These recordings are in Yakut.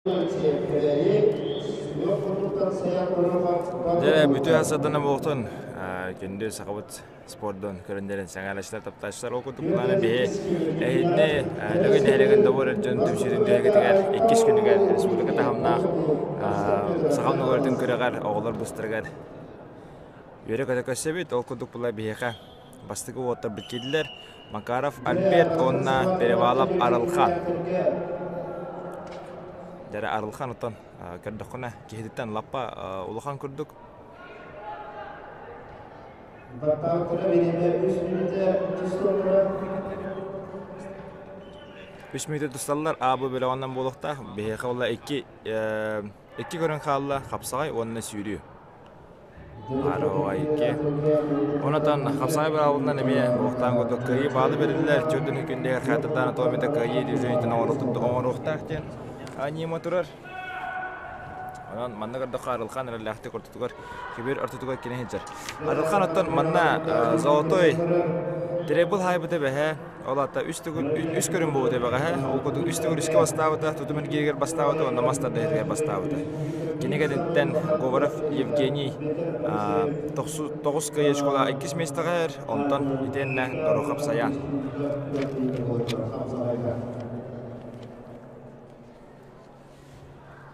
Дьэ, бүтүө сатана буолтун күндү сахабыт спордун көрүннэрин сэҥээрээччилэр, таптааччылар ол курдук былаана биһи эһинни Лөгөй нэһилиэгин добур дьон түмсүүтүн түһүлгэтигэр иккис күнүгэр республика таһымнаах саха норуотун күрэҕэр оҕолор быстарыгар үөрэ-көтө көрсөбүт. Ол курдук була биһиэхэ бастакы уолаттарбыт киирдилэр. Макаров Альберт уонна Перевалов Арылхан. Дьэрэ Арылхан оттон көрдөххүнэ киһититтэн лаппа улахан курдук. Үс мүнүүтэ тусталлар, А бу бөлөҕүнэн буолуохтаах. Биһиэхэ буолла икки икки көрүҥ хаалла, хапсаҕай уонна сүүрүү. Арыгайки. Онотон хапсаҕай быраабылынан эмиэ уохтаан курдук кыайыы баалы бэриллэр. Чөрдүн күндээр хаатырдаан анатомията кыайыы движениетын оҥоруохтаах диэн анима турар. Онон манна көрдөххө Арылхан эрэллээхтик ортотугар, кибир ортотугар кини сылдьар. Арылхан оттон манна золотой требл хаайбыта бэһэ Ол аата үс төгүл үс көрүҥ буолбут эбэҕэһэ. Ол курдук үс төгүл үскэ бастаабыта, тутум эргииригэр бастаабыта уонна мас тардыһыытыгар бастаабыта. Кини кэнниттэн Говоров Евгений тоҕус кыайыы школа иккис миэстэҕэ онтон итиэннэ Горохов Саян.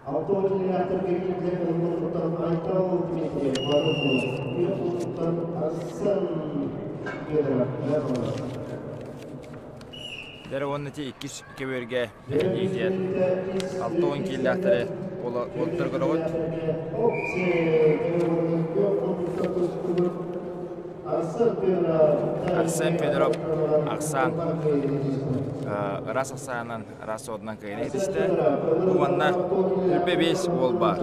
Алта отделениятарга киирдэ ылбыттан Айтал Дмитриев Барыкулов, Күөх Арсен Федоров. Дэр уонна ти иккис көбүөргэ иитиэн 60 кииллээхтэри уолаттар көрөҕүт. Арсен Федоров ахсаан ыраас ахсаанынан араас суотунан кыайан иһитистэ. Бу манна үрбэ биэс уол баар.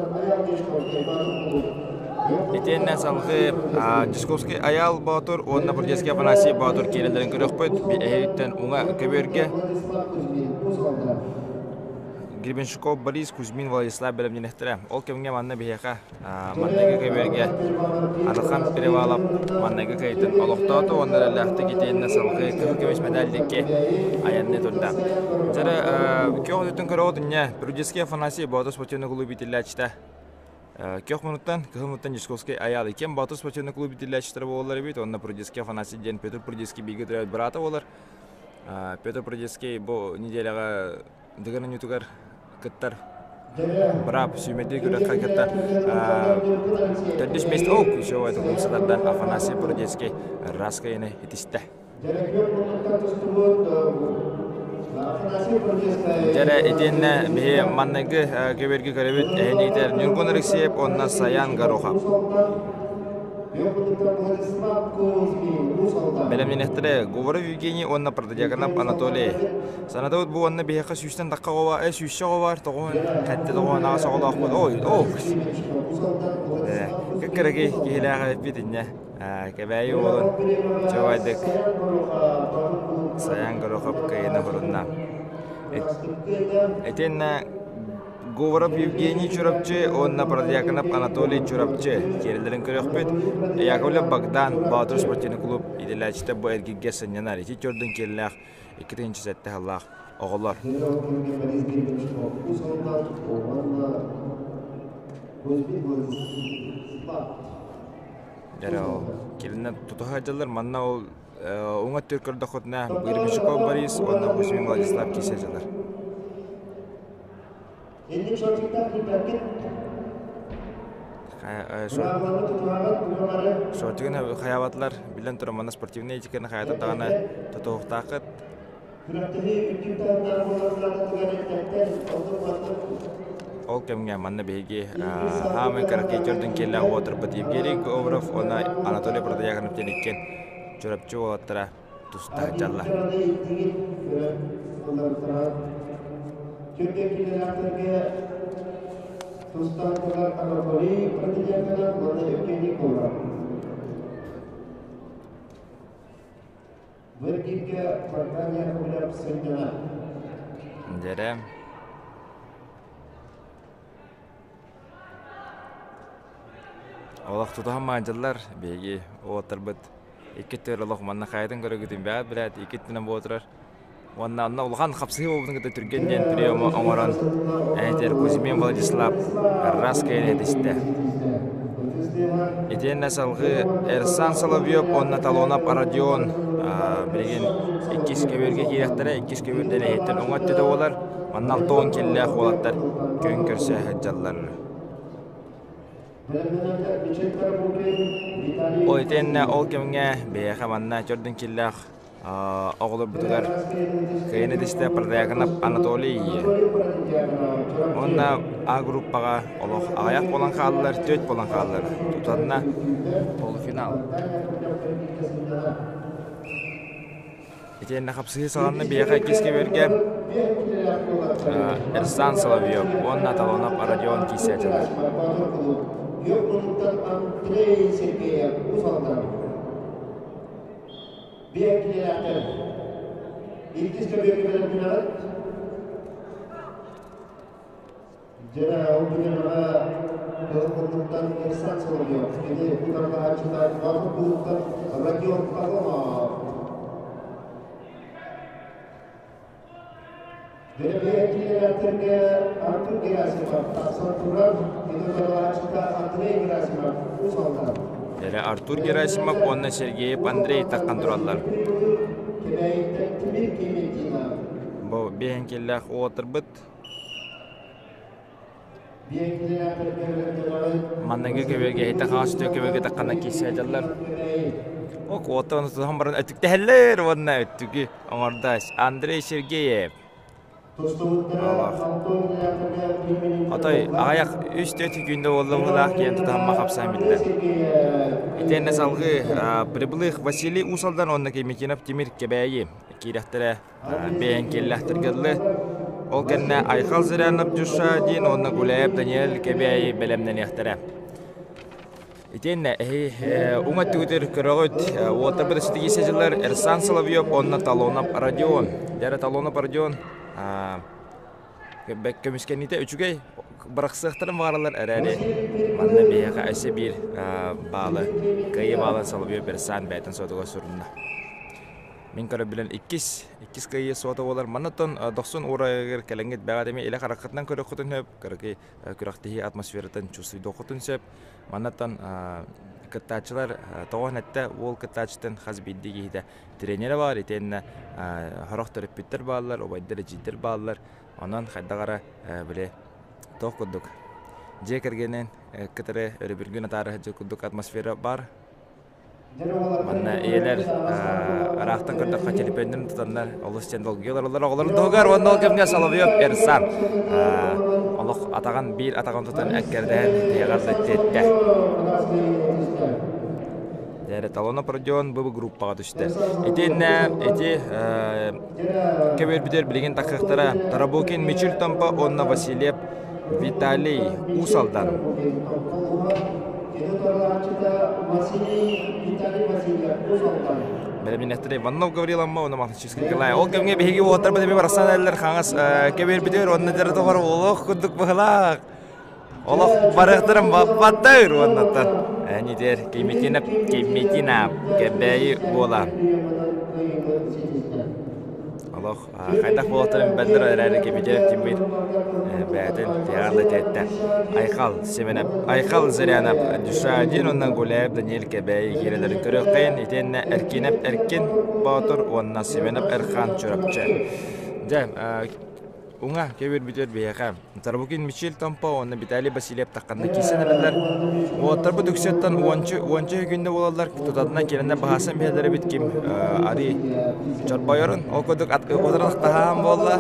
Итиэннэ салгыы Дьусковский Айаал Боотур уонна Бурдецкий Афанасий Боотур киирэллэрин көрүөхпүт. Эһириттэн уҥа көбүөргэ Гребенщиков Борис, Кузьмин Владислав бэлэмнэнэхтэрэ. Ол кэмҥэ манна биһиэхэ Манныгы көбүөргэ Архан Перевалов манныгы кыайтын олохтоото уонна эрэллээхтик итиэннэ салгыы кыһыл көмүс мэдээлликки айанныы турда. Дьэрэ күөх өттүн көрөҕүт инньэ Прудецкий Афанасий Боотур спортивный клуб иитиллээччитэ Күөх мунуттан кыһыл мунуттан Дьусковский Айаал иккиэн Боотур спортивный клуб иитиллээччитэрэ буолаллар эбит уонна Прудецкий Афанасий диэн Петр Прудецкий бииргэ төрөөбүт быраата буолар. Петр Прудецкий бу неделяҕа Дыгын оонньуутугар кыттар быраап сүүмэрдии күрэххэ кыттар төрдүс миэстэ о ключевой тутулуксатардан Афанасий Бродецкий Раскайыны итистэ. Дьэрэ итиэннэ биһи манныгы көбүөргү көрөбүт эһиниитэр Ньургун Алексеев уонна Саян Горохов. Бэлэмнэнэхтэрэ Говоров Евгений уонна Протодьяконов Анатолий. Санатабыт бу уонна биһиэхэ сүүстэн тахха оҕо баар, сүүсчэ оҕо баар, тоҕуһун хэттэ тоҕуһун аҕыс оҕолоохпут. Ой, оо! Кыккыракый киһилээх эбиппит инньэ. Кэбээйи уолун чуобайдык Саян Горохов кыайыыны хорунна. Итиэннэ Говоров Евгений Чурапчы уонна Протодьяконов Анатолий Чурапчы киирэллэрин көрүөхпүт. Яковлев Богдан Боотур спортивный клуб идэлээччитэ бу эргиргэ сынньанар. Ити төрдүн киэллээх 2007 сыллаах оҕолор. Дьэ ол килинэ тутуһа сылдьаллар манна ол уҥа өттүгэр көрдөххүтүнэ Гребенщиков Борис уонна Кузьмин Владислав киирсэ сылдьаллар. Шортигын хайаабатылар, биллэн туран манна спортивнай этиканы хайата даҕаны тутуһуохтааххыт. Ол кэмҥэ манна биһиги хаамай кыракый төрдүн киэллээх уотурбут Евгений Говоров уонна Анатолий Протодьяконов диэн иккиэн Чурапчы уолаттара туста сылдьаллар. Дьэрэ Олох тутуһан маадьаллар биһиги уолаттарбыт икки өттүгэр олох манна хайатын көрөгүтүн бэҕэт билээт икки өттүнэн буола турар. Уонна онно улахан хапсыһыы буолбутун кытта түргэн диэн приему оҥорон этэр Кузьмин Владислав раз кэлэн этистэ. Итиэннэ салгыы Эрсан Соловьев уонна Талонов Родион билигин иккис көбүөргэ киирэхтэрэ, иккис көбүөрдэр эһиттэн уҥа өттүтэ буолар. Манна 60 киллээх уолаттар күөн көрсө сылдьаллар. Ол итиэннэ ол кэмҥэ биһиэхэ манна төрдүн киллээх оҕолорбутугар кыайан этистэ Протояконов Анатолий уонна А группаҕа олох аҕыйах буолан хааллар, түөрт буолан хааллар. Тутанна полуфинал. Итиэннэ хапсыһыы саҕанна биһиэхэ иккис кэбиэргэ Эрсан Соловьев уонна Талонов Родион киирсээччилэр. Биэккилээхтэр иккис көбүөргэ бэлэмнэнэҕит. Дьэ, ол бириэмэҕэ кыһыл курдуктан Эрсан Соловьев, кини утарылаһааччыта Иванов кулууптан Родион Павлов. Бэрэбиэркэлээхтэргэ Артур Герасимов тахсан турар, кини утарылаһааччыта Андрей Герасимов ус алдан. Эрэ Артур Герасимов уонна Сергеев Андрей таххан тураллар. Кэбээйиттэн Тимир Клементина. Бу биэһэҥкиллээх уотарбыт Манныгы көбүөргэ иһитэ хаҥас өттүгэр көбүөргэ тахханан киирсэ сылдьаллар. О, куоттан тутуһан баран өттүктэһэллэр уонна өттүгү оҥордоос Андрей Сергеев. Отой аҕыйах үс-түөрт күндэ буолла быһыылаах диэн тутаһымма хапсаан биллэр. Итиэннэ салгыы Прибылых Василий Уус-Алдан уонна Кемекинов Тимир Кэбээйи киирэхтэрэ бэйэн кэллэхтэргэ дылы. Ол кэннэ Айхал Зырянов Дюша диэн уонна Гуляев Даниэль Кэбээйи бэлэмнэниэхтэрэ. Итиэннэ эһи уҥа өттүгүтүгэр көрөҕүт уолаттарбыт ситигиисэ дьыллар Эрсан Соловьев уонна Талонов Родион. Дьэ Талонов Родион көмүскэниитэ үчүгэй бырахсыахтарын баҕараллар эрээри манна биһиэхэ өссө биир баалы кыайыы баалын Соловьев Эрсан бэйэтин суотугар сурунна. Мин көрөбүлэн иккис иккис кыайыы суота буолар. Манна дохсун уурайыгар кэлэҥҥит бэҕэ эмиэ илэ хараххытынан көрүөххүтүн сөп, кыракый күрэхтэһии атмосфератын чувствуйдуоххутун сөп. Маннаттан кыттааччылар тоҕо эттэ уол кыттааччытын хас биирдии киһитэ тренерэ баар, итиэннэ сорох төрөппүттэр бааллар, убайдар, эдьиийдэр бааллар. Онон хайдах эрэ били туох курдук дьиэ кэргэнин кытары өрөбүлгүн атаара сылдьар курдук атмосфера баар. Манна ийэлэр ыраахтан көрдөххө телепиэннэрин тутаннар олус диэн долгуйа олороллор оҕолорун туһугар уонна ол кэмҥэ Соловьев Эрсан олох атаҕын биир атаҕын тутан эккэрдэһэн тиһэҕэр да тиэттэ. Дьэ Талонов Родион бу группаҕа түстэ. Итиннэ ити көбүөрбүтүгэр билигин таххыахтара Тарабукин Мичил Томпо уонна Васильев Виталий Уус Алдан. Бэлэмнэнэхтэрэ Иванов Гаврил Амма уонна Махначевский Николай. Ол кэмҥэ биһиги уолаттарбыт эмиэ барахсан эрэллэр хаҥас кэбиэрбитигэр уонна дьара тоҕор олох курдук быһылаах. Олох барыахтарын баппаттар уоннаттан. Нитер Кимитинап Кимитинап Кэбээйи буола. Олох хайдах буолуохтарын бэллэр эрээри Кимитинап Тимир бэйэтин тиһэҕэр да тиэттэ. Айхал Семенов, Айхал Зырянов, Дюшадин уонна Гуляев Даниэль Кэбээйи киирэлэрин көрүөххэйин итиэннэ Эркинэп Эркин Боотур уонна Семенов Эрхан Чурапчы. Дьэ, Уҥа кэбирбитигэр биһиэхэ Тарбукин Мичил Томпо уонна Виталий Васильев тахханна киирсэн эрэллэр. Уолаттарбыт үксэттэн уонча уонча күндэ буолаллар. Тутатына киирэннэр баһаасан биһэлэр эбит ким арый чорбойорун. Ол курдук утарылах таһаан буолла.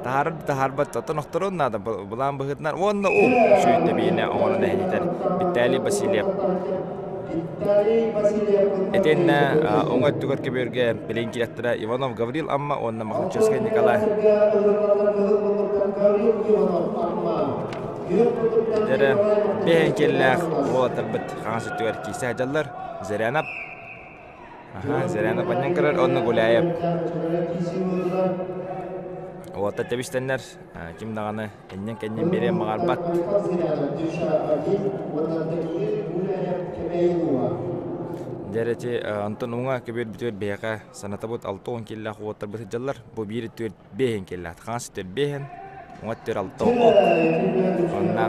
Таһаарар таһаарбат оттон охторуон наада былаан быһыытынан уонна уу сүүйтэ биинэ оҥорон эһинитэр Виталий Васильев. Итиэннэ уҥа өттүгэр көбүөргэ билигин киирэхтэрэ Иванов Гаврил Амма уонна Махачевскай Николай. Дэрэ биэһин киэллээх уолаттарбыт хаҥас өттүгэр киирсэ сылдьаллар. Зырянов Аха, Зырянов анньан көрөр уонна Гуляев. Уолаттар тэбистэннэр ким даҕаны Иннин-кэннин биэриэн баҕарбат. Дьэ ити онтон уҥа көбүөр бүтүөр биһиэхэ санатабыт 60 киллээх уоттарбыт сылдьаллар. Бу биир түөрт биэһин киллээх. Хаҥас түөрт биэһин, уҥа түөрт алта ок. Онно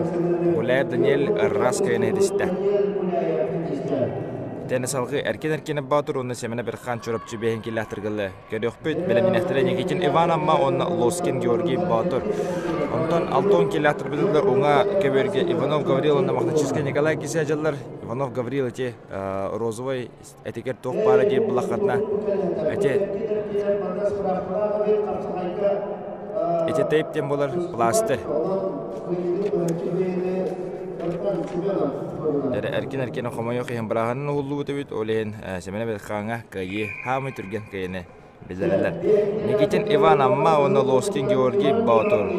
Гуляев Даниэль ырраас кыайан иһитистэ. Тэнэ салгыы Эркин Эркинэ Боотур уонна Сэмэнэ Берхан Чурапчы биэһин киллээх тыргылы Көрүөхпүт, бэлэмнэнэхтэрэ Никитин Иван Амма уонна Лоскин Георгий Боотур. Онтон 60 километр уҥа көбүөргэ Иванов Гаврил уонна Мохначевскай Николай кисе дьаллар. Иванов Гаврил эти розовый этигэр туох баара диир булаххатына эти эти тейп диэн буолар пластырь. Эркин-эркин хомойуох иһин бырааһынын уһуллубут эбит, ол иһин Сэмэнэ Бэлхааҥҥа кыайыы хаамый түргэн кыайыны биллэрэллэр. Никитин Иван Амма уонна Лоскин Георгий Боотур.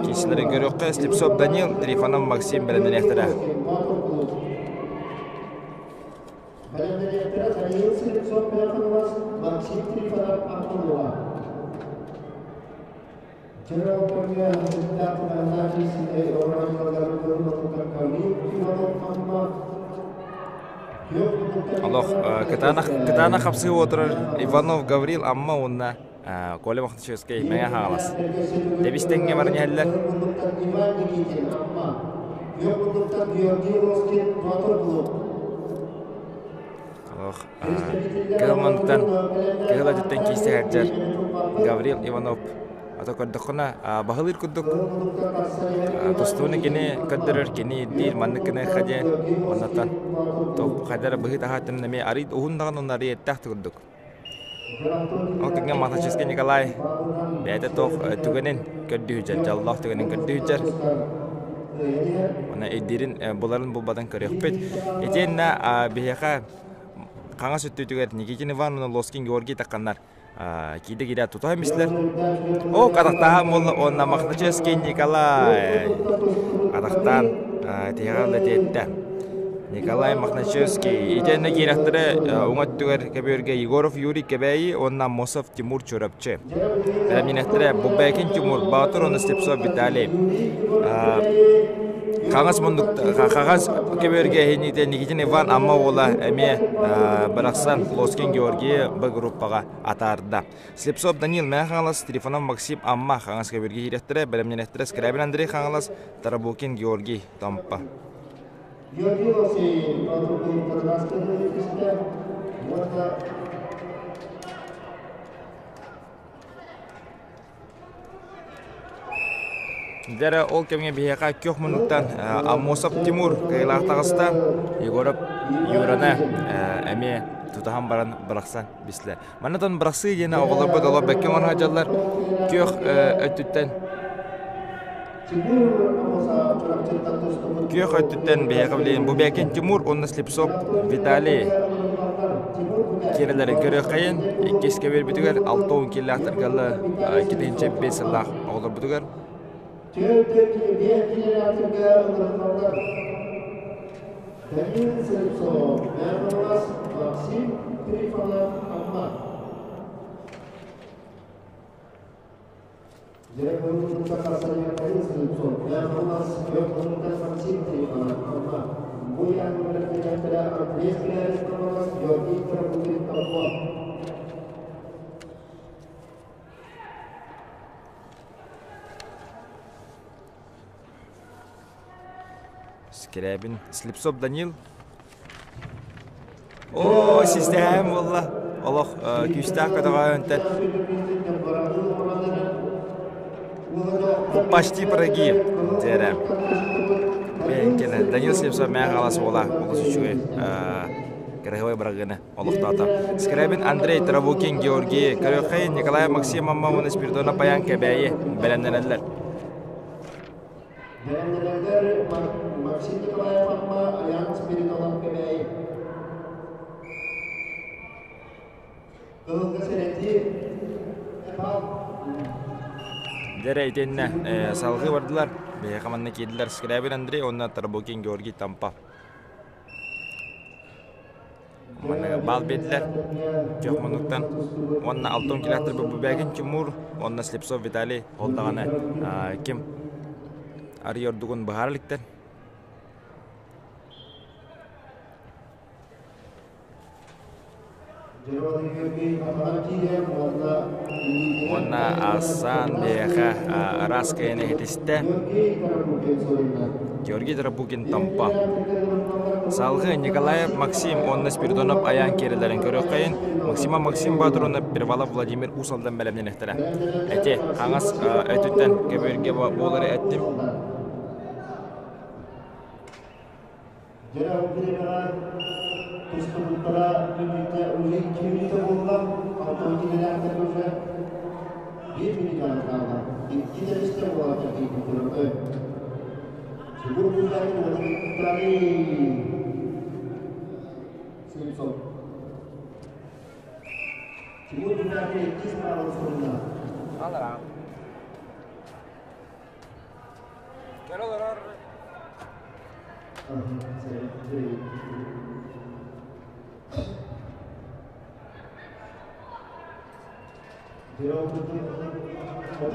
Киисилэрин көрүөххэ Слепцов Данил, Трифонов Максим бэлэмнэниэхтэрэ. Бэлэмнэниэхтэрэ Даниил Слепцов Максим Трифонов Аммалуга. Олох кытаанах кытаанах хапсыы отырар Иванов Гаврил Амма уонна Коля Мохначевскай Мэҥэ Хаҥалас. Тэбис тэҥҥэ баран иһэллэр. Олох кыһыл мантан кыһыл өтүттэн киирсэ сылдьар Гаврил Иванов ото көрдөххүнэ баһылыыр курдук тустууну кини көрдөрөр кини ирдиир маннык гыныахха диэн оннуттан хайда эрэ быһыы таһааттан эмиэ арый уһун даҕаны уонна арый эттээх да курдук. Ол кэмҥэ Мохначевскай Николай бэйэтэ туох түгэнин көрдүү сылдьар, дьоллоох түгэнин көрдүү сылдьар. Уонна ирдиирин буларын булбатын көрүөхпүт. Итиэннэ биһиэхэ хаҥас өттүтүгэр Никитин Иван уонна Лоскин Георгий тахханнар киирдэ киирэ тута мислэр. О, атахтааһын буолла уонна Мохначевский Николай атахтаан тиһэҕэ ылла Николай Мохначевский итиэннэ киирэхтэрэ уҥа өттүгэр көбүөргэ Егоров Юрий Кэбээйи уонна Аммосов Тимур Чурапчы. Бэлэмнэнэхтэрэ Бубекин Тимур, Баатыр уонна Слепцов Виталий. Хаҥас муннук хаҥас көбүөргэ иһиниитэ Никитин Иван Амма уола эмиэ бырахсан Лоскин Георгий Б группаҕа атаарда. Слепцов Данил Мэҥэ Хаҥалас, Трифонов Максим Амма хаҥас көбүөргэ киирэхтэрэ, бэлэмнэнэхтэрэ Скрябин Андрей Хаҥалас, Тарабукин Георгий Томпо. Георгий Лосей уонна Дьэ ол кэмҥэ биһиэхэ күөх муннуктан Аммосов Тимур кыайыылаах таҕыста. Егоров Юраны эмиэ тутаһан баран бырахсан бислэ. Манна бырахсыы диэни оҕолорбут олор бэккэ оҥоро сылдьаллар. Күөх өттүттэн Күөх өттүттэн биһиэхэ билигин Бубякин Тимур уонна Слепцов Виталий киирэлэрин көрүөххэйин. Иккис кэбиэрбитигэр 60 киилээх таргаллы 205 сыллаах оҕолорбутугар. Данил Слепцов, Максим Трифонов, Амма. Скрябин, Слепцов Данил. Оо, систэһээн буолла. Олох күүстээх көтөҕөөнтөн почти прогиб диэрэ. Бэйэҥкэнэ Данил Слепцов мээн хаалас уола олус үчүгэй кыраһыабай бырагыаны олохтоото. Скрябин Андрей Травукин Георгий Көрөххэй Николай Максимов уонна Спиридонов Баян Кэбээйи бэлэмнэнэллэр. Бэлэмнэнэллэр Максим Николаев Амма, Аян Спиридонов Кэбээйи. Кыһылга сэрэтии Дьэрэ итиннэ салгыы бардылар. Биһиэхэ манна киирдилэр Скрябин Андрей уонна Тарабукин Георгий Тампа. Манна баал биэрдилэр. Күөх муннуктан уонна алтын километр Бубякин Тимур уонна Слепцов Виталий ол даҕаны ким арый ордугун быһаара иликтэр. Уонна Асан биһиэхэ араас кыайан иһитистэ. Георгий Тарабукин Томпо. Салгыы Николаев Максим уонна Спиридонов айаан киирэлэрин көрүөххэйин. Максима Максим Боотур уонна Перевалов Владимир Уус Алдан бэлэмнэниэхтэрэ. Эти хаҥас өттүттэн көбүөргэ буолары эттим. Дьэ, ол бириэмэҕэ тустубуттара мүнүүтэ уже икки мүнүүтэ буолла, алтан киилэлээхтэргэ уже биир мүнүүтэҕэ хаалла. Икки тэбистэ буолааччы киирбиттэр. Тимур Кузякин уонна Виталий Слепцов. Тимур Кузякин иккис хаалан сурунна. Алара. Көр олорор.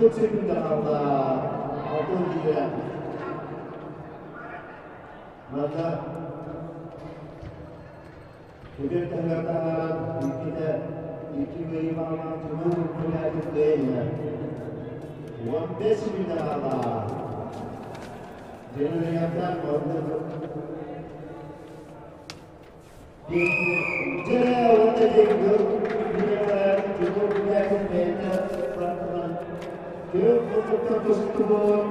30 секунда қалды. Алтын киелі. Мында Көбек таһыгар иккитэ икки кыайыы баҕалаах Тимур Кулякин кыайда. 15 секунда хаалла. Дьиҥнээхтэр Дьэ, уонна диэки Тимур Кулякин бэйэтэ бартынан күөх муннуктан тустубут.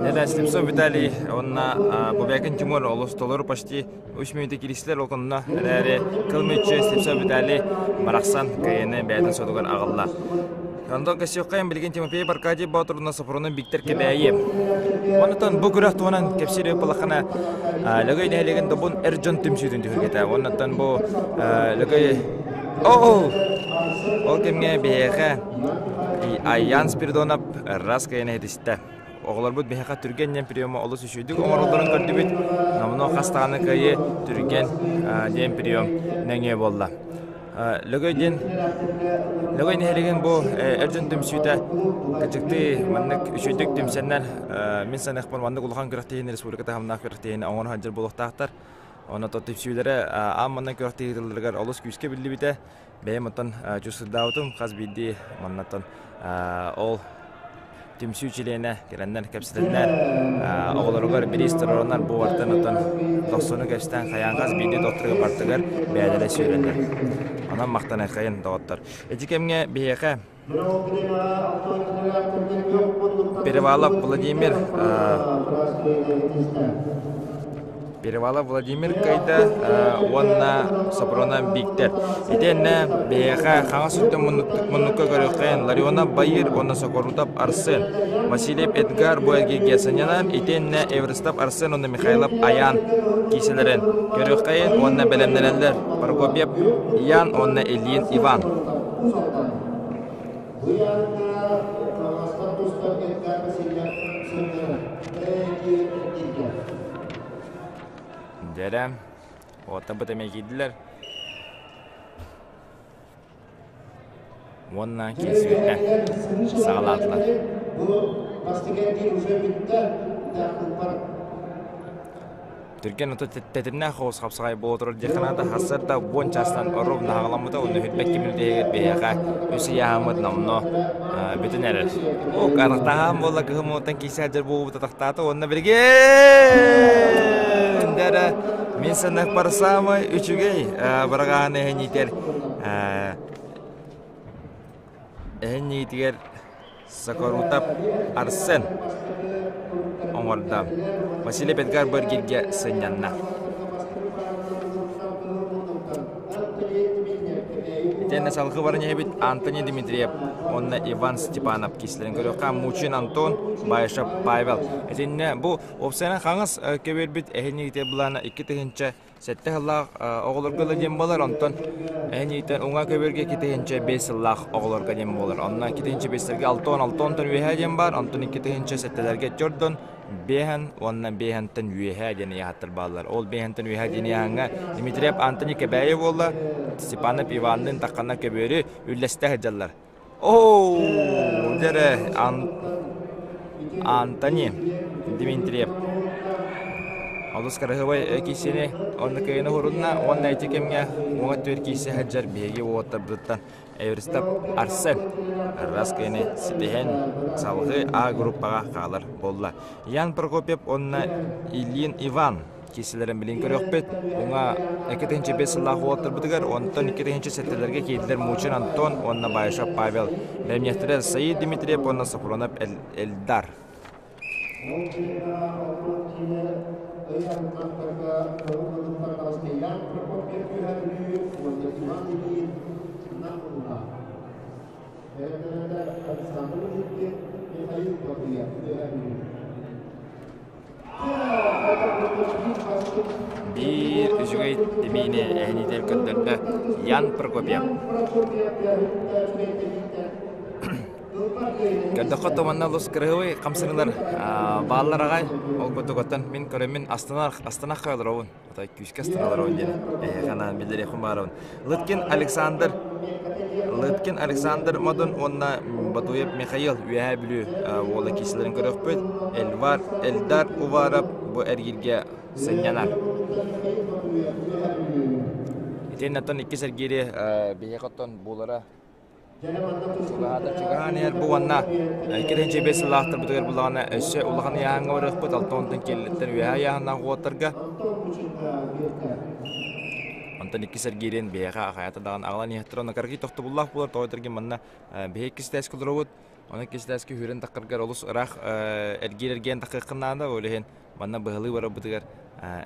Неле Слепцов Виталий уонна Бубякин Тимур олус толору почти үс мүнүүтэ киристилэр ол онно эрээри кыл мүччү Слепцов Виталий барахсан кыайыны бэйэтин сотугар аҕалла. Антон Косюккайын билигин Тимофей Аркадий Боотурунан Сопрунун Виктор Кэбээйи. Оннуттан бу күрэх туһунан кэпсиир ыппалаххына Лөгөй нэһилиэгин добун эр дьон түмсүүтүн түһүлгэтэ. Оннуттан бу Лөгөй Оо! Ол кэмҥэ биһиэхэ Айян Спиридонов раз кыайан иһитистэ. Оҕолорбут биһиэхэ түргэн диэн приему олус үчүгэйдик оҥороллорун көрдүбүт. Номнуо хас даҕаны кыайыы түргэн диэн прием нөҥүө буолла. Лөгөй диэн Лөгөй нэһилиэгин бу эр дьон түмсүүтэ кырдьыктыы маннык үчүгэйдик түмсэннэр мин саныахпар маннык улахан күрэхтэһиини республика таһымнаах күрэхтэһиини оҥоро сылдьар буолуохтаахтар. Онно түмсүүлэрэ аан манна күрэхтэһии ыытылларыгар олус күүскэ биллибитэ. Бэйэм оттон чувствуйдаабытым хас биирдии маннаттан ол түмсүү чилиэнэ кэлэннэр кэпсэтэннэр оҕолоругар бириис туруораннар бу бартан оттон дохсуну кэпсэтэн хайаан хас биирдии доҕотторго бартыгар бэйэлэрэ сүүрэллэр. Онон махтаныаххайын доҕоттор. Ити кэмҥэ биһиэхэ Перевалов Владимир Перевалов Владимир кыайда уонна Сопрунов Бииктэр. Итиэннэ биһиэхэ хаҥас өттүн муннукка көрүөххэйин Ларионов Байыр уонна Сокорутов Арсен, Васильев Эдгар бу эргииргэ сынньанар, итиэннэ Эверстов Арсен уонна Михайлов Аян киисэлэрин көрүөххэйин уонна бэлэмнэнэллэр Прокопьев Ян уонна Ильин Иван. Дьэрэ, уоттарбыт эмиэ киирдилэр. Уонна киирсибиттэр саҕалаатылар. Түргэн ото тэтимнээх оҕус хапсаҕай буола турар диэххэ сарсыарда уон чаастан ровно аҕаламмыта уонна үрбэт кимин биһиэхэ үс ыйааһыммыт номно бүтүн эрэр. О, арахтаһаан буолла кыһым уоттан киирсэ сылдьар буолбут атахтаата уонна билигин дэрэ мин саныахпар саамай үчүгэй быраҕаһын эһэн иитэр эһэн иитигэр Сокорутов Арсен оҥордо. Василий Петгар Быргиргэ сынньанна. Итиэннэ салгыы баран иһэбит Антоний Дмитриев уонна Иван Степанов киислэрин көрүөххэ Мучин Антон, Баишев Павел. Итиннэ бу уопсайынан хаҥас көбүөрбүт эһиниитэ былаана 2007 сыллаах оҕолорго да диэн буолар, онтон эһиниитэ уҥа көбүөргэ 2005 сыллаах оҕолорго диэн буолар. Онно 2005-лэргэ 66 онтон үөһээ диэн баар, онтон 2007-лэргэ төрдөн биэһэн уонна биэһэнтэн үөһээ диэн ыйаахтар бааллар. Ол биэһэнтэн үөһээ диэн ыйааһыҥҥа Дмитриев Антоний Кэбээйи буолла, Степанов Иванныын тахханна көбүөрү үллэстэ сылдьаллар. Оо, дьэрэ, Антоний Дмитриев. Олус кыраһыабай киисини онно кыайыны уһурунна уонна ити кэмҥэ уҥа өттүгэр киирсэ сылдьар биһиги уолаттарбытыттан Эверстов Арсен раз кыайыны ситиһэн салгыы А группаҕа хаалар буолла. Ян Прокопьев уонна Ильин Иван киирсэлэрин билин көрүөхпүт. Уҥа 2005 сыллаах уолаттарбытыгар, онтон 2007-лэргэ киирдилэр Мучин Антон уонна Баишев Павел. Бэлэмниэхтэрэ Саид Дмитриев уонна Сафронов Эльдар. Биир үчүгэй тимиини эһиниитэр көрдөрдө Ян Прокопьев. Көрдөххө туманна олус кырыһыбый хамсаныылар бааллар аҕай. Ол курдук мин көрөммүн астынар астынах хааларобун. Отой күүскэ астыналаробун диэн эһиэхэ анаан биллэриэхпин баарабын. Лыткин Александр Лыткин Александр Модун уонна Батуев Михаил Үөһээ Бүлүү уола киисэлэрин көрүөхпүт. Эльвар Эльдар Уваров бу эргииргэ сынньанар. Итиэннэ оттон иккис эргиири биһиэхэ оттон буолара Чугаһаата чугаһаан иһэр бу уонна 2005 сыллаахтарбытыгар буллаҕына өссө улахан ыйааһыҥҥа барыахпыт алта уонтан киэллиттэн үөһээ ыйааһыннаах уоттарга онтон иккис эргиирин биһиэхэ хайата даҕаны аҕалан иһэттэр онно кыракый тохтобуллаах буолар тоҕо этэргин манна биһи иккис этээскэ олоробут онон иккис этээскэ үүрэн таххаргар олус ыраах эргиир эргийэн таххыаххын наада ол иһин манна быһалыы барарбытыгар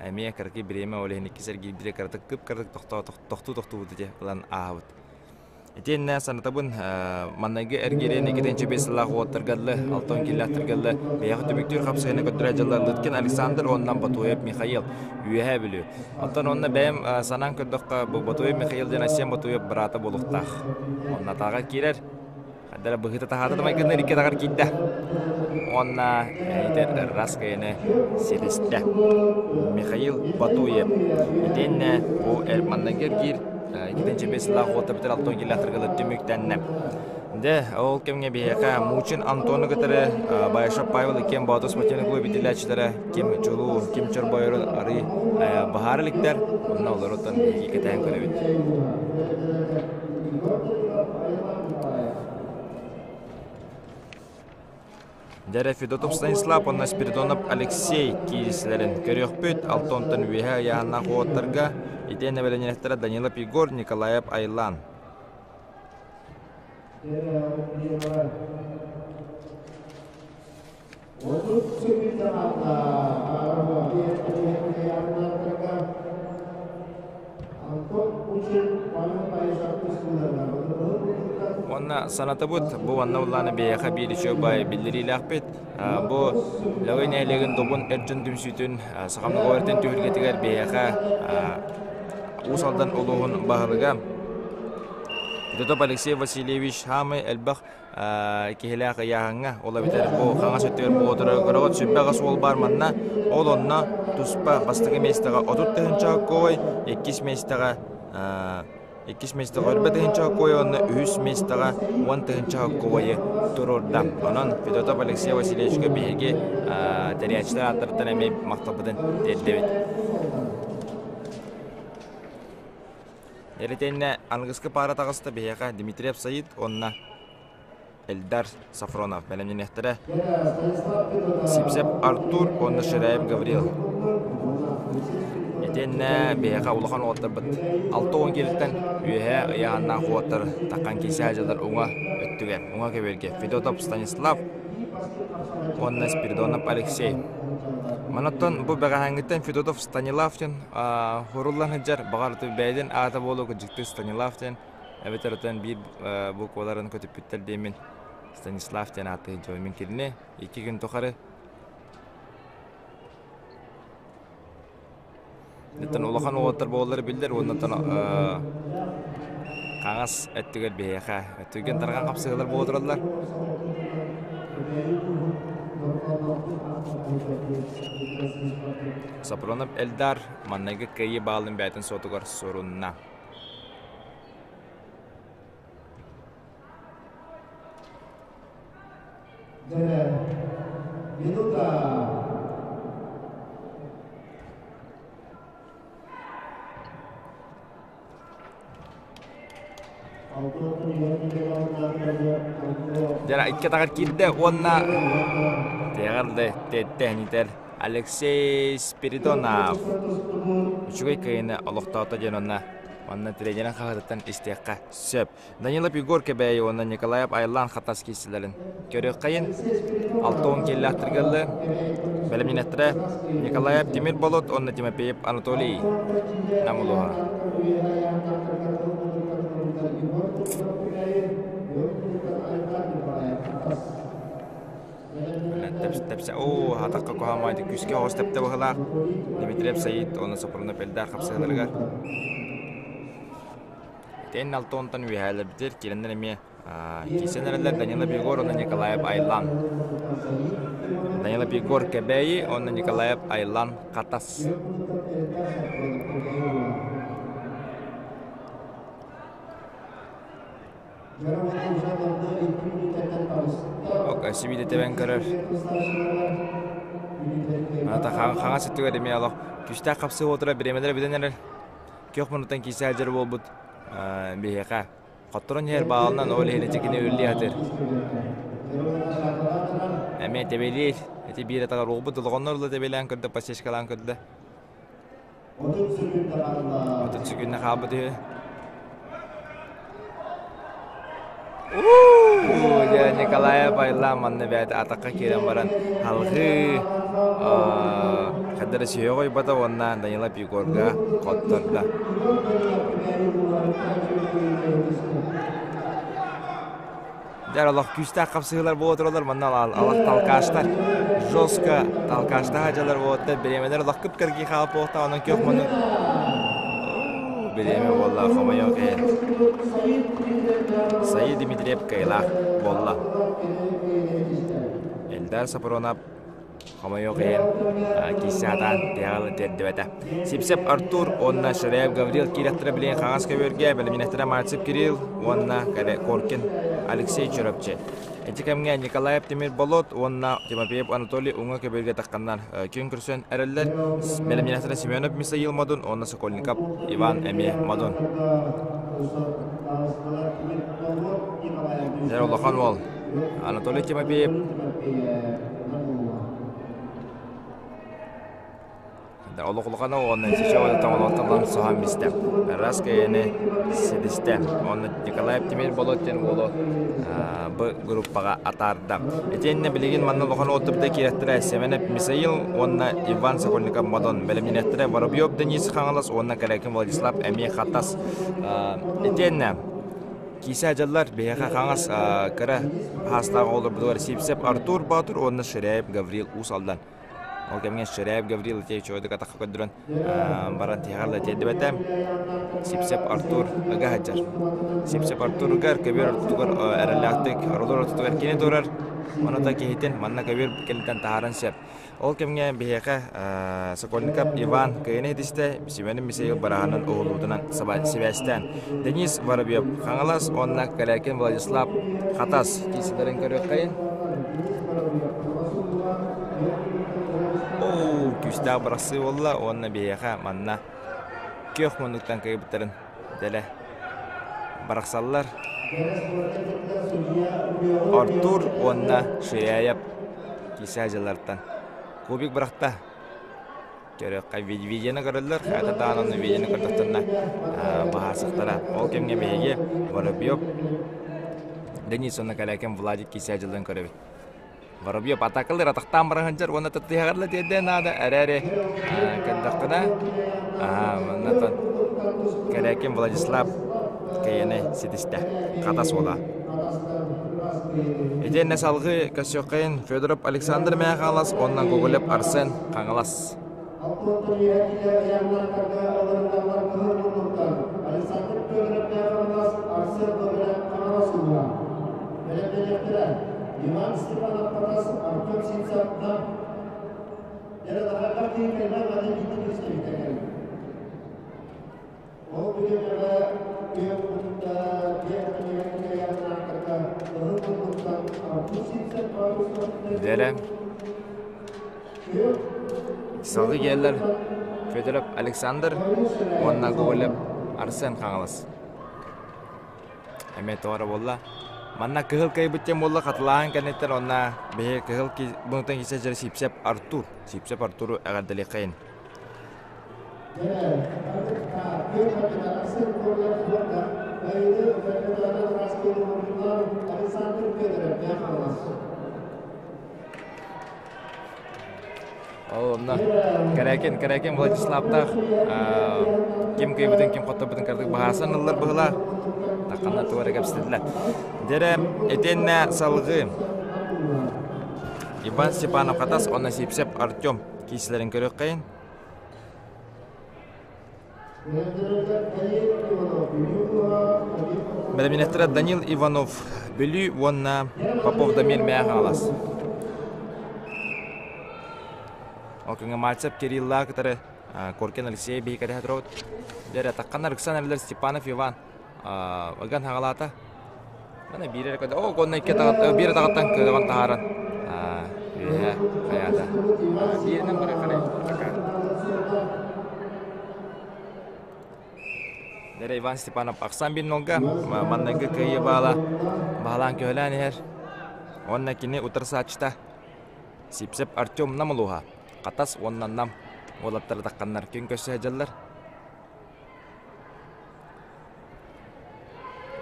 эмиэ кыракый бириэмэ ол иһин иккис эргиирбитэ кыратык кып-кыратык тохтуу тохтуубут ити ылан ааһабыт. Итиэннэ санатабын, маннайгы эргиирин 2-5 сыллаах уолаттарга дылы, 60 киилээхтэргэ дылы бэйэҕэ түмүктүүр хапсыһыыны көрдөрө дьыллар Лыткин Александр уонна Батуев Михаил, Үөһээ Бүлүү. Оттон онно бэйэм санаан көрдөххө, бу Батуев Михаил диэн Асем Батуев быраата буолуохтаах. Онно атааҕа киирэр. Хайдара быһыыта таһаата да майгынныыр икки атаҕар киирдэ. Уонна итэр раз кыйыны ситистэ. Михаил Батуев. Итиэннэ бу маннайгы эргиир 2-5 сыллаах уота бүтэр 6 километрга түмүктэннэ. Дэ, ол кэмҥэ биһиэхэ Мучин Антону кытары Баишев Павел иккиэн Боотур спортивный клуб итилээччилэрэ ким чулуу, ким чорбойорун арый баһаар иликтэр. Онно олорутан биһиги кэтээн көрөбүт. Дьэрэ Федотов Станислав уонна Спиридонов Алексей киирсилэрин көрүөхпүт. Алтонтон үөһэ ыйааһыннаах уолаттарга итиэннэ бэлэмнэнэхтэрэ Данилов Егор, Николаев Айлан. Уонна санатабыт, бу манна улаана биһиэхэ биир үчүгэй баай биллэриилээхпит. Бу Лөгөй нэһилиэгин Добун эр дьон түмсүүтүн Саха Мөҕүөртэн түһүлгэтигэр биһиэхэ Уус Алдан улууһун баһылыга Федотов Алексей Васильевич саамай элбэх киһилээх ыйааһыҥҥа, ол эбэтэр бу хаҥас өттүгэр буола көрөҕүт сүрбэ аҕыс уол баар манна, ол онно туспа бастакы миэстэҕэ 30 тыһыынча оккуой, иккис миэстэҕэ иккис миэстэҕэ өрбө тыһыынча оккуой уонна үһүс миэстэҕэ 10 тыһыынча оккуойу туруорда. Онон Федотов Алексей Васильевичка биһиги тэрийээччилэр ааттарыттан эмиэ махталбытын тиэрдэбит. Эритэннэ аныгыскы паара таҕыста биһиэхэ Дмитриев Саид уонна Эльдар Сафронов бэлэмнэниэхтэрэ. Сипсеп Артур уонна Ширяев Гаврил. Итиэннэ биһиэхэ улахан уолаттарбыт 60 киилэттэн үөһээ ыйааһыннаах уолаттар таххан киирсэ дьыллар уҥа өттүгэр, уҥа көбүөргэ Федотов Станислав уонна Спиридонов Алексей. Манаттан бу бэҕэһээҥҥиттэн Федотов Станилав диэн Хоруллан сылдьар, баҕар бэйэтин аата буолуо кырдьыктыы Станилав диэн, эбэтэр оттон биир букваларын көтүппүттэр диэммин Станислав диэн ааттыы сылдьабын мин кинини икки күн тухары. Оттон улахан уолаттар буолаллара биллэр уонна оттон хаҥас өттүгэр биһиэхэ түргэн тарҕан хапсыһыылар буола тураллар. Сапронов Эльдар маннайгы кыайыы баалын бэйэтин суотугар сурунна. Минута. Дьэ икки атаҕар киирдэ уонна тиэҕэр да тэттэһинитэр Алексей Спиридонов үчүгэй кыайыыны олохтоото диэн онно манна тренерин хаһыатыттан истиэххэ сөп. Данилов Егор Кэбээйи уонна Николаев Айлан Хатас киирсилэрин көрүөххэйин. 60 киэллээхтэргэ ыллы. Бэлэмнэнэттэрэ Николаев Тимир Болот уонна Тимофеев Анатолий Нам улууһа. Тэпсэ, оо, атахха куһаамайды күүскэ оҕус тэптэ быһылаах. Дмитриев Саид уонна Сопрунов Эльдар хапсыһаларыгар. Итиэннэ алта уонтан үөһээлэрбитигэр киирэннэр эмиэ киирсэн эрэллэр Данилов Егор уонна Николаев Айлан. Данилов Егор Кэбээйи уонна Николаев Айлан Хатас. Сибиде тэбэн көрөр. Ата хаҥас өттүгэр эмиэ олох күүстээх хапсыы отура бириэмэлэр бүтэн эрэр. Күөх муннуттан киирсэ сылдьар буолбут биһиэхэ хотторон иһэр баалынан ол иһин итикини үллии сатыыр. Эмиэ тэбэлиир. Ити биир атаҕар уолбут долоҕоннор ыла тэбэлээн көрдө, подсечкалаан көрдө. 30 секунда хаалбыт үһү. Уу, дьэ Николаев Айлаан манна бэйэтэ атахха киирэн баран салҕыы хаддара сүһүөх ойбото уонна Данилов Егорга хоттордо. Дьэ олох күүстээх хапсыһыылар буола тураллар манна алах талкаштар жестко талкаштаах дьалар буолаттар бириэмэлэр олох кып-кыргыы хаалып буолуохтаах онон күөх муннук бириэмэ буолла хомойуох иһин Саид Дмитриев кыайыылаах буолла Эльдар Сапронов Хомойуох иһин, киирсэ сатаан тиһэҕэ тиэрдибэтэ. Сипсеп Артур уонна Ширяев Гаврил киирэхтэрэ билигин хаҥас көбүөргэ, бэлэмнэхтэрэ Мальцев Кирилл уонна Коркин Алексей Чурапчы. Ити кэмҥэ Николаев Тимир Болот уонна Тимофеев Анатолий уҥа көбүөргэ тахханнар күн көрсөн эрэллэр. Бэлэмнэхтэрэ Семенов Михаил Модун уонна Сокольников Иван эмиэ Модун. Дьэ, улахан уол Анатолий Тимофеев олох улахана уонна исичэ тоҥолоттолон соһон бистэ. Раз кэйэни ситистэ. Уонна Николаев Тимир Болот диэн уолу бу группаҕа атаарда. Итиэннэ билигин манна улахан уоттубута киирэттэрэ Семенов Мисаил уонна Иван Сокольников Модон бэлэмнэнэттэрэ Воробьев Денис Хаҥалас уонна Корякин Владислав эмиэ Хатас. Итиэннэ Киисэ дьаллар биһиэхэ хаҥас кыра хаастаах оҕолорбутугар Сивцев Артур Боотур уонна Ширяев Гаврил Уус Алдан. Ол кэмҥэ Ширяев Гаврил Итевич ойдук атахха көрдөрөн баран тиһэҕэр да тиэрдибэтэ. Сивцев Артур ыга сылдьар. Сивцев Артуругар көбүөр ортотугар эрэллээхтик оролор ортотугар кини турар. Ону да киһитин манна көбүөр кэнниттэн таһааран сөп. Ол кэмҥэ биһиэхэ Сокольников Иван кыайыны ситистэ, Семен Мисеев бараһанын уһулуутунан сибээстээн. Денис Воробьев Хаҥалас уонна Корякин Владислав Хатас киирсилэрин көрүөххэйин. Оо, күүстээх бырахсыы буолла уонна биһиэхэ манна күөх муннуктан кыайбыттарын дэлэ барахсаллар. Артур уонна Ширяев киирсэ дьыллартан кубик бырахта. Көрүөххэ видеоны көрөллөр, хайата даҕаны онно видеоны көрдөхтөрүнэ быһаарсыахтара. Ол кэмҥэ биһиги Воробьев Денис уонна Калякин Владик киирсэ дьылларын көрөбүт. Воробьев атакалыыр атахтаан баран сылдьар уонна тыһаҕар да тиэрдиэн наада эрээри көрдөххүнэ манна Кэрээкин Владислав кэйэни ситистэ хатас уола. Итиэннэ салгыы көрсүөххэйин Федоров Александр Мэхалас уонна Гоголев Арсен Хаҥалас. Александр Федоров Хаҥалас, Арсен Гоголев Хаҥалас уола. Иван Степанов-Хатас, Артем Сивцев-Нам Дэлэ Салгыы кэллэр Федоров Александр уонна Гоголев Арсен Хаҥалас. Эмиэ тоҕо буолла. Манна кыһыл кыайбыт диэн буолла хатылааһын кэнниттэн онно биһи кыһыл бунутан киирсэ дьэ Сипсеп Артур. Сипсеп Артуру эҕэрдэлиэххэйин. Ол онно Кэрээкин, Кэрээкин Владиславтаах ким кыайбытын, ким хотторбутун кырдык быһаарсан ыллар быһыылаах. Тахханна тугу эрэ кэпсэтилэр. Дьэрэ, итиэннэ салгыы Иван Степанов Хатас уонна Сипсеп Артем киисэлэрин көрүөххэйин. Бэлэмнэхтэрэ Данил Иванов Бүлүү уонна Попов Дамир Мэйэ Хаҥалас. Ол күҥҥэ Мальцев Кириллаа кытары Коркин Алексей биһикэтэһэ туробут. Дьэрэ тахханнар ыксан эрэллэр Степанов Иван ыган хаҕалаата. Мана биир эрэ көдө, оо, уонна икки биир атаҕыттан кыаҕын таһааран үөһэ хайаата. Бииринэн бары харай Дэрэ Иван Степанов ахсан бин нолга маннайгы кыайыы баала баһылаан көһөлөөн иһэр. Уонна кини утарсааччыта Сипсеп Артем Намылуха Хатас уонна Нам уолаттара тахханнар күн көрсө сылдьаллар.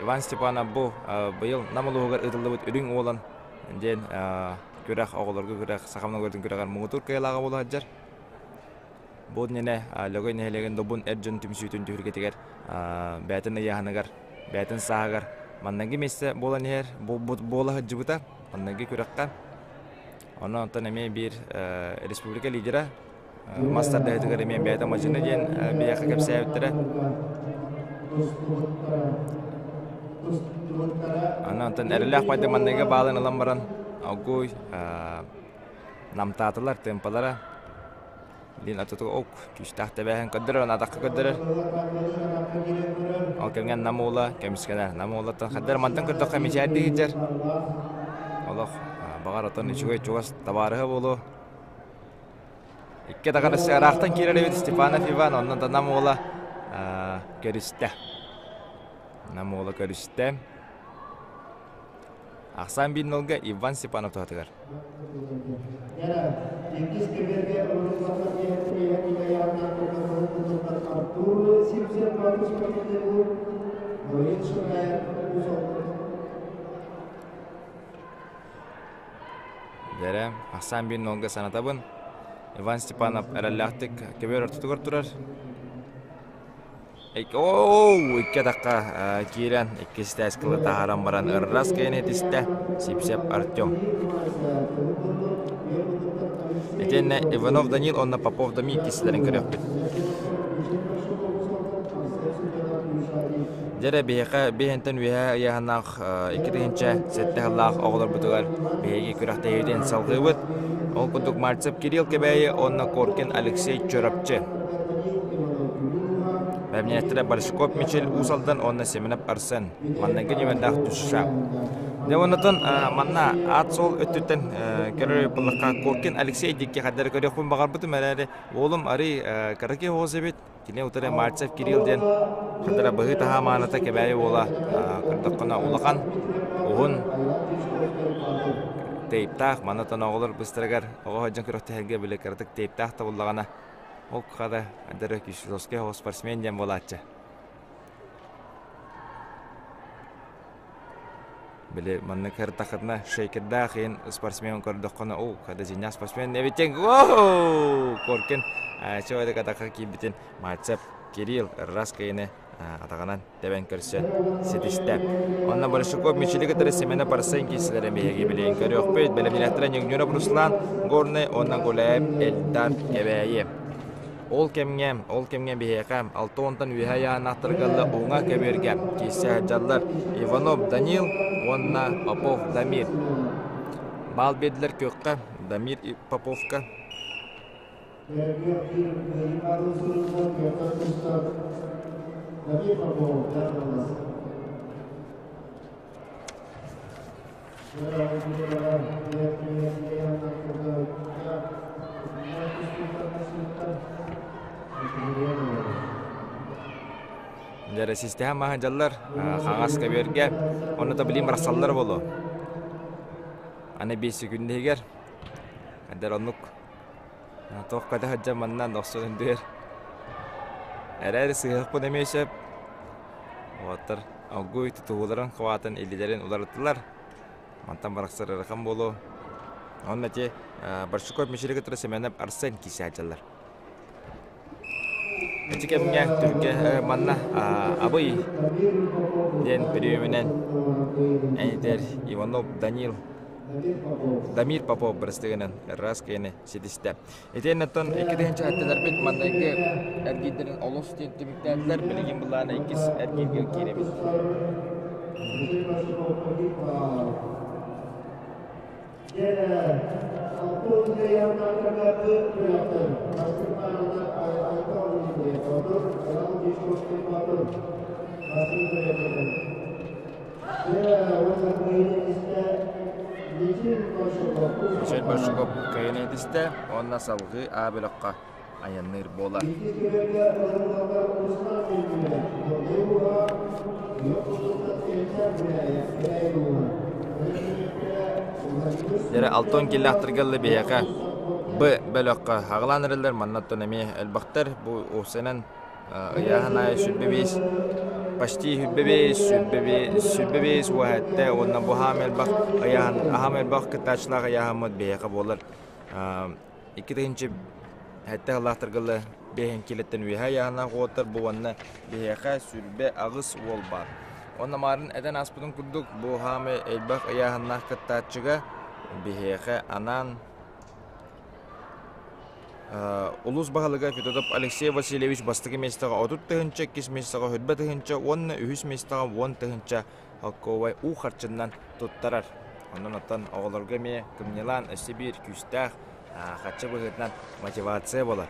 Иван Степанов бу быйыл Нам улууһугар ыытыллыбыт Үрүҥ Уолан диэн күрэх оҕолорго күрэх саха мунугурдун күрэҕэр муҥутуур кыайыылааҕа буола сылдьар. Бу иннинэ Лөгөй нэһилиэгин Добун эр дьон түмсүүтүн түһүлгэтигэр бэйэтин ыйааһыныгар, бэйэтин сааһыгар манныгы миэстэ буолан иһэр буола сылдьыбыта манныгы күрэххэ. Онон онтон эмиэ биир республика лидера мас тардыһыытыгар эмиэ бэйэтэ мадьыны диэн биһиэхэ кэпсээбиттэрэ. Аны онтон эрэлээх пайда манныга баалын ылан баран огуй намтаатылар темпалара Билин ортотугар ок күүстээх тэбээһин көрдөрөр, атахха көрдөрөр. Ол кэмҥэ Нам уола көмүскэнэр. Нам уолаттан хаддар мантан көрдөххө мичээрдии сылдьар. Олох баҕар отон үчүгэй чугас табаарыһа буолуо. Икки атаҕар өссө ыраахтан киирэр эбит Степанов Иван, онно да Нам уола көрүстэ. Нам уола көрүстэ. Ахсаан биир нолга Иван Степанов туһатыгар. Дэрэ, ахсаан биир нолга санатабын. Иван Степанов эрэллээхтик көбүөр ортотугар турар. Оу, икки атахха киирэн, иккис тээскилы таһааран баран ыррас кэйэн этистэ Сипсеп Артем. Итиэннэ Иванов Данил уонна Попов Дамир иккислэрин көрүөхпүт. Дьэрэ биһиэхэ биһиэнтэн үөһээ ыйааһыннаах 2007 сыллаах оҕолорбутугар биһиги күрэхтэһиибитин салҕыыбыт. Ол курдук Мальцев Кирилл Кэбээйи уонна Коркин Алексей Чурапчы. Бэбинэттэрэ Большаков Мичил Уус Алдан уонна Семенов Арсен манныгы ньүмэрдээх Түшша. Дьэ оннотон манна аат-суол өттүттэн көрөр буллахха Коркин Алексей диэки хардары көрүөхпүн баҕарбытым эрээри уолум арый кыракый оҕус эбит. Кини утары Мальцев Кирилл диэн хардара быһыы таһаа мааната Кэбээйи уола көрдөххүнэ улахан, уһун, тейптаах манна оҕолор быстарыгар оҕо сылдьан күрэхтэһэргэ били кыратык тейптаах табыллаҕына Ол хата эдэр Кишиловскай оҕо спортсмен диэн буолааччы. Били манна кыртахытына шейкердаах иһин спортсмен көрдөххүнэ, оо, хата дьиҥнээх спортсмен эбитин, воу, Коркин чуо атахха киирбитин Мальцев Кирилл раз кыйыны атаҕынан тэбэн көрсөн ситистэ. Онно Большаков Мичили кытары Семена Парсен киирсилэрэ биһиги билигин көрүөхпүт. Бэлэмнээхтэрэ Ньугньуров Руслан, Горнай уонна Гуляев Эльдар Кэбээйи. Ол кэмҥэ, ол кэмҥэ биһиэхэ алта уонтан үөһэ айааннаахтарга уҥа көбүөргэ киирсэ сылдьаллар Иванов Данил уонна Попов Дамир. Баал биэрдилэр күөххэ Дамир Поповка. Дьэ систэһэ маһа дьаллар хаҥас көбүөргэ онно да билим барсаллар боло. Аны биир секүндиһигэр эдэр оннук туох көтө сылдьан манна дохсун үрдүгэр эрээри сыһыахпын эмиэ сөп. Уолаттар оггуй тутуһууларын хватын илиилэрин уларыттылар. Мантан барахсар ыарахан буолуо. Онно ити Барсуков Мичили кытары Семенов Арсен киирсэ сылдьаллар. Ити кэмҥэ түргэ манна Абый диэн бүрүөмүнэн этэр Иванов Данил Дамир Попов бырастыгынан раз киэни ситистэ. Итиэннэ оттон 2007-лэрбит маннайгы эргиирдэрин олус диэн түмүктээтилэр. Билигин былаана иккис эргииргэ киирэбит. Мишель Большаков кыайан этистэ уонна салгыы А бөлөххө айанныыр буолар. Дьэрэ Алтон киллэхтэргэ биһиэхэ Б бөлөххө аҕалаан эрэллэр маннаттан эмиэ элбэхтэр бу уопсайынан ыйааһын аайы 25 почти 25 25 25 уонна бу аһаам элбэх ыйааһын аһаам элбэх кыттааччылаах ыйааһыммыт биһиэхэ буолар 2007 сыллаахтарга ыла биэһин киилэттэн үөһэ ыйааһыннаах уолаттар бу уонна биһиэхэ 28 уол баар. Онно маарын этэн ааспытын курдук бу хаамай элбэх ыйааһыннаах кыттааччыга биһиэхэ анаан улуус баһылыга Федотов Алексей Васильевич бастакы миэстэҕэ 30 тыһыынча, иккис миэстэҕэ 20 тыһыынча уонна үһүс миэстэҕэ 10 тыһыынча холкуобай уу харчыннан туттарар. Онон оттон оҕолорго эмиэ кымньылаан өссө биир күүстээх харчы быһыытынан мотивация буолар.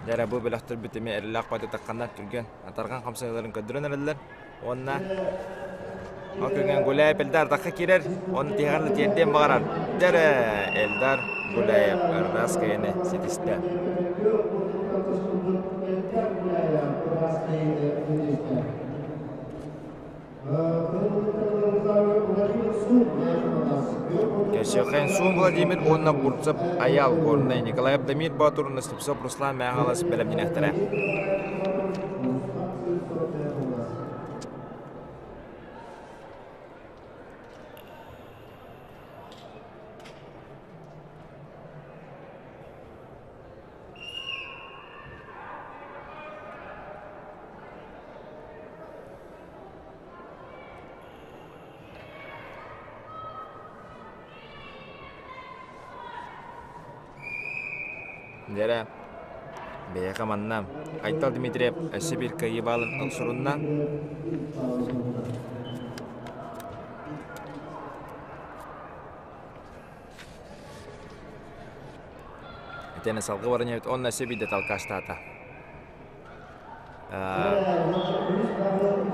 Дьэ бу бөлөхтөрбүт эмиэ эрэллээх байтатахханнар түргэн атарҕан хамсаныыларын көрдөрөн эрэллэр. Уонна ол күҥҥэ Гуляев Эльдар тахха киирэр, оны тиһэҕэр да тиэрдиэн баҕарар. Дьэ эрэ Эльдар Гуляев ыраас кыайыыны ситистэ. Кэсиэххин Сун Владимир уонна Бурцев Айаал Горнай Николай Абдамир Боотур уонна Слепцов Руслан Мэхалас бэлэмнэниэхтэрэ. Дьэрэ, бэйэхэ манна Айтал Дмитриев өссө биир кыайыы баалын сурунна. Итиэннэ салгыы баран иһэбит уонна өссө биирдэ талкаастаата.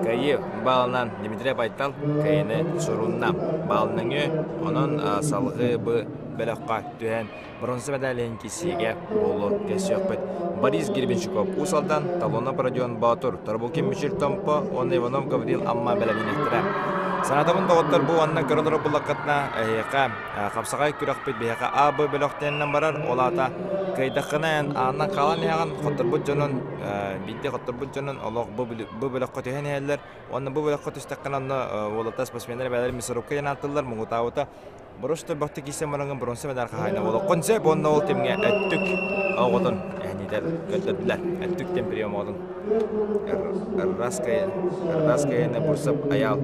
Кыайыы баалынан Дмитрий Байтал кыайыыны сурунна. Баал нөҥүө, онон салгыы бу бөлөххө түһэн бронза медалиһын киирсиигэ буолуо көрсүөхпүт. Борис Гребенщиков Уус Алдан, Талонов Родион Боотур, Торбукин Мичил Томпо уонна Иванов Гаврил Амма бэлэмнэниэхтэрэ. Санатабын доҕоттор бу уонна көрөн олорор буллаххытына эһиэхэ хапсаҕай күрэхпит биһиэхэ А Б бөлөхтөрүнэн барар. Ол аата кыайдаххына эн аанынан хаалан иһэҕин, хотторбут дьонун биирдэ хотторбут дьонун олох бу бу бөлөххө түһэн иһэллэр. Уонна бу бөлөххө түстэххинэ онно уолаттар спортсменнар бэйэлэрин мясорубка диэн ааттыыллар муҥутаабыта Борош торбохто киирсэн бараҥҥын бронза медаль хаһаайына буолуоххун сөп уонна ол кэмҥэ өттүк оҕотун эһэниитэр көрдөрдүлэр. Өттүк диэн прием оҕотун Ырраскайаны Бурсов Айаал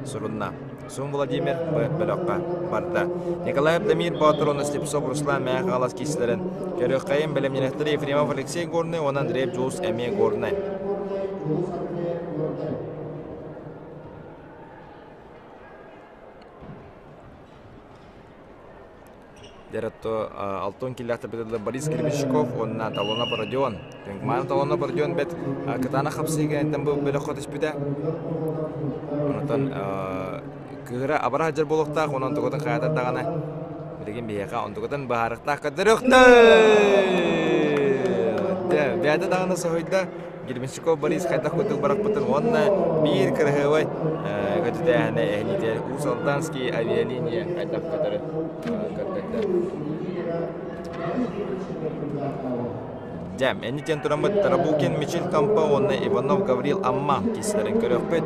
сурунна. Сун Владимир Б. бөлөххө барда. Николаев Дамир Боотур уонна Слепцов Руслан Мэйэ Хаҥалас киирсилэрин көрүөххэйин бэлэмнэнэхтэр Ефремов Алексей Горный уонна Андреев Дьулус эмиэ Горнай. Дьэ алтон киллэхтэрбит Борис Кирбичков уонна Талонов Родион. Мааны Талонов Родион бэт кытаанах хапсыыга энтэн бу бөлөххө түспүтэ. Онтон кыыра абара сылдьар буолуохтаах, онон тугутун хайатар даҕаны билигин биһиэхэ онтугутун быһаарыахтаах көрдөрүөхтэй! Бэйэтэ даҕаны соһуйда. Гермещиков Борис хайдах курдук барахпытын уонна биир кыраһыабай көтүтээһинэ эһиниитэ Уус Алданский авиалиния хайдах көтөрү көрдөрдө. Дьэ, эннитен тураммыт Тарабукин Мичил Томпо уонна Иванов Гаврил Амма киисэлэрин көрүөхпүт.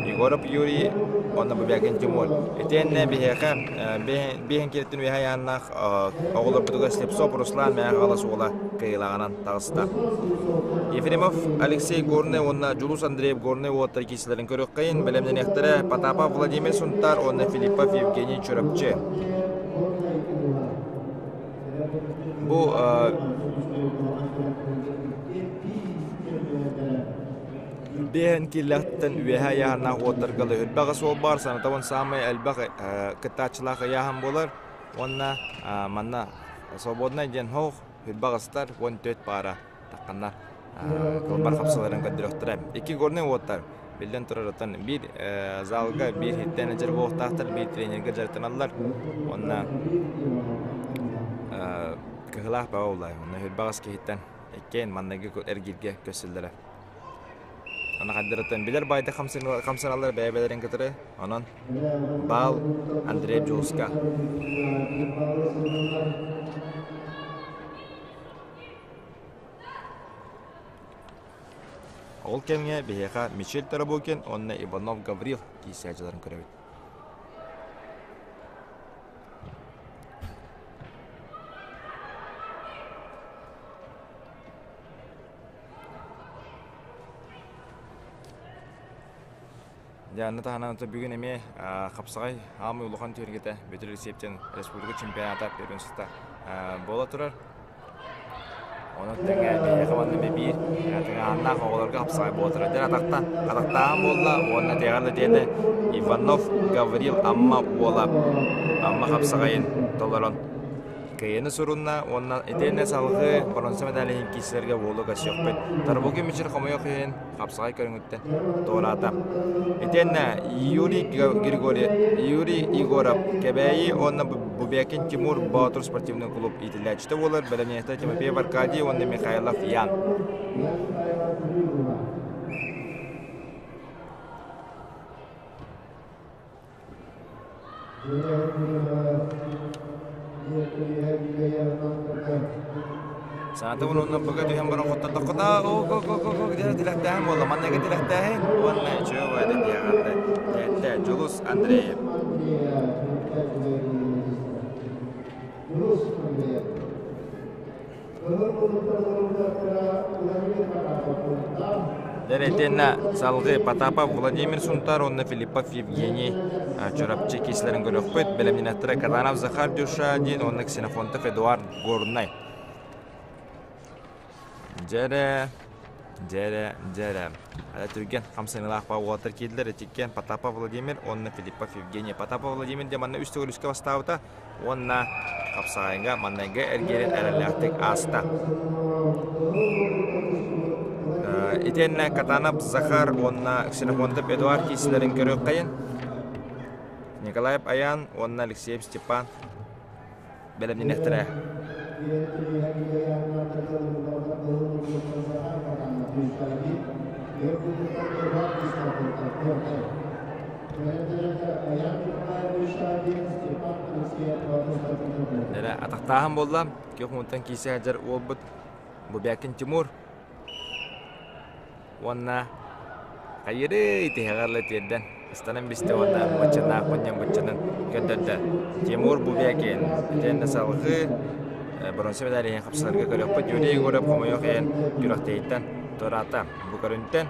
Егоров Юрий уонна Бубякин Тимур. Итиэннэ биһиэхэ биэһин кириттин үөһэ айааннаах оҕолорбутугар Слепцов Руслан Мээх Аҕалас уола кыайыылааҕынан таҕыста. Ефремов Алексей Горный уонна Дьулус Андреев Горный уолаттар киисэлэрин көрүөххэйин бэлэмнэниэхтэрэ Потапов Владимир Сунтаар уонна Филиппов Евгений Чурапчы. Бу биэһин кииллэхтэн үөһэ ыйааһыннаах уоттарга лөһүрбэҕэ суол баар санатабын саамай элбэх кыттааччылаах ыйааһын буолар уонна манна свободнай диэн хоох хүрбэҕистар 14 паара тахханнар кылбар хапсаларын көрдөрүөхтэрэ. Икки горнай уоттар биллэн турар оттон биир залга биир иһиттэн эдэр буолуохтаахтар, биир тренергэ дьарыктаналлар уонна кыһылаах баҕа улай онно хүрбэҕис киһиттэн иккиэн манныгы эргииргэ көссүллэрэ. Аны хайдарыттан билэр баайда хамсаналлар бэйэ-бэйэлэрин кытары. Онон баал Андрей Джулска. Ол кэмҥэ биһиэхэ Мичил Тарабукин уонна Иванов Гаврил киирсээччилэрин көрөбүт. Дьэ, аны таһынан бүгүн эмиэ хапсаҕай аамый улахан түһүлгэтэ Бүөтүр Алексеевтэн республика чемпионата первенствота буола турар. Онон тэҥэ биһиэхэ манна эмиэ биир тыҥааһыннаах оҕолорго хапсаҕай буола турар. Дьэ, атахта атахтааһын буолла уонна тиэҕэр да диэни Иванов Гаврил Амма уола Амма хапсаҕайын толорон Кыайыыны сурунна уонна итиэннэ салгыы боруонса медаль иһин киирсэргэ уолу көрсүөхпүт. Тарбугин Мичил хомойуох иһин хапсаҕай көрүҥүттэн туораата. Итиэннэ Юрий Григорьев, Юрий Егоров Кэбээйи уонна Бубякин Тимур Боотур спортивный клуб иитиллээччитэ буолар бэлэмнээхтэр Тимофеев Аркадий уонна Михайлов Ян. Санатыбын уонна быга түһэн баран хоттордоххуна оо где тилэхтээһин буолла манныгы тилэхтээһин уонна үчүгэй да диэҕэрдэ тиэттэ Дьулус Андреев Дэрэтиэннэ салгыы Потапов Владимир Сунтар уонна Филиппов Евгений Чурапчы киислэрин көрүөхпүт. Бэлэмнэнэттэрэ Катанов Захар Дюшадин уонна Ксенофонтов Эдуард Горнай. Дьэрэ, дьэрэ, дьэрэ. Түргэн хамсаныылаах уолаттар киирдилэр. Этиккен Потапов Владимир уонна Филиппов Евгений. Потапов Владимир диэн манна үс төгүл үскэ бастаабыта. уонна хапсаҕайга маннайга эргиирин эрэллээхтик ааста. Итиэннэ Катанов Захар уонна Ксенофонтов Эдуард киисилэрин көрүөххэйин. Николаев Аян уонна Алексеев Степан бэлэмнэниэхтэрэ. Эрэ атахтааһын буолла. Күөх мунтан киирсэ сылдьар уолбут Бубякин Тимур уонна хайырый тиһэҕэр ыла тиэрдэн ыстанан бистэ уонна баччанаах мунньан баччанан көрдөрдө. Тимур Бубякин итиэннэ салгыы боруонса медаль иһин хапсаларга көрүөхпүт. Юрий Егоров хомойуох иһин күрэхтэһииттэн туораата. Бу көрүнтэн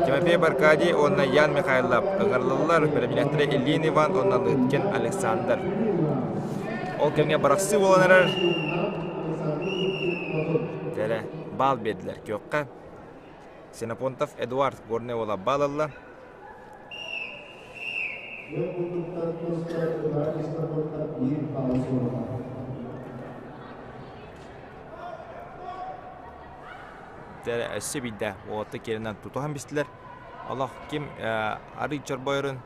Тимофей Аркадий уонна Ян Михайлов ыҥырыллаллар, бэлэмнээхтэрэ Ильин Иван уонна Лыткин Александр. Ол кэмҥэ барахсыы буолан эрэр. Дьэрэ, баал биэрдилэр күөххэ. Ксенофонтов Эдуард Горнай уола баал ылла. Өссө биирдэ уолаттар киэринэн тутуһан бистилэр. Олох ким арый чорбойорун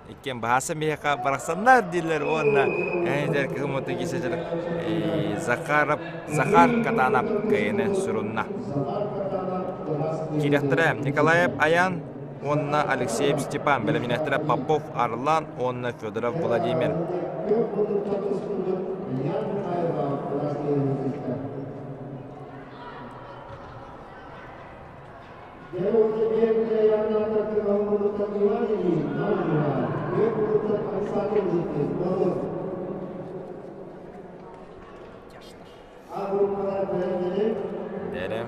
иккиэн баһааса миэхэ барахсаннар дииллэр уонна эһэтэр кыһыммыты киисэтэр Захаров Захар Катанов кыайыны сурунна. Киирэхтэрэ Николаев Аян уонна Алексеев Степан, бэлэмнээхтэрэ Попов Арлан уонна Федоров Владимир. Дэрэ.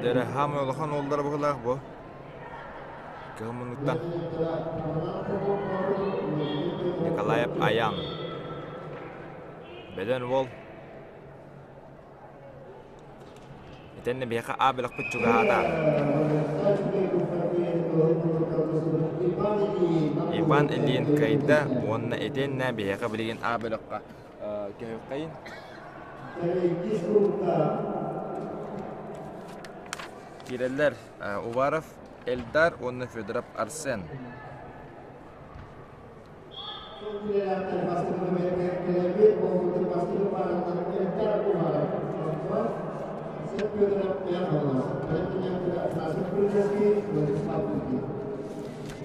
Дэрэ хаамай улахан уоллара быһыылаах бу. Кыһыл муннуктан Николаев Аян. Бөдөн уол Итиннэ биһиэхэ А бөлөхпүт чугаһаата. Иван Ильин кыайда уонна итиннэ биһиэхэ билигин А бөлөххө көһүөххэйин. Киирэллэр Уваров Эльдар уонна Федоров Арсен.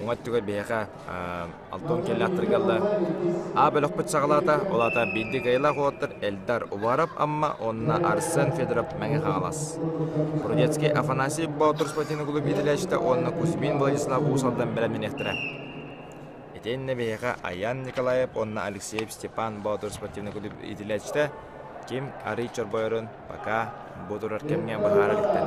Уҥа өттүгэр биһиэхэ Алтон кэллэхтэргэ А бөлөхпүт саҕалаата, ол аата биирдик кыайыылаах уолаттар Эльдар Уваров Амма уонна Арсен Федоров Мэҥэ Хаҥалас. Прудецкий Афанасий Боотур спортивный клуб иитиллээччитэ уонна Кузьмин Владислав Уус Алдан бэлэмнэниэхтэрэ. Итиэннэ биһиэхэ Аян Николаев уонна Алексеев Степан Боотур спортивный клуб иитиллээччитэ ким арый чорбойорун пока бу турар кэмҥэ быһаара иликтэр.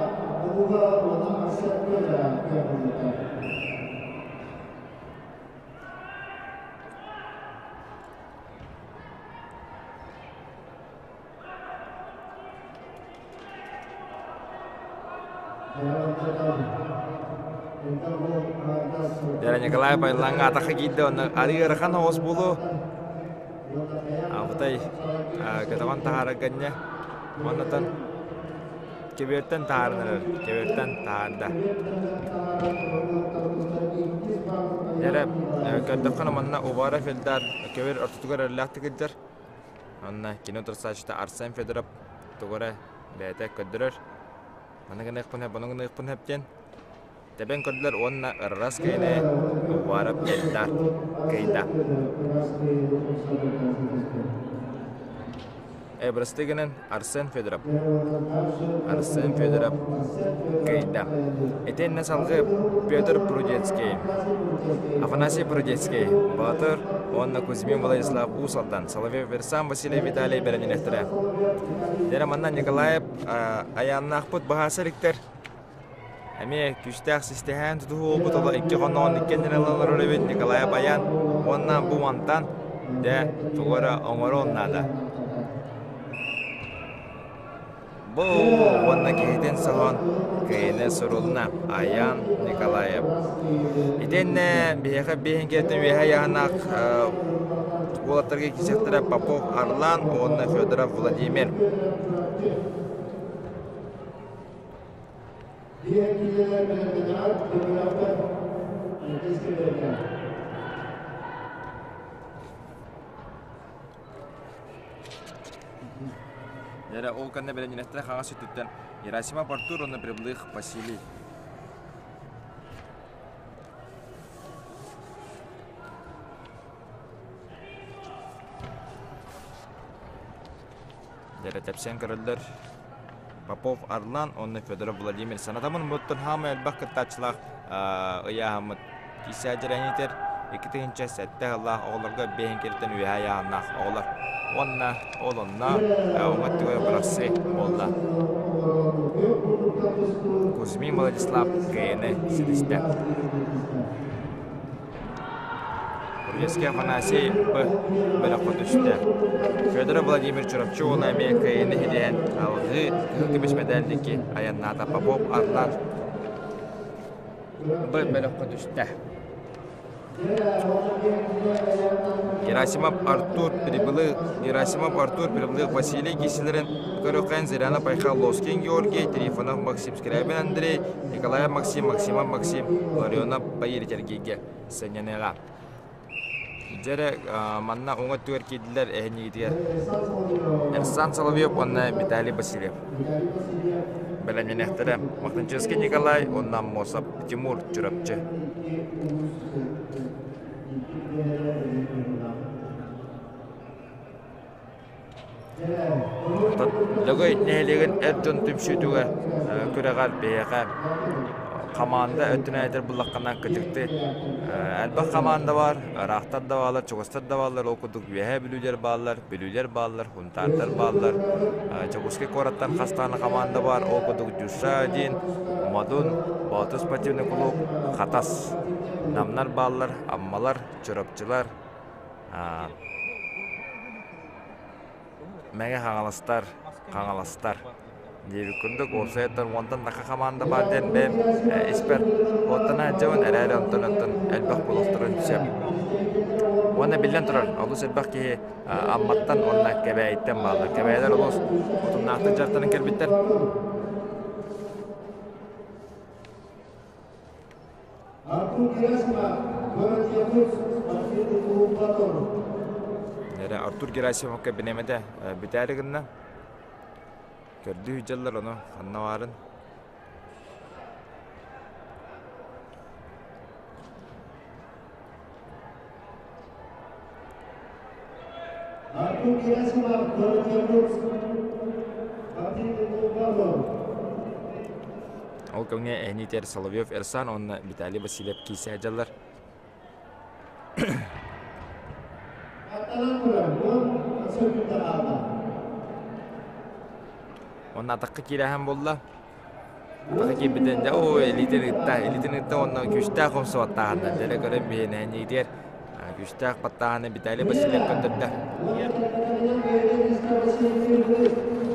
Дьэ, Николай Байлаҥҥа атахха киирдэ, онно арыы ыарахан оҕус буолуо. Абытай көтөҕөн таһаарарга инньэ. Уоннатан кэбиэртэн таһаарынарар, кэбиэртэн таһаарда. Дьэ, көрдөххүнэ манна Уваров Эльдар кэбиэр ортотугар эрэллээхтик сылдьар. Онно кини утарсааччыта Арсен Федоров тугу эрэ бэйэтэ көрдөрөр. Маны гыныахпын сөп, ону гыныахпын сөп диэн тэбэн көрдүлэр уонна ырарас киһини Уваров Эльдар кыайда. Бырастыы гынан Арсен Федоров. Арсен Федоров кыайда. Итиэннэ салгыы Петр Прудецкий, Афанасий Прудецкий, Баатыр уонна Кузьмин Владислав Уус Алдан, Соловьев Версан Василий Виталий бэлэмнэниэхтэрэ. Дьэ манна Николаев айааннаахпыт баһааса иликтэр. Эмиэ күүстээх систэһээн тутуһуу бутула икки хоноон иккиэннэрин ылан эбит Николаев Аян уонна бу мантан дьэ тугу эрэ оҥоруон наада. Бу уонна киһитин соһон кыайыны сурулна Аян Николаев. Итиэннэ биһиэхэ биэһин үөһэ ыйааһыннаах уолаттарга киирсиэхтэрэ Попов Арлан уонна Федоров Владимир. Дьэ, ол кэннэ бэлэмнэнэхтэрэ хаҥас өттүттэн Герасимов Артур уонна Прибылых Василий. Дьэ, тэпсэн көрөллөр. Попов Арлан уонна Федоров Владимир санатамын буттун хаамай элбэх кыттааччылаах ыйааһыммыт киисээдьэрэниитэр 2007 сыллаах оҕолорго биэһин кэлтэн үөһэ ыйааһыннаах оҕолор уонна ол онно уҥа өттүгэр бырахсыы буолла. Кузьмин Владислав кыайыны ситистэ. Рудецкий Афанасий Б. бөлөххө түстэ. Федоров Владимир Чурапчы уола эмиэ кыайыыны иһилээн алҕыы кыһыл көмүс мэдээллики айаннаата Попов Арлан Б. бөлөххө түстэ. Герасимов Артур Прибылых, Герасимов Артур Прибылых Василий Киселерин Көрөхөн Зырянов Айхал Лоскин Георгий, Трифонов Максим Скрябин Андрей, Николаев Максим, Максимов Максим, Ларионов Баир Сергейге сынньаныаҕа. Дьэрэ манна уҥа өттүгэр киирдилэр эһинигитигэр Эрсан Соловьев уонна Виталий Васильев. Бэлэмнэниэхтэрэ Махтанчевский Николай уонна Аммосов Тимур Чурапчы. Лөгөй нэһилиэгин эр дьон түмсүүтүгэр күрэҕэр биһиэхэ хамаанда өттүнэн этэр буллаххына кытыкты элбэх хамаанда баар, ыраахтар да бааллар, чугастар да бааллар, ол курдук Үөһээ Бүлүүлэр бааллар, Бүлүүлэр бааллар, Хунтаардар бааллар, Дьокуускай куораттан хас даҕаны хамаанда баар, ол курдук Дюша диэн, Модун, Боотур спортивный клуб, Хатас, Намнар бааллар, Аммалар, Чурапчылар, Мэҥэ Хаҥаластар, Хаҥаластар диэбит курдук уопсайыттан уонтан таха хамаанда баар диэн бэйэм испэр оттон дьабын эрээри онтон онтон элбэх буолуохтарын сөп. Уонна биллэн турар, олус элбэх киһи Амматтан уонна Кэбээйиттэн бааллар. Кэбээйилэр олус утумнаахтык дьарыктанан кэлбиттэр. Эрэ Артур Герасимовка биниэмэтэ бүтээри гынна. Көрдүү сылдьаллар ону ханна баарын. Артур Герасимов, город Якутск, спортивный клуб «Батор». Ол кэмҥэ эһиниитигэр Соловьев Эрсан уонна Виталий Васильев киирсэ сылдьаллар. Аттанан турар, уон сөкүүндэ хаалла. Уонна атахха киирэһэн буолла. Атахха киирбитин дьэ оо илиитин ытта, илиитин ытта уонна күүстээх хомсу баттааһынна. Дьэ көрөн биһиэнэһиниитигэр күүстээх баттааһыны Виталий Васильев көрдөрдө.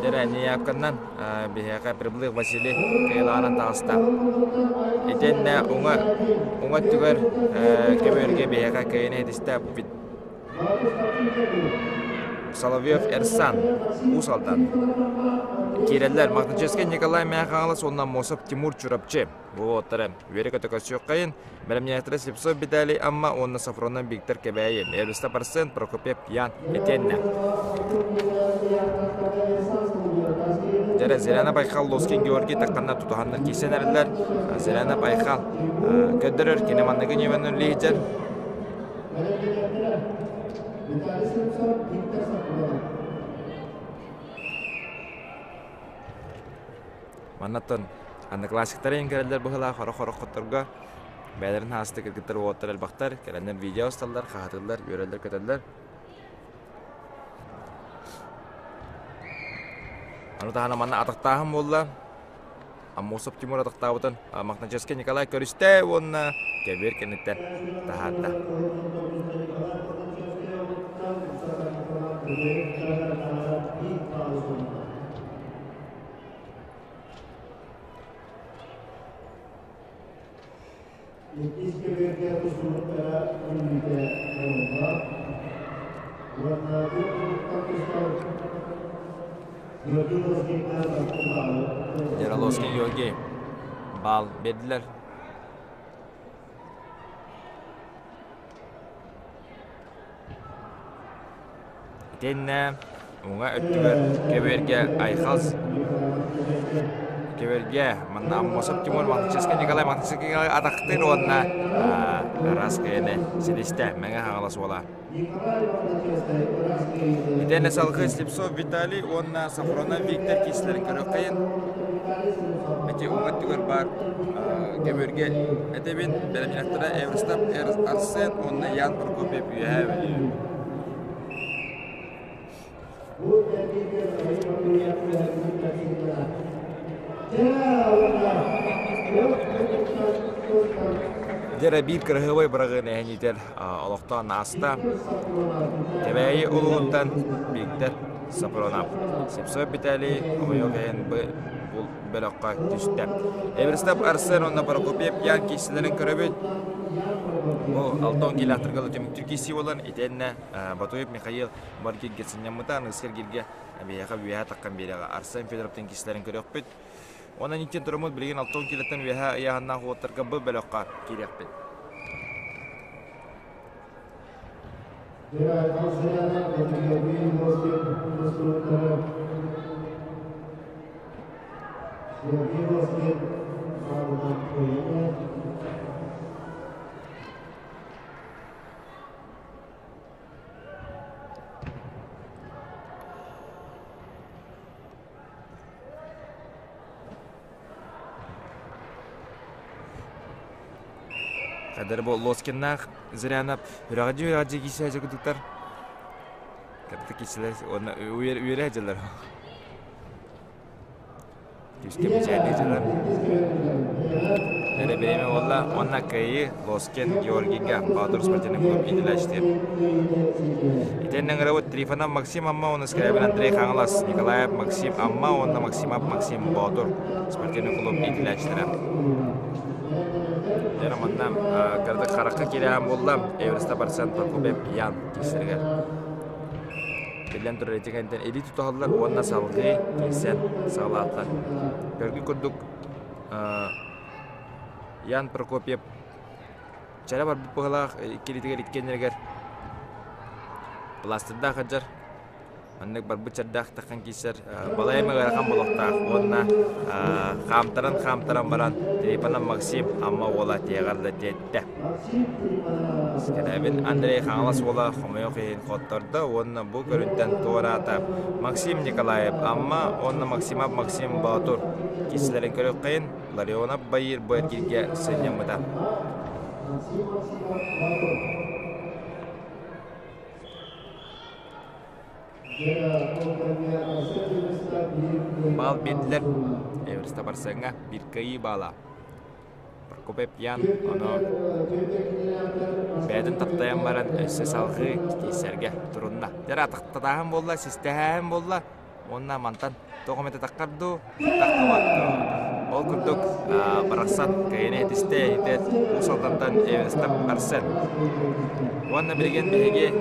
Дьэ Нияпканнан биһиэхэ Прибылых Василий кыайылаанан таҕыста. Итиэннэ уҥа уҥа өттүгэр көбүөргэ биһиэхэ кыайыыны ситистэ Соловьев Эрсан, Уус Алдан. Киирэллэр Махначевскай Николай Мэхаалас уонна Мосов Тимур Чурапчы. Бу уоттара үөрэ-көтө көрсүөххэйин. Бэлэмнээхтэрэ Слепцов Виталий Амма уонна Сафронов Виктор Кэбээйи. Эриста Парсен, Прокопьев Ян итиэннэ. Дьэрэ Зеляна Байхал Лоскин Георгий тахханна тутуһаннар киирсэн эрэллэр. Зеляна Байхал көрдөрөр кини манныгы ньүмэн үллиһитэр. Виталий Слепцов, Виктор Сафронов. Маннаттан одноклассниктары иҥкэрэллэр быһыылаах хорох-хорох хотторго бэйэлэрин хаастык кыргыттар уолаттар элбэхтэр кэлэннэр видео усталлар хаһытыллар үөрэллэр-көтөллөр Ону таһынан манна атахтааһын буолла Аммосов Тимур атахтаабытын Мохначевскай Николай көрүстэ уонна кэбиэр кэнниттэн таһаарда. Иккис көбүөргэ тустубуттара мүнүүтэ буолла. Уонна үп тустар Георгий Лоскинна Яраловский Георгий баал бердилер. Итиэннэ уҥа өттүгэр көбүөргэ Айхал көбүөргэ манна Аммосов Тимур Махначевскай Николай Махначевскай Николай атахтыыр уонна ыраас кэйэни ситистэ Мэҥэ Хаҥалас уола. Итиэннэ салгыы Слепцов Виталий уонна Сафронов Виктор киирсилэрин көрүөххэйин. Ити уҥа өттүгэр баар көбүөргэ этэбин бэлэмнээхтэрэ Эверстов Арсен уонна Ян Прокопьев үөһээ Бүлүү. Дьэ биир кыраһыабай быраҕыын эһэниитэр олохтоон ааста. Кэбээйи улууһуттан Виктор Сапронов. Слепцов Виталий хомойуох иһин бу бөлөххө түстэ. Эверстов Арсен уонна Прокопьев Ян киирсилэрин көрөбүт. Бу 60 километрга түмүктүүр киирсии буолан, итиэннэ Батуев Михаил Баргиргэ сынньаммыта, аныгыскы эргииргэ биһиэхэ үөһэ таххан биэрэҕэ Арсен Федоровтын киирсилэрин көрүөхпүт. Онон иккиэн тураммыт билигин 60 килоттан үөһэ ыйааһыннаах уоттарга бу бөлөххө киириэхпит. Кадыр бу Лоскиннаах Зырянов үрэҕдьи үрэҕдьи киисээдьи кудуктар. Кырдык киисэлэр уонна үөрэ дьылар. Күүскэ мичээрдии дьылар. Эрэ бириэмэ буолла уонна кыайыы Лоскин Георгийга Боотур спортивный клуб иитиллээччитигэр. Итиэннэ ыҥырабыт Трифонов Максим Амма уонна Скрябин Андрей Хаҥалас, Николаев Максим Амма уонна Максимов Максим Боотур спортивный клуб иитиллээччилэрэ. Дьэ, манна кырдык харахха кирээн буолла Эверста барсан Прокопьев Ян киирсэригэр. Биллэн турар ити кэнниттэн илии тутуһаллар уонна салгыы киирсэн саҕалаатылар. Көргү курдук Ян Прокопьев чэрэ барбыт быһыылаах иккилиитигэр иккиэннэригэр пластырдаах сылдьар. Маннык барбыт чэрдээх таххан киирсэр балай эмэ ыарахан болохтаах уонна хаамтаран-хаамтаран баран Трифонов Максим Амма уола тиэҕэр да тиэттэ. Скрябин Андрей Хаҥалас уола хомойуох иһин хоттордо уонна бу көрүнтэн туораата. Максим Николаев Амма уонна Максимов Максим Боотур киирсилэрин көрүөххэйин Ларионов Байыр бу эргииргэ сынньаммыта. Баал биэрдилэр Эверста Барсеҥҥа биир кыайыы баала. Прокопьев Ян ону бэйэтин таптайан баран өссө салҕыы киирсэргэ турунна. Дьэ атахтатааһын буолла, систэһээһин буолла уонна мантан тоҕо эмэтэ таххар дуу, таххыбат дуу. Ол курдук барахсан кыайан этистэ иһитет Уус Алдантан Эверстов Арсен. Уонна билигин биһиги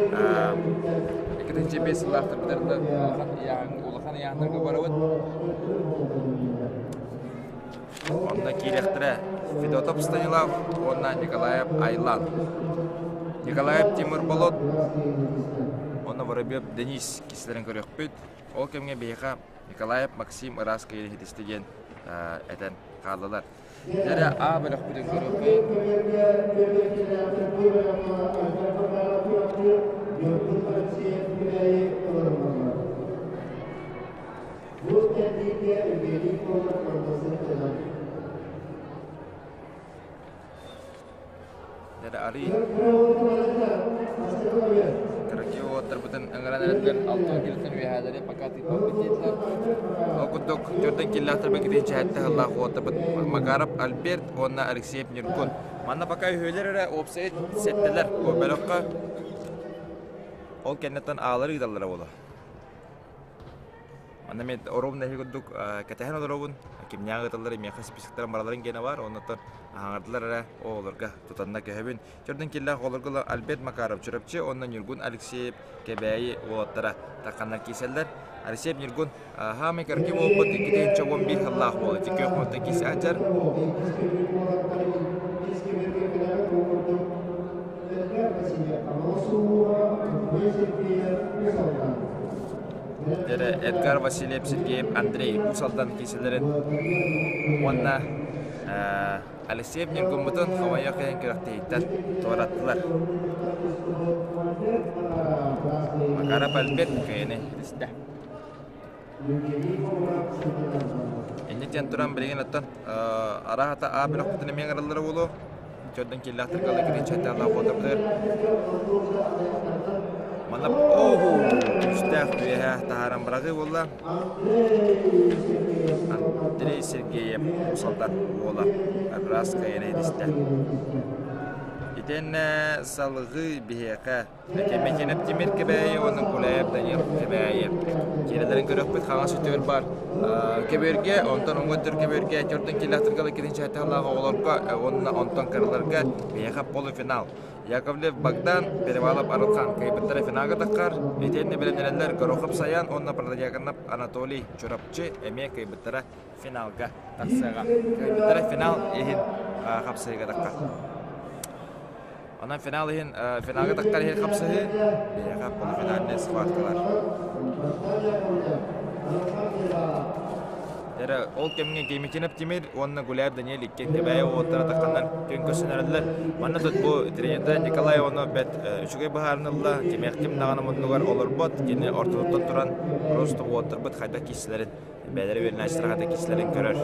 2005 сыллаахтарбытыгар улахан ыйааһыннарга барабыт. Онно киириэхтэрэ Федотов Станилав уонна Николаев Айлан. Николаев Тимур Болот уонна Воробьев Денис киһилэрин көрүөхпүт. Ол кэмҥэ биһиэхэ Николаев Максим ыраас кыайыы иһитистэ диэн этэн хааллылар. Дьэрэ А бөлөхпүтүн көрүөхпүт. Бу кэрдиигэ Евгений Конов мантасын ылар. Дьэ арый Кыракый уолаттарбытын ыҥыран эрэллэр алтан килтэн үөһээлэри пока тыыппаппыт диэтилэр. Ол курдук төрдөн киллаахтар бэкитин чэһэтте сыллаах уолаттарбыт Макаров Альберт уонна Алексеев Ньургун. Манна пока үһүөлэр эрэ уопсай сэттэлэр бу бөлөххө. Ол кэнниттэн аалар ыыталлара буолуо. Манна мен оруобуна эһи курдук кэтэһэн олоробун. Кимнээх ыыталлар миэхэ списоктарын бараларын гиэнэ бар. Оннуттан аһаҥардылар эрэ оҕолорго тутанна көһөбүн. Чөрдөн киллээх оҕолорго Альберт Макаров Чурапчы уонна Ньургун Алексеев Кэбээйи уолаттара тахханнар киирсэллэр. Алексеев Ньургун хаамай кыракый буолбут 2011 сыллаах буола. Ити күөх муттан киирсэ сылдьар. Дэрэ Эдгар Васильев, Сергеев Андрей Уус Алдан киисэлэрин уонна Алексеев Ньургуммутун хомойуох иһин күрэхтэһииттэн туораттылар. Макаров Альберт кыайыны ситистэ. Инниттэн туран билигин оттон араһата А бөлөхпүтүн эмиэ ыҥыраллара буолуо. Төрдөн киллаахтар калыкырын чаттаалаах буоларбытыгар. Манна оһу күүстээх үөһэ таһааран быраҕыы буолла. Андрей Сергеев Уус Алдан уола раз кыайан иһитистэ. Итиэннэ салгыы биһиэхэ Кэмитиэнэп Тимир Кэбээйи уонна Гуляев Данил Кэбээйи киирэлэрин көрүөхпүт хаҥас өттүгэр баар көбүөргэ, онтон уҥа өттүгэр көбүөргэ төрдүн киилэхтэргэ иккитин чээтэ оҕолорго уонна онтон кыраларга биһиэхэ полуфинал. Яковлев Богдан, Перевалов Арылхан кыайбыттара финалга таххар, итиэннэ бэлэмнэнэллэр Горохов Саян уонна Протодьяконов Анатолий Чурапчы эмиэ кыайбыттара финалга тахсыаҕа. Кыайбыттара финал иһин хапсыһыыга таххар. Онон финал иһин финалга таххар иһин хапсыһыы биһиэхэ полуфинальнай схваткалар. Эрэ ол кэмҥэ Гемитинов Тимир уонна Гуляев Даниэль иккиэн Кэбээйи уолаттара тахханнар күн көрсүнэрэллэр. Манна тут бу тренердэ Николай ону бэт үчүгэй быһаарынылла, кимиэх ким даҕаны муннугар олорбот, кини ортотуттан туран просто уолаттарбыт хайдах киирсилэрин бэйэлэрэ үөрэнээччилэр хайдах киирсилэрин көрөр.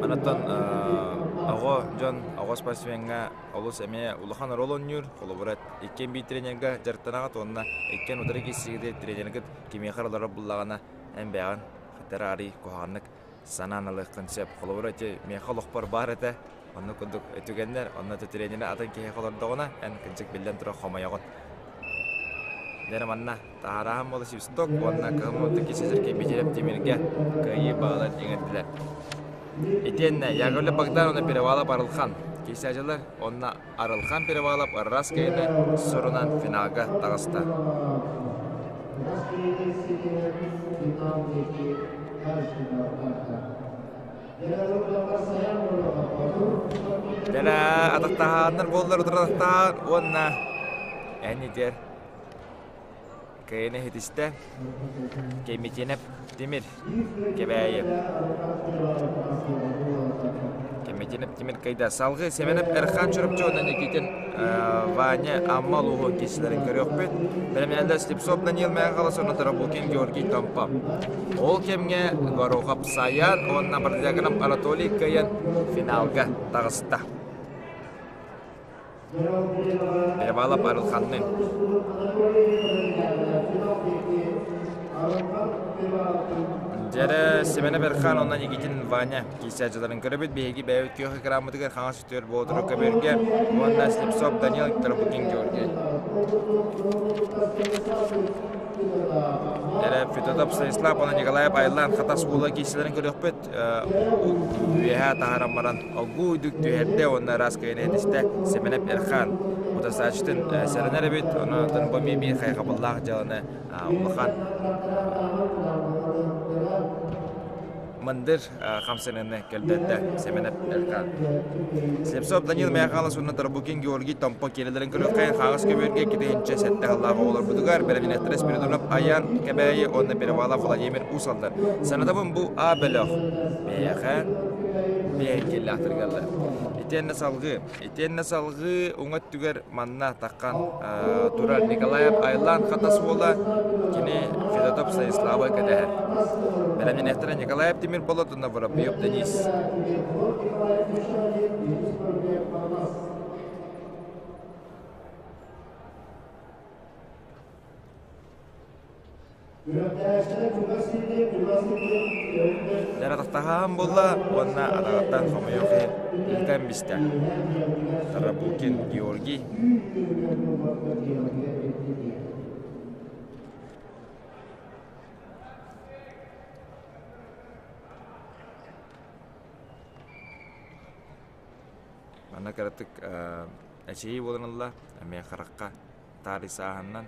Манаттан оҕо дьон оҕо спортсмеҥҥа олус эмиэ улахан оруол оонньуур. Холобура, иккиэн биир тренергэ дьарыктанаҕыт уонна иккиэн утары киирсиигит тренергит кимиэхэ эрэ олорор буллаҕына, эн бэйэҕин хатара арый куһаҕаннык санаан ылыаххын сөп. Холобура, ити миэхэ олохпор баар этэ, оннук курдук түгэннэр, онно тренери атын киһиэхэ олордоҕуна, эн кырдьык биллэн турар хомойоҕун. Дьэ манна таһаарааһын буола свисток уонна кыһыл муҥутук кисэзэркэй Битирэп Тимиргэ кыайыы баалар иҥэрдилэр. Итиэннэ Яковлев Богдан уонна Перевалов Арылхан киирсээччилэр уонна Арылхан Перевалов ырраас кэйэнэ сурунан финалга таҕыста. Дэлэ атахтаһааннар буоллар утарытахтаан уонна эн итиэр кыайан иһитистэ Кэмитиэнэп Тимир Кэбээйи Кэмитиэнэп Тимир кыайда салгыы Сэмэнэп Эрхан Чурапчы уонна Никитин Ваня Амма улууһун киирсилэрин көрүөхпүт. Бэлэмнэнэллэр Слепцов Даниил Мэхалас уонна Тарабукин Георгий Томпо. Ол кэмҥэ Горохов Саян уонна Бродягинов Анатолий кыайан финалга таҕыста. Перевалов Арылханнын. Дьэрэ Семена Берхан уонна Никитин Ваня киирсээччилэрин көрөбүт. Биһиги бэйэбит күөх экраммытыгар хаҥас Түөр Боотуру көбүөргэ уонна Слепцов Данил Тарабукин Георгий. Эрэ Федотов Станислав уонна Николаев Айлан Хатас уола киирсэлэрин көрүөхпүт. Үөһээ таһааран баран оггуу-уйдук түһэрдэ уонна ыраас кыайан этистэ Семенов Эрхан. Утарсааччытын сэрэнэр эбит, онон бу эмиэ биир хайҕабыллаах дьыаланы улахан мындыр хамсаныыны көрдөрдө Семенов Эркан. Слепцов Данил Михайлович уонна Тарбукин Георгий Томпо киэлэлэрин көрүөххэйин хаҕыс көбүөргэ 207 сыллаах оҕолорбутугар бэлэмнэттэрэ Спиридонов Аян Кэбээйи уонна Перевалов Владимир Усаллар. Санатабын бу А бөлөх бэйэхэ бэйэккиллээхтэргэллэр. Итиэннэ салгыы Итиэннэ салгыы уҥа өттүгэр манна таххан турар Николаев Айлан Хатас уола кини Федотов Станиславы кэтэһэр. Бэлэмнэниэхтэрэ Николаев Тимир Болот уонна Воробьев Денис. Дьарыктаһаан буолла уонна атаҕыттан хомойуох иһин ыытан бистэ. Тарабукин Георгий Манна кыратык эчэйии буолан ылла, эмиэ харахха таарыйсааһынынан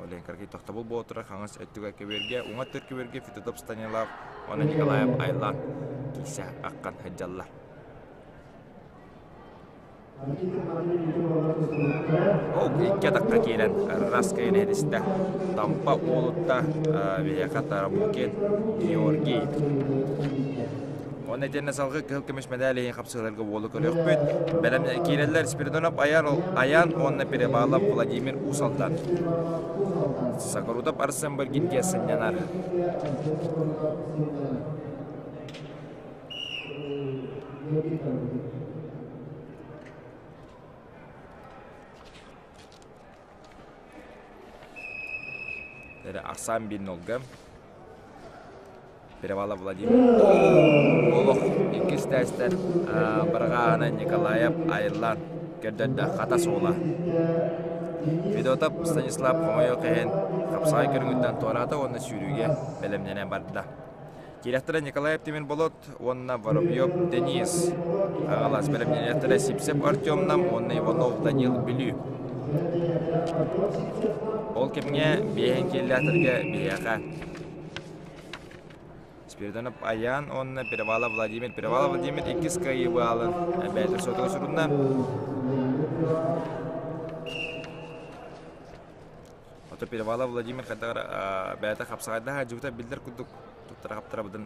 ол иһин кыракый тохтобул буола турар хаҥас өттүгэр көбүөргэ, уҥа өттүгэр көбүөргэ Федотов Станилав уонна Николаев Айлан киирсэ аххан сылдьаллар. Ол икки атахха киирэн раз кыайан иһитистэ. Тампа уолутта биһиэхэ Тарабукин Георгий. Уонна итиэннэ салгыы кыһыл көмүс мэдээл иһин хапсыһыыларга уолу көрүөхпүт. Бэлэм киирэллэр Спиридонов Аяр Аян уонна Перевалов Владимир Уус Алдан. Сокорутов Арсен Баргинге сынньанар. Эрэ Арсан Биннолга. Перевалов Владимир. Олох иккис тээстэр Барҕаана Николаев айыллан көрдөрдө хата суола. Федотов Станислав хомойуох иһин хапсаҕай көрүҥүттэн туораата уонна сүүрүүгэ бэлэмнэнэн барда. Киирэхтэрэ Николаев Тимир Болот уонна Воробьев Денис. Хаҥалас бэлэмнэниэхтэрэ Сипсев Артем Нам уонна Иванов Данил Бүлүү. Ол кэмҥэ биэһин киэллээхтэргэ биһиэхэ Спиридонов Аян уонна Перевалов Владимир. Перевалов Владимир иккис кыайыы баалын бэйэтин суотугар сурунна. Ото Перевалов Владимир хайдах бэйэтэ хапсаҕайдаах дьыбыта биллэр курдук туттара хаптарабытын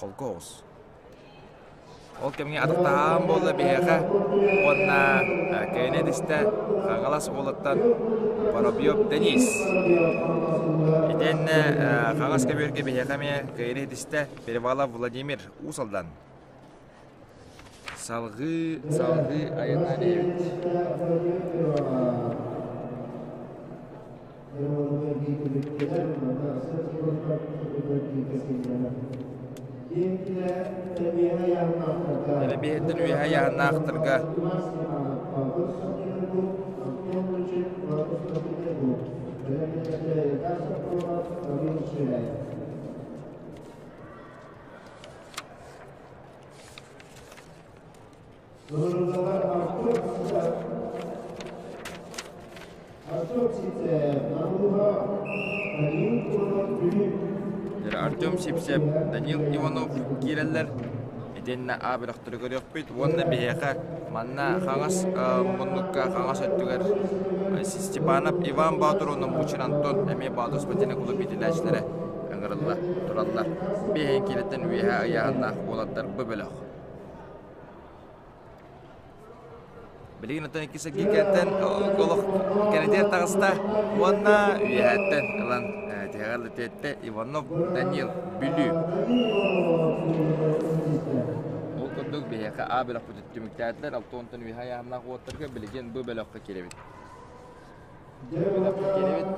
холку оҕус. Ол кэмҥэ атахтаһаан буолла биһиэхэ уонна кэйинэ дистэ Хаҥалас уолуттан Воробьев Денис. Итиэннэ Хаҥас көбүөргэ биһиэхэ эмиэ кэйинэ дистэ Перевалов Владимир Уус Алдан. Салҕыы, салҕыы айаннаан иһэбит. Эрэбиэһиттэн үөһэ айааннаахтарга Артем Сипсев, Данил Иванов киирэллэр. Итиэннэ А бөлөхтөрү көрүөхпүт уонна биһиэхэ манна хаҥас муннукка хаҥас өттүгэр Степанов Иван Боотур уонна Мучин Антон эмиэ Боотур спортивнай клуб иитиллээччилэрэ ыҥырылла тураллар. Биэһин киилэттэн үөһэ ыйааһыннаах уолаттар бу бөлөх. Билигин оттон иккис эргииркэттэн олох кэнэтигэр таҕыста уонна үөһээттэн ылан тиһэҕэр летиэттэ Иванов Данил Бүлүү. Ол курдук биһиэхэ А бөлөхпүт түмүктээтилэр. Алтонтон үөһэ айааннаах уоттарга билигин Б бөлөххө киирэбит. Бөлөххө киирэбит.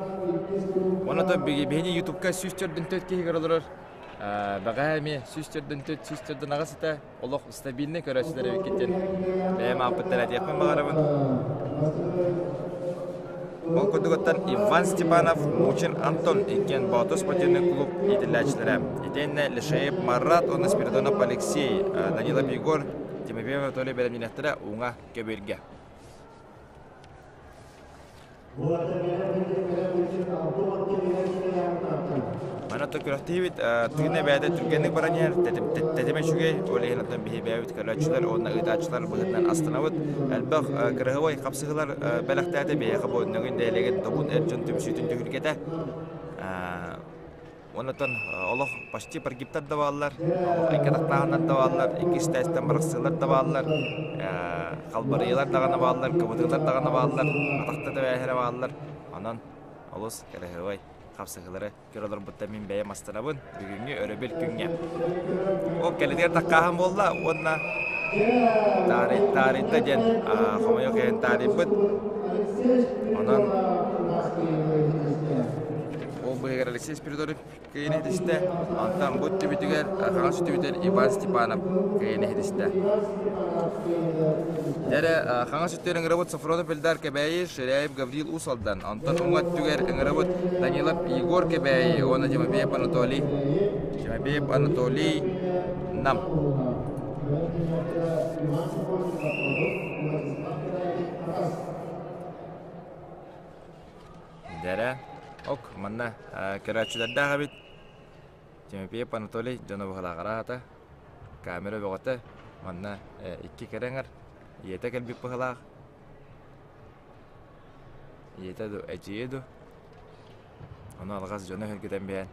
Уонна то биһини Ютубка 144 киһи көрө олорор. Бэҕэһээ эмиэ 144 148 этэ. Олох стабильный көрөөччүлэр эбиккитин бэйэм ааппыттан этиэхпин баҕарабын. Ол курдугуттан Иван Степанов, Мучин Антон иккиэн Боотур спортивный клуб иитиллээччилэрэ. Итиэннэ Лишеев Марат уонна Спиридонов Алексей, Данилов Егор, Тимофеев Анатолий бэлэмнэниэхтэрэ уҥа көбүөргэ. Манна күрэхтэһиибит тыын эбээтэ түргэнник баран иһэр, тэтимэ үчүгэй, ол иһин оттон биһи бэйэбит көрөөччүлэр уонна ыытааччылар быһыытынан астынабыт. Элбэх кыраһыбай хапсыһыылар бэлэхтээтэ биһиэхэ бу Нөҥүн нэһилиэгин Добун эр дьон түмсүүтүн түһүлгэтэ. Онтон олох почти прогибтар да бааллар, олох икки атахтааһыннар да бааллар, иккис тээстэн бырахсыылар да бааллар, халбарыйалар даҕаны бааллар, кыбытыылар даҕаны бааллар, атахта тэбээһэрэ бааллар. Онон олус кыраһыабай хапсыһыылары көрө олорбуттан мин бэйэм астынабын бүгүҥҥү өрөбүл күҥҥэ. Ол кэлитигэр таккааһын буолла уонна таарыйда диэн хомойуох иһин таарыйбыт. Онон Ол быһыгар Алексей Спиридонов кыайан иһитистэ, онтон бу түбүтүгэр хаҥас түбүтүгэр Иван Степанов кыайан иһитистэ. Дьэрэ хаҥас өттүгэр ыҥырабыт Софронов Эльдар Кэбээйи, Ширяев Гаврил Уус Алдан, онтон уҥа өттүгэр ыҥырабыт Данилов Егор Кэбээйи уонна Тимофеев Анатолий Тимофеев Анатолий Нам. Дэрэ, ок, манна көрөөччүлэрдээх эбит. Тимофеев Анатолий дьоно быһалааҕара аата. Камера бөҕөтө. Манна икки кэрэ эҥэр. Ийэтэ кэлбит быһалаах. Ийэтэ ду, эдьиийэ ду. Ону алҕас дьоно өһүргэтэн биһэн.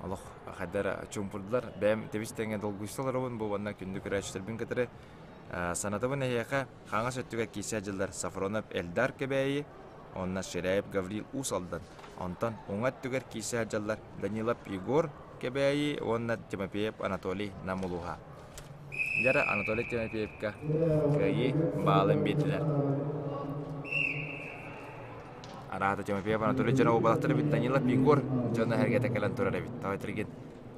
Олох хайда эрэ чуумпурдулар. Бэйэм тэбис-тэҥҥэ долгуйса олоробун бу уонна күндү көрөөччүлэрбин кытары санатабын эһиэхэ хаҥас өттүгэр киирсэ дьыллар Сафронов Эльдар Кэбээйи уонна Ширяев Гаврил Уус Алдан. Онтон уҥа өттүгэр киирсэ сылдьаллар Данилов Егор Кэбээйи уонна Тимофеев Анатолий Нам улууһа. Дьара Анатолий Тимофеевка кыайыы баалын биэрдилэр. Араата Тимофеев Анатолий дьоно убалахтар эбит Данилов Егор дьоно эһэргэтэ кэлэн турар эбит. Тоҕо этэргин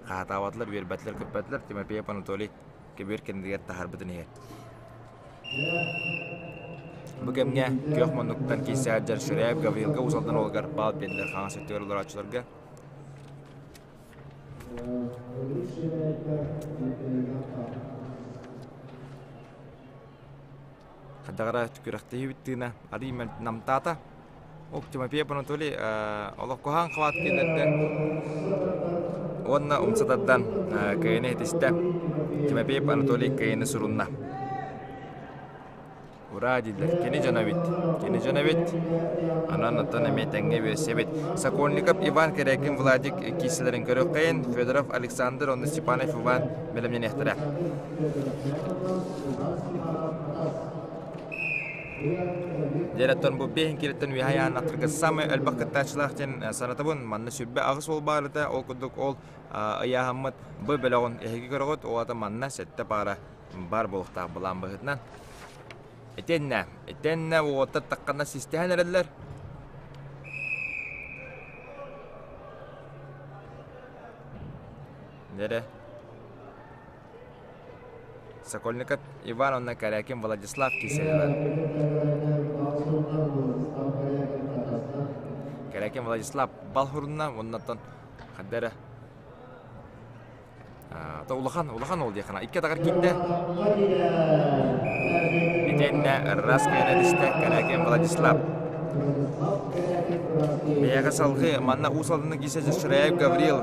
хаһатаабатылар, үөрбэтилэр, көппөтүлэр. Тимофеев Анатолий көбүөр кэннигэр таһаарбытын иһэр. Бу кэмҥэ күөх муннуктан киирсэ сылдьар Ширяев Гаврилга Уус Алдан уолугар баал биэрдилэр хаҥас өттүгэр олорооччуларга. Хайдаҕара күрэхтэһиибит тыына арыый намтаата. Ок Тимофеев Анатолий олохкоһоон хабаат киллэрдэ уонна умса тардан кыайыны этистэ. Тимофеев Анатолий кыайыны сурунна. Ураа дииллэр. Кини дьоно эбит. Кини дьоно эбит. Анан оттон эмиэ тэҥҥэ үөссэбит. Сокольников Иван Корякин Владик киисэлэрин көрүөххэйин Федоров Александр уонна Степанов Иван бэлэмнэниэхтэрэ. Дьэ, бу биэһин кириттэн үөһэ айаан аттарга самай элбэх кыттааччылаах диэн санатабын. Манна 28 ол баарыта, ол курдук ол ыйааһыммыт бу бөлөҕүн эһиги көрөҕүт, ол ата манна сэттэ паара бар буолуохтаах былаан быһыытынан. Итиэннэ, итиэннэ уолаттар тахханна систэһэн эрэллэр. Дьэрэ. Сокольников Иван уонна Корякин Владислав киирсэллэр. Корякин Владислав бал хурунна уоннаттан ханна эрэ улахан улахан ол диэххэ икки атаҕар киирдэ. Итиэннэ раз кэлэн истэ Корякин Владислав. Бэйэҕэ салгыы манна Уус Алданы киирсэ Ширяев Гаврил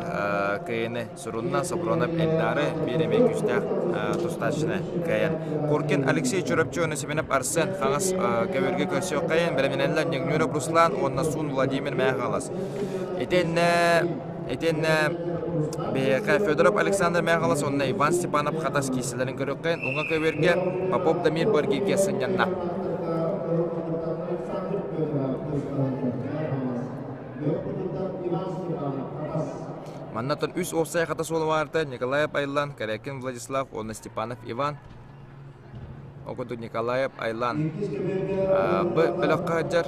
кыайыны сурунна Сопронов Эльдары биир эмиэ күүстээх тустааччыны кыайан. Коркин Алексей Чурапчы уонна Семенов Арсен хаҥас көбүөргэ көрсүөххэйин бэлэмнэнэллэр Ньыгньуров Руслан уонна Сун Владимир Мэхалас. Итиэннэ итиэннэ биһиэхэ Федоров Александр Мэхалас уонна Иван Степанов Хатас киирсэлэрин көрүөххэйин уҥа көбүөргэ Попов Дамир Баргиргэ сынньанна. Маннаттан үс уопсай хата суола баарта Николаев Айлан, Корякин Владислав уонна Степанов Иван. Ол курдук Николаев Айлан бу бөлөххө сылдьар.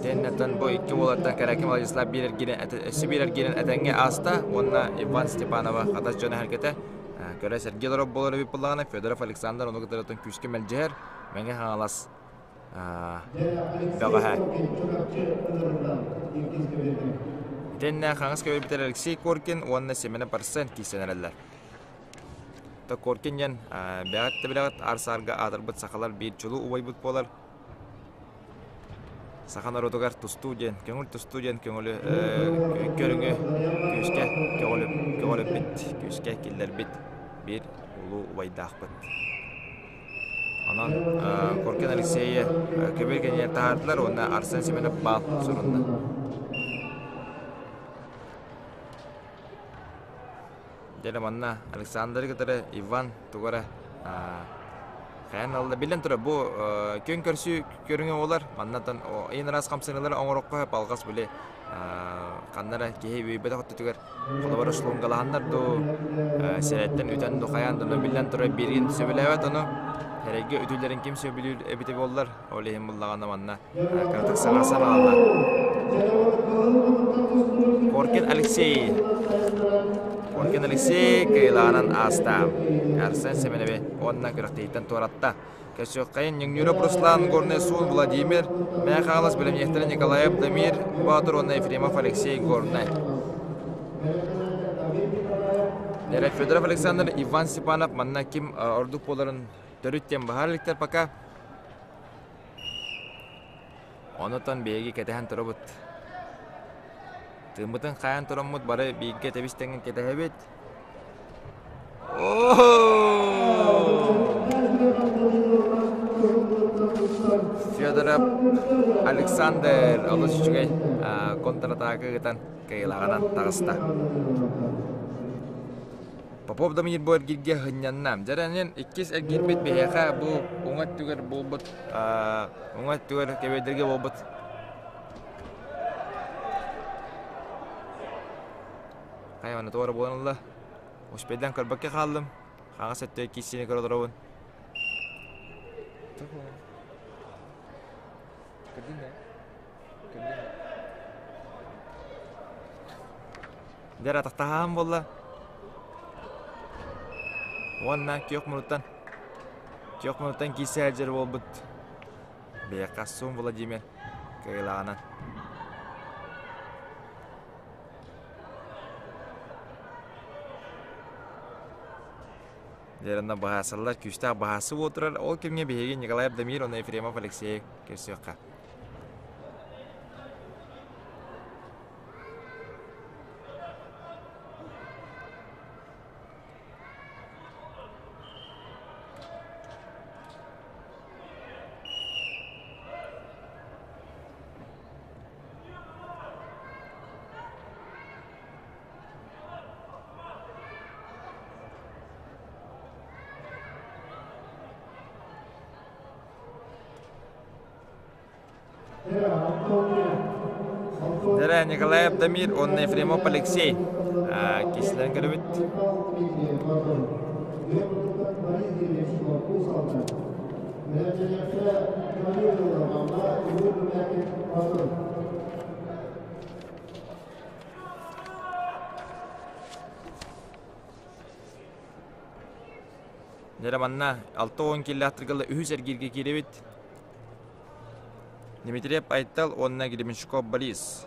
Теннеттан бу икки уолаттан Корякин Владислав биир эргиирин өссө биир эргиирин этэҥҥэ ааста уонна Иван Степанова хатас дьоно эһэргэтэ көрө сэргии олорор буолар эбит буоллаҕына Федоров Александр ону кытары күүскэ мэлдьэһэр Мэҥэ Хаҥалас Бөҕөһө. Итиннэ хаҥас көбүппүтэр Алексей Коркин уонна Семена Парсен киирсэн эрэллэр. То Коркин диэн бэҕэт да билэҕит аар-саарга аатырбыт сахалар биир чулуу убайбыт буолар. Саха норуотугар тустуу диэн, көҥүл тустуу диэн көҥүлү көрүҥү күүскэ көҕүлүппүт, күүскэ киллэрбит биир улуу убайдаахпыт. Онон Коркин Алексейы көбүөр кэннигэр таһаардылар уонна Арсен Семенов баал сурунна. Дьэ манна Александры кытары Иван тугу эрэ хайан ылла. Биллэн турар, бу күөн көрсүү көрүҥэ буолар. Маннатан ин араас хамсаныылары оҥороххо сөп алҕас били ханна эрэ киһи үөйбэтэх өттүтүгэр Холобура шлунгалаһаннар дуу, сирэттэн үтэн дуу хайаан да биллэн турар биирин сөбүлээбэт ону эрэйгэ үтүүлэрин ким сөбүлүүр эбитэ буоллар, ол иһин буллаҕына манна кыратык саҥарсан аҕалла. Коркин Алексей Коркин Алексей кыайылаҕынан ааста. Арсен Семеновы уонна күрэхтэһииттэн туоратта. Көрсүөххэйин Ньыҥньуурап Руслан, Горнай Суун Владимир, Мэҥэ Хаҥалас бэлэмниэхтэрэ Николаев Дамир Боотур уонна Ефремов Алексей Горнай. Нера Федоров Александр, Иван Степанов манна ким ордук буоларын төрүт диэн баһаар иликтэр пока. Онотон биһиги кэтэһэн турабыт. Тыыммытын хайан тураммыт бары бииргэ тэбис тэҥин кэтэһэбит. Федоров Александр олус үчүгэй контратака ыытан кыайыылааҕынан таҕыста. Попов Дамир бу эргииргэ сынньанна. Дьэрэнин иккис эргиирбит биһиэхэ бу уҥа өттүгэр буолбут уҥа өттүгэр кэбиэдэргэ буолбут Хайа манна туора буолан ылла. Успейдан көрбөккө хааллым. Хаҥас өттө киссини көрө олоробун. Дэр атахтаһаан буолла. Уонна күөх мунуттан күөх мунуттан киирсэ сылдьар буолбут Бэйэхэ Сун Владимир кыайылааҕынан. Дьэ, быһаарсаллар күүстээх быһаарсыы буола турар. Ол кэмҥэ биһиги Николай Абдамир уонна Ефремов Алексей көрсүөххэ. Дэрэ Николай Абдамир уонна Ефремов Алексей киһилэрин көрөбүт. Дьэ манна 60 киллаахтарга үһүс эргииргэ киирэбит. Дмитриев Айтал уонна Гребенщиков Борис.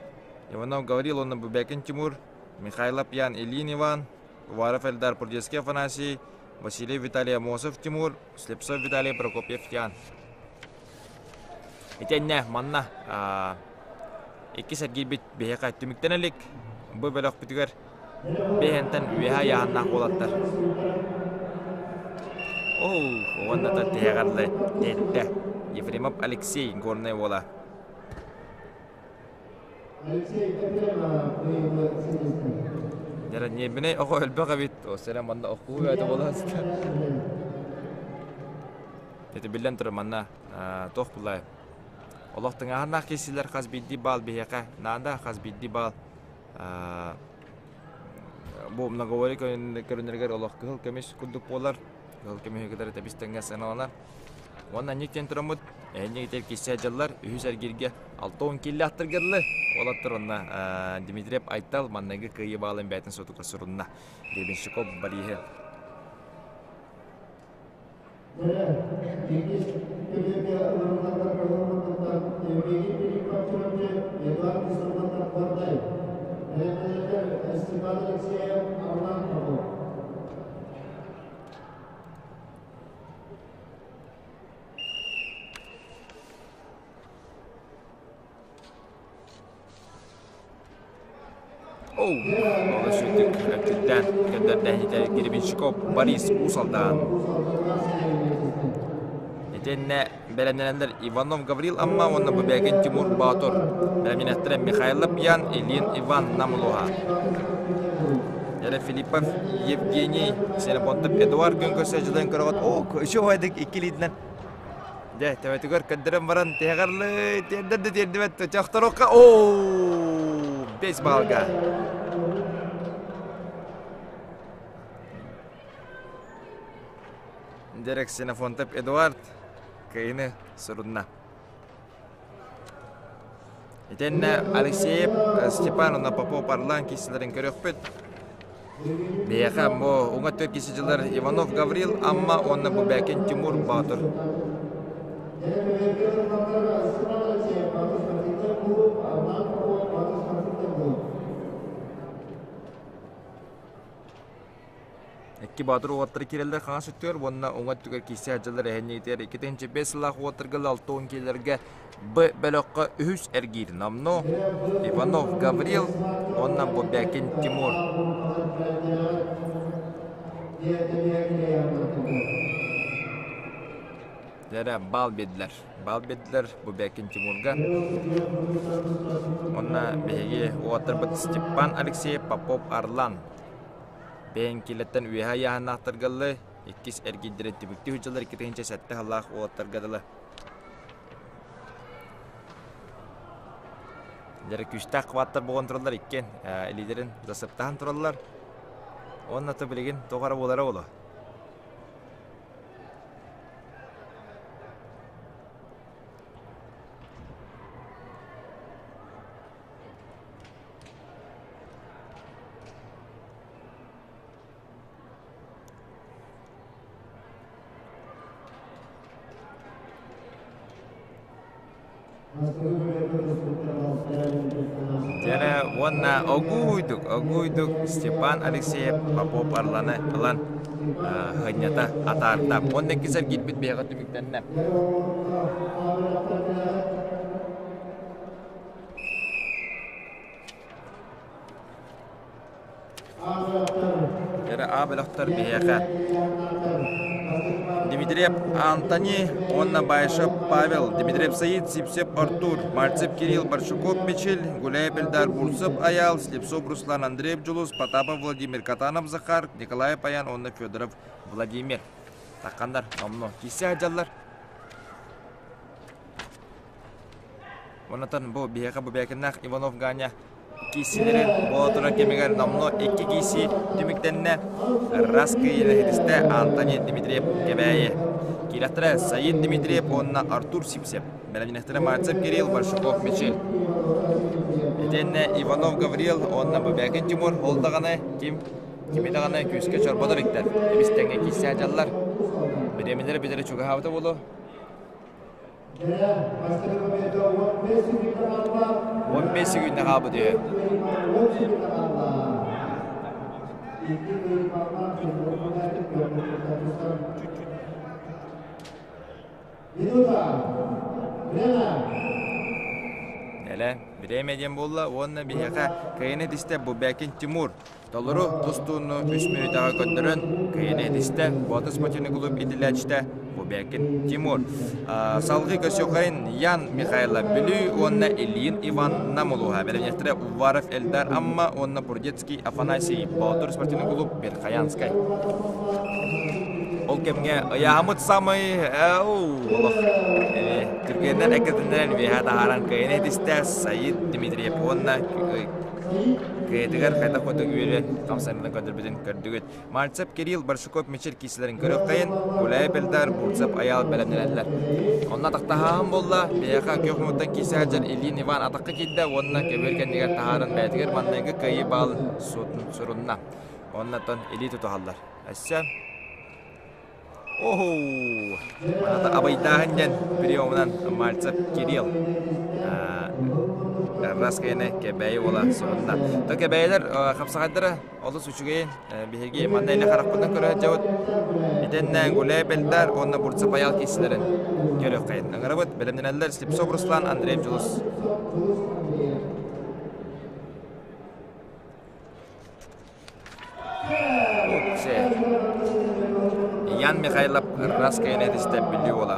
Иванов Гаврил уонна Бубякин Тимур, Михайлов Ян Ильин Иван, Уваров Эльдар Прудецкий Афанасий, Василий Виталий Амосов Тимур, Слепцов Виталий Прокопьев Ян. Итиэннэ манна иккис эргийбит биһиэхэ түмүктэнэ илик. Бу бөлөхпүтүгэр бэһэнтэн үөһэ айааһыннаах уолаттар. Оу, уонна да тиһэҕэрлэ тиэттэ. Ефремов Алексей Горнай уола. Дьэ, ньиэбинэй оҕо элбэх эбит. Ол манна окуу бөҕөтө буолан сытар. Ити биллэн турар манна туох булай олох тыҥааһыннаах киирсиилэр хас биирдии баал биһиэхэ наада хас биирдии баал бу многоборье көрүнэригэр олох кыһыл көмүс курдук буолар кыһыл көмүһү кытары тэбис тэҥҥэ сыаналанар уонна анньык диэн тураммыт эһинньик итэр киирсэ дьаллар үһүс эргииргэ 60 кииллээхтэргэ дылы уолаттар онно Дмитриев Айтал манныгы кыайыы баалын бэйэтин суотугар сурунна Гребенщиков Бориһы Иккис көбүөргэ ылыныллар кылын Евгений Филиппов Чурапчы, Эдуард Ксенофонтов Горнай, бэлэмнэнэллэр Степан Алексеев, Роман Попов. Оу, олус үрдүк өттүттэн көрдөрдөһүтэ Гребенщиков Борис Уус Алдан. Итиннэ бэлэмнэнэллэр Иванов Гаврил Амма уонна Бубякин Тимур Боотур. Бэлэмнэнэхтэрэ Михайлов Ян, Ильин Иван Намулуха. Яра Филиппов Евгений Ксенофонтов Эдуард күн көрсө дьылын көрөҕүт. Оо, үчүгэй икки илиитинэн Дьэ, төбөтүгэр көрдөрөн баран тиһэҕэрлыы тиэрдэр да тиэрдибэт чохторуохха оо бэс баалга. Дерек Ксенофонтов Эдуард кыайыны сурунна. Итиннэ Алексеев Степан уонна Попов Арлан киирсилэрин көрүөхпүт. Биһиэхэ бу уҥа өттүгэр киирсиилэр Иванов Гаврил Амма уонна Бубякин Тимур Боотур. Икки боотур уолаттара киирэллэр хаҥас өттүгэр уонна уҥа өттүгэр киирсэ сылдьаллар эһэнньигитигэр 2005 сыллаах уолаттарга 60 киилэргэ Б бөлөххө үһүс эргиир номнуо Иванов Гаврил уонна Бубякин Тимур. Дьэрэ баал биэрдилэр. Баал биэрдилэр Бубякин Тимурга. Уонна биһиги уолаттарбыт Степан Алексеев, Попов Арлан Бэйэҥ киилэттэн үөһэ ыйааһыннаахтарга ыллы, иккис эргийдэрин түмүктүү сылдьаллар 2007 сыллаах уолаттарга дылы. Дьэрэ күүстээх хваттар буолан тураллар иккиэн илиилэрин засыптаһан тураллар. Уонна то билигин тоҕо эрэ буолара буолуо. Дьэрэ уонна огуйдук, огуйдук Степан Алексеев Попов Арланы ылан хынньата атаарда. Уонна иккис эргиирбит биһиэхэ түмүктэннэ. Эрэ А бөлөхтөр биһиэхэ Дмитриев Антони уонна Баишев Павел, Дмитриев Саид, Сипсев Артур, Мальцев Кирилл, Барчуков Мичил, Гуляев Эльдар, Бурцев Аял, Слепцов Руслан, Андреев Дьулус, Потапов Владимир, Катанов Захар, Николаев Аян уонна Федоров Владимир. Тахханнар номнуо киирсэ сылдьаллар. Онтон бу биһиэхэ Бубякиннаах Иванов Ганя киисилэрин боотура кэмигэр номнуо икки кииси түмүктэннэ. Раз кыайыыны Антони Дмитриев Кэбээйи. Киирэхтэрэ Саид Дмитриев уонна Артур Сипсев. Бэлэмнэхтэрэ Мальцев Кирилл, Большаков Мичил. Итиэннэ Иванов Гаврил уонна Бубякин Тимур ол даҕаны ким кими даҕаны күүскэ чорботор иктэр. Эбис тэҥҥэ киирсэ дьаллар. Бириэмэлэрэ бүтэрэ чугаһаабыта буолуо. 15 секунда хаалбыт үһү. Элэ, бириэмэ диэн буолла уонна биһиэхэ кыайыны тистэ Бубякин Тимур. Толору тустууну үс мүнүүтэҕэ көрдөрөн, кыайыны ситистэ Боотур спортивный клуб иитиллээччитэ Бубякин Тимур. Салгыы Косюхайн Ян Михайлов Бүлүү уонна Ильин Иван Нам улууһа. Бэлэмнээхтэрэ Уваров Эльдар Амма уонна Бурдецкий Афанасий Боотур спортивный клуб Верхоянскай. Ол кэмҥэ ыйаамыт самый олох түргэннэн эккэтиннэрэн үөһэ таһааран кыайыны ситистэ Саид Дмитриев уонна Кыайытыгар хайдах курдук үөрэ хамсанарын көрдөрбүтүн көрдүгүт. Мальцев Кирилл Баршуков Мичил киисэлэрин көрүөххэйин, Гуляев Эльдар, Бурцев Аял бэлэмнэнэллэр. Онно атахтаһааһын буолла, биһиэхэ күөх муҥуттан киисэ сылдьар Ильин Иван атахха киирдэ уонна көбүөр кэннигэр таһааран бэйэтигэр маҥнайгы кыайыы баалын сурунна. Оннотон илии тутуһаллар. Өссө Оһуу! Маната абайдааһын диэн приемунан Мальцев Кирилл раз кэйэнэ Кэбээйи уола сурунна. То Кэбээйилэр хапсаҕайдара олус үчүгэйин биһиги манна илэ харахпытынан көрө сылдьабыт. Итиннэ Гуляй Бельдар уонна Бурцепаял киисилэрин көрүөххэйин. Ыҥырабыт, бэлэмнэнэллэр Слепцов Руслан, Андреев Дьулус. Ян Михайлов ырраас кэйэнэтистэ Бүлүү уола.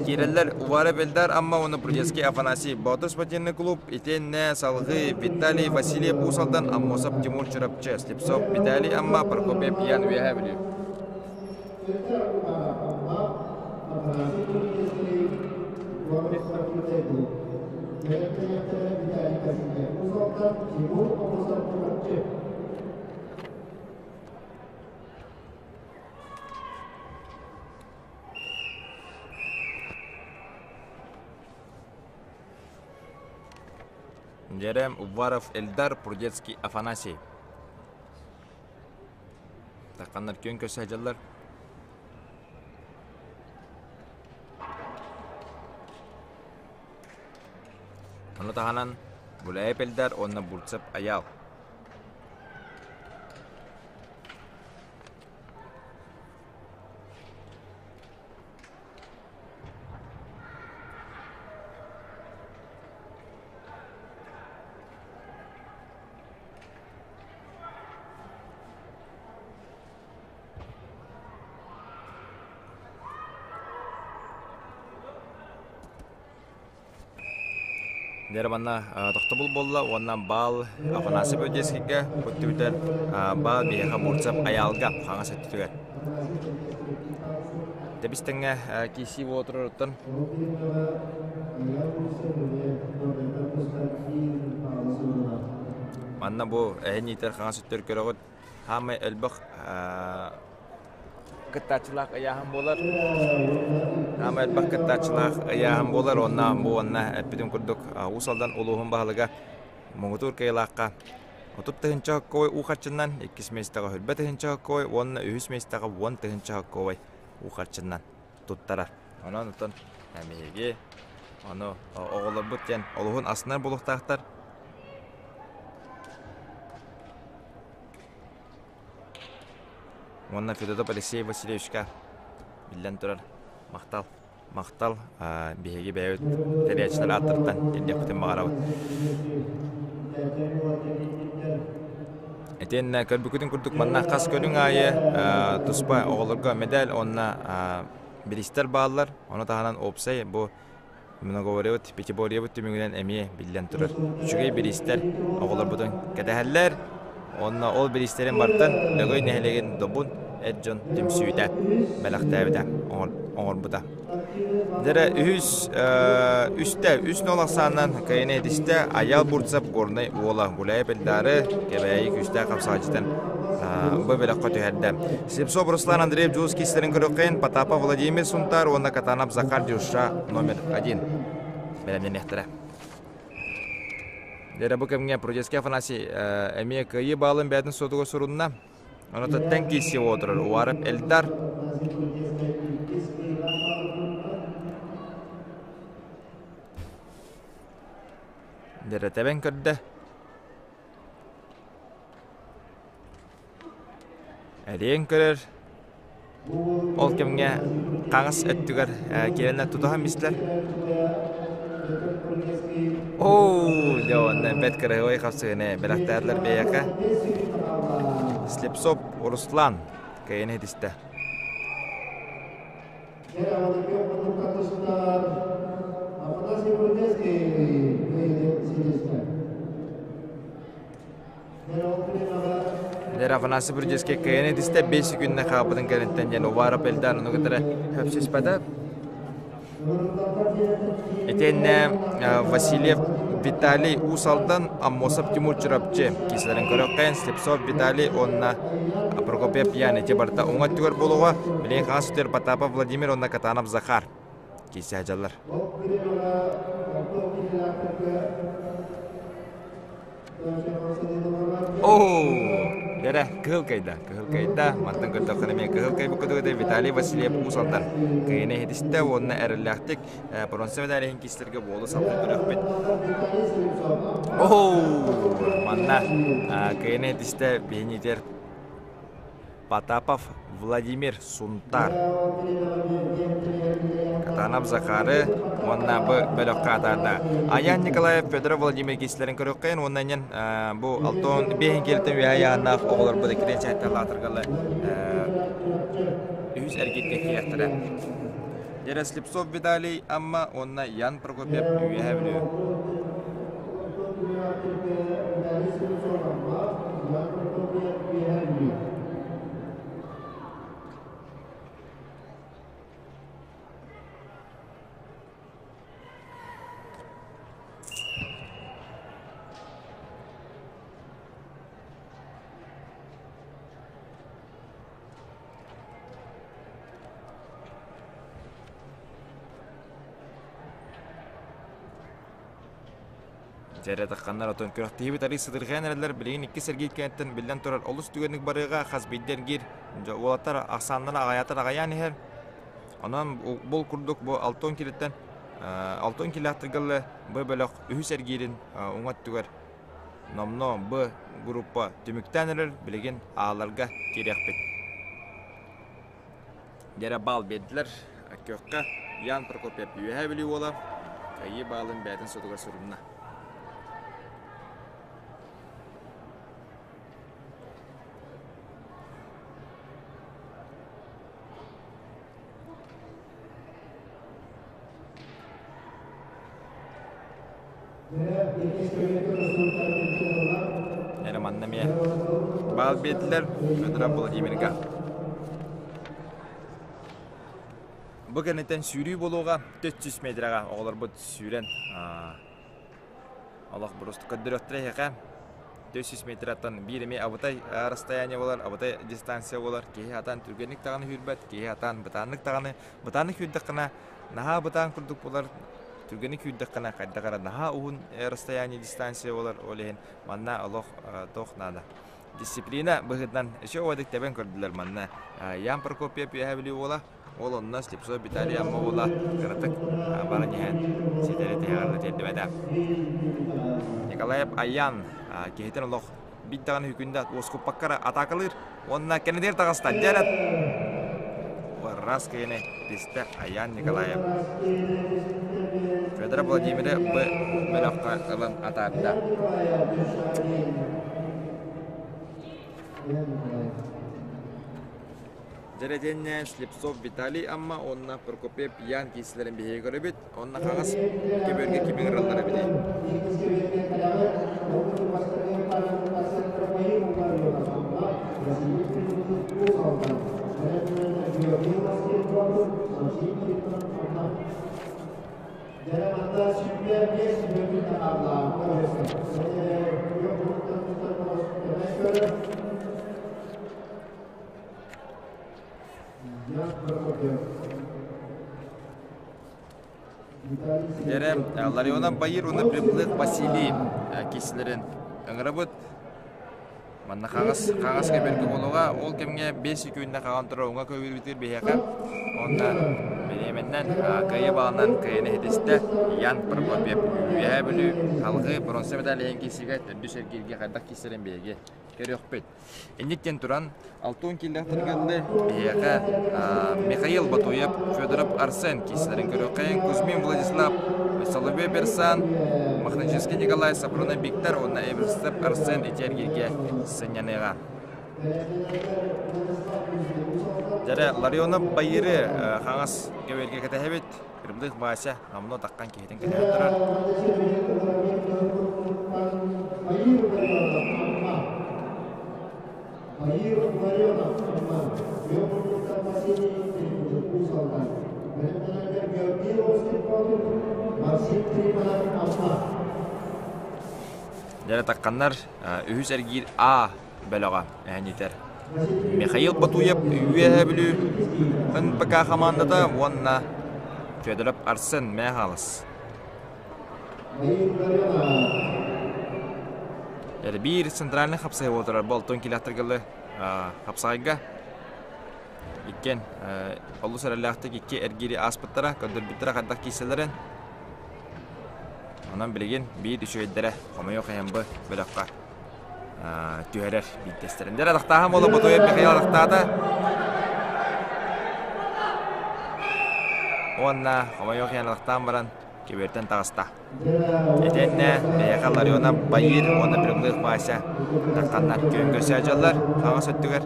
Киирэллэр Увара Бельдар Амма уонна Прудецкий Афанасий Боотур спортивный клуб итиэннэ салгыы Виталий Васильев Уус Алдан Аммосов Тимур Чурапчы Слепцов Виталий Амма Прокопьев Ян Үөһээ Бүлүү. Дьэрээм Уваров Эльдар, Прудецкий Афанасий. Тахханнар күөн көрсө сылдьаллар. Ону таһынан Булаев Эльдар уонна Бурцев Аял. Дьэ манна тохтобул буолла уонна баал Афанасий Бөдүөскэйгэ көттүбүтэр баал биһиэхэ Бурцев Айаалга хаҥас өттүгэр. Тэбис тэҥҥэ киисии буола турарыттан Манна бу эһин иитэр хаҥас өттүгэр көрөҕүт хаамай элбэх кыттааччылаах ыйааһын буолар. Хаамай элбэх кыттааччылаах ыйааһын буолар уонна бу уонна эппитим курдук Уус Алдан улууһун баһылыга муҥутуур кыайыылаахха 30 тыһыынча соккуой уу харчынан, иккис миэстэҕэ 20 тыһыынча соккуой уонна үһүс миэстэҕэ 10 тыһыынча соккуой уу харчынан туттарар. Онон оттон биһиги Ону оҕолорбут диэн олуһун астынар буолуохтаахтар. Уонна Федотов Алексей Васильевичка биллэн турар махтал. Махтал биһиги бэйэбит тэрийээччилэр ааттарыттан тиэрдиэхпитин баҕарабыт. Итиэннэ көрбүккүтүн курдук манна хас көрүҥ аайы туспа оҕолорго медаль уонна бириистэр бааллар. Ону таһынан уопсай бу многоборьебыт, пятиборьебыт түмүгүнэн эмиэ биллэн турар. Үчүгэй бириистэр оҕолорбутун кэтэһэллэр. Уонна ол бириистэрин барытын Лөгөй нэһилиэгин Добун эр дьон түмсүүтэ бэлэхтээбитэ, оҥорбута. Дьэрэ үһүс үстэ үс нол ахсаанынан кыайыны этистэ Аял Бурцев Горнай уола Гуляев Эльдары Кэбээйи күүстээх хамсааччытын бу бөлөххө түһэрдэ. Слепцов Руслан Андреев Дьулус киистэрин көрүөххин Потапов Владимир Сунтар уонна Катанов Захар Дюша номер один бэлэмнэниэхтэрэ. Дьэрэ бу кэмҥэ Прудецкий Афанасий эмиэ кыайыы баалын бэйэтин суотугар сурунна. Онон тэҥ киирсии отырар Уаров Эльдар. Дьэрэ тэбэн көрдө. Эриэн көрөр. Ол кэмҥэ хаҥас өттүгэр киирэннэр тутуһан бистилэр. Оо, дьэ уонна бэрт кыраһыабай хапсыһыыны бэлэхтээтилэр бэйэхэ. Слепцов Руслан кыайан иһитистэ. Лера Афанасий Бурдецкий кыайан этистэ 5 күннэ хаалбытын кэнниттэн диэн Уваров Эльдар ону кытары хөпсүспэтэ. Итиэннэ Васильев Виталий Уус Алдан, Аммосов Тимур Чурапчы киисэлэрин көрөххөйөн Слепцов Виталий уонна Прокопьев Ян ити барыта уҥа өттүгэр буолуоҕа. Билигин хаҥас өттүгэр Потапов Владимир уонна Катанов Захар киисэ сылдьаллар. Оо, дэрэ, кыһыл кайда, кыһыл кайда. Мантан көрдөххүнэ эмиэ кыһыл кайбыт кутугута Виталий Васильев Уус Алдан кыйыны иһитистэ уонна эрэллээхтик бронза медаль иһин киистэргэ буолу салгыы көрүөхпүт. Оо, манна кыйыны иһитистэ биһиниитигэр Потапов Владимир Сунтаар. Катанов Захары уонна бу бөлөххө атаарда. Аян Николаев Федоров Владимир киислэрин көрүөххэйин уонна иннин бу алтон биэһин киэлтэн үөһэ айааннаах оҕолорбут иккитин сээттэлаатыргалла үһүс эргииргэ киириэхтэрэ. Дьэрэ Слепцов Виталий Амма уонна Ян Прокопьев Үөһээ Бүлүү. Дьэрэ тахханнар отон күрэхтэһиибит арый сытырҕайан эрэллэр билигин иккис эргиир кэнниттэн биллэн турар олус түгэнник барыаҕа хас биирдии эргиир уолаттар ахсааннара аҕайаатар аҕайаан иһэр. Онон бу курдук бу 60 килиттэн 60 килээх бу бөлөх үһүс эргиирин уҥа өттүгэр Номнуо Б группа түмүктээн эрэр, билигин А-ларга киириэхпит. Дьэрэ баал биэрдилэр. Күөххэ Ян Прокопьев Үөһээ Бүлүү уола кыайыы баалын бэйэтин сотугар сурунна. Эрэ манна эмиэ баал биэрдилэр Федоров Владимирга. Бу кэнниттэн сүүрүү буолуоҕа 400 метрэҕэ оҕолорбут сүүрэн Олох просто көрдөрүөхтэрэ эһиэхэ. 400 метраттан биир эмиэ абытай расстояние буолар, абытай дистанция буолар. Киһи атаан түргэнник даҕаны сүүрбэт, киһи атаан бытааннык даҕаны, бытааннык сүүрдэххинэ наһаа бытаан курдук буолар, түргэнник сүүрдэххинэ хайдах эрэ наһаа уһун расстояние дистанция буолар. Ол иһин манна олох туох наада. Дисциплина быһыытынан еще уодик тэбэн көрдүлэр манна. Ян Прокопьев үөһэ Бүлүү уола. Ол онно Слепцов Виталий Амма уола кыратык баран иһэн ситэри тиһэҕэр тиэрдибэтэ. Николаев Аян киһитин олох биир даҕаны хүкүндэ уоскуппакка эрэ атаакалыыр уонна кэннигэр таҕыста. Дьэ раз киһини тистэ Аян Николаев. Федоров Владимиры Б бөлөххө ылан атаарда. Дьэрэтиэннэ Слепцов Виталий Амма уонна Прокопьев Ян киисэлэрин биһиги көрөбүт. Онно хаҥас көбүөргэ кими ыҥыраллар эбитий? Дьэрэ Ларионов Баир уонна Приплыт Василий киисилэрин ыҥырабыт. Манна хаҥас хаҥас көбүөргэ буолуоҕа. Ол кэмҥэ 5 күннэ хаҕан турар уҥа көбүөрбүтүгэр биһиэхэ уонна бириэмэннэн кыайыы баланан кыайыыны ситистэ Ян Прокопьев. Үөһээ Бүлүү халҕыы бронза медаль иһин киирсиигэ төрдүс эргииргэ хайдах киирсэрин биһиги көрүөхпүт. Инниттэн туран, Алтон киллэхтэргэ биһиэхэ Михаил Батуев, Федоров Арсен киисэлэрин көрүөххэйин, Кузьмин Владислав, Соловьев Берсан, Мохначевский Николай, Сапронов Виктор уонна Эверстов Арсен ити эргииргэ сынньаныаҕа. Дьэрэ Ларионов Байыры хаҥас көбүөргэ кэтэһэбит. Кырымдык Вася номнуо таххан киһитин кэтэһэн турар. Дьэрэ тахханнар үһүс эргиир А бөлөҕө эһэнитэр. Михаил Батуев Үөһээ Бүлүү НПК хамаандата уонна Федоров Арсен Мэхалыс. Биир центральный хапсай буолтарар болтон килэхтэргэлы хапсайга иккен олус эрэллээхтик икки эргиири ааспыттара, көрдөрбүттэрэ хайдах киирсэллэрин. Онон билигин биир үчүгэйдэрэ хомойуох иһин бу бөлөххө түһэрэр биирдэстэрин. Дьэ, атахтааһын буола Ботуев Михаил атахтаата. Уонна хомойуох иһин атахтаан баран кибертэн таҕыста. Итиэннэ бэйэхэ Ларионов Баир уонна Прямых Вася тахханнар күөн көрсө дьаллар хаҥас өттүгэр.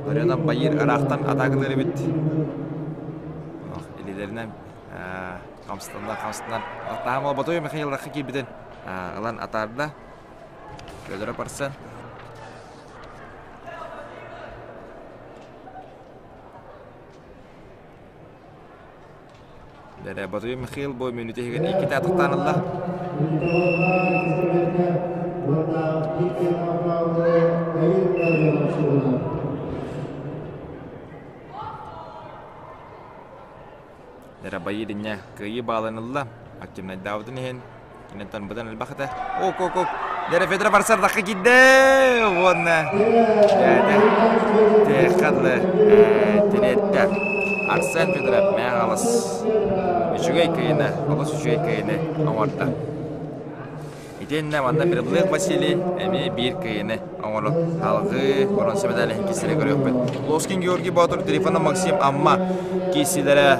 Ларионов Баир ыраахтан атаакалыыр эбит. Илиилэринэн хамсатаннар хамсатаннар атаһым Ботуев Михаил рахха киирбитин ылан атаарда. Федора барсан. Дэрэ Батуев Михаил бу мүнүүтэ иһигэр иккитэ атахтаан ылла. Дэрэ Байыдиння кыайыы баалын ылла. Активнайдаабытын иһин киниттэн быдан элбэх этэ. Ок, ок, ок. Дэрэ Федор барсар дахха киирдэ уонна дьээдэ тиэххэ тириэттэ. Арсен Федоров мээн алыс үчүгэй кыйыны, олус үчүгэй кыйыны оҥордо. Итиэннэ манна Переблых Василий эмиэ биир кыйыны оҥорон алгыы боронса медаль киисилэри көрүөхпүт. Лоскин Георгий Боотур, Трифонов Максим Амма киисилэрэ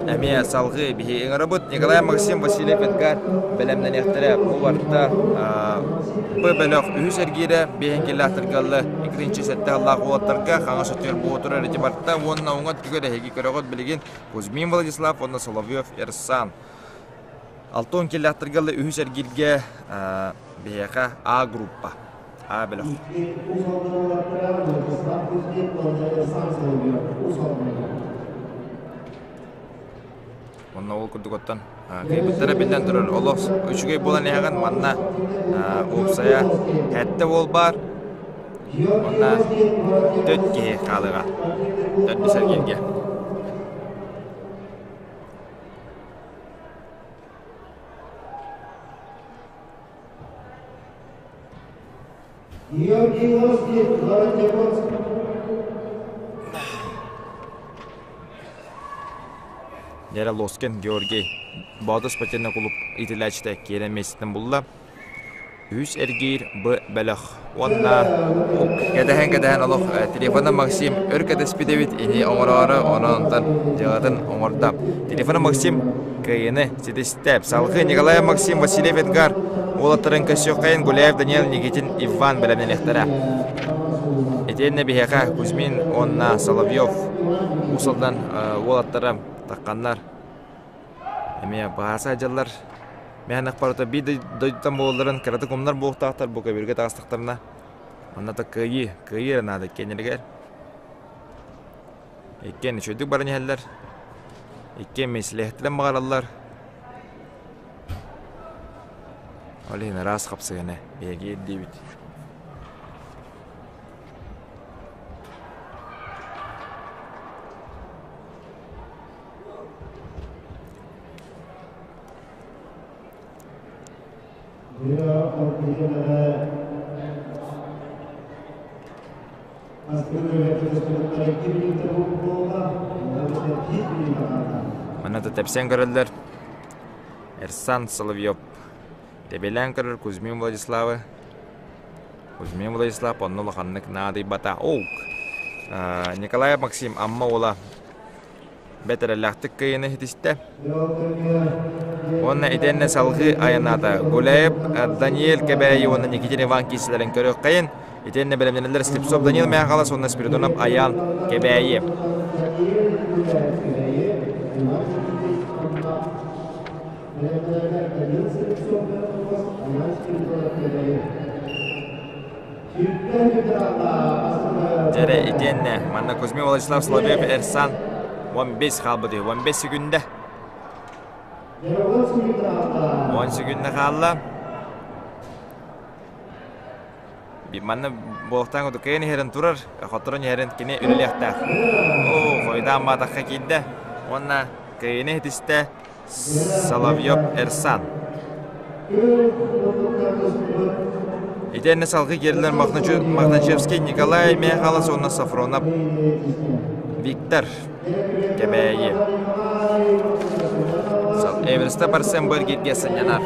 эмиэ салгыы биһи ыҥырабыт. Николай Максим Васильев Эдгар бэлэмнэниэхтэрэ. Бу барыта Б бөлөх үһүс эргиирэ биэһин киллэхтэргэ иккитинчи сэттэ сыллаах уолаттарга хаҥас өттүгэр буотур эти барта уонна уҥа өттүгэр эһиги көрөҕүт билигин Кузьмин Владислав уонна Соловьев Эрсан. Алтон киллэхтэргэ үһүс эргииргэ биһиэхэ А группа, А бөлөх. Онно ол курдук оттон кыайбыттара биллэн турар олох үчүгэй буолан иһэҕин манна уопсайа сэттэ уол баар уонна төрт киһи хаалыаҕа төрдүс эргииргэ. Георгий Лоскин, город Якутск. Дьэрэ Лоскин Георгий Боотур спортивнай кулууп иитиллээччитэ киирэн миэстэтин булла. Үһүс эргиир Б бөлөх уонна кэтэһэн-кэтэһэн олох телефона Максим өр кэтэспит эбит ини оҥороору онон онтон дьыалатын оҥордо. Телефона Максим кыайыыны ситистэ. Салгыы Николай Максим Васильев Эдгар уолаттарын көрсүөххэйин Гуляев Даниил Никитин Иван бэлэмнэниэхтэрэ. Итиэннэ биһиэхэ Кузьмин уонна Соловьев Уус Алдан уолаттара тахханнар эмиэ бааса дьаллар мээнэх барыта биир дойдуттан буолалларын кыратык умнар буолуохтаахтар бу көбүргэ таҕыстахтарына манна да кыайыы кыайыы эрэ наада иккиэннэригэр иккиэн үчүгэйдик баран иһэллэр иккиэн миэстэлэһиттэрин баҕараллар ол иһин ыраас хапсыһыны биһиги ирдиибит. Манна да тэпсэн көрөллөр. Эрсан Соловьев тэбэлээн көрөр Кузьмин Владиславы. Кузьмин Владислав онно улаханнык наадыйбата. Оук! Николай Максим Амма уола бэрт эрэллээхтик кыайыыны ситистэ. Уонна итиэннэ салгыы айаннаата Гуляев, Даниэль Кэбээйи уонна Никитин Иван киирсэлэрин көрүөххэйин. Итиэннэ бэлэмнэнэллэр Слепцов Даниил Мяхалас уонна Спиридонов Аян Кэбээйи. Дьэрэ итиэннэ манна Кузьмин Владислав Соловьев Эрсан 15 хаалбыт үһү 15 секүндэ 10 секүндэ хаалла манна буолуохтаах курдук кыайан иһэрин турар хотторон иһэрин кини үлэлиэхтээх оо хойутаан баатахха киирдэ уонна кыайыыны ситистэ Соловьев Эрсан. Итиэннэ салгыы киирдилэр Махначевский Николай Михайлович уонна Сафронов Виктор Кэбээйи. Эверста барсан быргиргэ сынньанар.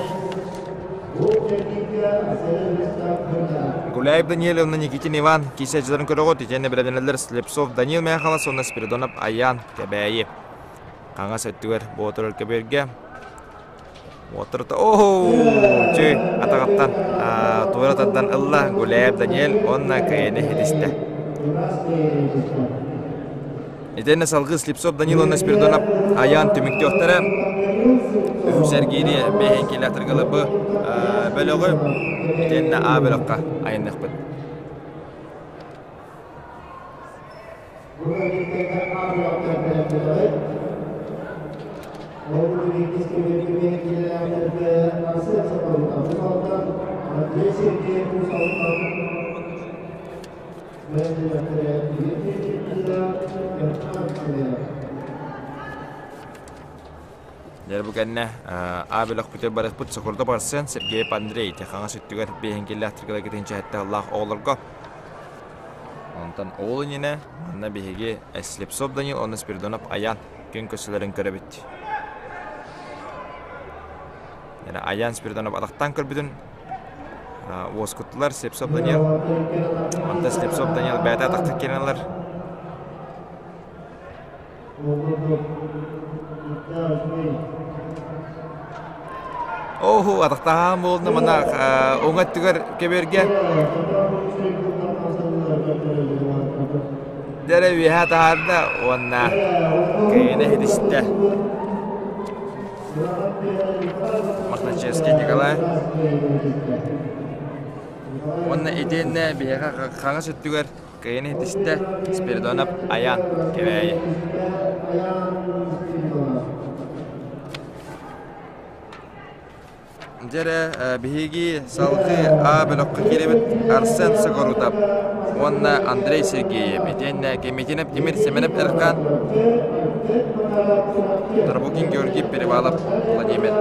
Гуляев Даниил уонна Никитин Иван киисээччилэрин көрөҕүт итиэннэ бэлэмнэнэллэр Слепцов Даниил Михайлович уонна Спиридонов Аян Кэбээйи. Хаҥас өттүгэр Боотур Өркөбүөргэ Уоттарыта оо чүй атаҕыттан туора тардан ылла Гуляев Даниэль уонна кыайыыны ситистэ. Итиэннэ салгыы Слепцов Данил уонна Спиридонов Аян түмүктүөхтэрэ. Үһүс эргиири бэһин километрга бу бөлөҕү итиэннэ А бөлөххө айанныахпыт. Дьэ бу кэннэ А бөлөхпүтүгэр барыахпыт Сокурда барсан Сергей Андрей хаҥас өттүгэр биэһин киллээх кытынча сэттэ оҕолорго. Онтон ол иннинэ манна биһиги Слепцов Данил уонна Спиридонов Аян күн көрсөлөрүн көрөбүт. Аян Спиридонов атахтаан көрбүтүн уоскуттулар Слепцов Данил. Онтон Слепцов Данил бэйэтэ атахта киирэн ылар. Оһу, атахтаһаан буолна мана уҥа өттүгэр кэбиэргэ. Дэрэ үөһэ таһаарда уонна кэйэнэ иһитистэ. Мохначевский Николай. Уонна итиэннэ биһиэхэ хаҥас өттүгэр Кыайан иһитистэ Спиридонов Аян Кэбээйи. Дьэрэ биһиги салгыы А бөлөххө киирэбит Арсен Сокорутов уонна Андрей Сергеев итиэннэ Кемитинов Тимир Семенов Эрхан Тарбукин Георгий Перевалов Владимир.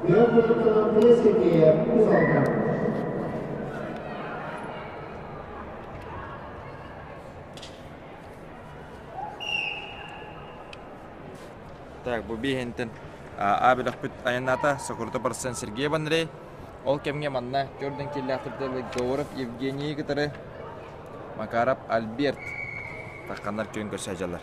Так, бу биэһинтэн А бөлөхпүт айаннаата Сокурута барсан Сергей Андрей. Ол кэмҥэ манна Jordan киллээхтэрдэ Говоров Евгений кытары Макаров Альберт тахханнар күөн көрсө дьалар.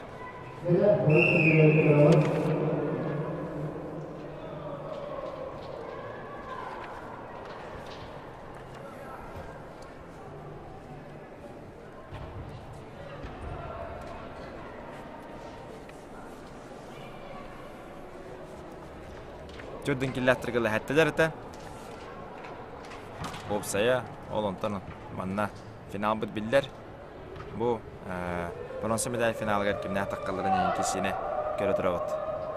Төрдүн киллээхтэргэ лэһэттилэр этэ. Уопсайа, ол онтон манна финалбыт биллэр. Бу бронза медаль финалыгар кимнээх таххалларын иһин киссине көрө турабыт.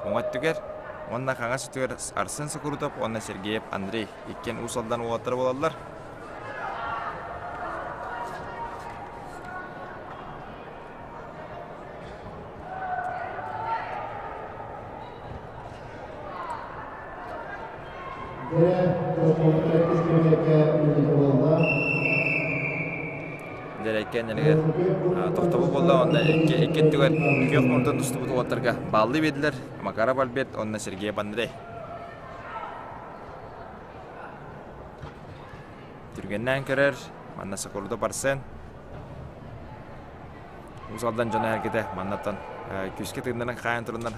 Уҥа өттүгэр уонна хаҥас өттүгэр Арсен Сокурутов уонна Сергеев Андрей иккиэн Уус Алдан уолаттара буолаллар. Дьэрэкээн тохтобул буолла уонна икки икки өттүгэр күөх мурдун тустубут уолаттарга бааллыы биэрдилэр Макаров Альберт уонна Сергей Андрей. Түргэннээн көрөр, манна Сокурдо Барсен Уус Алдан дьоно эргитэ маннаттан күүскэ тыыннарын хаайан турунар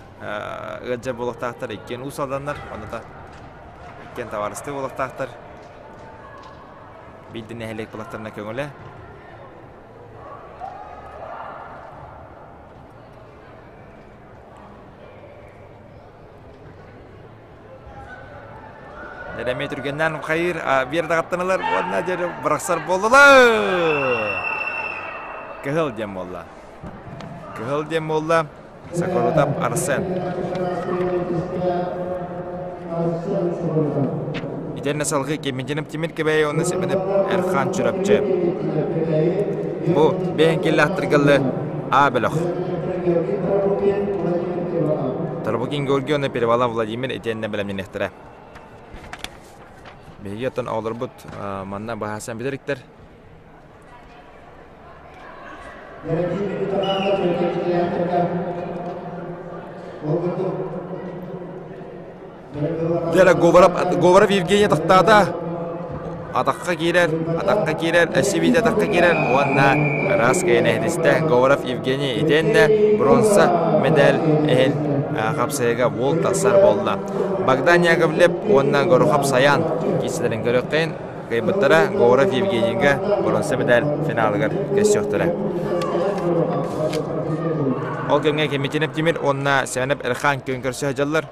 ыалдьар буолуохтаахтар иккиэн Уус Алданнар онно иккиэн табаарыстыы буолуохтаахтар биирдэ нэһилиэк буолахтарына көҥүлэ Эмиэ түргэннээн хайыыр биэр даҕаттаналар уонна дьэ бырахсар буоллулар. Кыһыл диэн буолла. Кыһыл диэн буолла. Сокурутов Арсен. Итиэннэ салгыы Кемединов Тимир Кэбээйи уонна Семенов Эрхан Чурапчы. Бу бэйэн киллаахтыргаллы А бөлөх. Тарбукин Георгий уонна Перевалов Владимир итиэннэ бэлэмнэниэхтэрэ. Биһиги оттон оҕолорбут манна быһаарсан бүтэриктэр. Дьэ, Говоров, Говоров Евгений тохтоото. Атахха киирэр, атахха киирэр, өссө биирдэ атахха киирэр уонна ыраас кыайан эһитистэ. Говоров Евгений итиэннэ бронза медаль иһин хапсыһыыга уол тахсар буолла. Богдан Яковлев уонна Горохов Саян киирсилэрин көрүөххэйин кыайбыттара Говоров Евгенийга бронза медаль финалыгар көрсүөхтэрэ. Ол кэмҥэ Кемитинов Тимир уонна Семенов Эрхан күөн көрсө сылдьаллар.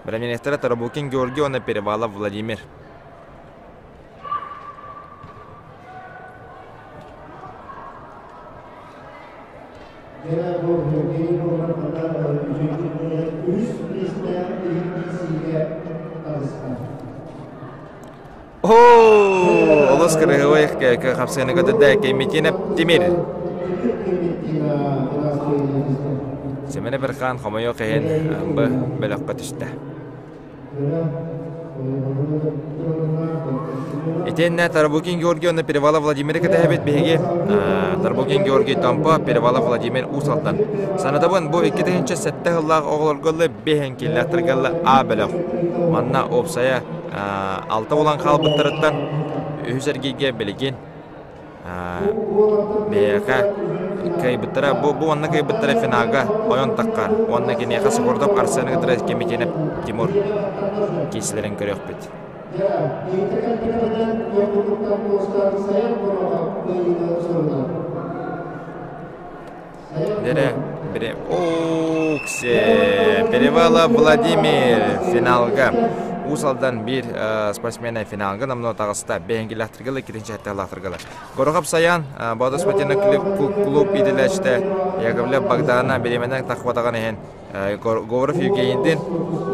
Бэлэмнэниэхтэрэ Тарабукин Георгий уонна Перевалов Владимир. Оо, олус кырыһыбай хапсыаны көтөрдө Кемитинов Тимир. Семенов Эрхан хомойуох иһин б бөлөххө түстэ. Итиэннэ Тарабукин Георгий уонна Перевалов Владимир кэтэһэбит биһиги. Тарабукин Георгий Томпо, Перевалов Владимир Уус Алдан. Санатабын, бу 2007 сыллаах оҕолорго бэһэн киллэхтэргэ А бөлөх. Манна уопсайа алта буолан хаалбыттарыттан үһүс эргииргэ билигин биһиэхэ кыайбыттара бу бу уонна кыайбыттара финалга ойон таххар уонна киниэхэ Сокурдов Арсен кытары Кемитинов Тимур киирсилэрин көрүөхпүт. Дере, бере, Уксе, Перевалов Владимир финалга. Уус Алдан биир спортсмена финалга намно таҕыста. Бэһиҥкилэхтэргэ иккитинчи хатталаахтарга. Горохов Саян, Боодо спортивный клуб иитиллээччитэ Яковлев Богдана бириэмэнэн тахпатаҕын иһин Говоров Евгенийдин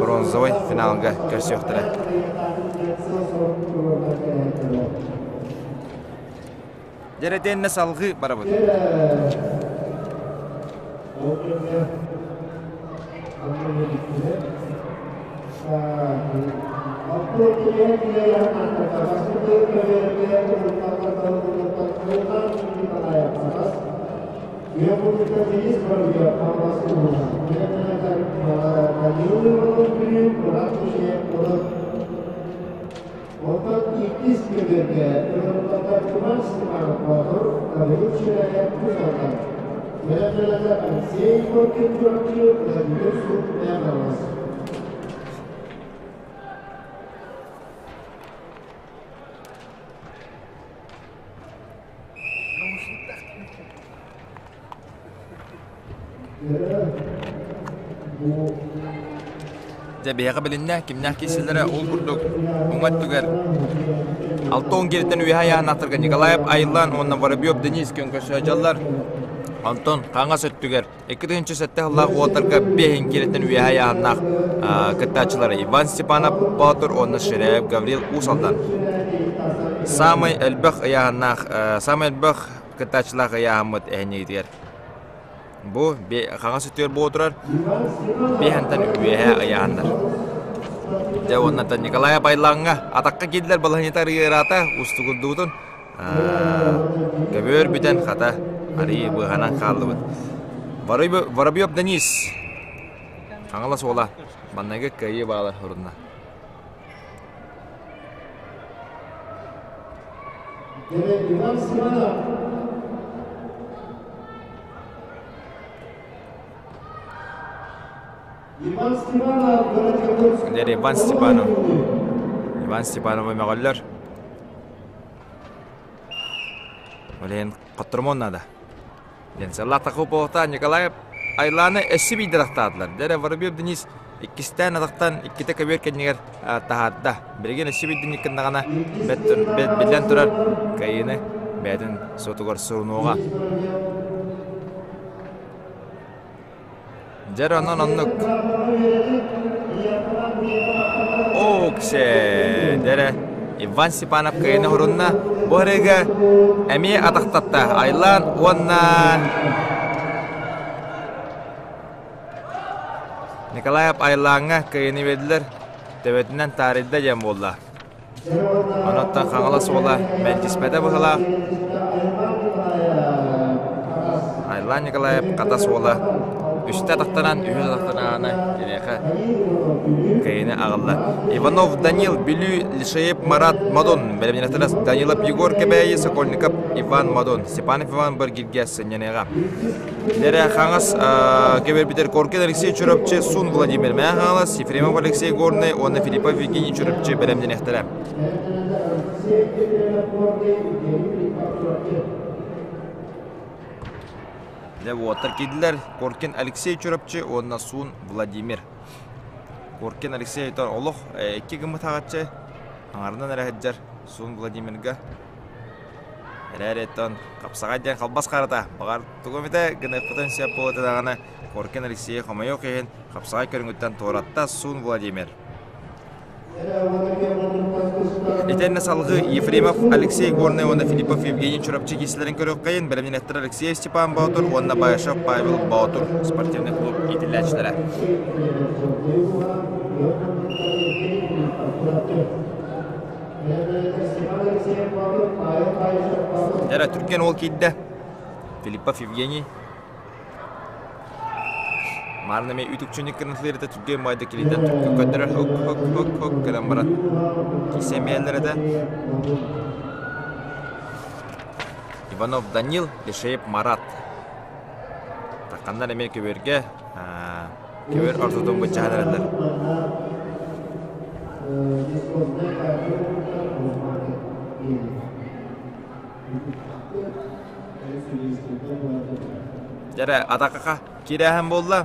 бронзовай финалга көрсүөхтэрэ. Дьэрэтиэннэ салҕыы барабыт. Онтон иккис көбүөргэ Ырыттатар Степанов Боотур, Гаврил Ширяев Кус-Алдан. Бэлэмнэлэтэ Алексей Коркин Чурапчы, Владимир Сур Мэҥэ Дьэ биһиэхэ билиннэ кимнээх киирсэллэрэ ол курдук уҥа өттүгэр 60 кириттэн үөһэ айааннаахтарга Николаев Айлан уонна Воробьев Денис күөн көрсө дьаллар. Онтон хаҥас өттүгэр 2007 сыллаах уолаттарга 5 кириттэн үөһэ айааннаах кыттааччылар Иван Степанов Боотур уонна Ширяев Гаврил Уус Алдан. Саамай элбэх ыйааһыннаах саамай элбэх кыттааччылаах ыйааһыммыт эһинньигитигэр Бу хаҥас өттүгэр буола турар биэһэнтэн үөһэ ыйааннар. Дьэ уонна Николай Байлаҥҥа атахха киирдилэр балаһыанньата арыйыараата устугурдубутун көбүөр бүтэн хата арыйыы быыһанан хааллыбыт. Воробьев Денис Хаҥалас уола манныгы кыайыы баала урунна. Иван Степанов Иван Степанов. Иван Степанов мөҕөллөр. Олен хоттормон надо. Диэн сыллаах буолта Николай Айланы өссө биирдэ атахтаатылар. Дэрэ Воробьев Денис иккистээн атахтан иккитэ көбүөр кэннигэр таһаарда. Билигин өссө биирдэ иккиннаҕына биллэн турар кыайыыны бэйэтин суотугар сурунуоҕа. Дьэр онон оннук. Оксе дэрэ Иван Степанов кыайыны урунна. Бу арыыга эмиэ атахтатта Айлан уонна Николаев Айлааҥҥа кыайыны биэрдилэр. Төбөтүнэн таарыйда диэн буолла. Онуттан Хаҥалас уола мэлдьиспэтэ быһылаах. Айлан Николаев Хатас уола үстэ атахтанан, үһүс атахтанаҕына киниэхэ кыайыыны аҕалла. Иванов Данил, Бүлүү, Лишеев Марат Мадон, бэлэмнэнэттэрэ Данилов Егор Кэбээйи, Сокольников Иван Мадон, Степанов Иван Баргиргэ сынньаныаҕа. Лэрэ Хаҥас кэбэрбитэр Коркин Алексей Чурапчы, Сун Владимир Мэҥэ Хаҥалас, Ефремов Алексей Горнай уонна Филиппов Евгений Чурапчы бэлэмнэниэхтэрэ. Дьэ уоттар киирдилэр Коркин Алексей Чурапчы уонна Сун Владимир. Коркин Алексей олох икки гыммыт хаҕаччы аҥарынан эрэ сылдьар Сун Владимирга Эрээри оттон хапсаҕай диэн халбас харата, баҕар тугу эмитэ гыныахпытын сөп буолуо даҕаны Коркин Алексей хомойуох иһин хапсаҕай көрүҥүттэн туоратта Сун Владимир. Итиэннэ салгыы Ефремов Алексей Горнай уонна Филиппов Евгений Чурапчы киисэлэрин көрүөххэйин бэлэмнэнэттэр Алексеев Степан Боотур уонна Баишев Павел Боотур спортивный клуб иитиллээччилэрэ. Дьэрэ түргэн уол киирдэ. Филиппов Евгений. Маарына эмиэ үтүкчүнүк кынатылыырыта түргэн баайда килиитэ түргэн көрдөрөр хок хок хок хок гынан баран киирсэн биэрэллэр этэ. Иванов Данил, Лешеев Марат. Тахханнар эмиэ көбүөргэ көбүөр ортотун быччаһан эрэллэр. Дьэрэ атакаха киирээһин буолла.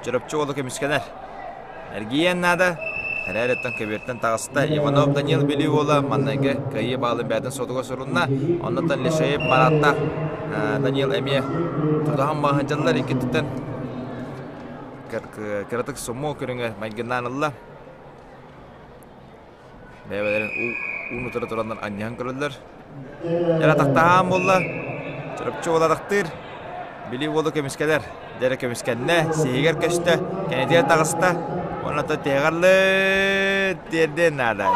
Чурапчы уолу көмүскэнэр. Эргийиэн наада. Эрээриттэн көбүөртэн таҕыста. Иванов Данил Бүлүү уола маннайгы кыайыы баалын бэйэтин суотугар сурунна. Оннуттан Лишеев Мараттаах Данил эмиэ тутаһан баһыдьаллар иккиттэн кыратык суммо көрүҥэ майгыннаан ылла. Бэйэлэрин ууну тура тураннар анньыһан көрөллөр. Дьэрэ атахтаһаан буолла. Чурапчы уола атахтыыр. Били уолу көмүскэлэр. Дьэрэ көмүскэннэ, сиһигэр көстө, кэнэтигэр таҕыста. Уонна тиһэҕэр. Тиэрдиэн наада.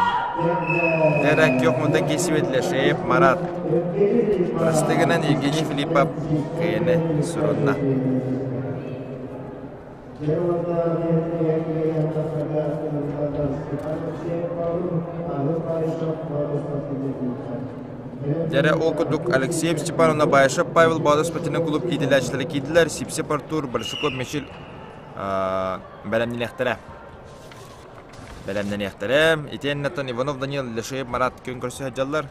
Дьэ киох мунтан киирсибит Лешеев Марат. Простыгынан Евгений Филиппов кыайыны сурунна. Дьэрэ ол курдук Алексеев Степановна Баишев Павел Боодос спортивнай клуб иитиллээччилэрэ киирдилэр. Сипсеп Артур, Большаков Мичил бэлэмниэхтэрэ. Бэлэмнэниэхтэрэ. Итиэннэ Иванов Данил, Лешеев Марат күн көрсө сылдьаллар.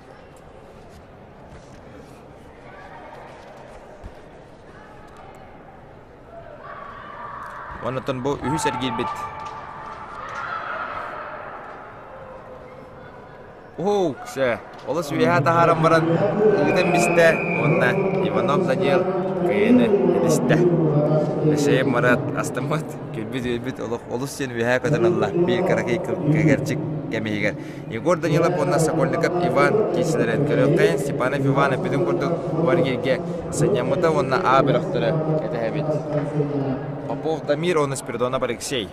Оннуттан бу үһүс эргиирбит. Уһу, ксэ, олус үөһэ таһааран баран ыытан бистэ уонна Иванов Даниил кыайыыны ситистэ. Эшеев Марат астыммыт, күлбүт-үөрбүт олох олус диэн үөһэ көтөн ылла биир кыракый кэгэрчик кэм иһигэр. Егор Данилов уонна Сокольников Иван киирсилэрин көрүөххэйин Степанов Иван эппитин курдук бу эргииргэ сынньаммыта уонна А бөлөхтөрө кэтэһэбит. Попов Дамир уонна Спиридонов Алексей.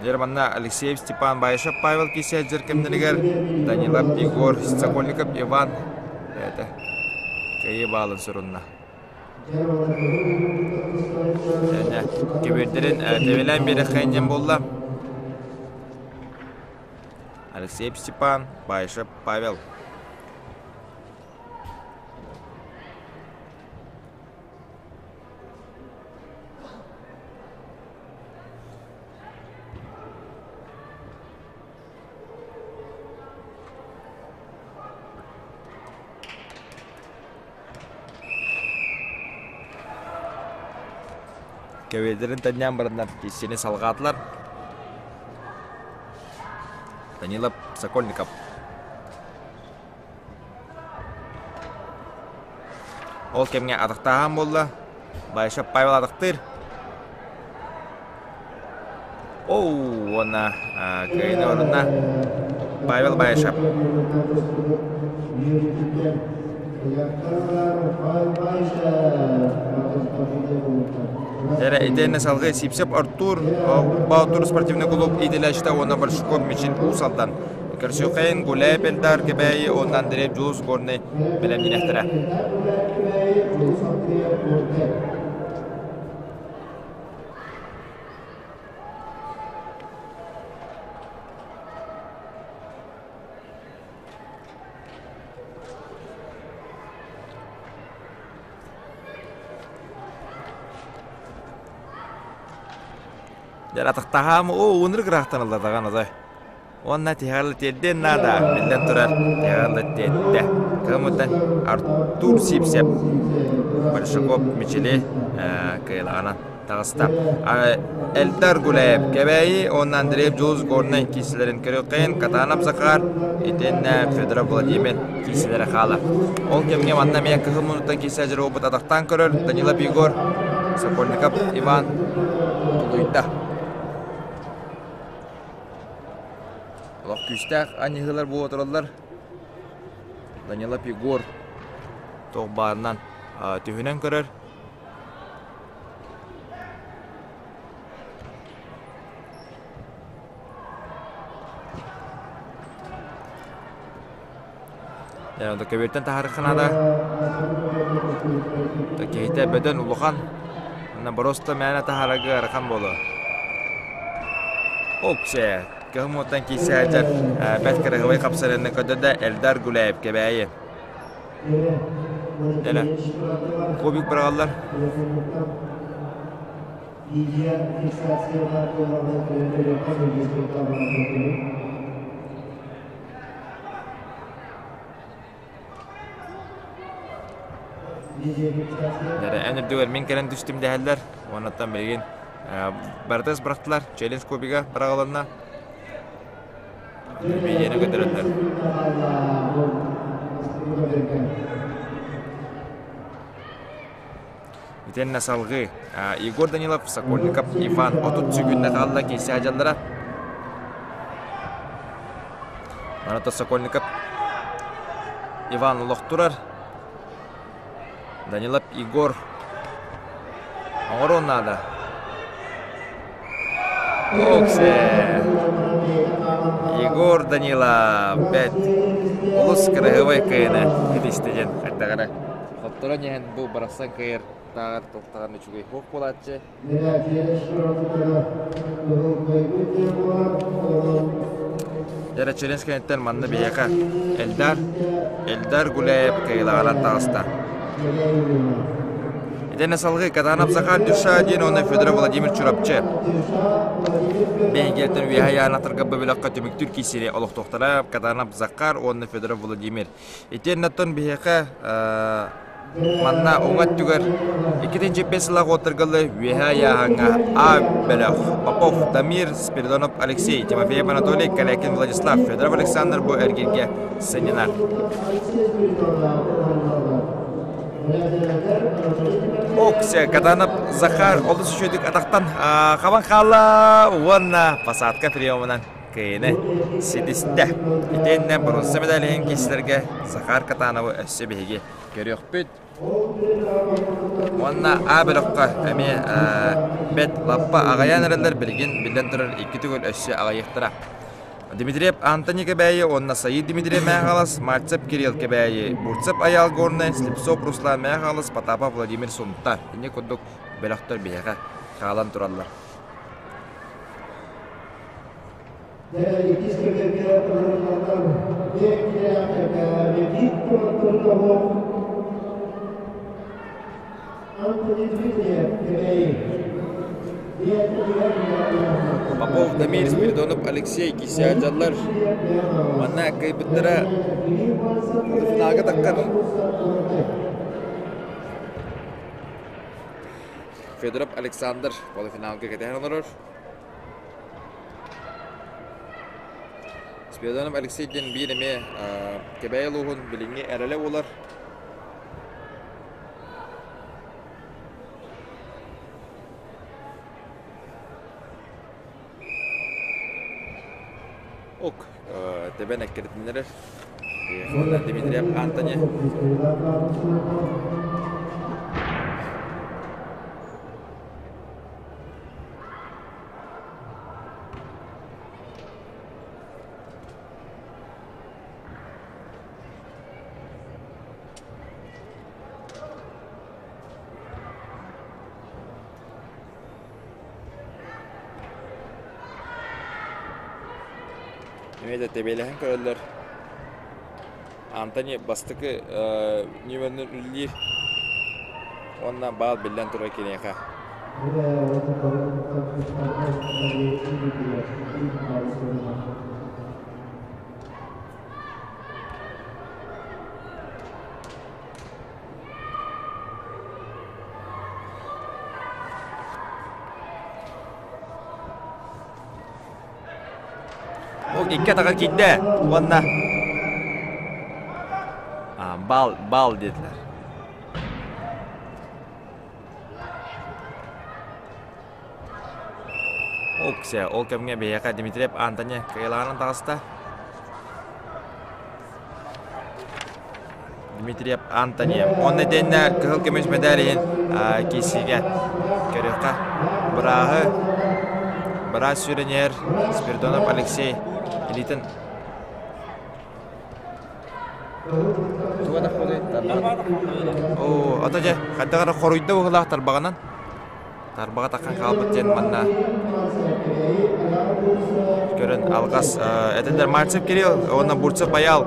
Дьэ, манна Алексеев Степан Баишев Павел киирсээччилэр кэмнэригэр Данилов Егор Сокольников Иван бэйэтэ кыайыы баалын сурунна. Дьэ, көбүөрдэрин тэбэлээн биэрэххэйин диэн буолла. Алексеев Степан, Баишев Павел. Кэбиэдэрин тэннээн бараннар киссини салҕаатылар. Данилов Сокольников. Ол кэмҥэ атахтааһын буолла. Баишев Павел атахтыыр. Оу, уонна кыайыны орунна Павел Баишев. Эрэ итиэннэ салгыы Сипсеп Артур Баутур спортивный клуб иитиллээччитэ уонна Большаков Мичин Уус Алдан Көрсүөххэйин Гуляев Эльдар Кэбээйи уонна Андрей Дьулус Горнай бэлэмниэхтэрэ. Дьэ, атахтаһаам, оо, унрык ыраахтан ылла даҕаны отой. Уонна тиһэҕэр тиэрдиэн наада, биллэн турар, тиһэҕэр тиэрдэ. Кыамыттан Артур Сипсеп, Большаков Мичили кыайылаҕынан таҕыста. Эльдар Гуляев Кэбээйи уонна Андреев Дьулус Горнай киирсилэрин көрүөххэйин Катанов Захар итиэннэ Федоров Владимир киирсилэрэ хаалар. Ол кэмҥэ манна эмиэ кыһыл муннуктан киирсэ дьоруобут атахтаан көрөр Данилов Егор, Сокольников Иван тулуйда. Олох күүстээх анньыһыылар буола тураллар. Данилов Егор туох баарынан түһүнэн көрөр. Көбүөртэн таһаарыахха наада. Киһитэ бөдөн улахан. Манна боруоста мээнэ таһаарарга ыарахан буолуо. Опсе, кыһым уоттан киирсээччэр бэрт кыраһыабай хапсарыны көрдө да Эльдар Гуляев Кэбээйи. Дэлэ. Кубик быраҕаллар. Дьэ, эн үрдүгэр мин кэлэн түстүм дэһэллэр. Уоннаттан билигин барытыс бырахтылар. Челлендж кубига быраҕылынна. Видеоны көрдөрөллөр. Итиэннэ салгыы Егор Данилов, Сокольников Иван 30 сүгүннэ хаалла киирсэ сылдьаллара. Маната Сокольников Иван олох турар. Данилов Егор оҥоруон наада. Оксе! Егор Данилов бэт олус кыраһыабай кыайыны ситистэ диэн хайдаҕына хотторон иһэн бу барахсан кыайар тааҕар туохтаҕар үчүгэй суох буолааччы. Дьэ Челенс кэнниттэн манна биһиэхэ Эльдар Эльдар Гуляев кыайыылааҕынан таҕыста. Итиннэ салгыы Катанов Захар Дюша диэн уонна Федоров Владимир Чурапчы. Бэйгиэттэн үөһэ Яна Таргабы бөлөххө түмүктүүр киисири олохтоохторо Катанов Захар уонна Федоров Владимир. Итиэннэттэн биһиэхэ манна уҥа өттүгэр 2-5 сыллаах уоттаргалы үөһэ айааһыҥҥа А бөлөх Попов Дамир, Спиридонов Алексей, Тимофеев Анатолий, Калякин Владислав, Федоров Александр бу эргииргэ сынньанар. Окся Катанов Захар олус үчүгүйдүк атахтан хабан хаалла уонна посадка приемунан кыайыны ситистэ. Итиэннэ боруонса медалиһын киирсэргэ Захар Катановы өссө биһиги көрүөхпүт. Уонна А бөлөххө эмиэ бэт лаппа аҕайаан эрэллэр билигин биллэн турар икки төгүл өссө аҕайыахтара. Дмитриев Антоний Кэбээйи уонна Саид Дмитриев Мэхалас, Мальцев Кирилл Кэбээйи, Бурцев Айаал Горнай, Слепцов Руслан Мэхалас, Потапов Владимир Сунтар. Инни курдук бөлөхтөр биһиэхэ хаалан тураллар. Иккис кэмнэргэ ылыныллар Попов Дамир Спиридонов Алексей кисээдьаллар манна кыайбыттара финалга таххар Федоров Александр полуфиналга кэтэһэн олорор. Спиридонов Алексей диэн биир эмиэ Кэбээйи улууһун билиҥҥи эрэлэ буолар. Ок, тэбэн эккирэтиннэрэр. Дмитриев Антони. Эмиэ да тэбиэлэһэн көрөллөр. Антони бастакы ньүмэнин үлэлиир уонна баал биллэн турар киниэхэ. Ол икки атаҕар киирдэ уонна бал бал диэтилэр. Оксе, ол кэмҥэ биһиэхэ Дмитриев Антони кыайылаҕынан таҕыста. Дмитриев Антони. Онно итиэннэ кыһыл көмүс мэдээль иһин киирсиигэ көрүөххэ. Бырааһы быраас сүрүнүгэр Спиридонов Алексей илиитин Туга тахпыный? Оо, ото дьэ, хайдах эрэ хоруйда быһыылаах тарбаҕынан. Тарбаҕа таххан хаалбыт диэн манна көрөн алҕас этэллэр Мальцев Кирилл уонна Бурцев Баял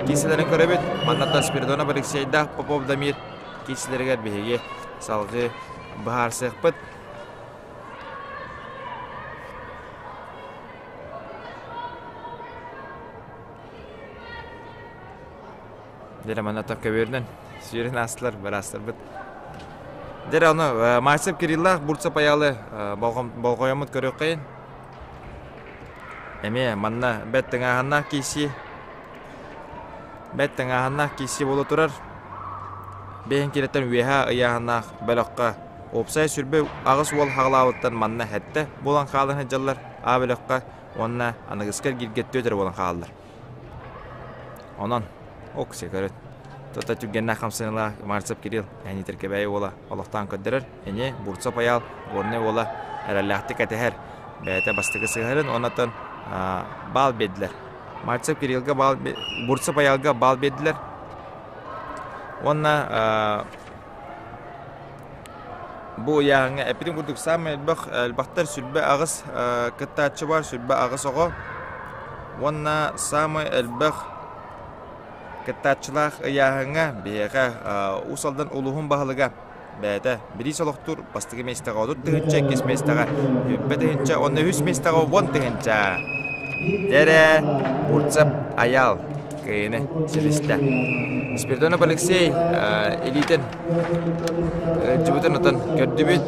киирсэлэрин көрөбүт. Маннаттан Спиридонов Алексейдаах Попов Дамир киирсэлэригэр биһиги салгыы быһаарсыахпыт. Дьэ манна көбүөрүнэн сүүрэн аастылар быраастарбыт. Дьэ ону Мальцев Кириллаах Бурцев Аялы болҕойоммут көрүөххэйин. Эмиэ манна бэт тыҥааһыннаах киирсии. Бэт тыҥааһыннаах киирсии буола турар. Бэйэн кирэттэн үөһэ ыйааһыннаах бөлөххө уопсай сүрбэ аҕыс уол хаҕалаабыттан манна сэттэ буолан хаалан сылдьаллар А бөлөххө уонна аныгыска эргииргэ түөрт эрэ буолан хааллар. Онон, оксе көрүт. Тута түргэннээх хамсаныылаах Мальцев Кирилл Эниитэр Кэбээйи уола олохтоон көрдөрөр. Ини Бурцев Айаал Горнай уола эрэллээхтик кэтэһэр. Бэйэтэ бастакы сыһарын оннотон баал биэрдилэр. Мальцев Кириллга баал Бурцев Айаалга баал биэрдилэр. Уонна бу ыйааһыҥҥа эппитим курдук саамай элбэх элбэхтэр 28 кыттааччы бар, 28 оҕо. Уонна саамай элбэх кыттааччылаах ыйааһыҥҥа биһиэхэ Уус Алдан улууһун баһылыга бэйэтэ бириис олохтуур бастакы миэстэҕэ 30 тыһыынча, иккис миэстэҕэ 20 тыһыынча уонна үһүс миэстэҕэ 10 тыһыынча. Дэрэ Бурцев Айаал кыайыыны ситистэ. Спиридонов Алексей илиитин ыалдьыбытын отон көрдүбүт.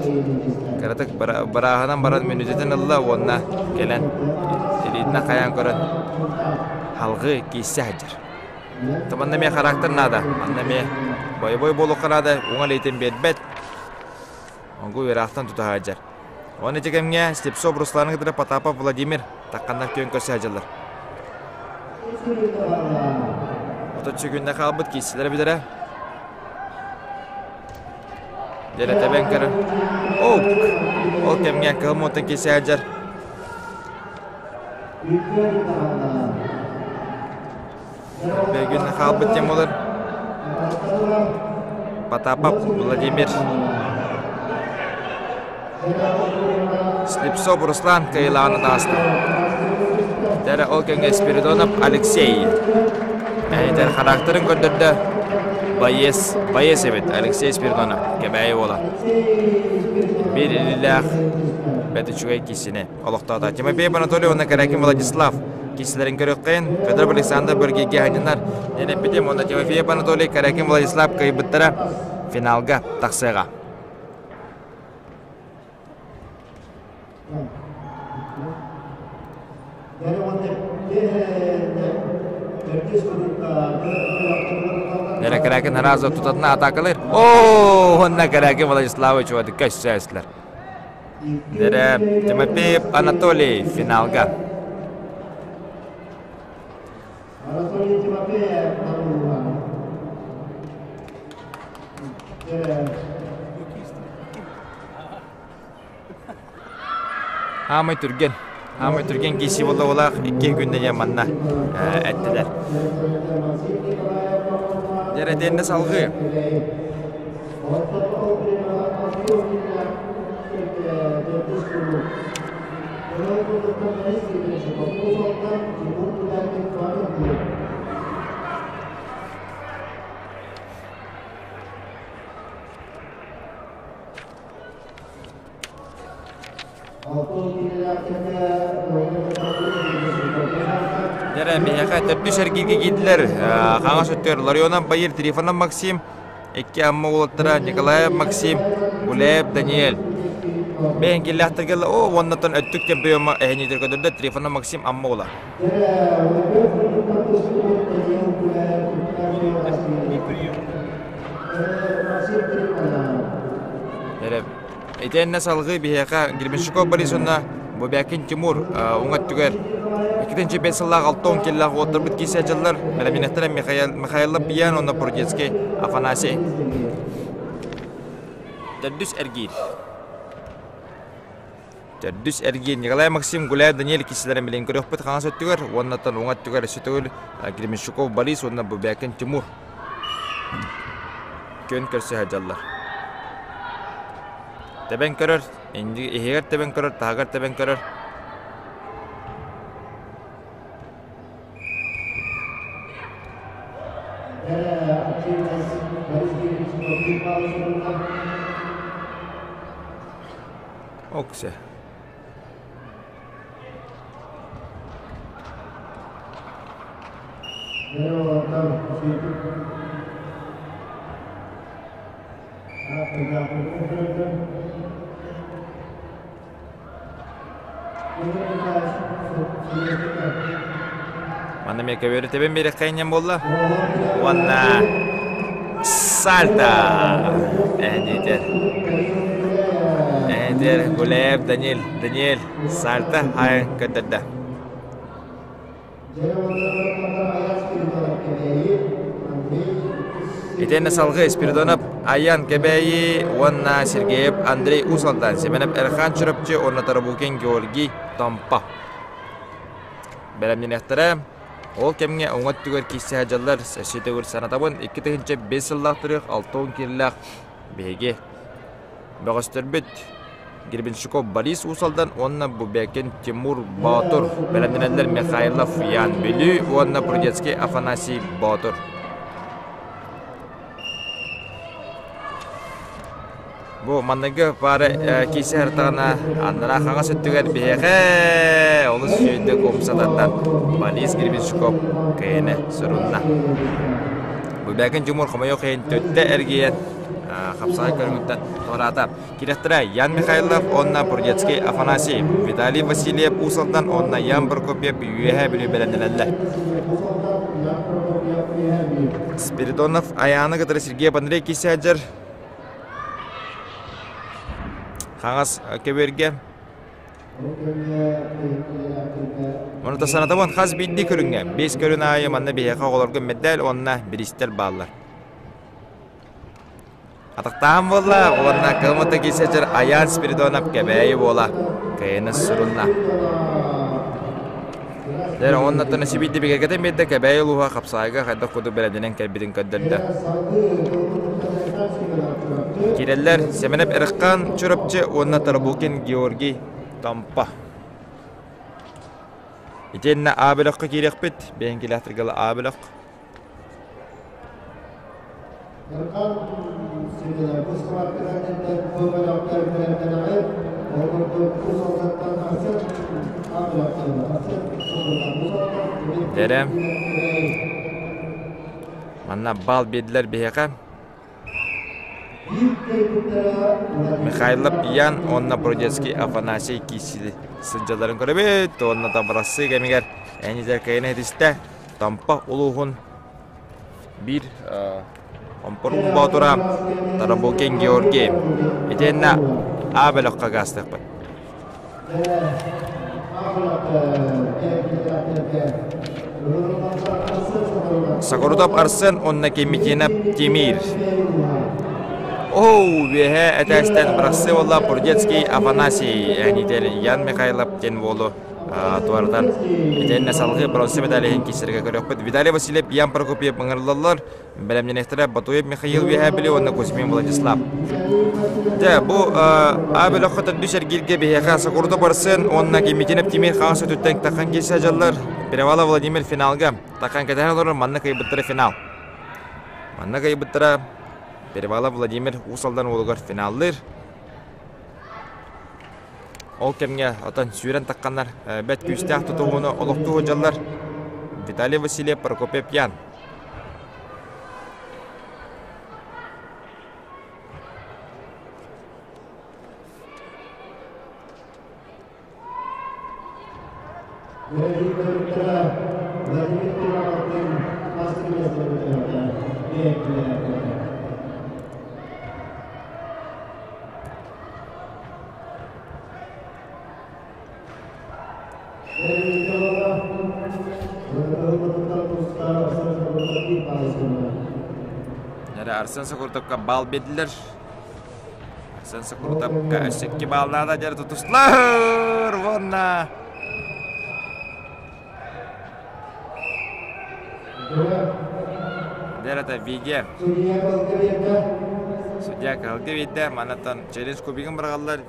Кыратык барааһынан баран мүнүүтэтин ылла уонна кэлэн илиитинэн хайаан көрөн халҕыы киирсэ сылдьар. Манна эмиэ характер наада. Манна эмиэ бойобуой буолуохха наада. Уҥа илиитин биэрбэт. Онгу ыраахтан тута сылдьар. Уонна ити кэмҥэ Слепцов Русланы кытары Потапов Владимир тахханнар күөн көрсө сылдьаллар. 30 күннэ хаалбыт киирсилэрэ бүтэрэ. Дьэрэ тэбэн көрөн. Оук! Ол кэмҥэ кыһыл муоттан киирсэ сылдьар. Бэгин хаалбыт тем болар. Потапов Владимир. Слепцов Руслан кыайыылааҕын атаҕаста. Дэрэ ол кэмҥэ Спиридонов Алексей. Этэр характерын көрдөрдө. Боец, боец эбит Алексей Спиридонов, Кэбээйи уола. Биир илиилээх бэрт үчүгэй киисини олохтоото. Тимофеев Анатолий уонна Корякин Владислав киисилэрин көрүөххэйин. Федоров Александр Бөргийгэ анньынар. Эппитим уонна Тимофеев Анатолий, Корякин Владислав кыайбыттара финалга тахсыаҕа. Нера Корякин Разов тутатына атакалыр. О, онна Корякин Владиславович уодыкка өссө Нера Тимофеев Анатолий финалга. Анатолий Тимофеев Аамай түргэн. Аамай түргэн киси буолла икки күннэ манна эттилэр. Дьэрэтиэннэ салгыы. Дьэрэ, биһиэхэ төрдүс эргииргэ киирдилэр. Хаҥас өттүгэр Ларионов Баир, Трифонов Максим, икки Амма уолаттара Николаев Максим, Гуляев Даниэль. Бэйэн киллээхтэргэ о уоннаттан өттүк чемпиома эһэниитэр көтөрдө Трифонов Максим Амма уола. Эрэ итиэннэ салгыы биһиэхэ Гребенщиков Борис уонна Бубякин Тимур уҥа өттүгэр 2005 сыллаах 60 киллээх уоттарбыт киирсэ дьыллар бэлэмнэхтэрэ Михаил Михаил Пьян уонна Прудецкий Афанасий. Төрдүс эргиир. Төрдүс эргиир Николай Максим Гуляев Даниэль киирсилэрин билин көрүөхпүт хаҥас өттүгэр уоннаттан уҥа өттүгэр өссө төгүл Гребенщиков Борис уонна Бубякин Тимур күөн көрсө сылдьаллар. Тэбэн көрөр, иһигэр тэбэн көрөр, таһыгар тэбэн көрөр. Оксе. Манна эмиэ көбүөрү тэбэн биэрэххэ буолла. Уонна сальто! Эдитер. Эдитер Гуляев Даниэль. Даниэль сальто хайын көрдөрдө. Итиэннэ салгыы Спиридонов Аян Кэбээйи уонна Сергеев Андрей Уус Алдан, Семенов Эрхан Чурапчы уонна Тарабукин Георгий Томпо. Бэлэмнэниэхтэрэ. Ол кэмҥэ уҥа өттүгэр киирсэ сылдьаллар өссө төгүл санатабын 2005 сыллаах төрүөх 60 киилэлээх биһиги бөҕөстөрбүт Гребенщиков Борис Уус Алдан уонна Бубякин Тимур Боотур бэлэмнэнэллэр Михайлов Ян Бүлүү уонна Прудецкий Афанасий Боотур. Бу манныгы паара киирсэ сырыттаҕына анараа хаҥас өттүгэр биһиэхэ олус үчүгэйдик умсататтан Борис Гребенщиков кыайыны сурунна. Бубякин Тимур хомойуох иһин төттө эргийэн хапсаҕай көрүҥүттэн туораата. Кирэхтэрэ Ян Михайлов уонна Бурдецкий Афанасий, Виталий Васильев Уус Алдан уонна Ян Прокопьев Үөһээ Бүлүү бэлэмнэнэллэр. Спиридонов Айааны кытары Сергей Андрей Кисяджер хаҥас көбүөргэ Ону санатабын хас биирдии көрүҥҥэ биэс көрүн аайы манна биһиэхэ оҕолорго мэдээл уонна бириистэр бааллар. Атахтаан буолла уонна кылмыта киисэчэр Айаан Спиридонов Кэбээйи буола кыайыны сурунна. Дьэ, уоннаттан сибиирди бигэргэтэн биэрдэ Кэбээйи улууһа хапсаайга хайдах курдук бэлэмнэнэн кэлбитин көрдөрдө. Киирэллэр Семенов Эрххан Чурапчы уонна Тарабукин Георгий Томпо. Итиэннэ А бөлөххө киириэхпит. Бэйэҥ килэхтэргэ А бөлөх. Дэрэ манна бал биэрдилэр биһиэхэ. Михайлов Ян уонна Бродецкий Афанасий киирсили сылдьалларын көрөбүт уонна табырасыы кэмигэр Энизер кыайан этистэ. Тампа улууһун биир Омпорун Боотура Тарабукин Георгий итиэннэ А бөлөххө гаастыахпыт. Сокорутов Арсен уонна Кемитинов Тимир. Оу, үөһэ этээстэн бырахсыы буолла Бурдецкий Афанасий, Әнитель Ян Михайлов диэн уолу туорутан итиэннэ салгыы бронза медаль иһин киирсэргэ көрүөхпүт. Виталий Васильев, Ян Прокопьев ыҥырыллаллар. Бэлэмнэниэхтэрэ Батуев Михаил Үөһээ Бүлүү уонна Кузьмин Владислав. Дьэ, бу А бөлөххө төрдүс эргииргэ биһиэхэ Сокурутов Арсен уонна Кимитинов Тимир хаҥас өттүттэн таххан киирсэ дьаллар. Перевалов Владимир финалга таххан кэтэһэн олорор, манна кыайбыттара финал. Манна кыайбыттара Перевалов Владимир Уус Алдан уолугар финаллыыр. Ол кэмҥэ отон сүүрэн тахханнар бэрт күүстээх тутуһууну олохтуу сылдьаллар Виталий Васильев, Прокопий Пьян. Арсен Сокуртовка бал биэрдилэр. Арсен Сокуртовка өссө икки баллаада дьэр тутустулар уонна Дэр это видео. Судья кыһылга биэрдэ. Манаттан челлендж кубигын быраҕаллар.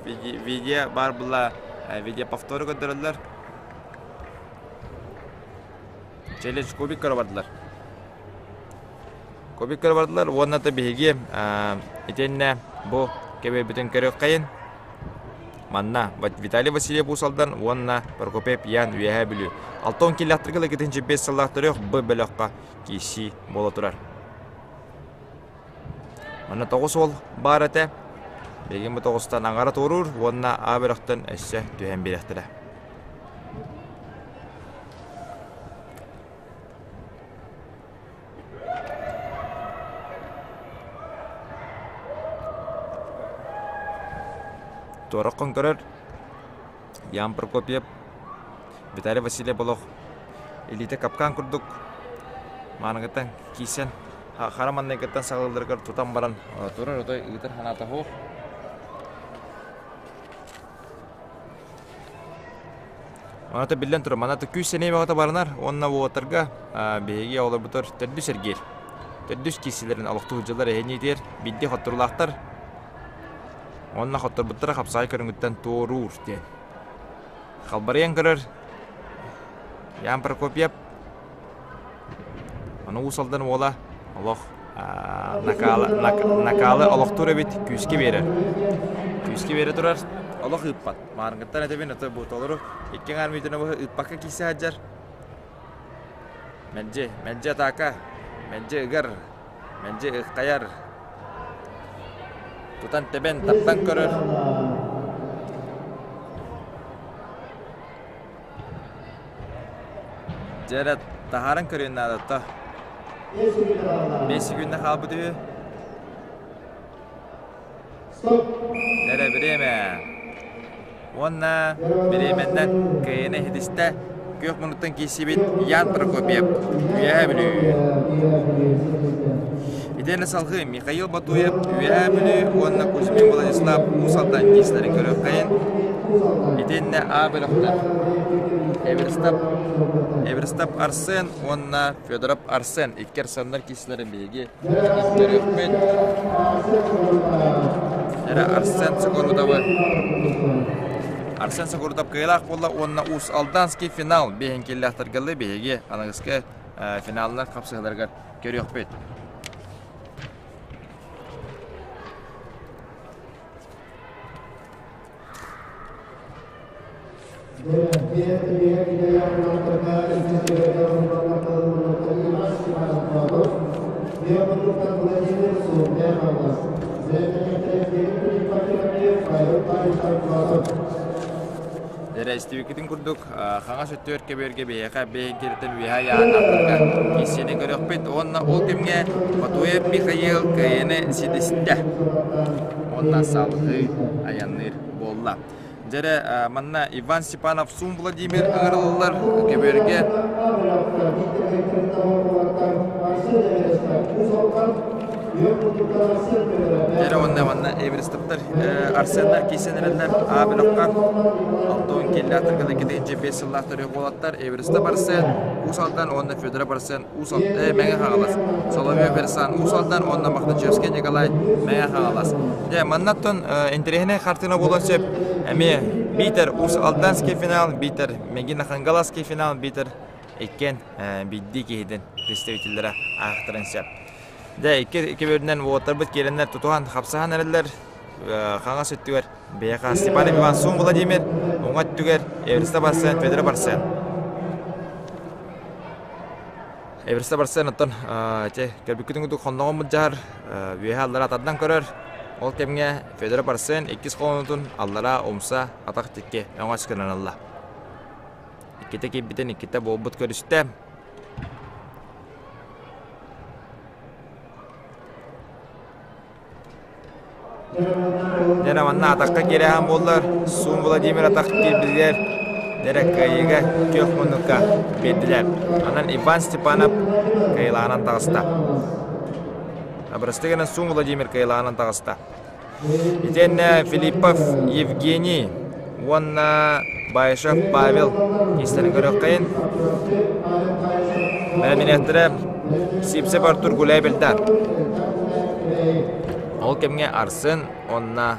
Видео баар була видео повтору көрдөрөллөр. Челлендж кубик көрө бардылар. Кубик көрө бардылар. Уонна да биһиги итиэннэ бу кэбиэрбитин көрүөххэйин. Манна Виталий Васильев Уус Алдан уонна Прокопьев Ян Үөһээ Бүлүү. Алтон киллэхтэргэ ылыгытын 5 сыллаах төрүөх Б бөлөххө киирсии буола турар. Манна тоҕус уол баар этэ. Билигин бу тоҕустан аҥара туоруур уонна А бөлөхтөн өссө түһэн биэриэхтэрэ. Туораххын көрөр Ян Прокопьев, Виталий Васильев олох илиитэ капкан курдук мааныгыттан киирсэн. Хара маннайгыттан саҕалыылларыгар тутан баран турар отой ыытар санаата суох. Маната биллэн турар, маната күүс сэниэ бөҕөтө баранар уонна уолаттарга биһиги оҕолорбутугар төрдүс эргиир. Төрдүс киирсилэрин олохтуу сылдьаллар эһэниитигэр биирдии хотторуулаахтар. Уонна хотторбуттара хапсаҕай көрүҥүттэн туоруур диэн. Халбарыйан көрөр Ян Прокопьев Ону Уус Алдан уола олох накаалы, накаалы олохтуур эбит, күүскэ биэрэр. Күүскэ биэрэ турар, олох ыыппат. Маарыҥҥыттан этэбин, ото бу толору икки аҥаар мүнүүтүнэ быһа ыыппакка киирсэ сылдьар. Мэлдьи, мэлдьи атаака, мэлдьи ыгар, мэлдьи ыххайар. Тутан тэбэн, таптан көрөр. Дьэ эрэ таһааран көрүөн наадата. 5 секунда хаалбыт үһү. Эрэ бириэмэ. Уонна бириэмэннэн кыайыыны иһитистэ күөх муннуктан киирсибит Ян Прокопьев Үөһээ Бүлүү. Итиэннэ салгыы Михаил Батуев Үөһээ Бүлүү уонна Кузьмин Владислав Уус Алдан киирсилэрин көрүөххэйин. Итиэннэ А бөлөхтөр Эверстап, Эверстап Арсен уонна Федоров Арсен икки Арсеннар киирсилэрин биһиги көрүөхпүт. Эрэ Арсен Сокорудовы Арсен Сокорудов кыайыылаах буолла уонна Уус Алданский финал биэһин киллэхтэргэлли биһиги аныгыскы финаллар хапсыһыыларыгар көрүөхпүт. Эрэстибикитин курдук хаҥас өттүгэр көбүөргэ биһиэхэ биһиҥкириттэн үөһэ айаан аттарга киирсиини көрүөхпүт уонна ол кэмҥэ Батуев Михаил кыайыыны ситистэ уонна салгыы айанныыр буолла. Дьэрэ манна Иван Степанов Сум Владимир ыҥырыллар көбүөргэ Дьэрэ уонна манна Эверестовтар Арсеннар киирсэн эрэллэр А бөлөххө 60 киллаатырга 2 сыллаах төрүөх уолаттар Эверестов Арсен Уус Алдан уонна Федоров Арсен Уус Мэҥэ Хаҥалас Соловьев Эрсан Уус Алдан уонна Мохначевскай Николай Мэҥэ Хаҥалас. Дьэ, маннаттан интэриэһинэй хартыына буолуон сөп. Эмиэ биитэр Уус Алданский финал, биитэр Мегина Хангаласский финал, биитэр иккиэн биирдии киһитин представителлэрэ аахтарын сөп. Дьэ, икки бөрүнэн уолаттарбыт киирэннэр тутуһан, хапсаһан эрэллэр. Хаҥас өттүгэр биһиэхэ Степан Иван Сун Владимир, уҥа өттүгэр Эверста Барсен, Федора Барсен. Эверста Барсен оттон ити көрбүккүтүн курдук хонноҕун былдьаһар, үөһэ аллара тардан көрөр. Ол кэмҥэ Федора Барсен иккис холонутун аллара умса атах тикки өҥөс гынан ылла. Иккитэ киирбитин иккитэ буолбут көрүстэ. Дьэ манна атахха киирэһэн буоллар, Сун Владимир атах киирбитигэр дьэрэ кыайыыга күөх муннукка биэрдилэр. Онон Иван Степанов кыайыылааҕынан таҕыста. Абырастыгынан Сун Владимир кыайыылааҕынан таҕыста. Итиэннэ Филиппов Евгений уонна Баишев Павел киистэрин көрүөххэйин. Бэлэмниэхтэрэ Сипсев Артур Гуляй Бельдар. Ол кэмҥэ Арсен уонна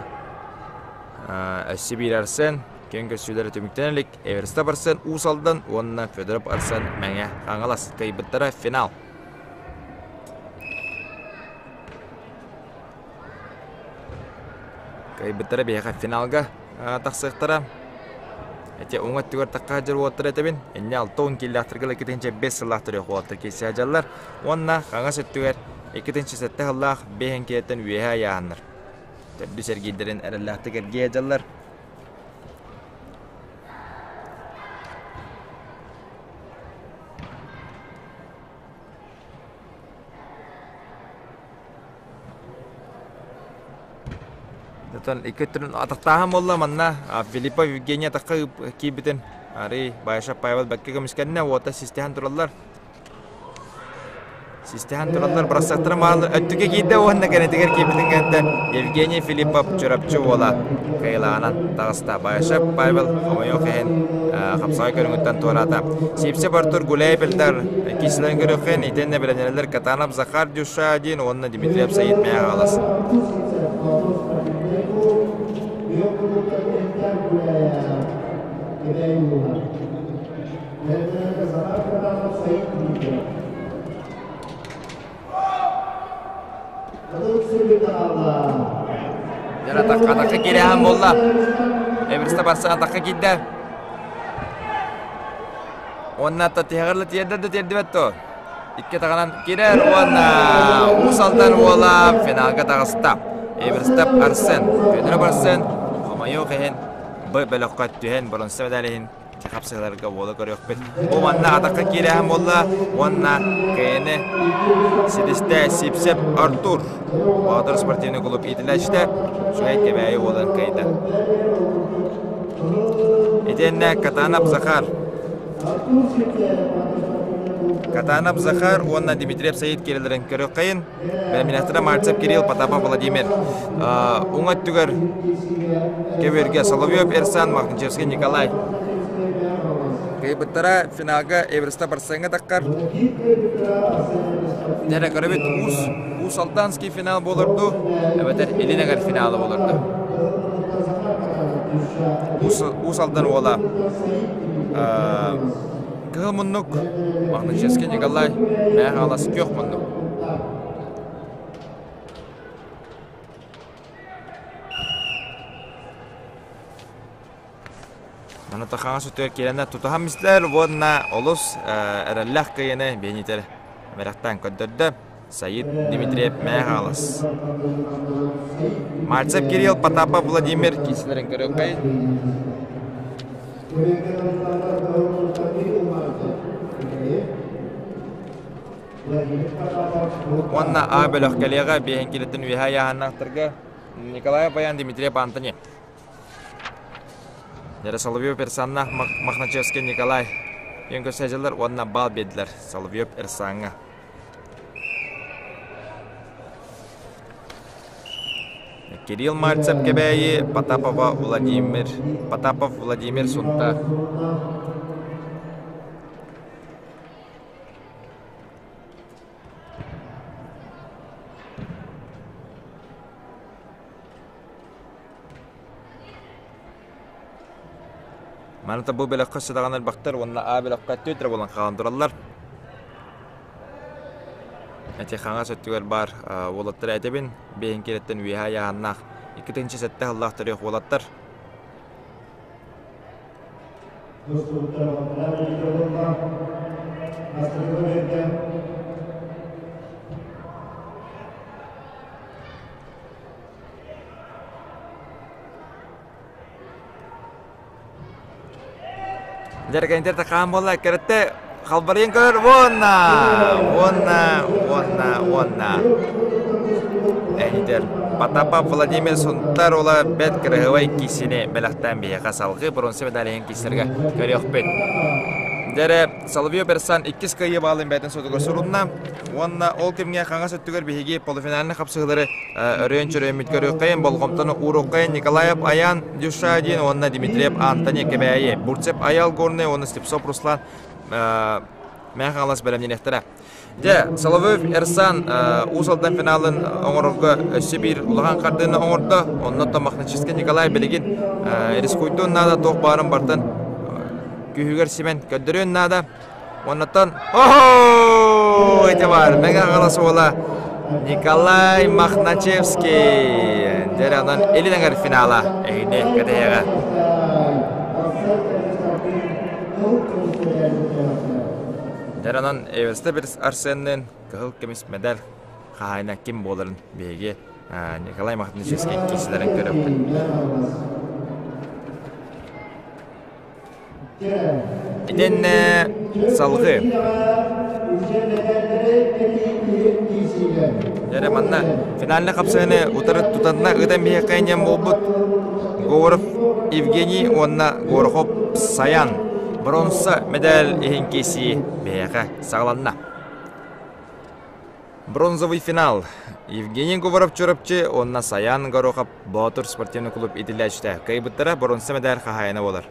өссө биир Арсен киэҥ көрсүүлэрэ түмүктэнэ илик Эверстов Арсен Уус Алдан уонна Федоров Арсен Мэҥэ Хаҥалас кыайбыттара финал. Кыайбыттара биһиэхэ финалга тахсыахтара. Эти уҥа өттүгэр тахха сылдьар уолаттар этэбин. Инньэ 60 киилээхтэргэ 2,5 сыллаах төрүөх уолаттар киирсэ сылдьаллар. Уонна хаҥас өттүгэр 2,7 сыллаах 5 киилэттэн үөһэ айааһыннар. Төрдүс эргиирдэрин эрэллээхтик эргийэ сылдьаллар. Оттон икки өттүнэн атахтааһын буолла манна Филиппов Евгений атахха киирбитин арый Баишев Павел бэккэ көмүскэннэ уота систэһэн тураллар. Систэһэн тураллар бырасыактара мааллар өттүгэ киирдэ уонна кэнэтигэр киирбитин кэнниттэн Евгений Филиппов Чурапчы уола кыайылааҕынан таҕыста. Баишев Павел хомойуох иһин хапсаҕай көрүҥүттэн туораата. Сипсев Артур Гуляев Эльдар киисилэрин көрүөххүн итиэннэ бэлэмнэнэллэр Катанов Захар Дюшадин уонна Дмитриев Саид Мэҕалас. Дьэ атахха атахха киирэһэн буолла. Эверста барса атахха киирдэ. Уонна тиһэҕэр тиэрдэ да тиэрдибэт то. Икки атаҕынан киирэр уонна Уус Алдан уола финалга таҕыста. Эверстап Арсен, Федоров Арсен хомойуох иһин Б бөлөххө түһэн боронса медаль иһин хапсыһаларга буола көрүөхпүт. Бу манна атахха киирээһин буолла уонна КН ситистэ Сипсеп Артур Боотур спортивный клуб иитиллээччитэ Үчүгэй Кэбээйи уолан кыайда. Итиэннэ Катанов Захар Катанов Захар уонна Дмитриев Саид киирэлэрин көрүөххэйин. Бэлэмнээхтэрэ Мальцев Кирилл, Потапов Владимир. Уҥа өттүгэр кэбиэргэ Соловьев Эрсан, Махничевский Николай. Кыайбыттара финалга Эверста Барсеҥҥа таххар. Дьэрэ көрөбүт Уус, Уус Алданский финал буолорду, эбэтэр Илин Эҥэр финала буолорду. Уус, Уус Алдан уола Кыһыл муннук, Махнычевский Николай, Мээх Алас күөх муннук. Маны тахаҥа сүтүгэр киирэннэр тутуһан мистилэр уонна олус эрэллээх кыайыны биэнитэр бэрэхтээн көрдөрдө. Саид Дмитриев Мээх Алас. Мальцев Кирилл, Потапов Владимир киисилэрин көрүөххэй. Уонна А бөлөх кэлиэҕэ биэһин килэттэн үөһэ айааһыннаахтарга Николаев Баян Дмитриев Антони. Дьэрэ Соловьев Персаннаах Махначевский Николай диэн көрсөөччүлэр уонна баал биэрдилэр Соловьев Эрсааҥҥа. Кирилл Мальцев Кэбээйи, Потапова Владимир, Потапов Владимир Сунтаар. Маныта бу бөлөххө сыдаҕан элбэхтэр уонна А бөлөххө түөтэрэ буолан хаалан тураллар. Эти хаҥас өттүгэр баар уолаттар этэбин, биэһин кирэттэн үөһэ айааһыннаах 2 7 сыллаах төрүөх уолаттар. Дьэргэнтэр такаан буолла кэрэтте халбарыйан көрөр уонна уонна уонна уонна эһитэр Потапов Владимир Сунтар уола бэрт кыраһыабай киисини бэлэхтээн биһиэхэ салгыы бронза медалиһын киисэргэ көрүөхпүт. Дьэрэ Соловьев Берсан иккис кыайыы баалын бэйэтин суотугар сурунна уонна ол кэмҥэ хаҥас өттүгэр биһиги полуфинальнай хапсыһыылары өрөөн чөрөймүт көрүөххэйин болҕомтону ууруоххайын Николаев Аян Дюшадин уонна Дмитриев Антони Кэбээйи, Бурцев Аял Горный уонна Слепцов Руслан Мээх Хаҥалас бэлэмнэниэхтэрэ. Дьэ, Соловьев Эрсан Уус Алдан финалын оҥорорго өссө биир улахан хардыыны оҥордо. Онно Махначевский Николай билигин рискуйдуон наада туох баарын бартын күүһүгэр симэн көрдөрүөн наада. Оннуттан Охоо! Ити бар, Мэҥэ Хаҥалас уола Николай Махначевский. Дьэ, онон Илин эҥэр финала эһигини кэтэһиэҕэ. Дьэ, онон Эверста Арсенныын кыһыл көмүс медаль хаһаайына ким буоларын биһиги Николай Махначевский киисэлэрин көрөппүт. Итиннэ салгыы. Дьэ манна финальнай хапсыһыыны утары тутанна ыытан биһиэхэ инньэн буолбут Говоров Евгений уонна Горохов Саян бронза мэдээл иһин киирсии биһиэхэ саҕаланна. Бронзовый финал. Евгений Говоров Чурапчы уонна Саян Горохов Боотур спортивный клуб итиллээччитэ. Кыайбыттара боруонса мэдээр хаһаайына буолар.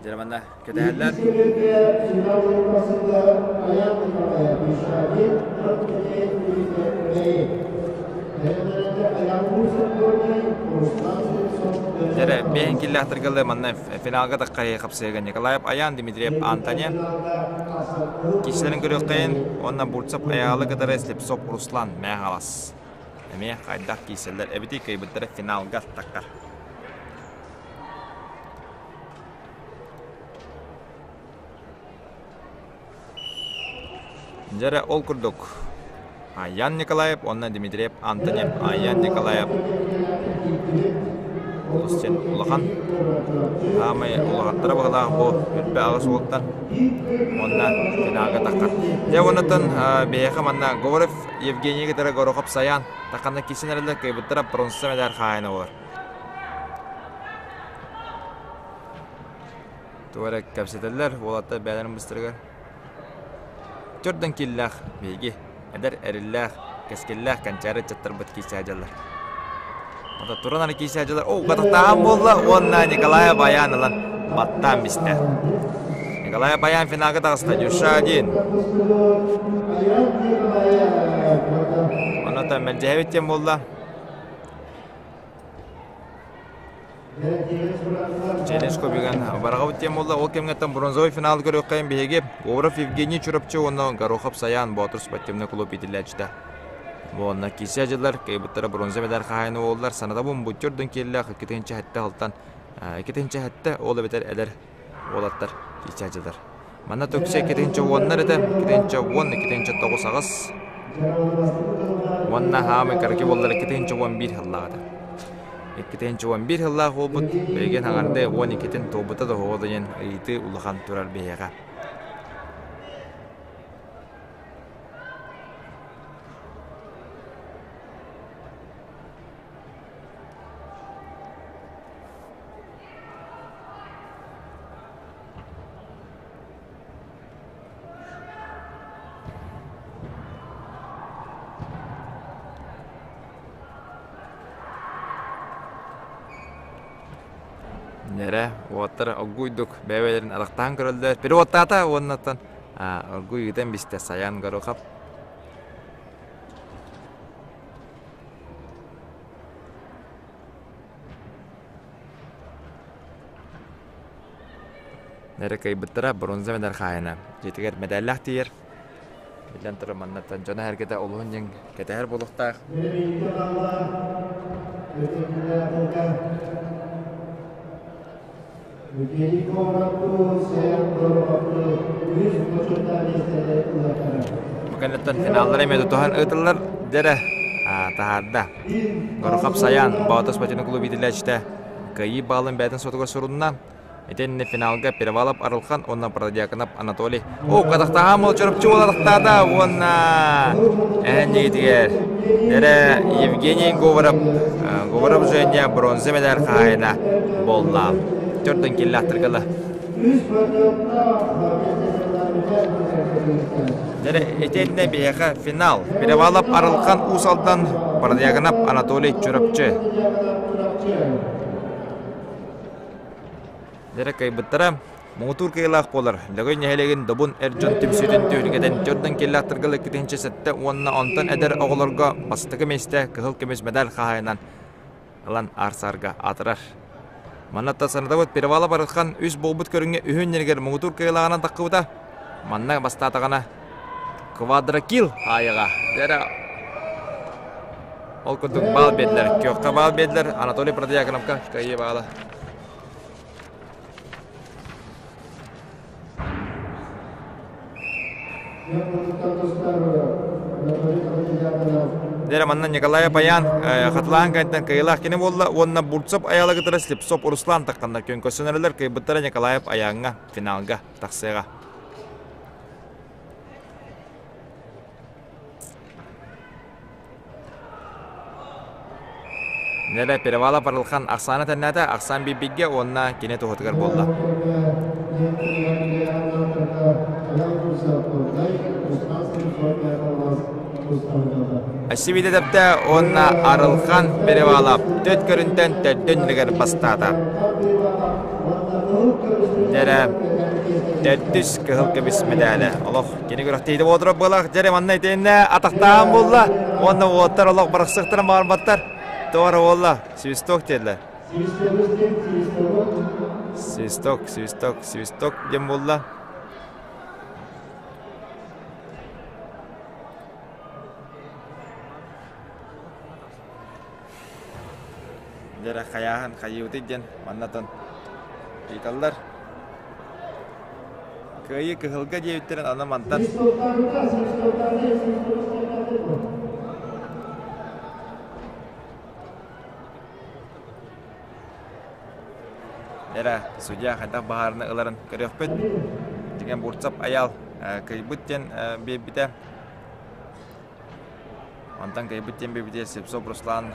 Дьэ манна кэтэһэллэр. Дьэрэ, бэйэн киллэхтэргэлэ манна финалга таххайы хапсыга Николаев Аян, Дмитриев Антония. Киһилэрин көрүөххэйин уонна Бурцев Аялы кытары Слепцов Руслан Мэхалас. Эмиэ хайдах киирсэллэр эбитий кыайбыттара финалга таххар. Дьэрэ ол курдук Аян Николаев уонна Дмитриев Антонев Аян Николаев олус диэн улахан саамай улахаттара быһыылаах бу үрбэ аҕыс уолтан уонна финалга таххар. Дьэ уоннаттан биһиэхэ манна Говоров Евгений кытары Горохов Саян тахханна киирсэн эрэллэр кыайбыттара бронза мэдээр хаһаайына буолар. Тугу эрэ кэпсэтэллэр, уолаттар бэйэлэрин быстарыгар. Төрдөн киллээх биһиги, эдэр эриллээх, кэскиллээх кэнчээри ыччаттарбыт киирсэ сылдьаллар. Ото туран аны киирсэ сылдьаллар. Оо, катахтааһын буолла уонна Николай Баян ылан баттаан бистэ. Николай Баян финалга таҕыста, Дюша один. Онно мэлдьэһэбит диэн буолла. Челлендж кубигын бараҕабыт диэн буолла. Ол кэмҥэттэн бронзовый финал көрүөххэйин биһиги Говоров Евгений Чурапчы уонна Горохов Саян Боотур спортивный клуб иитиллээччитэ. Уонна киирсэ дьыллар кыайбыттара бронза медаль хаһаайына буоллар. Санатабын бу төрдүн киэллээх 2-7 алтан 2-7 ол эбэтэр эдэр уолаттар киирсэ дьыллар. Манна төксө 2-10 этэ, 2-10, 2-9 аҕыс уонна хаамай караки буоллар 2-11 сыллаах этэ. 2-11 сыллаах буолбут, билигин хаҥарды 12-тин туолбута да оһоҕо диэн ыйытыы улахан турар биһиэхэ. Нэрэ, уоттар оргууйдук бэйэ-бэйэлэрин арахтаан көрөллөр. Переводтаата уоннаттан оргууй ыытан бистэ Саян Горохов. Эрэ кыайбыттара бронза медаль хаһаайына. Дьиэтигэр мэдээллээх тиийэр. Биллэн турар, маннаттан дьоно-сэргэтэ олуһун дьиҥ кэтэһэр буолуохтаах. Бу кэнниттэн финаллар эмиэ тутуһан ыытыллар дэрэ таһаарда. Горохов Саян Боотус спортивный клуб иитиллээччитэ кыайыы баалын бэйэтин суотугар сурунна. Итиннэ финалга Перевалов Арылхан уонна Протодьяконов Анатолий. О, катахтаһаам ол Чурапчы уолатахтаата уонна эһэнньигитигэр эрэ Евгений Говоров, Говоров Женя бронза медаль хаһаайына буолла. Төрдөн киллаахтыргала. Дэрэ итиннэ биһиэхэ финал. Перевалов Арылхан Уус Алдан, Протодьяконов Анатолий Чурапчы. Дэрэ кыайбыттара муҥутуур кыайыылаах буолар. Лөгөй нэһилиэгин Добун эр дьон түмсүүтүн түһүлгэтин төрдөн киллаахтарга 2-7 уонна онтон эдэр оҕолорго бастакы миэстэ кыһыл көмүс медаль хаһаайынан ылан аарсаарга аатырар. Манна санатабыт Перевала Барытхан үс буолбут көрүҥҥэ үһүн ньиригэр муҥутуур кыайылааҕынан таххыбыта. Манна бастаатаҕына квадрокилл аайаҕа. Дьэрэ ол курдук баал биэрдилэр. Күөххэ баал биэрдилэр. Анатолий Протодьяконовка кыайыы баала. Дьэ манна Николай Апаян хатылаан кэнтэн кыайыылаах кини буолла уонна Бурцев Аяла кытары Слепцов Руслан тахханнар күөн көрсөнөрүлэр кыайбыттара Николаев Аяҥҥа финалга тахсыаҕа. Неле Перевала Парылхан ахсаана тэннээтэ, ахсаан биирбиггэ уонна кини туһатыгар буолла. Сибиде тэптэ уонна Арылхан Перевалов төт көрүнтэн төрдүн нигер бастаата. Дэрэ төрдүс кыһыл көмүс медале. Олох Кини күрэхтэһиитэ буолар буолах дьэрэ манна итиннэ атахтаан буолла уонна уоттар олох барахсыктарын баарбаттар тоҕо буолла свисток диэллэр свисток свисток свисток диэн буолла Дьэрэ хайааһын хайыыбытый диэн маннатан ыйыталлар. Кыайыы кыһылга диэбиттэрин аны мантан Эрэ судья хайдах баһаарыны ыларын көрүөхпүт. Дьиҥэ Бурцев Айаал кыайбыт диэн биэрбитэ. Онтон кыайбыт диэн биэрбитигэр Слепцов Руслан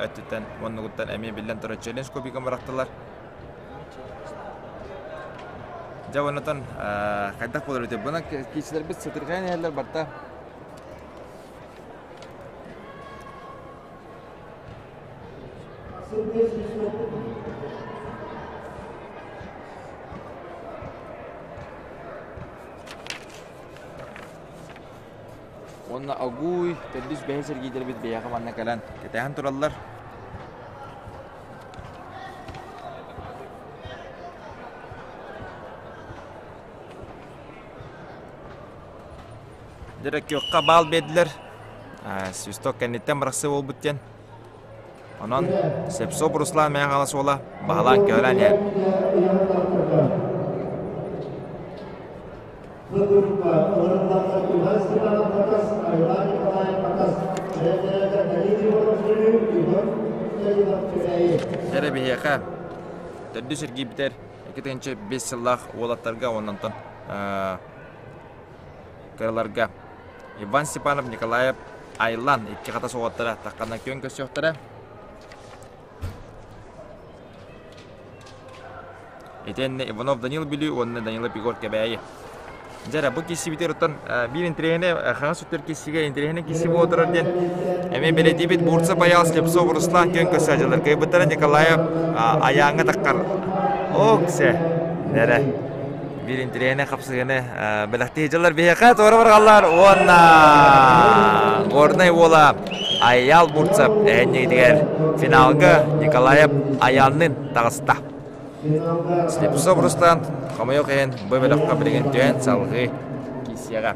өттүттэн муннугуттан эмиэ биллэн турар челлендж кубигын бырахтылар. Дьэ оннотон хайдах буолар эбитий? Бuna киирсилэрбит сытырҕайан иһэллэр барта. Уонна огуй, төрдүс бэһис эргиирдэрбит бэйэҕэ манна кэлэн кэтэһэн тураллар. Дьэ күөххэ баал биэрдилэр. Свисток кэнниттэн бырахсыы буолбут диэн. Онон Слепцов Руслан Мэҥэ Хаҥалас уола баһылаан көһөрөн иһэр. Эрэ биһиэхэ төрдүс эргийбитэр 2005 сыллаах уолаттарга уонна онтон кыраларга Иван Степанов Николаев Айлан икки хатас уолаттара тахханна күөн көрсүөхтэрэ. Итиэннэ Иванов Данил Бүлүү уонна Данилов Егор Кэбээйи. Дьэ бу киссибитигэр оттон биир интэриэһинэй хаҥас өттүгэр киссигэ интэриэһинэй кисси буола турар диэн эмиэ бэлиэтиибит Бурцев Айаал Слепцов Руслан күөн көрсө дьыллар кыайбыттара Николаев Айааҥҥа таххар оксе нэрэ биир интэриэһинэй хапсыгыны бэлэхтии дьыллар биһиэхэ туора барҕаллар уонна Горнай уола Айаал Бурцев эһэнньигитигэр финалга Николаев Айаанныын таҕыста. Слепцов Руслан хомойуох иһин бу бөлөххө билигин түһэн салҕыы киирсиэҕэ.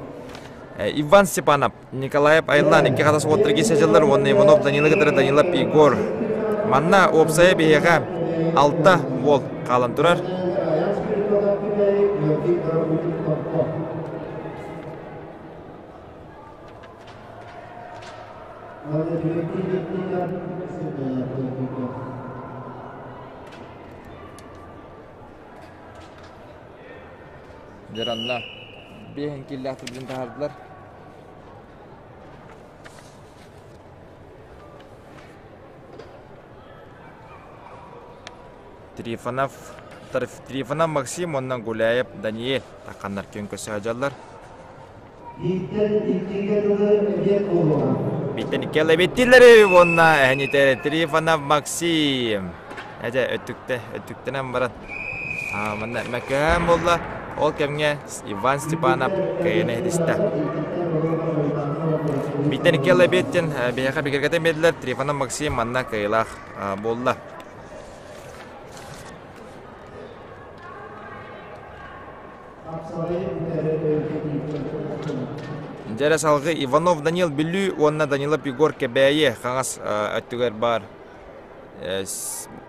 Иван Степанов, Николаев Айлан икки хатас уоттар киирсэ уонна Иванов Данила кытары Данилов Егор. Манна уопсайа биһиэхэ алта уол хаалан турар. Дьаранна биэһин киллээх түргэн таһаардылар. Трифонов, Трифонов Максим уонна Гуляев Даниэль тахханнар күн көрсө сылдьаллар. Бииртэн иккигэ дылы эбиэт буолуоҕа. Бииртэн икки эбиэттииллэри уонна эһэнитэ Трифонов Максим. Эдэ өттүктэ өттүктэнэн баран манна мэкээн буолла. Ол кэмҥэ Иван Степанов кыайыыны иһитистэ. Бииртэн икки эбиэттин биһиэхэ бигэргэтэн биэрдилэр. Трифонов Максим манна кыайыылаах буолла. Дьэрэ салгыы Иванов Данил Бүлүү уонна Данилов Егор Кэбээйи хаҥас өттүгэр баар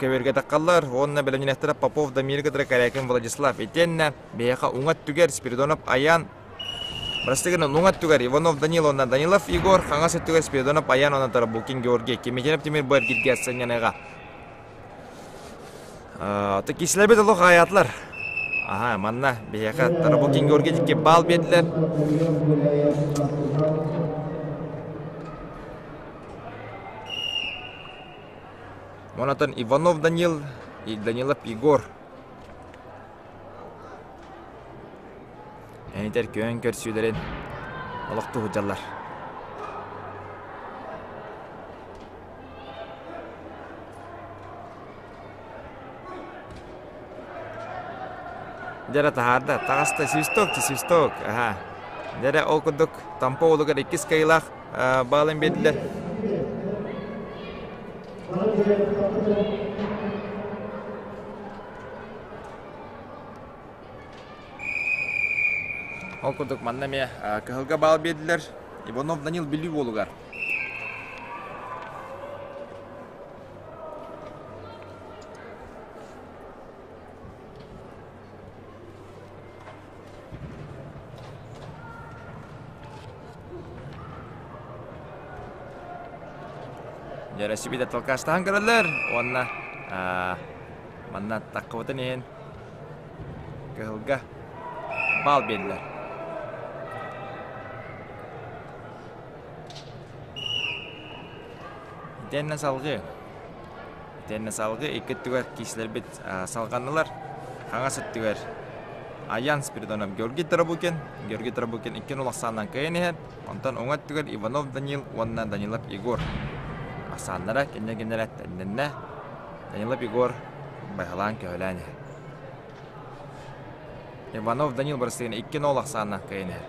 көбүөргэ таххаллар уонна бэлэмнэнэхтэрэ Попов Дамир кытары Корякин Владислав итиэннэ биһиэхэ уҥа өттүгэр Спиридонов Аян Простыгынан уҥа өттүгэр Иванов Данил уонна Данилов Егор, хаҥас өттүгэр Спиридонов Аян уонна Тарабукин Георгий Кимитинов Тимир бу эргиргэ сынньаныаҕа. Киселербит олох аайаатылар. Аха, манна биһиэхэ Тарабукин Георгий дикки баал биэрдилэр. Онтон Иванов Данил и Данилов Егор. Энитэр күөн көрсүүлэрин олох туһудьаллар. Дьэрэ таһаарда, таҕыста свисток, свисток, аха. Дьэрэ ол курдук Тампа уолугар иккис кыайыылаах баалын биэрдилэр. Ол курдук манна эмиэ кыһылга баал биэрдилэр Иванов Данил Бүлүү уолугар. Дьэ, да толкаастаһан көрөллөр уонна манна таххыбытын иһин кыһылга баал биэрдилэр. Итиэннэ салгыы. Итиэннэ салгыы икки өттүгэр киисэлэрбит салҕаннылар. Хаҥас өттүгэр Аян Спиридонов Георгий Тарабукин, Георгий Тарабукин икки нул ахсаанынан кыайан иһэр. Онтон уҥа өттүгэр Иванов Данил уонна Данилов Егор. Ахсааннара кэннэ-кэннэрэ тэннэннэ. Данилов Егор баһылаан көһөлөөн иһэр. Иванов Данил бырастыгын 2-0 ахсаанынан кыайан иһэр.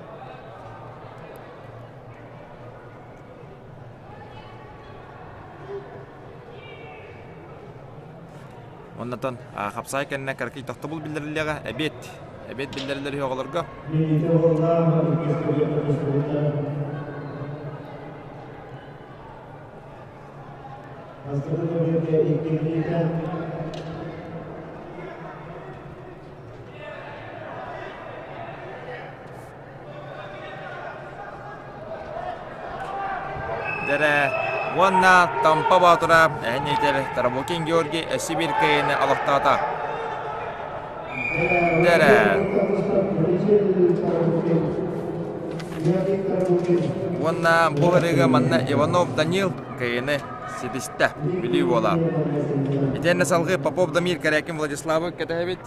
Оннотон хапсаай кэннэ кыракый тохтобул биллэриллиэҕэ эбиэт эбиэт биллэриллэр үһү оҕолорго. Дэрэ уонна Томпо Боотура эһэн Тарабукин Георгий өссө биир кыайыыны олохтоото. Дэрэ уонна бу ырыга манна Иванов Данил кыайыыны ситистэ. Бүлүү буола. Итиэннэ салгыы Попов Дамир Корякин Владиславы кэтэһэбит.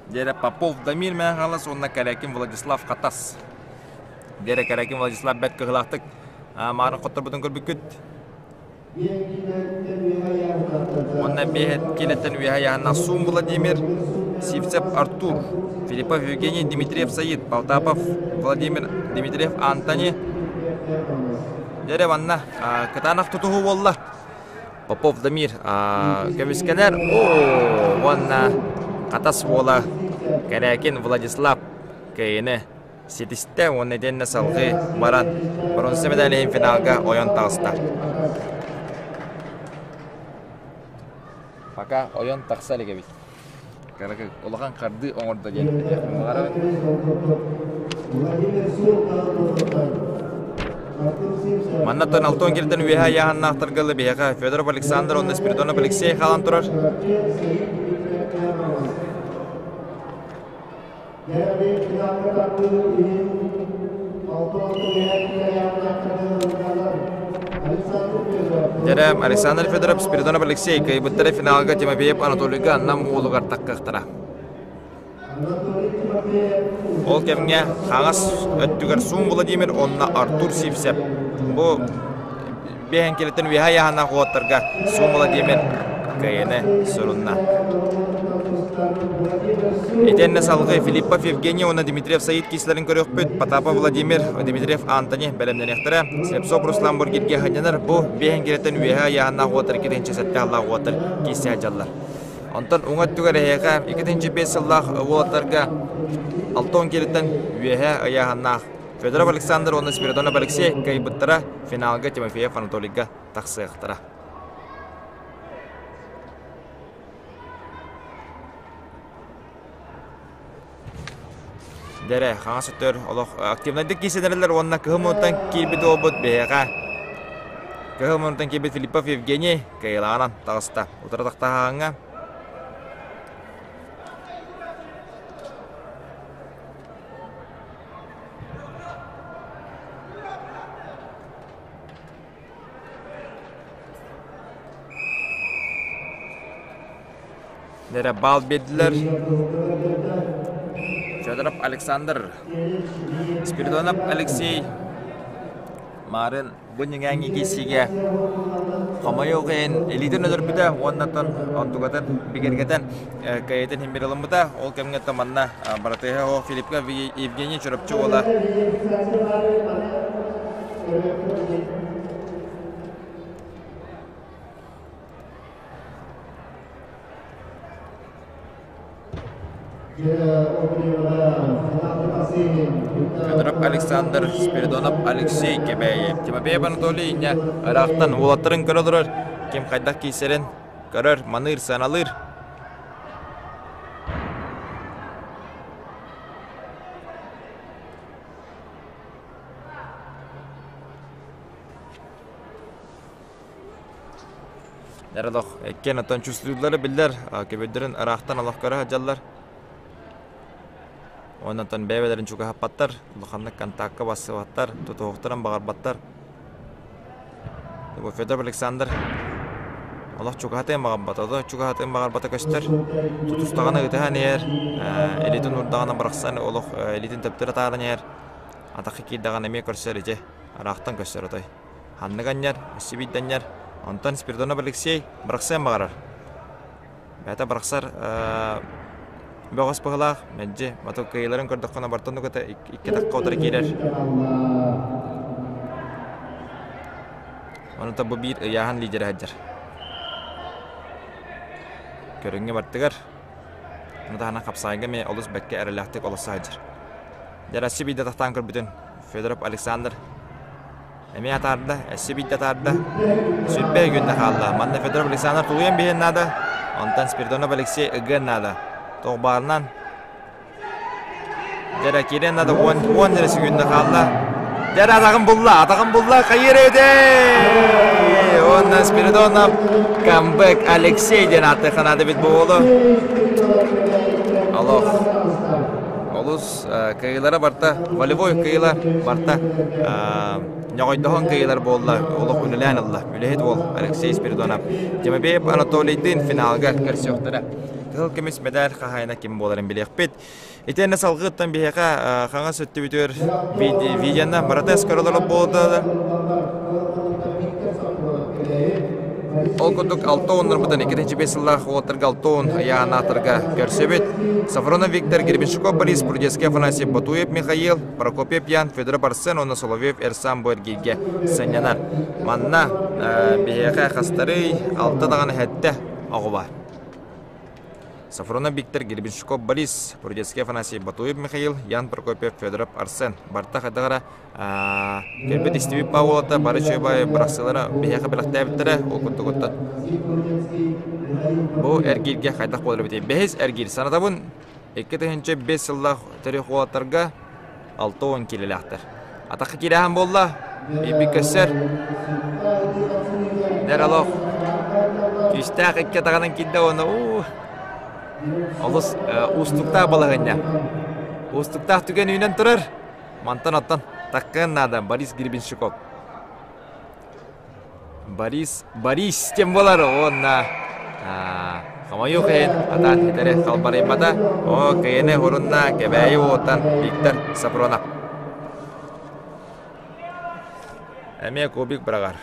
Дьэрэ Попов Дамир Мэхалас уонна Корякин Владислав Хатас. Дьэрэ Корякин Владислав бэрт кыһылаахтык маарын хотторбутун көрбүккүт. Уонна биэһэт киилэттэн үөһэ айаһынна Сум Владимир, Сивцев Артур, Филиппов Евгений, Дмитриев Саид, Полтапов Владимир, Дмитриев Антони. Дьэрэ манна кытаанах тутуһуу буолла. Попов Дамир көмүскэнэр. Оо, уонна Хатас уола Кэрээкин Владислав кыайыыны ситистэ уонна итиэннэ салгыы баран бронза медаль иһин финалга ойон таҕыста. Пока ойон тахса илик эбит. Улахан хардыы оҥордо диэн этиэхпин баҕарабын. Манна Алтон киртэн үөһэ айааһыннаахтарга биһиэхэ Федоров Александр уонна Спиридонов Алексей хаалан турар. Дьэрэ Александр Федоров, Спиридонов Алексей кыайбыттара финалга Тимофеев Анатолийга Нам уолугар таххахтара. Ол кэмҥэ хаҥас өттүгэр Сум Владимир уонна Артур Сивцев бу биэһэн килэтин үөһэ айаһанаах уолаттарга Сум Владимир кыайыны сурунна. Итиэннэ салгыы Филиппов Евгений уонна Дмитриев Саид киислэрин көрүөхпүт. Потапов Владимир, Дмитриев Антони бэлэмнэниэхтэрэ. Слепцов Руслан Бургирге ханньанар бу биэһэн килэтин үөһэ айаһанаах уолаттар 2-сэтте аллаах уолаттар киисэ дьаллар. Онтон уҥа өттүгэр эһиэхэ 2-5 сыллаах уолаттарга 60 киилэттэн үөһэ ыйааһыннаах Федоров Александр уонна Спиридонов Алексей кыайбыттара финалга Тимофеев Анатолийга тахсыахтара. Дэрэ, хаҥас өттөр олох активнайдык киирсэнэрэлэр уонна кыһыл муннуттан киирбит уолбут биһиэхэ кыһыл муннуттан киирбит Филиппов Евгений кыайыылааҕынан таҕыста. Утары тахтаһааҥҥа Дэрэ баал биэрдилэр. Федоров Александр, Спиридонов Алексей, Марын бу ньиҥээҥҥи киирсиигэ хомойуох иһин илиитин өлөрбүтэ уоннаттан онтугатын бигэргэтэн кыайыытын иһин ылыммыта. Ол кэмҥэ манна Баратыһа Филиппка Евгений Чурапчы уола Федоров Александр, Спиридонов Алексей Кэбээйи, Тимофеев Анатолий инньэ ыраахтан уолаттарын көрө олорор, ким хайдах киирсэрин көрөр, маныыр, сыаналыыр. Эрэ олох иккиэн оттон чувствуйдулара биллэр, көбүөрдэрин ыраахтан олох көрө сылдьаллар. Уонна оттон бэйэ-бэйэлэрин чугаһаппаттар, улаханнык контакка бассыбаттар, тутуһуохтарын баҕарбаттар. Бу Федор Александр олох чугаһатыан баҕарбата, ото чугаһатыан баҕарбата көстөр. Тутустаҕына ытыһан иһэр, илиитин уурдаҕына бырахсан олох илиитин төптөрө атааран иһэр. Атахха киирдэҕинэ эмиэ көрсөр ити, ыраахтан көстөр отой. Ханнык анньар, өссө биирдэ анньар. Онтон Спиридонов Алексей бырахсыан баҕарар. Бэйэтэ бырахсар бөҕөс быһыылаах, мэлдьи моту кыайыыларын көрдөххүнэ бартон кыта икки атахха утары киирэр. Ону бу биир ыйааһын лидерэ сылдьар. Көрүҥҥэ бартыгар ону таһынан хапсаайга эмиэ олус бэккэ эрэлээхтик олосо сылдьар. Дьэ, биирдэ тахтаан көрбүтүн Федоров Александр эмиэ атаарда, өссө биирдэ атаарда. Сүрбэ күннэ хаалла. Манна Федоров Александр тулуйан биһиэн наада, онтон Спиридонов Алексей ыгыан наада. Тоҕ баарынан Дьэрэ киириэн наада 10 эрэ секунда хаалла. Дьэрэ атаҕын булла, атаҕын булла, хайыыр эбитий? Уонна Спиридонов камбэк Алексей диэн ааттыахха наада эбит бу уолу. Олох олус кыайыылара барта волевой кыайыылар барта ньоҕойдоһон кыайыылар буолла олох үлэлээн ылла үлэһит уол Алексей Спиридонов Тимофеев Анатолийдыын финалга көрсүөхтэрэ кыһыл көмүс медаль хаһаайына ким буоларын билиэхпит итиэннэ салгыыттан биһиэхэ хаҥас өттүбүтүгэр видеоны барыта көрөлөр буолда Ол курдук алта уоннарбытын 2-5 сыллаах уолаттарга 60 ыйаанаатарга көрсөбүт. Сафронов Виктор, Гребенщиков Борис, Прудецкий Афанасий, Ботуев Михаил, Прокопьев Ян, Федоров Арсен уонна Соловьев Эрсан бу эргииргэ сынньанар. Манна биһиэхэ хастарый алта даҕаны сэттэ оҕо баар. Сафронов Виктор, Гребенщиков Борис, Прудецкий Афанасий, Ботуев Михаил, Ян Прокопьев, Федоров Арсен. Барта хайдах Кэлбит истибит Павловата бары үчүгэй бырахсыылара биһиэхэ бэлэхтээбиттэрэ ол курдугуттан. Бу эргииргэ хайдах буолар эбитий? Бэһис эргиир санатабын 2005 сыллаах төрүөх уолаттарга 60 киилэлээхтэр. Атахха киирээһин буолла, биирбит көссөр. Дэр олох күүстээх икки атаҕынан киирдэ уонна уу олус уустуктаах балаһыанньа. Уустуктаах түгэн үүнэн турар. Мантан оттон таккыан наада Борис Гребенщиков. Борис Борис тем болар уонна Хомойуох иһин, атаан ситэри халбарыйбата. Оо, кыйыны урунна Кэбээйи уолуттан Виктор Сапронов. Эмиэ кубик быраҕар.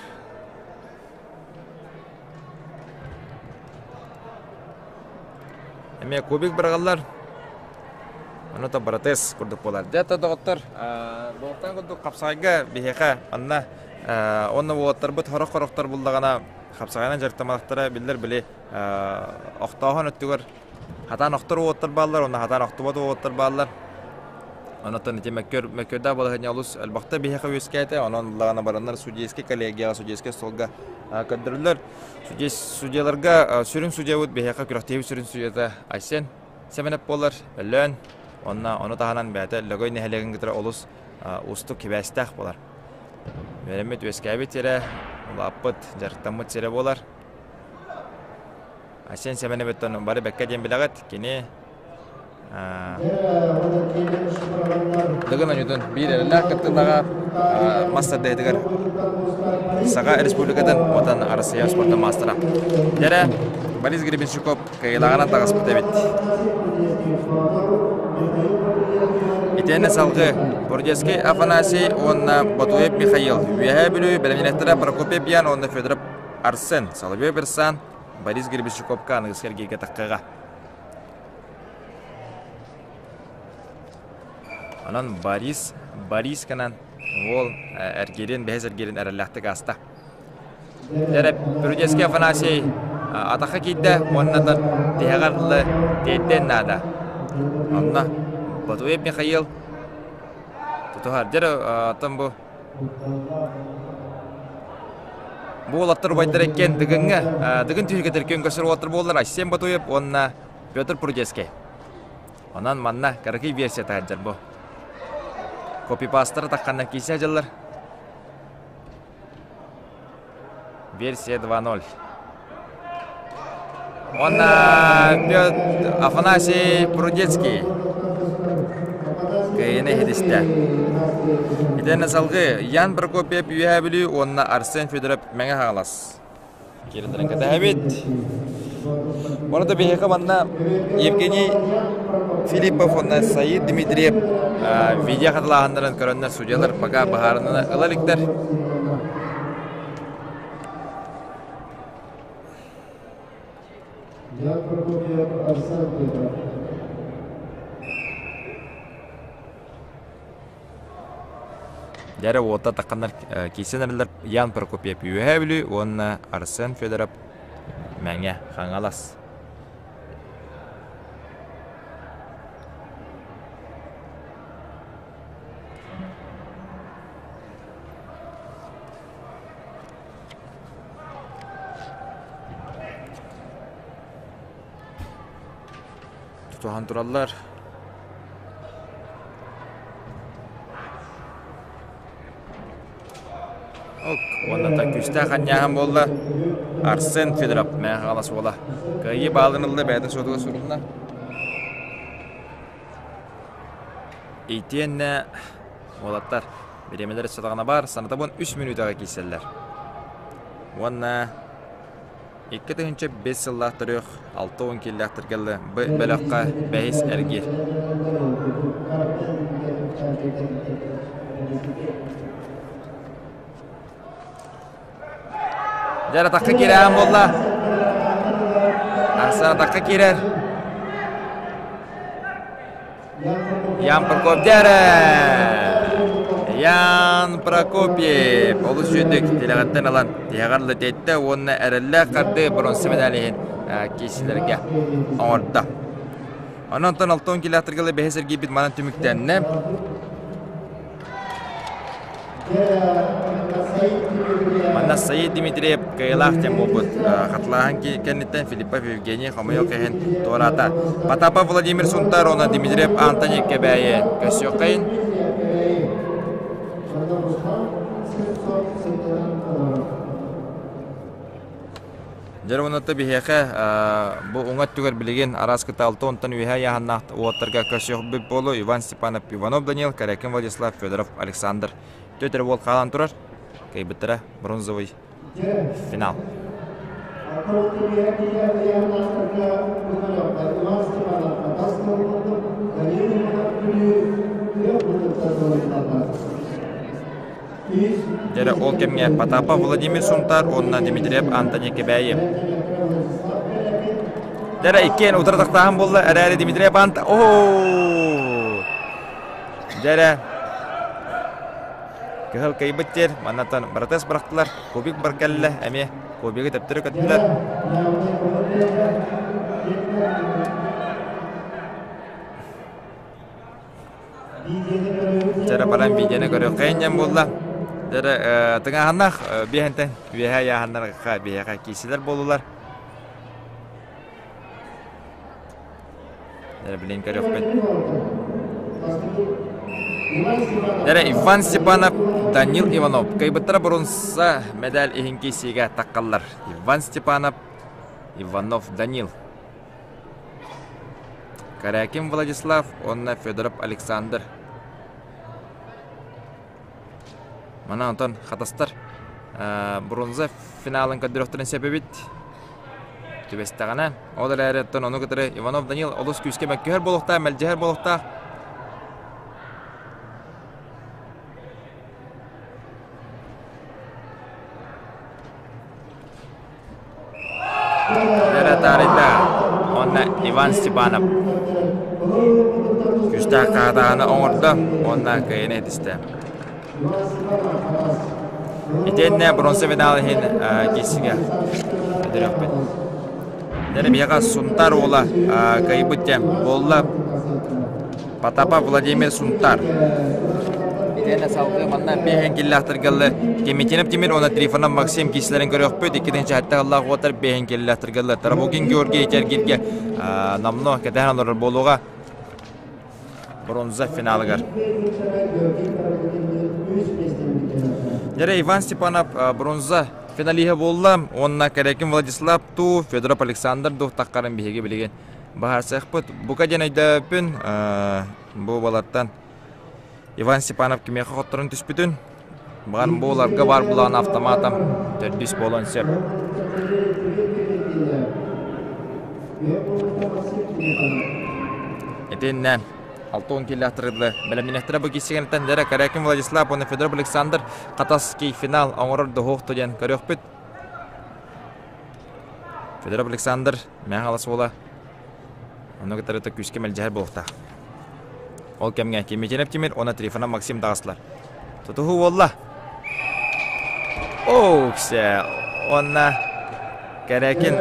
Эмиэ кубик быраҕаллар. Ону то братес курдук буолар. Дьэ, доҕоттор, буолтан курдук хапсаҕайга биһиэхэ манна уонна уолаттарбыт хорох-хорохтор буллаҕына хапсаҕайынан дьарыктамматахтара биллэр били охтооһун өттүгэр хатаан охтор уолаттар бааллар уонна хатаан охтубат уолаттар бааллар. Онон ити мөккөр мөккөрдөөх балаһыанньа олус элбэхтэ биһиэхэ үөскээтэ. Онон буллаҕына бараннар судейскай коллегияҕа, судейскай столга көрдөрүллэр. Судьяларга сүрүн судьябыт биһиэхэ күрэхтэһии сүрүн судьята Айсен Сэмэнэп буолар, Өлөөн. Уонна ону таһынан бэйэтэ Лөгөй нэһилиэгин кытары олус уустук сибээстээх буолар. Үөрэммит үөскээбит сирэ, улааппыт, дьарыктаммыт сирэ буолар. Айсен Сэмэнэбиттэн бары бэккэ диэн билэҕит. Кини Дыгын оонньуутун биир эрэллээх кыттыылааҕа мас тардыһыытыгар Саха Республикатын уонна Арассыыйа спордун маастара. Дьэрэ Борис Гребенщиков кыайыылааҕынан таҕыспыт эбит. Итиэннэ салгыы Бурдецкий Афанасий уонна Ботуев Михаил, Үөһээ Бүлүү бэлэмнээхтэрэ Прокопий Пьян уонна Федоров Арсен, Соловьев Берсан, Борис Гребенщиковка аныгыскы эргииргэ таххыаҕа. Онон Борис Борисканан уол эргиирин, бэһис эргиирин эрэллээхтик ааста. Дьэрэ Прудецкий Афанасий атахха киирдэ уонна да тиһэҕэр дылы тиэрдиэн наада. Онно Ботуев Михаил тутуһар. Дьэрэ оттон бу Бу уолаттар убайдар иккиэн Дыгыҥҥа, Дыгын түһүлгэтигэр күөн көрсөр уолаттар буоллар Айсен Ботуев уонна Петр Прудецкий. Онон манна кыракый версия таһырдьар бу. Копипастары тахханнар киирсэ дьыллар. Версия 2.0. Уонна Петр Афанасий Прудецкий кыайыыны иһитистэ. Итиэннэ салгыы Ян Прокопьев Үөһээ Бүлүү уонна Арсен Федоров Мэҥэ Хаҥалас киирэллэрин кэтэһэбит. Ону да биһиэхэ манна Евгений Филиппов уонна Саид Дмитриев видео хатылааһыннарын көрөннөр судьялар пока быһаарыныны ыла иликтэр. Ян Прокопьев, Арсен Федоров. Дьэ уота тахханнар киирсэн эрэллэр Ян Прокопьев Үөһээ Бүлүү уонна Арсен Федоров Мэҥэ Хаҥалас. Тутуһан тураллар. Ок, уонна да күүстээх анньааһын буолла. Арсен Федоров Мэҥэ Хаҥалас уола. Кыайыы баалын ылла бэйэтин суотугар сурулунна. Итиэннэ уолаттар бириэмэлэр сатаҕына баар, санатабын үс мүнүүтэҕэ киирсэллэр. Уонна 2005 сыллаах төрүөх 60 киилээхтэргэ Б бөлөххө бэһис эргиир. Дьэ, атахха киирэн буолла. Арсен атахха киирэр. Ян Прокопьев Ян Прокопьев олус үчүгдүк тилэҕиттэн ылан тиһэҕэр лэтиэттэ уонна эрэллээх хардыы бронза медаль иһин киирсиилэргэ оҥордо. Онон 60 километрга бэһис эргийбит манан түмүктэннэ. Манна Саид Дмитриев кыайыылаах диэн буолбут. Хатылааһын кэнниттэн Филиппов Евгений хомойуох иһин туораата. Потапов Владимир Сунтар уонна Дмитриев Антоний Кэбээйи көрсүөххэйин. Дьэ уонна биһиэхэ бу уҥа өттүгэр билигин араас кыта алта уонтан үөһэ ыйааһыннаах уолаттарга көрсүөхпүт буолуо Иван Степанов, Иванов Данил, Корякин Владислав, Федоров Александр. Түөрт эрэ уол хаалан турар. Кыайбыттара бронзовый финал. Дьэрэ ол кэмҥэ Потапов Владимир Сунтаар уонна Дмитриев Антони Кэбээйи. Дьэрэ иккиэн утары тахтааһын буолла эрээри Дмитриев Ант... Оо! Дьэрэ Кыһыл кыйбыт диэр маннаттан быратыас бырахтылар, кубик бар кэллэ, эмиэ кубигы төптөрү көттүлэр. Дьэрэ баран видеоны көрүөххэйин диэн буолла. Дьэрэ тыҥааһыннаах биэһэнтэн үөһэ ыйааһыннарга биһиэхэ киирсилэр буоллулар. Дьэрэ билин көрүөхпүт. Дьэрэ Иван Степанов, Данил Иванов кыайбыттара боруонса медаль иһин киирсиигэ таххаллар. Иван Степанов, Иванов Данил. Корякин Владислав уонна Федоров Александр. Манан онтон хатастар бронза финалын көрдөрүөхтэрин сөп эбит. Түбэстэҕинэ, ол эрээри оттон ону кытары Иванов Данил олус күүскэ мөккүһэр буолуохтаах, мэлдьэһэр буолуохтаах. Эрэ таарыйда уонна Иван Степанов күүстээх хаатааһыны оҥордо уонна кыайыыны ситистэ. Итиэннэ бронза медал иһин киирсигэ өтөрүөхпүт. Дьэ биһиэхэ Сунтаар уола кыайбыт диэн буолла. Потапов Владимир Сунтар. Итиэннэ салгыы манна бэһин киллэхтэргэллэ Кемитинов Тимир уонна Трифонов Максим киисилэрин көрүөхпүт. Иккитин чэһэтте аллаах уотар бэһин киллэхтэргэллэ Тарабукин Георгий Итергиргэ номно кэтэһэн олорор буолуоҕа бронза финалыгар. Дьэрэ Иван Степанов бронза финалиһа буолла уонна Кэрекин Владислав Ту, Федоров Александр Дух таххарын биһиги билигин Баһаарсыахпыт. Бука диэн өйдөөппүн, бу балартан Иван Степанов кимиэхэ хотторон түспүтүн, баҕар бу уларга баар булаан автоматом төрдүс буолуон сөп. Итиннэ 60 киллэхтэрилэ бэлэмнэнэхтэрэ бу киссигэнтэн дэрэ Корякин Владислав уонна Федоров Александр Хатаский финал оҥорор доһуохту диэн көрүөхпүт. Федоров Александр Мэҥэ Хаҥалас уола онно кытары күүскэ мэлдьэһэр буолуохтаах. Ол кэмҥэ Кимитинов Тимир уонна Трифонов Максим таҕыстылар. Тутуһуу буолла. Оуксе! Уонна Кэрекин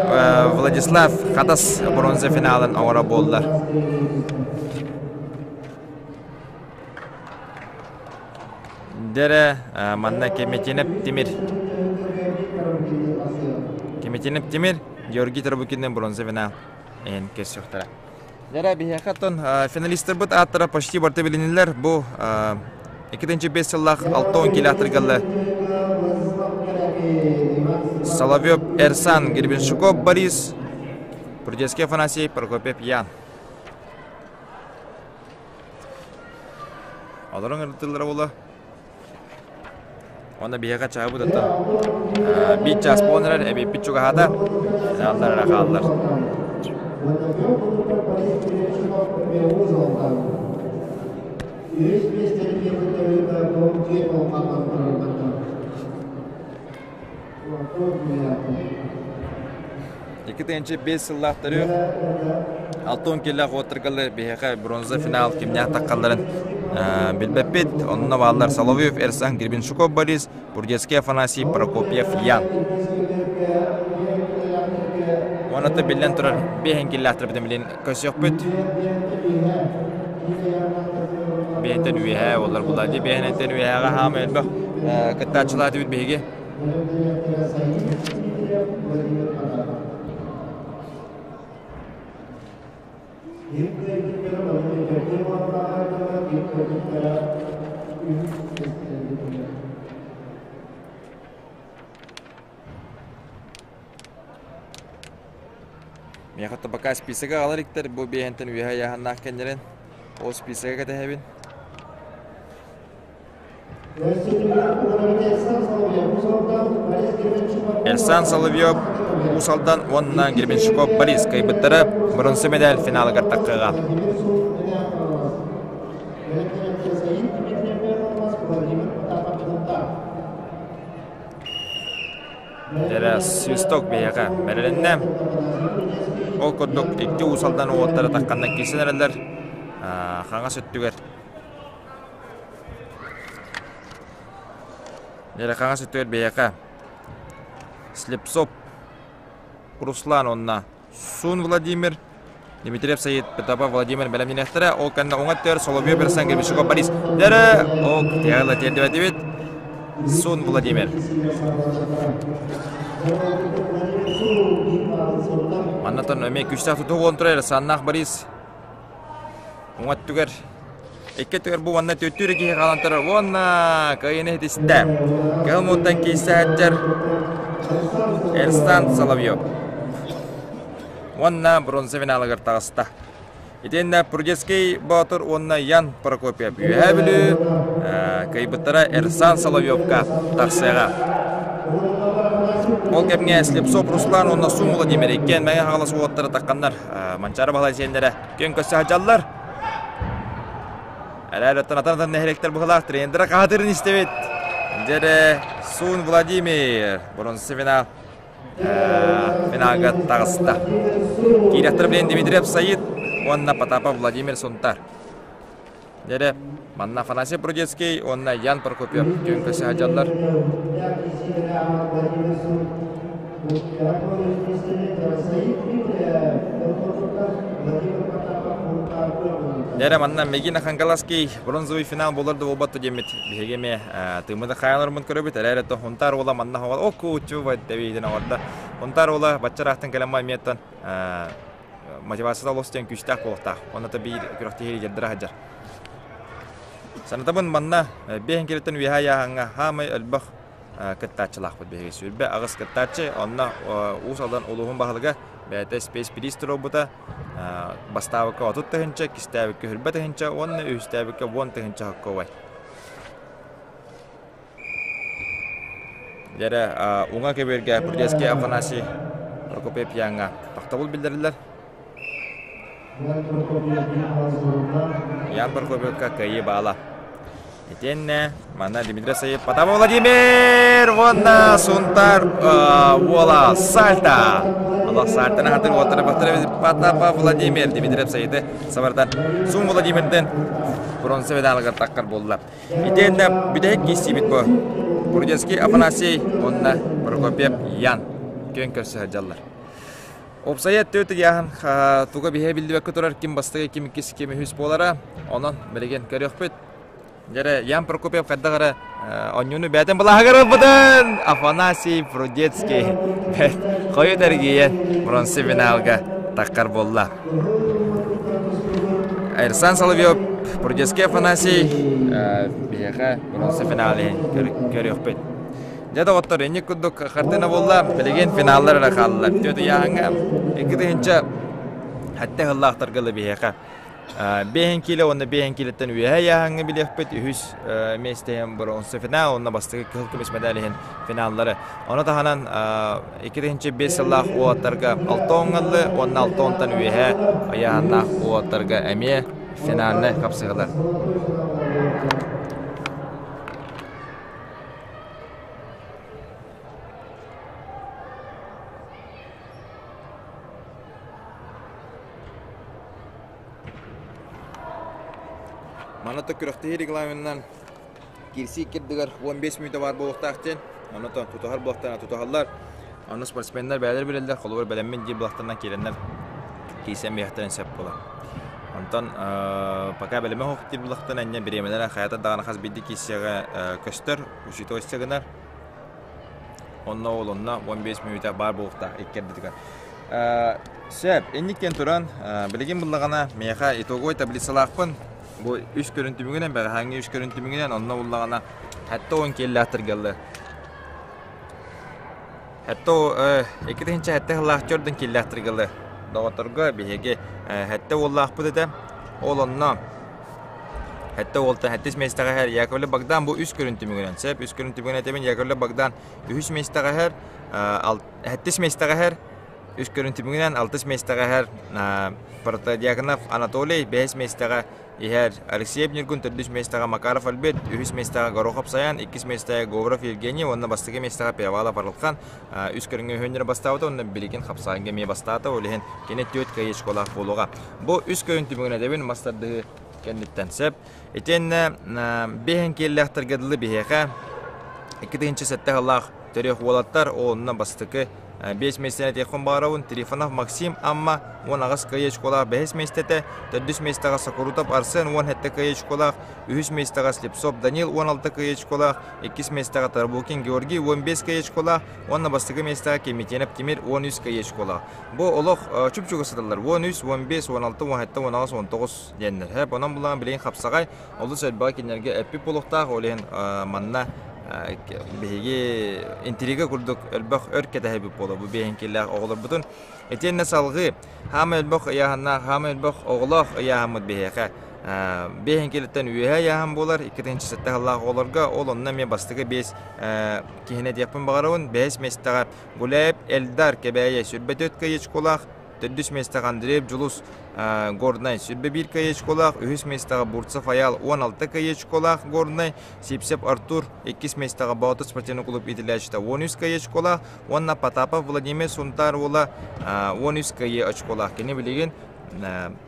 Владислав Хатас бронза финалын оҥоро буоллар. Дэрэ манна Кеметинов Тимир. Кеметинов Тимир Георгий Тарабукинныын бронза финал иһин көрсүөхтэрэ. Дэрэ биһиэхэ оттон финалистарбыт ааттара почти барыта билиниллэр. Бу 2005 сыллаах 60 километргаллы Соловьев Эрсан, Гребенщиков Борис, Прудецкий Афанасий, Прокопьев Ян. Олорон ырытыллара буола. Уонна биһиэхэ чаһыбыт оттон биир чаас буолан эрэр, эбиэппит чугаһаата, финаллар эрэ хааллар. 2005 сыллаах төрүөх 60 киллээх уоттаргаллар биһиэхэ бронза финал кимнээх таххалларын билбэппит. Онно бааллар Соловьев Эрсан, Гребенщиков Борис, Бурдецкий Афанасий, Прокопьев Ян. Уонна биллэн турар биэһин киллээхтэрбитин билин көрсүөхпүт. Биэһинтэн үөһээ буоллар булла. Дии биэһинтэн үөһээҕэ хаама элбэх кыттааччылаатыбыт биһиги. Миэхэ пока списока аҕалар иктэр бу биэһэнтэн үөһэ ыйааһыннаах кэннэрин ол списока кэтэһэбин. Эрсан Соловьев Уус Алдан уонна Гребенщиков Борис кыайбыттара бронза медаль финалыгар таххыаҕа. Дэрэ свисток биһиэхэ бэрилиннэ. Ол курдук икки Уус Алдан уолаттара тахханна киирсэн эрэллэр. Хаҥас өттүгэр Дэрэ хаҥас өттүгэр биһиэхэ Слепцов Руслан уонна Сун Владимир Дмитриев Саид Петапов Владимир бэлэмнэниэхтэрэ. Ол кэннэ уҥа өттүгэр Соловьев Берсан Гребенщиков Борис. Дэрэ ол тиэҕэ тиэрдибэтибит. Сун Владимир. Маннатан эмиэ күүстээх тутуу буолан турар Саннаах Борис уҥа өттүгэр икки өттүгэр бу уонна түөттүүр киһи хаалан турар уонна кыайыыны ситистэ. Кыһыл мууттан киирсэ сылдьар Эрсан Соловьев уонна бронза финалыгар таҕыста. Итиэннэ Прудецкий Боотур уонна Ян Прокопьев Үөһээ Бүлүү кыайбыттара Эрсан Соловьевка тахсыаҕа. Ол кэмҥэ Слепцов Руслан уонна Сум Владимир иккиэн Мэҥэ Хаҥалас уолаттара тахханнар Манчаары Баһылай сиэннэрэ күөн көрсө сылдьаллар. Эрээр атын-атын нэһилиэктэр быһылаах тренердэрэ хаһытырын истэбит. Дьэрэ Сун Владимир бронза финал финалга таҕыста. Киирэхтэр билин Дмитриев Саид уонна Потапов Владимир Сунтар. Дьэрэ манна Афанасий Прудецкий уонна Ян Прокопьев күөн көрсө сылдьаллар. Дьэрэ манна Мегина Хангалаский бронзовый финал буолар да буолбат диэммит биһиги эмиэ тыыммыты хаайан көрөбүт эрээри то Хунтаар уола манна хоҕол окку учу тэбиитин оҥордо. Хунтаар уола бачча ыраахтан кэлэн миэттэн мотивацията олус диэн күүстээх буолуохтаах. Онно та биир күрэхтэһии лидердэрэ сылдьар. Санатабын манна биэһин килиттэн үөһэ айааһаҥҥа хаамай элбэх кыттааччылаахпыт биһиги 28 кыттааччы. Онно Уус Алдан улууһун баһылыга бэйэтэ Space Priest туруорбута. Бастаабыкка 30 тыһыынча, иккистээбиккэ 20 тыһыынча уонна үһүстээбиккэ 10 тыһыынча хоккуобай. Дьэрэ уҥа көбүөргэ Прудецкий Афанасий Прокопьев Яҥҥа тохтобул биллэриллэр. Ян Прокопьевка кыайыы баала. Итиэннэ манна Дмитрий Саев Потапов Владимир уонна Сунтар уола Сальта. Олох Сальтаны хатыр уоттара бахтара Потапов Владимир Дмитриев Саиды сабардан Сун Владимирден бронза медалыгар таххар буолла. Итиэннэ бүтэһик киирсиибит бу. Прудецкий Афанасий уонна Прокопьев Ян күөн көрсө сылдьаллар. Уопсайа төрт ыйааһын туга биһэ биллибэккэ турар ким бастакы, ким иккис, ким үһүс буолара. Онон билигин көрүөхпүт. Дьэрэ Ян Прокопьев хайдах эрэ онньууну бэйэтин былааһыгар ылбытын Афанасий Прудецкий хойут эргийэн бронза финалга таххар буолла. Эрсан Соловьев, Прудецкий Афанасий биһиэхэ бронза финал иһин көрүөхпүт. Дьэ доҕоттор, инник курдук хартыына буолла. Билигин финаллар эрэ хааллылар. Түөрт ыйааһыҥҥа 2000 сэттэ сыллаахтарга ыла биһиэхэ биэһин киилэ уонна биэһин киилэттэн үөһэ ыйааһыҥҥа билиэхпит. Үһүс миэстэһин бронза финал уонна бастакы кыһыл көмүс медаль иһин финаллары. Ону таһынан 2005 сыллаах уолаттарга алта оҥҥаллы уонна алта онтон үөһэ ыйааһыннаах уолаттарга эмиэ финальнай хапсыһылар. Манна күрэхтэһии регламенынан киирсии иккирдигэр 15 мүнүүтэ баар буолуохтаах диэн. Онно тутуһар буолуохтаах тутуһаллар. Онно спортсменнар бэйэлэр билэллэр, холобур бэлэммин диир буолахтарынан киирэннэр киирсэн биэхтэрин сөп буолар. Онтон пока бэлэмэ суох диир буолахтарына инньэ бириэмэлэрэ хайата даҕаны хас биирдии киирсиэҕэ көстөр, учитываться гынар. Онно ол онно 15 мүнүүтэ баар буолуохтаах икки ардытыгар. Сөп, инник диэн туран, билигин буллаҕына миэхэ итоговой таблицалаахпын. Бу үс көрүн түмүгүнэн, бэҕэһээҥҥи үс көрүн түмүгүнэн, онно буллаҕына 70 киэллээхтэргэ Хэтто 2007 сыллаах төрдүн киэллээхтэргэ доҕотторго биһиги хэтте уоллаахпыт этэ. Ол онно Хэтте уолтан хэттис миэстэҕэ иһэр Яковлев Богдан бу үс көрүн түмүгүнэн сөп үс көрүн түмүгүнэн этэбин Яковлев Богдан үһүс миэстэҕэ иһэр хэттис миэстэҕэ иһэр үс көрүн түмүгүнэн алтыс миэстэҕэ иһэр Протодьяконов Анатолий бэһис миэстэҕэ иһэр Алексеев Ньургун төрдүс миэстэҕэ Макаров Альберт үһүс миэстэҕэ Горохов Саян иккис миэстэҕэ Говоров Евгений уонна бастакы миэстэҕэ Перевалов Арылхан үс көрүҥҥэ үһүөннэрэ бастаабыта уонна билигин хапсааҥҥа эмиэ бастаата ол иһин кини түөрт кыайыы очколаах буолуоҕа бу үс көрүн түмүгүнэн этэбин мас тардыһыы кэнниттэн сөп. Итиэннэ биэһин киэллээхтэргэ дылы биһиэхэ 2007 сыллаах төрүөх уолаттар онно бастакы биэс миэстэни этиэхпин баҕарабын Трифонов Максим Амма 18 кыайыы очколаах бэһис миэстэтэ, төрдүс миэстэҕэ Сокурутов Арсен 17 кыайыы очколаах, үһүс миэстэҕэ Слепцов Данил 16 кыайыы очколаах, иккис миэстэҕэ Тарбукин Георгий 15 кыайыы очколаах уонна бастакы миэстэҕэ Кемитенов Тимир 13 кыайыы очколаах. Бу олох чуп-чугас сыталлар 13, 15, 16, 17, 18, 19 диэннэр. Һэп, онон булаан билигин хапсаҕай олус элбэҕи кинилэргэ эппит буолуохтаах, ол иһин манна биһиги интрига курдук элбэх өр кэтэһэбит буолар бу биэһиҥкиллээх оҕолорбутун. Итиэннэ салҕыы хаама элбэх ыйааһыннаах, хаама элбэх оҕолоох ыйааһыммыт биһиэхэ биэһиҥкилиттэн үөһэ ыйааһын буолар, 2-7 сыллаах оҕолорго ол онно эмиэ бастакы биэс киһини этиэхпин баҕарабын. Бэһис миэстэҕэ Гуляев Эльдар Кэбээйи сүрбэ төрт кыайыачколаах, Төрдүс миэстэҕэ Андреев Дьулус Горнай 101 кыайыачколаах, үһүс миэстэҕэ Бурцев Айаал 16 кыайыачколаах Горнай, Сипсев Артур иккис миэстэҕэ Боотур спортивный клуб иитиллээччитэ 13 кыайыачколаах уонна Потапов Владимир Сунтаар уола 13 кыайыы очколаах. Кини билигин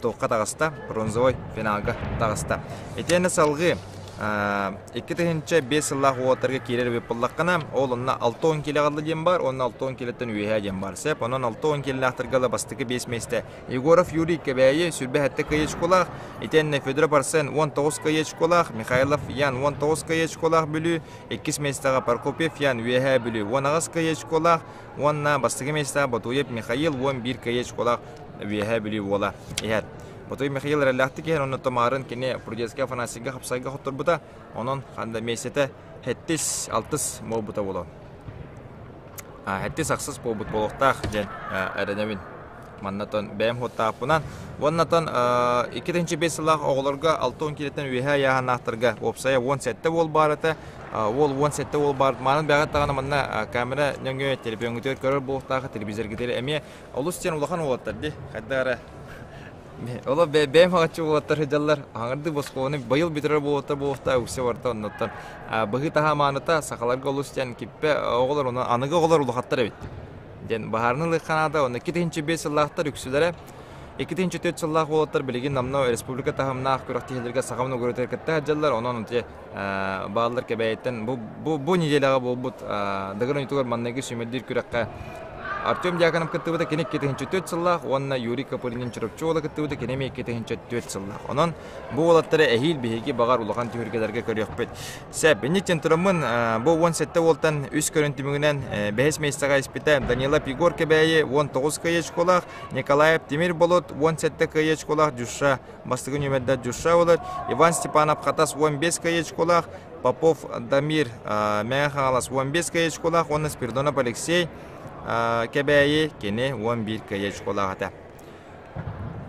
туохха таҕыста? Бронзовой финалга таҕыста. Итиэннэ салгыы 2005 сыллаах уолаттарга киирэр эбит буоллаххына, ол онно 60 килэ аҕалла диэн баар, уонна 60 килэттэн үөһээ диэн баар. Сөп, онон 60 килэлээхтэргэ ыла бастакы биэс миэстэ Егоров Юрий Кэбээйи 27 кыайыачкалаах, итиэннэ Федоров Арсен 19 кыайыачкалаах, Михайлов Ян 19 кыайыачкалаах Бүлүү, иккис миэстэҕэ Прокопьев Ян Үөһээ Бүлүү 18 кыайыачкалаах уонна бастакы миэстэҕэ Ботуев Михаил 11 кыайыачкалаах Үөһээ Бүлүү уола иһэр. Ботуй Михаил эрэллээхтик иһэр, онно Томарын кини Прудецкий Афанасийга хапсайга хотторбута, онон ханда миэстэтэ хэттис алтыс буолбута буолуо. Хэттис ахсыс буолбут буолуохтаах диэн эрэнэбин. Маннатан бэйэм хуоттаахпынан. Уоннатан 2005 сыллаах оҕолорго 60 килэттэн үөһээ айааһанаахтарга уопсайа 17 уол баар этэ. Уол 17 уол баар. Маанан бэҕэт даҕаны манна камера нөҥүө телевизоргытыгар көрөр буолуохтаах, телевизоргытыгар эмиэ Олус диэн улахан уолаттар дии. Хайдах эрэ Оло бэйэм хаҕаччы уолаттар сылдьаллар. Аҥардыы босхону быйыл бүтэрэр уолаттар буолуохтаах үксэ барыта оннуттан. Быһыы таһаа мааныта сахаларга олус диэн киппэ оҕолор ону аныгы оҕолор улахаттар эбит. Диэн баһаарны ылыахха наада. Онно 2005 сыллаахтар үксүлэрэ 2004 сыллаах уолаттар билигин намно республика таһымнаах күрэхтэһиилэргэ саха угуруутугар кытта сылдьаллар. Онон ити бааллар Кэбээйиттэн бу бу бу неделяҕа буолбут Дыгын ойутугар манныгы сүүмэрдиир күрэххэ Артем Дьяконов кыттыбыта кини 2004 сыллаах уонна Юрий Копыринин Чурапчы уола кыттыбыта кини эмиэ 2004 сыллаах. Онон бу уолаттары эһиил биһиги баҕар улахан түһүлгэлэргэ көрүөхпүт. Сөп, инниттэн тураммын бу 17 уолтан үс көрүн түмүгүнэн бэһис миэстэҕэ испитэ Данилов Егор Кэбээйи 19 кыайыы очколаах, Николаев Тимир Болот 17 кыайыы очколаах Дюша Бастакы нүөмэрдэр Дюша буолар. Иван Степанов Хатас 15 каечкалаах, Попов Дамир Мэҥэ Хаҥалас 15 каечкалаах уонна Спиридонов Алексей Кэбээйи кини 11 каечкалаах этэ.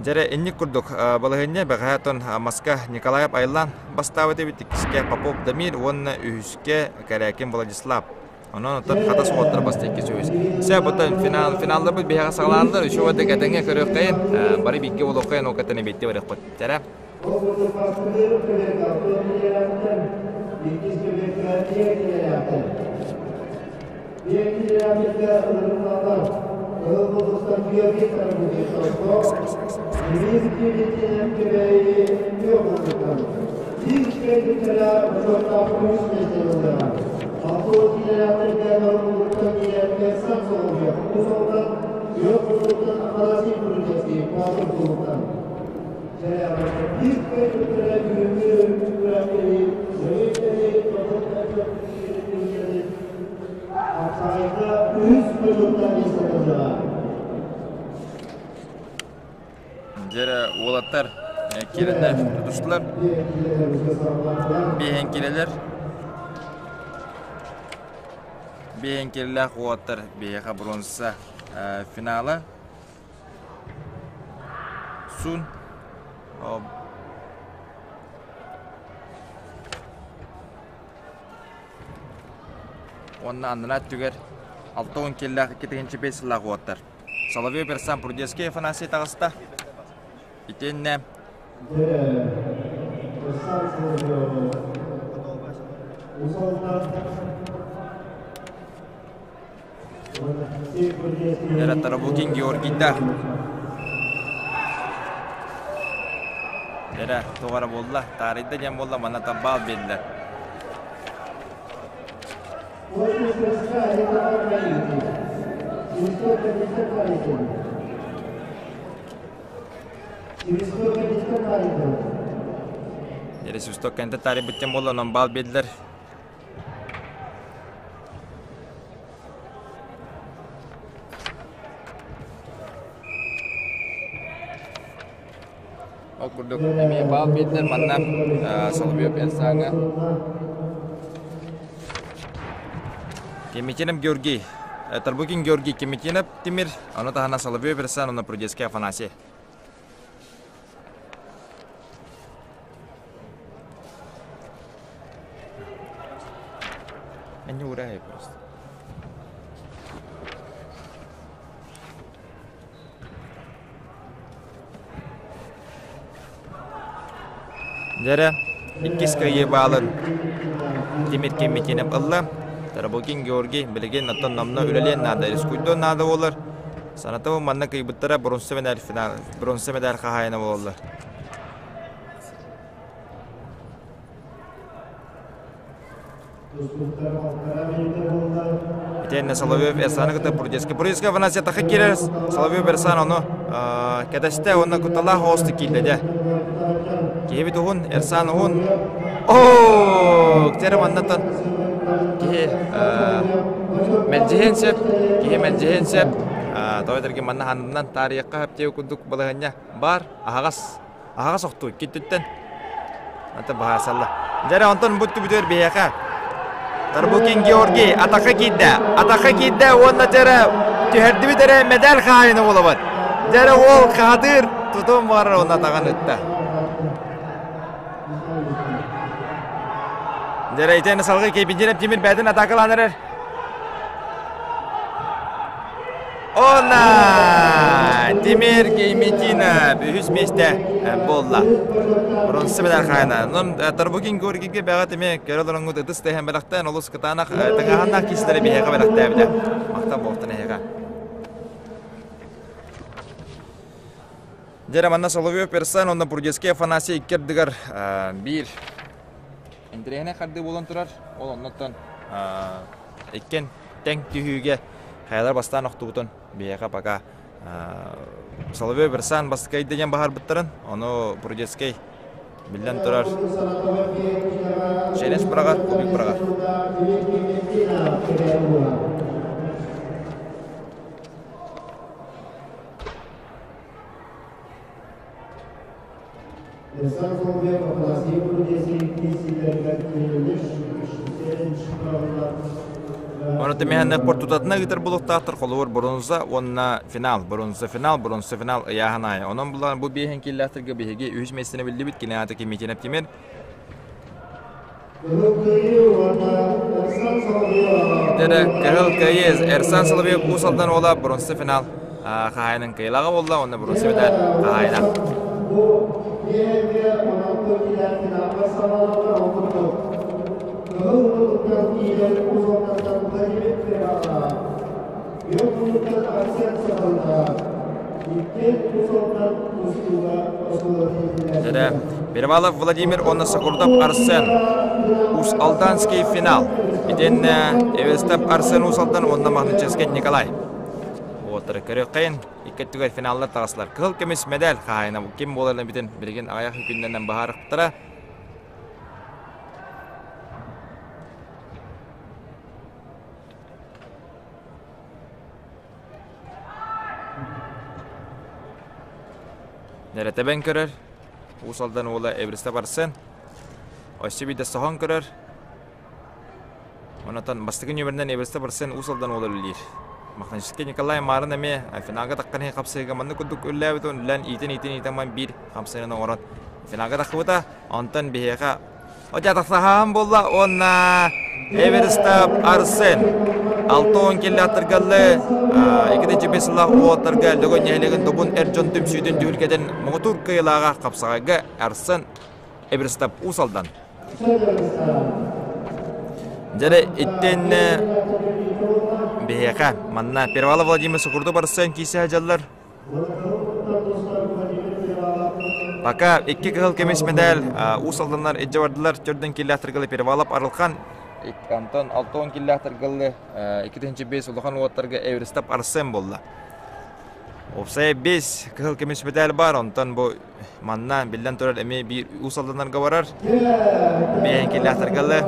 Дьэрэ инник курдук балаһыанньа бэҕэһээ тон маска Николаев Айлан бастаабыт эбит иккискэ Попов Дамир уонна үһүскэ Корякин Владислав. Онон оттон хатас уолаттар бастакы үс. Сэ бутан финал финалларбыт биһиэхэ саҕалааннар үчүгэй да кэтэҥҥэ көрүөххэйин бары бииргэ буолуоххайын ол кэтэни биирдэ барыахпыт. Тэрэ. Дьэрэ уолаттар киирэннэр тутустулар. Биэһэн килэлэр. Биэһэн килэлээх уолаттар биһиэхэ бронза финала. Сун. Уонна аннараа өттүгэр 60 киллээх 2 сыллаах уоттар. Соловьев Персан Прудецкий Афанасий таҕыста. Итиэннэ Эра Тарабукин Георгийдаах. Эрэ тоҕо эрэ буолла, таарыйда диэн буолла, манна табаал биэрдилэр. Эрэ свисток кэнтэ таарыйбыт диэн буолла, онон баал биэрдилэр. Ол курдук эмиэ баал биэрдилэр манна Соловьев Эрсааҥҥа. Кемитинов Георгий, Тарбукин Георгий Кемитинов Тимир, ону таһынан Соловьев Эрсан уонна Прудецкий Афанасий. Они уряют просто. Дьэрэ, иккис кыайыы баалын Тимир Кемитинов ылла. Тарабукин Георгий билигин оттон номно үлэлиэн наада, рискуйдуон наада буолар. Санатабын манна кыйбыттара бронза медаль финал, бронза медаль хаһаайына буолаллар. Итиэннэ Соловьев Эрсаны кытта Прудецкий. Прудецкий Афанасий тахы киирэр. Соловьев Эрсан ону кэтэстэ уонна кутталаах оҕусту киирдэ дьэ. Киһибит уһун, Эрсан уһун. Оо, ктере маннаттан киһи мэлдьиһиэн сөп, киһи мэлдьиһиэн сөп. Тоҕо этэргэ манна ханнынан таарыйахха хөптиэ курдук балаһыанньа бар аһаҕас аһаҕас охтуу иккиттиттэн ата баһаасалла дьэрэ онтон бу түбүтүөр биһиэхэ Тарбукин Георгий атахха киирдэ атахха киирдэ уонна дьэрэ түһэрдибит эрэ медаль хаайына буолабыт дьэрэ уол хаатыыр тутун барар уонна атаҕын ытта дьэрэ итиэннэ салгыы Кепиндинов Тимир бэйэтин атаакалаан эрэр Она! Тимир Кейметинов үһүс миэстэ буолла. Бронза медаль хаайына. Онон Тарбукин Георгийгэ бэҕэ тими көрө олороҥҥут ытыс тэһэн бэлэхтээн олус кытаанах тыҥааһыннаах киисэлэри биһиэхэ бэлэхтээбитэ. Махтал буолтун эһиэхэ. Дьэ, манна Соловьев Персан уонна Прудецкий Афанасий икки ардыгар биир интэриэһинэй хардыы буолан турар. Ол оннуттан иккиэн тэҥ түһүүгэ хайалар бастаан охтубутун биһиэхэ пока Соловьев Берсан бастакы диэн баһарбыттарын, ону Прудецкий биллэн турар челлендж быраҕар, кубик быраҕар. Ону тэмэһэннэх портутатына ыытар булуктаахтар холобур бронза уонна финал, бронза финал, бронза финал ыйааһын аайы. Онон булан бу биэһин киллээхтэргэ биһиги үһүс миэстэни биллибит кини аата Кимитинов Тимир. Дэрэ Кыһыл Кыайы Эрсан Соловьев Уус Алдан уола бронза финал хаһаайынын кыайылаҕа буолла уонна бронза медаль хаһаайына. Дэрэ Перевалов Владимир уонна Сокурдов Арсен Уус Алданский финал. Итиэннэ Эвестап Арсен Уус Алдан уонна Махнычевскай Николай. Уоттары көрүөххэйин икки өттүгэр финаллар таҕыстылар. Кыһыл көмүс медаль хаһаайына ким буоларын бүтүн билигин аҕыйах күннэнэн быһаарыахтара. Нэрэтэбэн көрөр, Уус Алдан уола Эвриста барсан, өссө биирдэ соһон көрөр. Онтон бастакы нүөмэринэн Эвриста барсан Уус Алдан уола үлэлиир. Махнический Николай Марын эмиэ финалга таххан иһин хапсыһыыга маннык курдук үллээбит үллээн иитэн иитэн иитэн биир хамсыгын оҥорон финалга таххыбыта. Онтон биһиэхэ Отятахсаһаан буолла уонна Эверстап Арсен 60 киллааттаргаллы 2 сыллаах уолаттарга Лөгөн нэһилиэгин Добун эр дьон түмсүүтүн түһүлгэтин муҥутуур кыайыылааҕа хапсаҕайга Арсен Эверстап Уус Алдан. Дьэрэ иттиэннэ биһиэхэ манна Перевалов Владимир Сукурду Арсен киисэ дьаллар. Пока икки кыһыл көмүс медаль Уус Алданнар илдьэ бардылар. Төрдүн киллээх Перевалов Арылхан, Антон 60 киллээх тыргылы 2005 улахан уоттарга Эверстап Арсен буолла. Уопсайа 5 кыһыл көмүс медаль бар, онтон бу манна биллэн турар эмиэ биир Уус Алданнарга барар. Бэйэн киллээх тыргылы.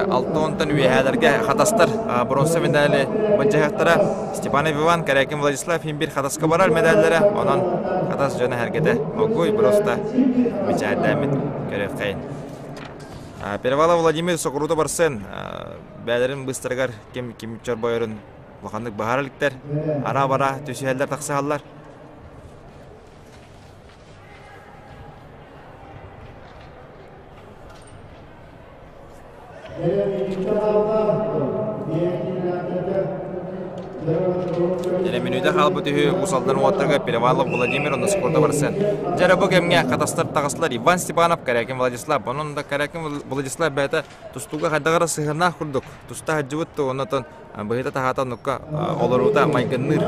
Алтонтон үөһээлэргэ хатастар бронза медали былдьаһыахтара. Степанов Иван, Корякин Владислав иһин биир хатаска барар медаллара. Онон хатас дьоно эһэргэтэ огуй просто мичээрдээммит көрүөххэйин. Перевалов Владимир Сокурутов Арсен бээлэрин быстарыгар ким ким чорбойорун улаханнык баһаар иликтэр. Ара-бара түсүһэллэр тахсыһаллар. Дьэрэ мүнүүтэ хаалбыт үһү Уус Алдан уоттарга Перевалов Владимир онно спорта барсан. Дьэрэ бу кэмҥэ хатастар таҕыстылар Иван Степанов, Корякин Владислав. Онон да Корякин Владислав бэйэтэ тустууга хайдах эрэ сыһыаннаах курдук туста сылдьыбыт да оннотон быһыта таһаата оннукка олоруута майгынныыр.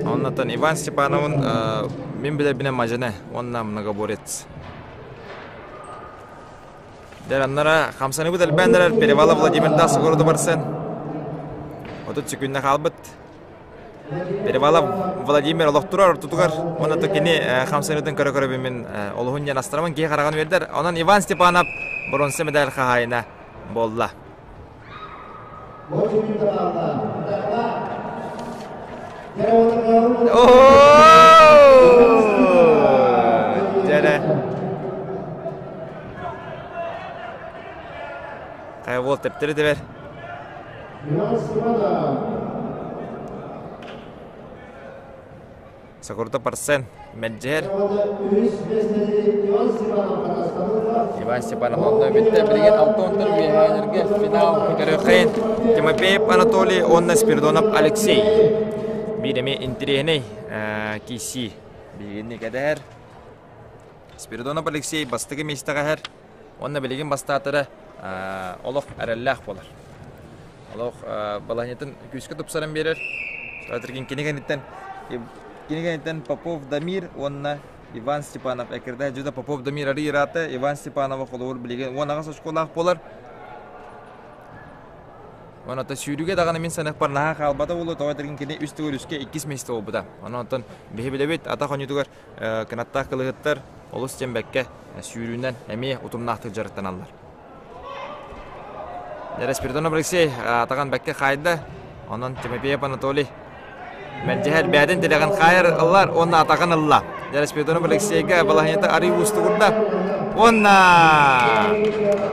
Оннотон Иван Степановын мин билэрбинэн мадьыны уонна многоборец. Дьараннара хамсаныбыт элбээн эрэр Перевалов Владимирдаах Сугуруду барсан. 30 секүндэ хаалбыт. Перевалов Владимир олохтурар ортотугар уонна то кини хамсанытын көрө-көрөбүн мин олуһун диэн астарамын киһи хараҕын үөрдэр. Онон Иван Степанов боруонса медаль хаһаайына буолла. Дьэрэ. Хайа уол тэптэри тэбэр. Сокурда Парсен мэлдьэһэр. Иван Степанов онно бүттэ. Билигин Алтонтон үөһээлэргэ финал көрүөххэйин. Тимофеев Анатолий уонна Спиридонов Алексей. Биир эмиэ интириэһинэй киирсии биһигини кэтэһэр. Спиридонов Алексей бастакы миэстэҕэ иһэр. Уонна билигин бастаатара олох эрэллээх буолар. Олох балаһыанньатын күүскэ тупсаран биэрэр. Кини кэнниттэн кини кэнниттэн Попов Дамир уонна Иван Степанов экирдэ дьуда Попов Дамир арый ыраата Иван Степанова холобур билигин 18 очколаах буолар. Онон сүүрүүгэ даҕаны мин саныахпар наһаа хаалбата буолуо, тоҕо этэргин кини үс төгүл үскэ иккис миэстэ буолбута. Онон оттон биһи билэбит атах оонньуутугар кынаттаах кылыһыттар олус диэн бэккэ сүүрүүнэн эмиэ утумнаахтык дьарыктаналлар. Дьэ, Спиридонов Алексей атаҕын бэккэ хаайда. Онон Тимофеев Анатолий мэлдьэһэр бэйэтин тилэҕин хаайар ыллар уонна атаҕын ылла. Дьэ, Спиридонов Алексейга балаһыанньата арый уустугурда. Уонна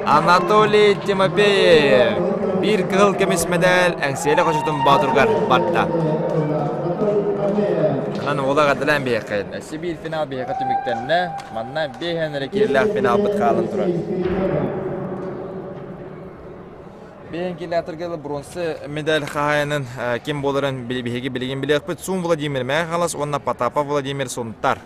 Анатолий Тимофеев биир кыһыл көмүс мэдээл Эҥсиэли хочотун боотуругар барда. Онон уола эҕэрдэлээн биһиэхэ. Өссө биир финал биһиэхэ түмүктэннэ. Манна биэһэн эрэ киирлээх финалбыт хаалан турар. Биэһэн километрга бронза медаль хаһаайынын ким буоларын биһиги билигин билиэхпит. Сун Владимир Мэхалас уонна Потапов Владимир Сунтар.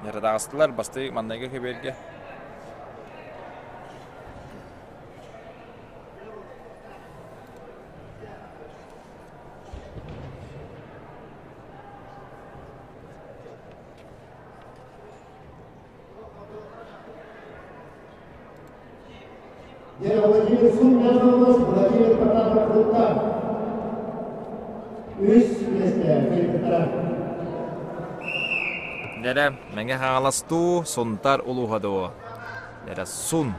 Яратаҕастылар бастыы маннайгы көбүөргэ. Владимир Суммянов, Владимир Потапов Үс миэстэ кэлбиттэрэ. Дэрэ, Мэҥэ Хаҥалас дуу, Сунтар улууһа дуу. Эрэ Сун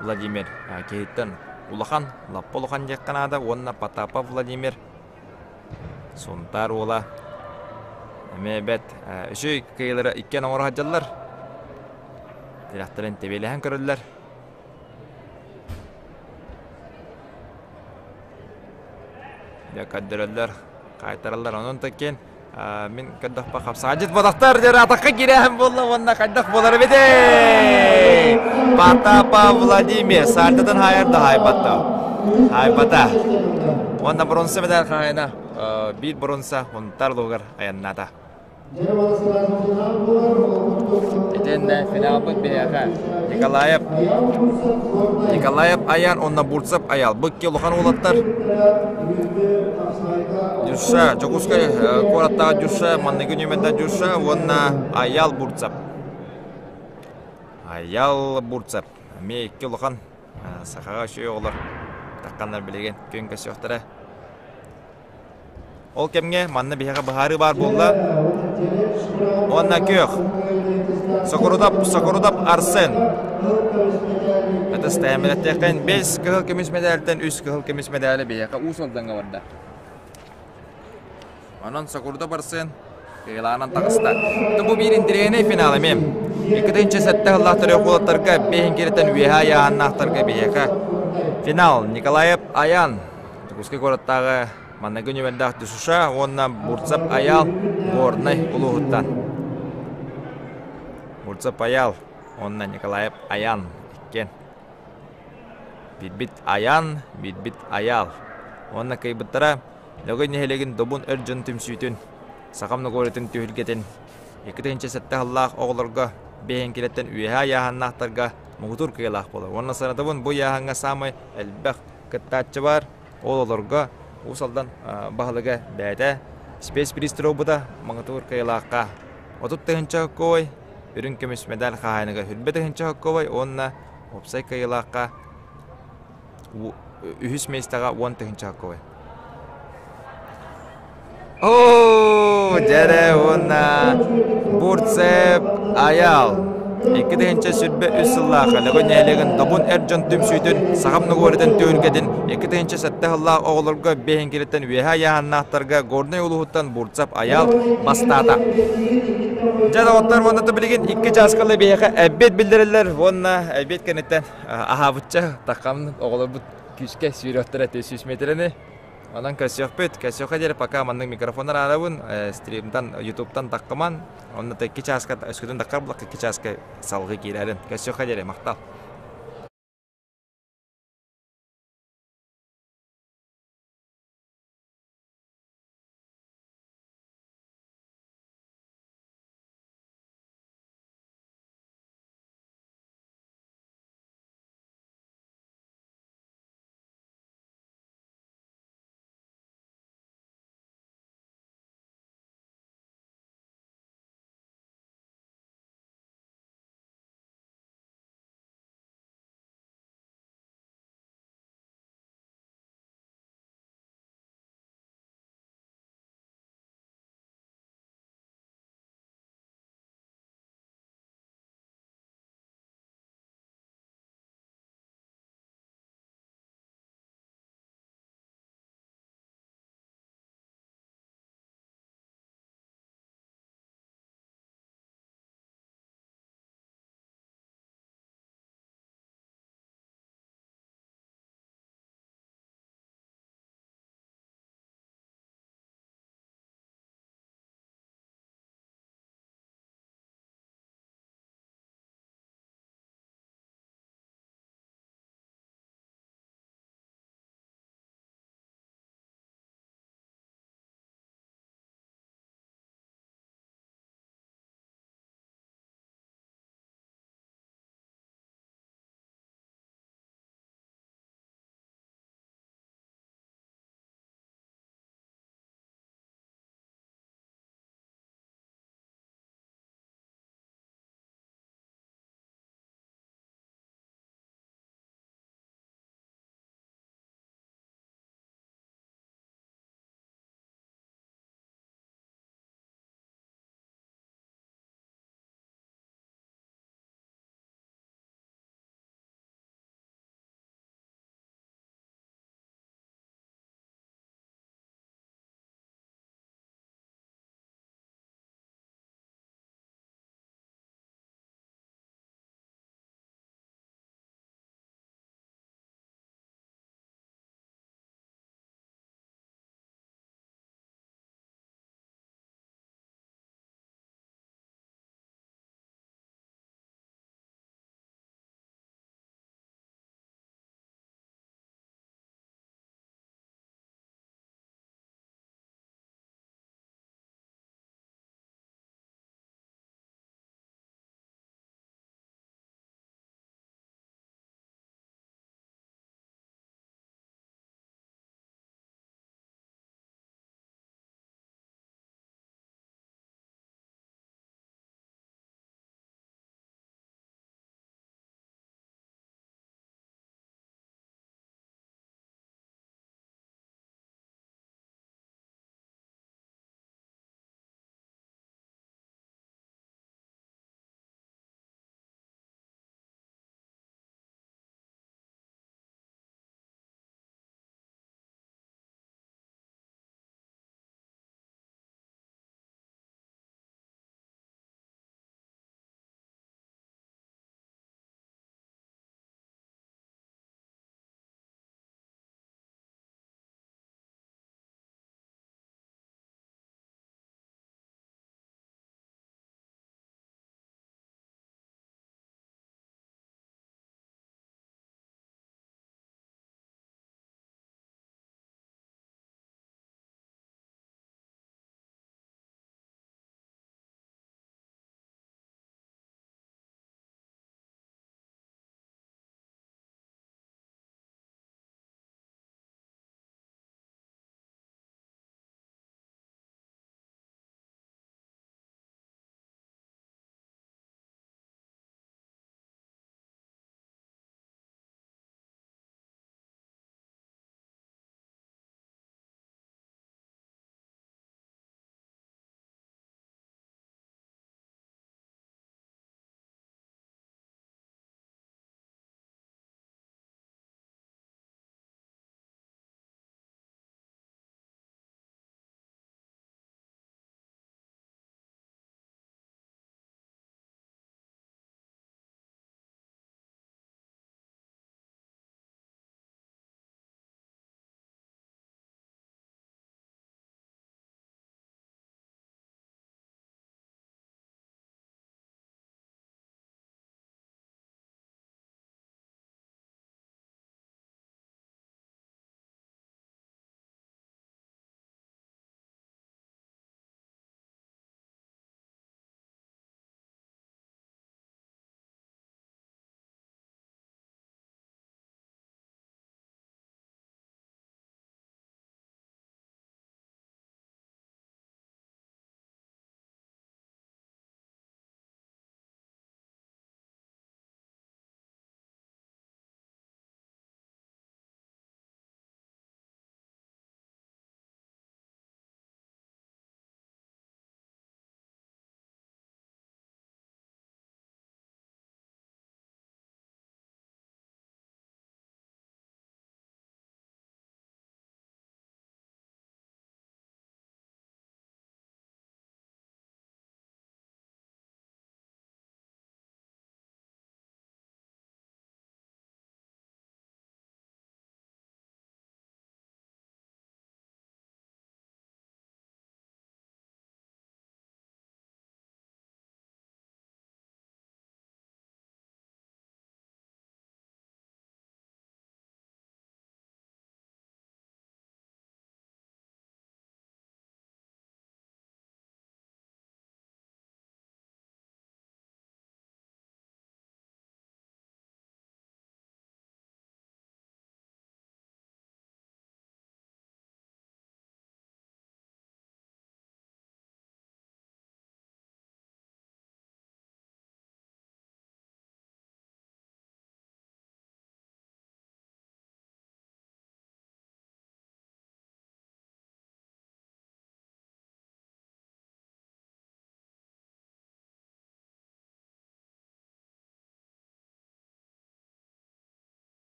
Владимир киһиттэн улахан, лаппа улахан диэххэ наада уонна Потапов Владимир Сунтаар уола эмиэ бэт үчүгэй кыайыылары иккиэн оҥоро сылдьаллар. Тирэхтэрин тэбиэлэһэн көрөллөр. Дьэ көрдөрөллөр, хаайтараллар. Онон такин мин көрдөхпө хапсаҕадьыт бодохтор дьэ атахха киирээһин буолла уонна хайдах буолар эбитий? Потапов Владимир саардатын хаайар да хаайбатта. Хаайбата. Уонна бронза медаль хаайына биир бронза Хунтар лугар айаннаата. Итиэннэ финалбыт биһиэхэ Николаев Николаев Аян уонна Бурцев Аял. Бу икки улахан уолаттар Дюша, Дьокуускай куораттааҕы Дюша, манныгы нүөмэрдээх Дюша уонна Аял Бурцев. Аял Бурцев. Эмиэ икки улахан сахаҕа үчүгэй оҕолор тахханнар билигин күн көрсүөхтэрэ. Ол кэмҥэ манна биһиэхэ быһаарыы баар буолла. Уонна күөх. Сокурудап, Сокурудап Арсен. Ытыстаһан 5 кыһыл көмүс мэдээлтэн 3 кыһыл көмүс мэдээли биһиэхэ Уус Алдаҥҥа барда. Онон Сокурудап Арсен кыайыылаанан таҕыста. Бу биир интэриэһинэй финал эмиэ. 2007 сыллаах төрүөх уолаттарга бэһин кириттэн үөһэ айааһыннаахтарга биһиэхэ финал Николаев Аян Дьокуускай куораттааҕы манныгы нүөмэрдээх Дюшуша уонна Бурцев Аял Горнай улууһуттан. Бурцев Аял уонна Николаев Аян иккиэн. Билбит Аян, билбит Аял. Уонна кыайбыттара Лөгөй нэһилиэгин Добун эр дьон түмсүүтүн, Сахам Ногоритын түһүлгэтин 2007 сыллаах оҕолорго биэһэҥкилэттэн үөһээ айааһаннаахтарга муҥутуур кыайыылаах буолар. Уонна санатабын, бу ыйааһыҥҥа саамай элбэх кыттааччы баар. Ол олорго Уус Алдан баһылыга бэйэтэ спецприз буолбута муҥутуур кыайыылаахха 30 тыһыынча сокуобай, үрүҥ көмүс медаль хаһаайыныгар 20 тыһыынча сокуобай уонна уопсай кыайыылаахха үһүс миэстэҕэ 10 тыһыынча сокуобай. Оо, дьэрэ уонна Бурцев Аял 2023 сыллаах Лөгөй нэһилиэгин Добун эр дьон түмсүүтүн Сахам Ногуоритын түһүлгэтин 2007 сыллаах оҕолорго биэһиҥкириттэн үөһэ айааһаннаахтарга Горнай улууһуттан Бурцев Аял бастаата. Дьэ доҕоттор уонна билигин икки чааскалы биһиэхэ эбиэт биллэрэллэр уонна эбиэт кэнниттэн аһаабычча таххам оҕолорбут күүскэ сүүрүөхтэрэ 300 метрэни. Онон көрсүөхпүт. Көрсүөххэ диэри пока маннык микрофоннар аарабын, стримтан, ютубтан таххыман, онно икки чааска, өскөтүн таххар буллахха икки чааска салгыы киирэрин. Көрсүөххэ диэри, махтал.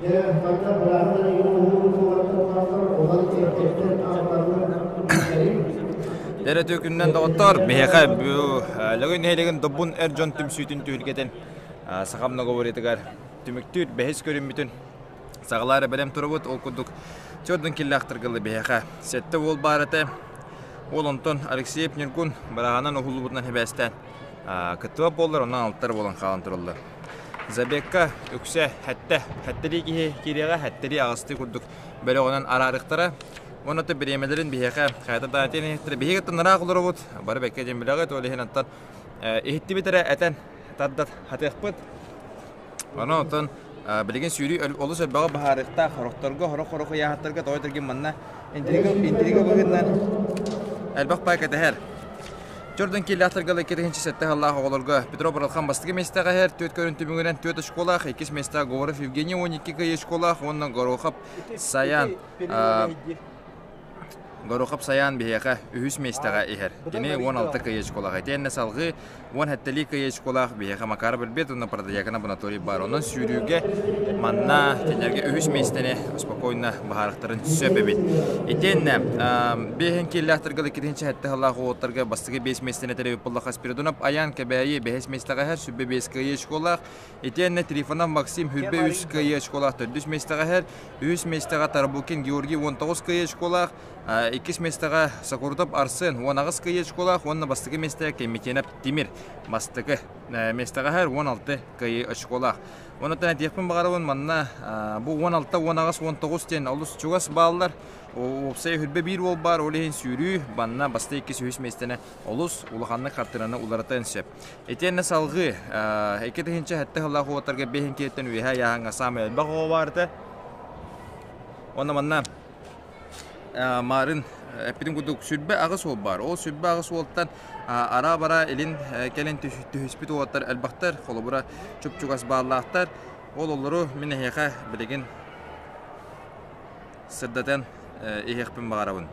Дэрэ түкүннэн доҕоттор, биһиэхэ Лөгөй нэһилиэгин Добун эр дьон түмсүүтүн түһүлгэтин саха многоборьетыгар түмүктүүр бэһис көрүммүтүн саҕалаары бэлэм турабыт. Ол курдук чордун киллаахтаргылы биһиэхэ сэттэ уол баар этэ. Ол онтон Алексеев Ньургун быраҕанан уһуллубутунан хибээстээн кыттыбат буоллар, онон алтар буолан хаалан тураллар. Забекка үксэ хэттэ, хэттэлии киһи киириэҕэ, хэттэлии аҕыстыы курдук бөлөҕүнэн араарыахтара. Уонна то бириэмэлэрин биһиэхэ хайата даатин иһиттэрэ. Биһиги кытта ыраах олоробут, бары бэккэ диэн билэҕит, ол иһин оттон иһиттибит эрэ этэн тардат хатыахпыт. Онон оттон билигин сүүрүү олус элбэҕи баһаарыахтаах хорохторго, хорох-хорох ыйааһыттарга тоҕо этэргин манна интрига интрига быһыытынан элбэх пай кэтэһэр. Чордун кииллээхтэргэ 2007 сыллаах оҕолорго Петров Баралхан бастакы миэстэҕэ иһэр, түөрт көрүн түмүгүнэн түөрт очколаах, иккис миэстэҕэ Говоров Евгений 12 кыайыы очколаах уонна Горохов Саян Горохов Саян биһиэхэ үһүс миэстэҕэ иһэр. Кини 16 кыайыы очколаах. Итиэннэ салҕыы 17 кыайыы очколаах биһиэхэ Макар Бельбет уонна Протодьяконов Анатолий баар. Онон сүүрүүгэ манна кинилэргэ үһүс миэстэни спокойно баһаарыахтарын сөп эбит. Итиэннэ биэһин кииллээхтэргэ 2-7 сыллаах уолаттарга бастакы биэс миэстэни тэрийбит буоллахха Спиридонов Аян Кэбээйи бэһис миэстэҕэ иһэр, сүбэ биэс кыайыы очколаах. Итиэннэ Трифонов Максим Хүрбэ үс кыайыы очколаах төрдүс миэстэҕэ иһэр. Үһүс миэстэҕэ Тарабукин Георгий 19 кыайыы очколаах. Иккис миэстэҕэ Сокурутов Арсен 18 кыайыы очколаах уонна бастакы миэстэҕэ Кемитенов Тимир бастакы миэстэҕэ иһэр 16 кыайыы очколаах. Онон этиэхпин баҕарабын манна бу 16, 18, 19 диэн олус чугас бааллар. Уопсай хүрбэ биир уол баар, ол иһин сүүрүү манна бастакы иккис үһүс миэстэни олус улаханнык хартыынаны уларытыан сөп. Итиэннэ салҕыы 2007 сыллаах уолаттарга биэһин киһиттэн үөһээ ыйааһыҥҥа саамай элбэх оҕо баар этэ. Уонна манна Маарын эппитин курдук 28 уол баар. Ол 28 уолтан араа-бара илин кэлин түһүспүт уолаттар элбэхтэр, холобура чуп-чугас бааллаахтар. Ол олору мин эһиэхэ билигин сырдатан иһиэхпин баҕарабын.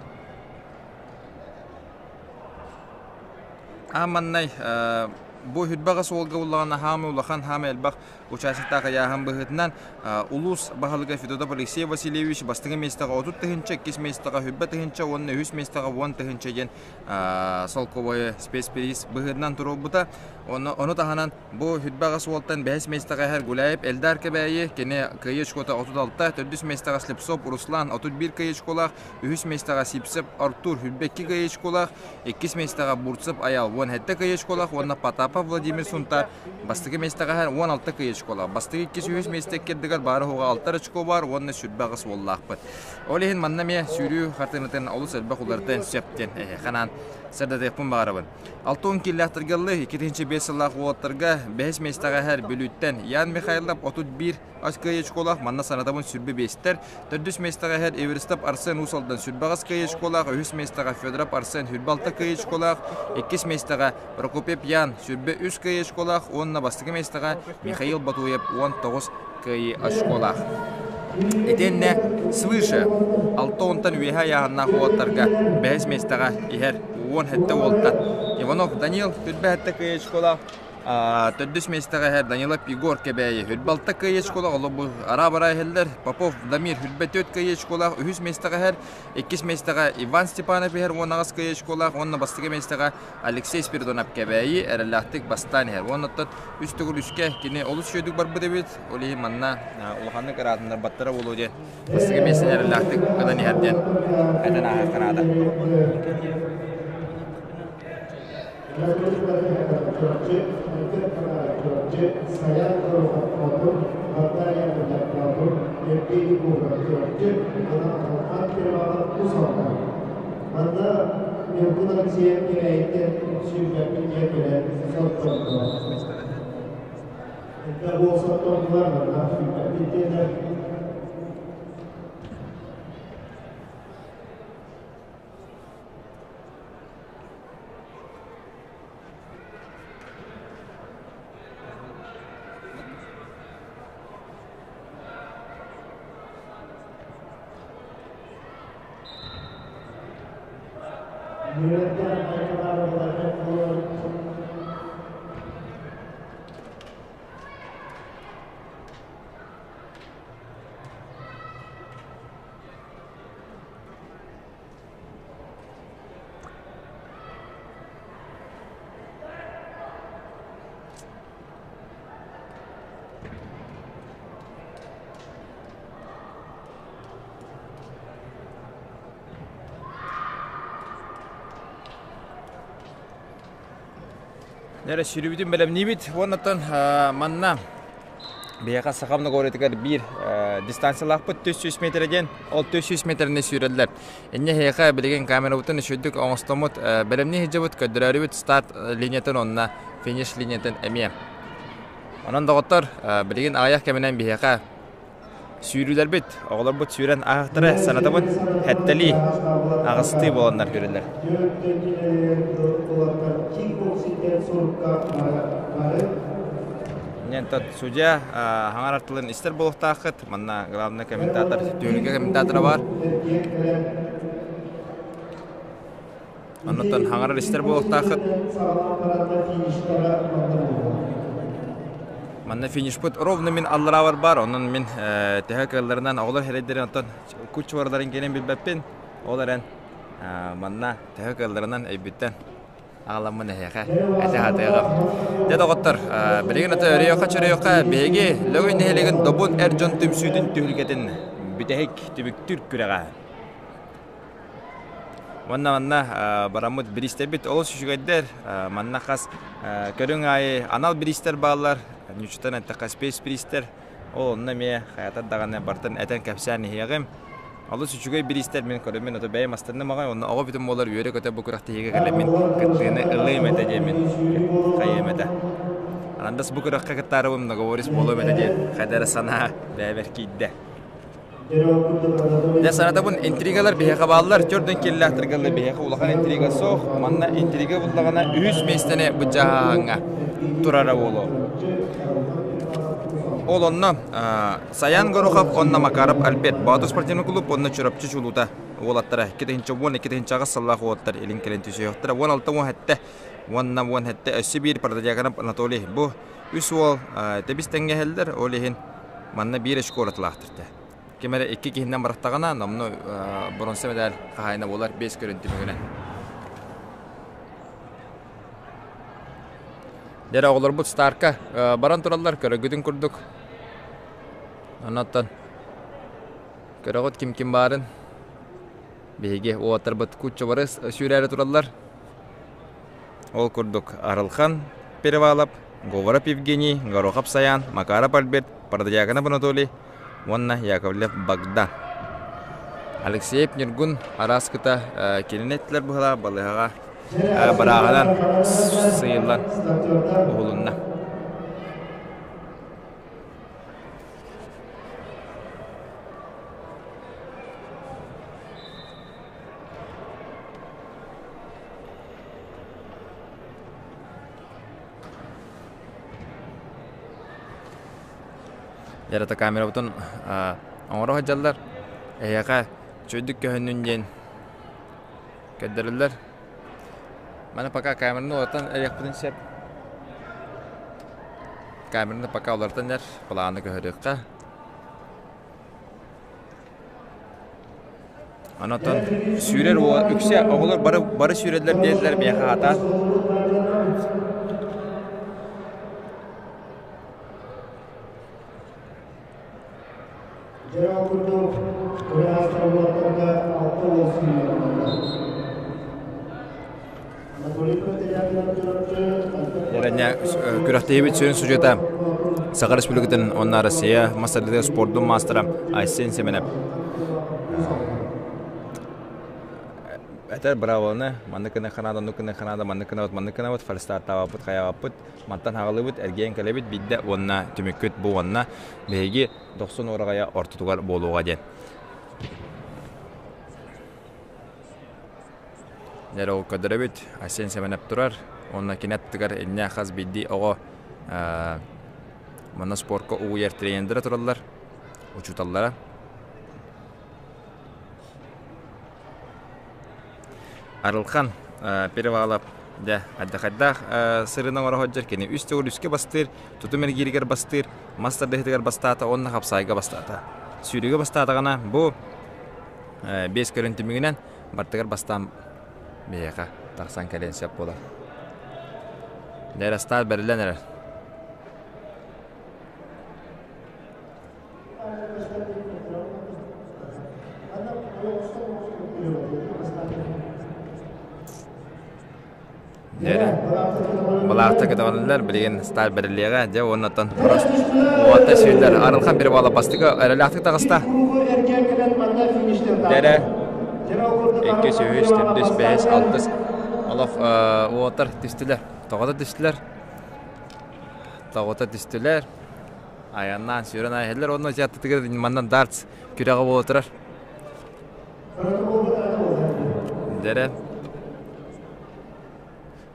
Аан маннай бу хүрбэҕэ суолга буллаҕына хаамай улахан, хаамай элбэх учаастактаах ыйааһын быһыытынан улуус баһылыга Федотов Алексей Васильевич бастакы миэстэҕэ 30 тыһыынча, иккис миэстэҕэ хүрбэ тыһыынча уонна үһүс миэстэҕэ 10 тыһыынча диэн солкуобайы спецприз быһыытынан туруорбута. Ону таһынан Бу хүрбэҕэ суолтан бэһис миэстэҕэ иһэр Гуляев Эльдар Кэбээйи, кини кыайыы очкота 36, төрдүс миэстэҕэ Слепцов Руслан 31 кыайыы очколаах, үһүс миэстэҕэ Сипсев Артур 22 кыайыы очколаах, иккис миэстэҕэ Бурцев Аял 17 кыайыы очколаах уонна Потапов Владимир Сунтаар бастакы миэстэҕэ иһэр 16 кыайыы очколаах. Бастакы иккис үһүс миэстэ иккирдигэр баары уһуга 6 очко баар уонна сүрбэ аҕыс уоллаахпыт. Ол иһин манна эмиэ сүүрүү хартыынатын олус элбэх уларытыан сөп диэн эһиэхэ сырдатыахпын баҕарабын. 60 киилээхтэргэ ыллы, 2005 сыллаах уолаттарга бэһис миэстэҕэ иһэр Бүлүүттэн Ян Михайлов 31 кыайыы очколаах, манна санатабын сүрбэ биэстэр, төрдүс миэстэҕэ иһэр Эверстов Арсен Уус Алдан сүрбэ аҕыс кыайыы очколаах, үһүс миэстэҕэ Федоров Арсен сүрбэ алта кыайыы очколаах, иккис миэстэҕэ Прокопьев Ян сүрбэ үс кыайыы очколаах уонна бастакы миэстэҕэ Михаил Батуев 19 кыайыы очколаах. Итиэннэ свыше алта уонтан үөһэ ыйааһыннаах уолаттарга бэһис миэстэҕэ иһэр 17 уолтан Иванов Данил түрбэ сэттэ кыайыы очколаах, төрдүс миэстэҕэ иһэр Данилов Егор Кэбээйи хүрбэ алта кыайыы очколаах, олор араа-бараа иһэллэр. Попов Дамир хүрбэ түөрт кыайыы очколаах, үһүс миэстэҕэ иһэр. Иккис миэстэҕэ Иван Степанов иһэр 18 кыайыы очколаах уонна бастакы миэстэҕэ Алексей Спиридонов Кэбээйи эрэллээхтик бастаан иһэр. Уонна оттон үс төгүл үскэ кини олус үчүгэйдик барбыт эбит. Ол иһин манна улаханнык ыраатыннарбаттара буолуо диэн бастакы миэстэни эрэллээхтик ылан иһэр диэн этэн ааһыахха наада. Манна Ньургун Алексеев кэбээйиттэн сүүрбэппин диэн кэлэн соттордо. Элбэх уол соттордулар, манна сүүрбэппин диэнэр. Нэрэ сүрүбүтүн бэлэмниибит. Уоннаттан манна биһиэхэ Саха многоборьетыгар биир дистанциялаахпыт 400 метр диэн. Ол 400 метрини сүүрэллэр. Инньэ эһиэхэ билигин камерабытын үчүгдүк оҥостоммут бэлэмнии сылдьабыт, көрдөрөөрүбүт старт линиятын уонна финиш линиятын эмиэ. Онон доҕоттор, билигин аҕыйах кэминэн биһиэхэ Сүүрүүлэрбит, оҕолорбут сүүрэн ааһыахтара санатабын, сэттэлии, аҕыстыы буоланнар көрүллэр. Инньэ судья хаҥар тылын истэр буолуохтааххыт. Манна главный комментатор, түһүлгэ комментатора бар. Оннуттан хаҥарар истэр буолуохтааххыт. Манна финишпыт ровно мин аллараабар бар, онон мин төһө кыалларынан оҕолор хэрэйдэрин оттон кучу бараларын кэлин билбэппин. Ол эрэн манна төһө кыалларынан өйбүттэн аҕаламмын эһиэхэ этэ сатыаҕым. Дьэ доҕоттор, билигин аты өрүөххэ-чөрүөххэ биһиги Лөгөй нэһилиэгин Добун эр дьон түмсүүтүн түһүлгэтин бүтэһик түмүктүүр күрэҕэ. Уонна манна бараммыт бириистэрбит олус үчүгэйдэр. Манна хас көрүҥ аайы анал бириистэр бааллар. Ньуччутан эттэххэ спец бириистэр. Ол онно эмиэ хайатар даҕаны барытын этэн кэпсээн иһиэҕим. Олус үчүгэй бириистэр мин көрөммүн ото бэйэм астынным аҕай уонна оҕо бүтүн буолар үөрэ-көтө бу күрэхтэһиигэ кэлэммин кыттыыны ылыым этэ диэммин хайыам этэ. Анандас бу күрэххэ кыттаарыбын многоворис буолуом этэ диэн хайда эрэ санаа бэйэбэр киирдэ. Дьэ санатабын, интригалар биһиэхэ бааллар, төрдүн киллээхтэргэ биһиэхэ улахан интрига суох. Манна интрига буллаҕына үһүс миэстэни быдьааһаҥҥа турара буолуо. Ол онно Саян Горохов уонна Макаров Альберт Боотур спортивный клуб уонна Чурапчы чулуута уолаттара 2010 2008 сыллаах уолаттар илин кэлин түсүөхтэрэ 16 17 уонна 17 өссө биир Протодьяконов Анатолий бу үс уол тэбис тэҥҥэһэллэр, ол иһин манна биир очко уратылаахтар. Ким эрэ икки киһинэн барахтаҕына, номнуо боруонса медаль хаһаайына буолар биэс көрүн түмүгүнэн. Дьэ оҕолорбут старка баран тураллар, көрөргүтүн курдук. Оннуттан көрөҕүт ким-ким баарын. Биһиги уолаттарбыт кучча бары сүүрээри тураллар. Ол курдук Арылхан Перевалов, Говоров Евгений, Горохов Саян, Макаров Альберт, Протодьяконов Анатолий уонна Яковлев Богдан. Алексеев Ньургун араас кыта кинини эттилэр быһалаах балыыһаҕа барааҕынан сыйыллан уһулунна. Ярата камерабытын оҥоро сылдьаллар. Эһиэхэ үчүгэйдик көһүннүн диэн көрдөрөллөр. Маны пока камераны уларытан эриэхпитин сөп. Камераны пока уларытан эр, планы көһөрүөххэ. Онотон сүүрэр уол үксэ оҕолор бары бары сүүрэллэр диэтилэр миэхэ аата. Дьэ ол курдук кырыһаастар уолаттарга алта уол сүүрэр Эрэнэ күрэхтэһиибит сүрүн судьуйата Саха Республикатын уонна Россия мастер спордун маастара Айсен Семенов. Этэр бравоны маннык гына ханаада, оннук гына ханаада, маннык гынабыт, маннык гынабыт, фальстартаабаппыт, хайаабаппыт, мантан хаҕалыыбыт, эргийэн кэлэбит биирдэ уонна түмүккүт бу уонна биһиги дохсун уораҕайа ортотугар буолуоҕа диэн. Дьэ ол көрдөрөбүт, Айсен Сэмэнэп турар уонна кини аттыгар инньэ хас биирдии оҕо манна спорка угуйар тренердэрэ тураллар, учууталлара. Арылхан Перевалов дьэ хайдахайдаах сырыны оҥоро сылдьар кини үс төгүл үскэ бастыыр, тутум эргииригэр бастыыр, мас тардыһыытыгар бастаата уонна хапсаайга бастаата. Сүүрүүгэ бастаатаҕына бу биэс көрүн түмүгүнэн бартыгар бастаан биһиэхэ тахсан кэлиэн сөп буолар. Дэрастаал бэриллэн эрэр. Дьэ, былаахта көтөҕүллэр, билигин сталь бэриллиэҕэ. Дьэ, уоннаттан уотта сүүрдэр. Арылхан перевала бастакы эрэлээхтик таҕыста. Дэрэ, иккис, үһүс, төрдүс, бэһис, алтыс. Олох уоттар түстүлэр. Тоҕото түстүлэр. Тоҕото түстүлэр. Айаннаан сүүрэн айһэллэр. Онно театрытыгар манна дартс күрэҕэ буола турар. Дэрэ.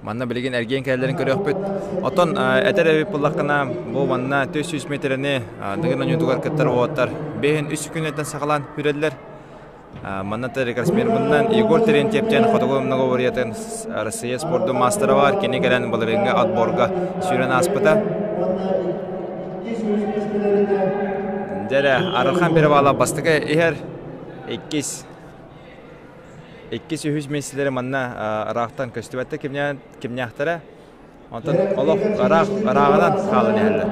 Манна билигин эргиэн кэлэллэрин көрүөхпүт. Оттон этэр эбит буоллаххына, бу манна 400 метрэни Дыгын оонньуутугар кыттар уолаттар бэһин үс күнүттэн саҕалаан үрэллэр. Манна рекордсменмынан Егор Терентьевтэн Хотугу многоборьетын Россия спордун маастара бар. Кини кэлэн былырыыҥҥы отборга сүүрэн ааспыта. Дьэрэ, Арылхан Перевалов бастакы иһэр, иккис Иккис, үһүс миэстэлэри манна ыраахтан көстүбэттэр кимнээхтэрэ. Онтон олох ыраах ырааҕынан хаалан иһэллэр.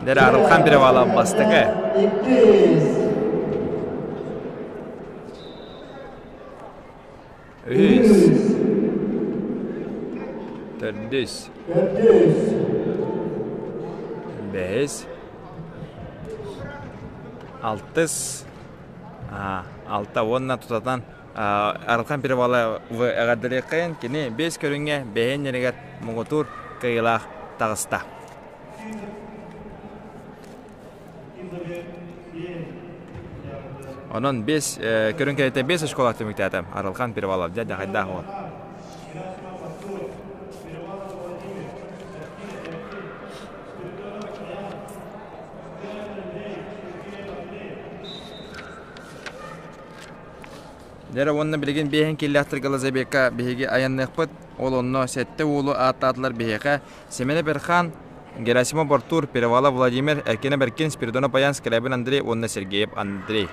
Дэр Арылхан Перевалов бастакы. Үһүс. Төрдүс. Бэһис. Алтыс. Алта уонна тутатан Арылхан Перевалы эҕэрдэлиэххэйин кини биэс көрүҥҥэ бэһин нэригэр муҥутуур кыайыылаах таҕыста. Онон биэс көрүҥ кэлитэ биэс оскуола түмүктээтэ. Арылхан Перевалов дьэ дьахайдаах уол. Дьэ уонна билигин биэһин киллэхтэргэ Лазабекка биһиги айанныахпыт. Ол онно сэттэ уолу ааттаатылар биһиэхэ. Семена Берхан, Герасимов Артур, Перевалов Владимир, Эркинэ Беркин, Спиридонов Баян, Скрябин Андрей уонна Сергеев Андрей.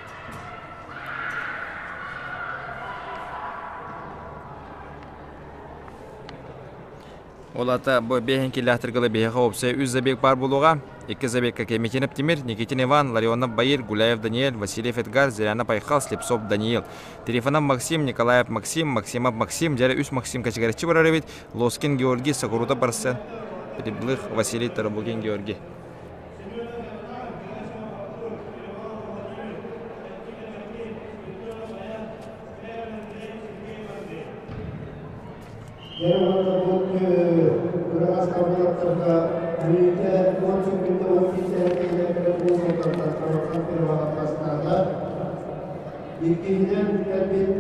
Ол ата бу биэһин киллэхтэргэ биһиэхэ уопсай үс забег баар буолуоҕа. Икки забегка Кемитинов Тимир, Никитин Иван, Ларионов Баир, Гуляев Даниэль, Васильев Эдгар, Зырянов Айхал, Слепцов Даниил. Трифонов Максим, Николаев Максим, Максимов Максим, дьэрэ үс Максим кэчигэриччи барар эбит. Лоскин Георгий, Сокурута барсан, Приблых Василий Тарабукин Георгий. Дьэ уонна бу кыраҕас табыллаттарга мүнүүтэ уон секунда уон биир сэһэргэһиилэргэ буолуутартан Арылхан Перевалов бастаата. Иккиһинэн кэлбит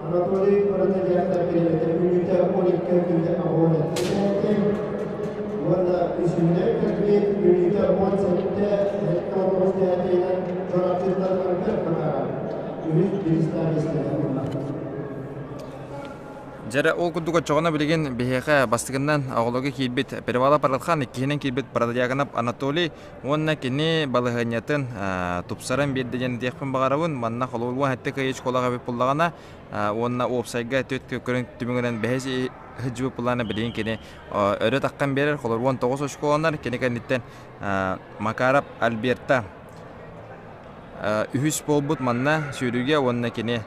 Анатолий Протодьяков бириэмэтэ мүнүүтэ он икки күндэ аҕыон сэһэргэ уонна үсүһүнэн кэлбит мүнүүтэ уон сэттэ сэттэ он тоҕус сэһэргэһинэн Чурапчыттан Альберт Макаров үһүс бириистээх миэстэни ылла. Дьэрэ, ол курдук оччоҕуна билигин биһиэхэ бастакынан оҕолорго киирбит Перевалов Арылхан, иккиһинэн киирбит Протодьяконов Анатолий уонна кини балаһыанньатын тупсаран биэрдэ диэн этиэхпин баҕарабын. Манна холобур уон сэттэ кыайыы школаҕа эбит буоллаҕына уонна уопсайга түөрт көрүҥ түмүгүнэн бэһис сылдьыбыт буоллаҕына билигин кини өрө таххан биэрэр. Холобур уон тоҕус очколанар. Кини кэнниттэн Макаров Альберта үһүс буолбут манна сүүрүүгэ уонна кини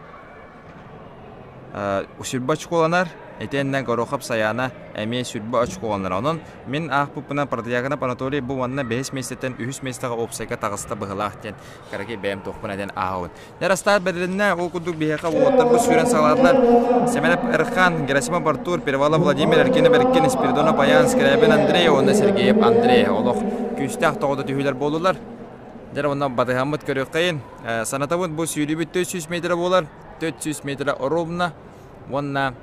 Сүрбэ очколанар, итиэннэ Горохов Сайаана эмиэ сүрбэ очколанар. Онон мин аахпыппынан Протодьяконов Анатолий бу уонна бэһис миэстэттэн үһүс миэстэҕэ уопсайга таҕыста быһыылаах диэн кыракый бэйэм туохпун этэн ааҕабын. Дьэ, бэрилиннэ, ол курдук биһиэхэ уолаттарбыт сүүрэн саҕалаатылар. Семенов Эрхан, Герасимов Артур, Перевалов Владимир, Эркинов Эркин, Спиридонов Аян, Скрябин Андрей уонна Сергеев Андрей. Олох күүстээх тоҕото түһүүлэр буоллулар. Дьэ, онно батыһаммыт көрүөххэйин. Санатабын, бу сүүрүүбүт 400 метрэ буолар. 400 метрэ ровно уонна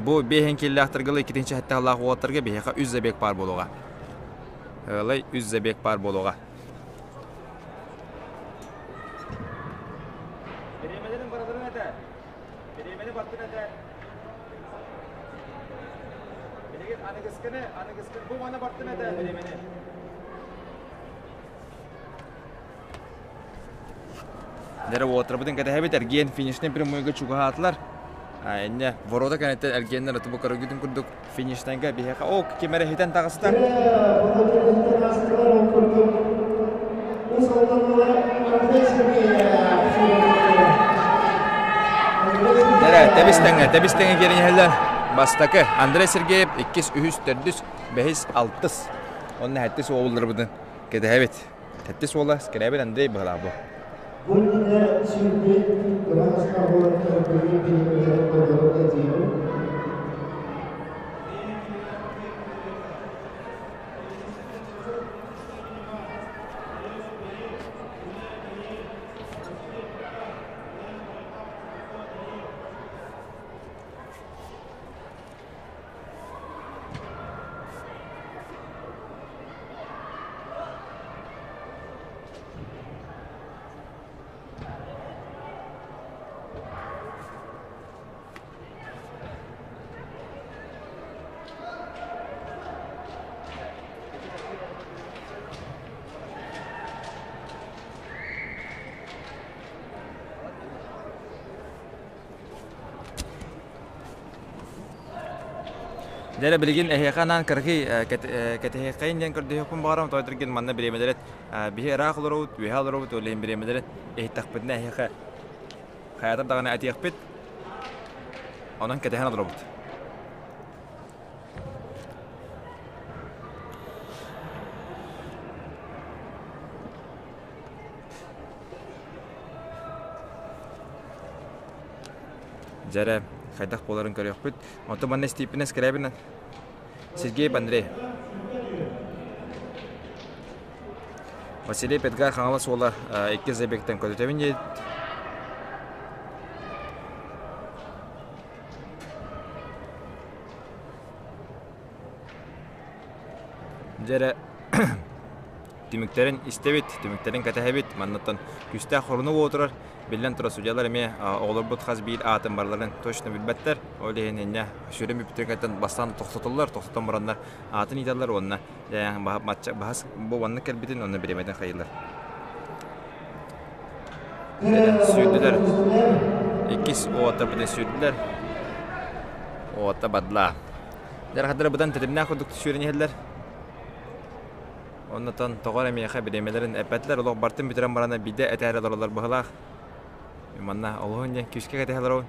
бу биэһин киллээхтэргэ иккитинчи сэттэ уолаттарга биһиэхэ үс забег паар буолуоҕа. Ылай үс забег паар буолуоҕа. Бириэмэлэрин барыларын этэ. Бириэмэни бартын этэ. Билигин аныгыскыны, аныгыскы бу маны бартын этэ бириэмэни. Дьэ, уолаттарбытын кэтэһэбит, эргиэн финишнэй прямойга чугаһаатылар. Инне ворота кэнниттэн эргиэннэр оту көрөргүтүн курдук фиништанга биһиэхэ о ким эрэ хитэн таҕыста. Дэрэ, тэбис тэҥҥэ, тэбис тэҥҥэ киирэн иһэллэр. Бастакы Андрей Сергеев, иккис, үһүс, төрдүс, бэһис, алтыс. Онно сэттис уолларбытын кэтэһэбит. Сэттис уола Скрябин Андрей быһалаах бу. Бу иннинэ сүүрбүт кыра уолаттар бүгүн бириэмэлэрин толору этиибин. Дьэ эрэ билигин эһиэхэ анаан кыракый кэтэһиэххэйин диэн көрдөһүөхпүн баҕарабын, тоҕо диэтэргин манна бириэмэлэрин биһи ыраах олоробут, үөһэ олоробут, ол иһин бириэмэлэрин иһиттэхпитинэ эһиэхэ хайатар даҕаны этиэхпит. Онон кэтэһэн олоробут. Дьэ эрэ, хайдах буоларын көрүөхпүт. Онтон манна истииппинэ Скрябин Сергей Андрей. Василий Петгар Хаҥалас уола икки забегтан көтүтэбин диэбит. Дьэ эрэ түмүктэрин истэбит, түмүктэрин кэтэһэбит. Маннаттан күүстээх хоруну буола турар. Биллэн турар, судьялар эмиэ оҕолорбут хас биир аатын барыларын точно билбэттэр. Ол иһин инньэ сүрүн бүппүтүн бастаан тохтотоллор, тохтотон бараннар аатын ыыталлар уонна баһас бу маннык кэлбитин онно бириэмэтин хайыылар. Сүүрдүлэр. Иккис уоттарбытын сүүрдүлэр. Уотта бадла. Дьархадара бытан тэтимнээх курдук сүүрэн иһэллэр. Оннотон тоҕо эрэ миэхэ бириэмэлэрин эппэтилэр, олох бартын бүтэрэн баран биирдэ этээри олороллор быһыылаах. Манна олуһун диэн күүскэ кэтэһэ олоробун.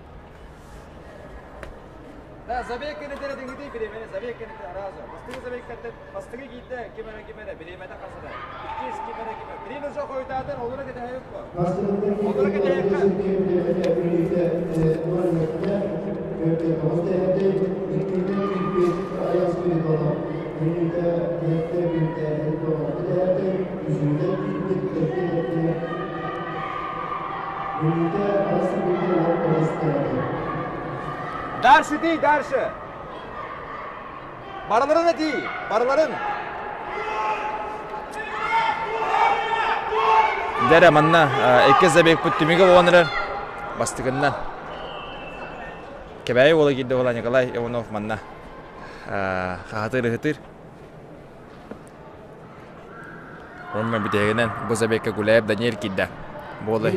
Да, забег кэнэтэрэ диҥитий бириэмэни, забег кэнэтэрэ разу. Бастыҥы забег кэнтэн бастыҥы киирдэ, ким эрэ ким эрэ бириэмэтэ хасыда. Иккис ким эрэ ким эрэ. Бириэмэ суох хойутаатын, олоро кэтэһэбит буо. Олоро кэтэһиэххэ. Дальше дии, дальше. Барыларын этии, барыларын. Дьэ манна икки забегпыт түмүгэ буолан эрэр. Бастакыннан. Кэбээйи уола киирдэ буола Николай Иванов манна хаһытыр-ыһытыр. Уонна бүтэһигинэн бу забегка Гуляев Даниэль киирдэ. Буолай.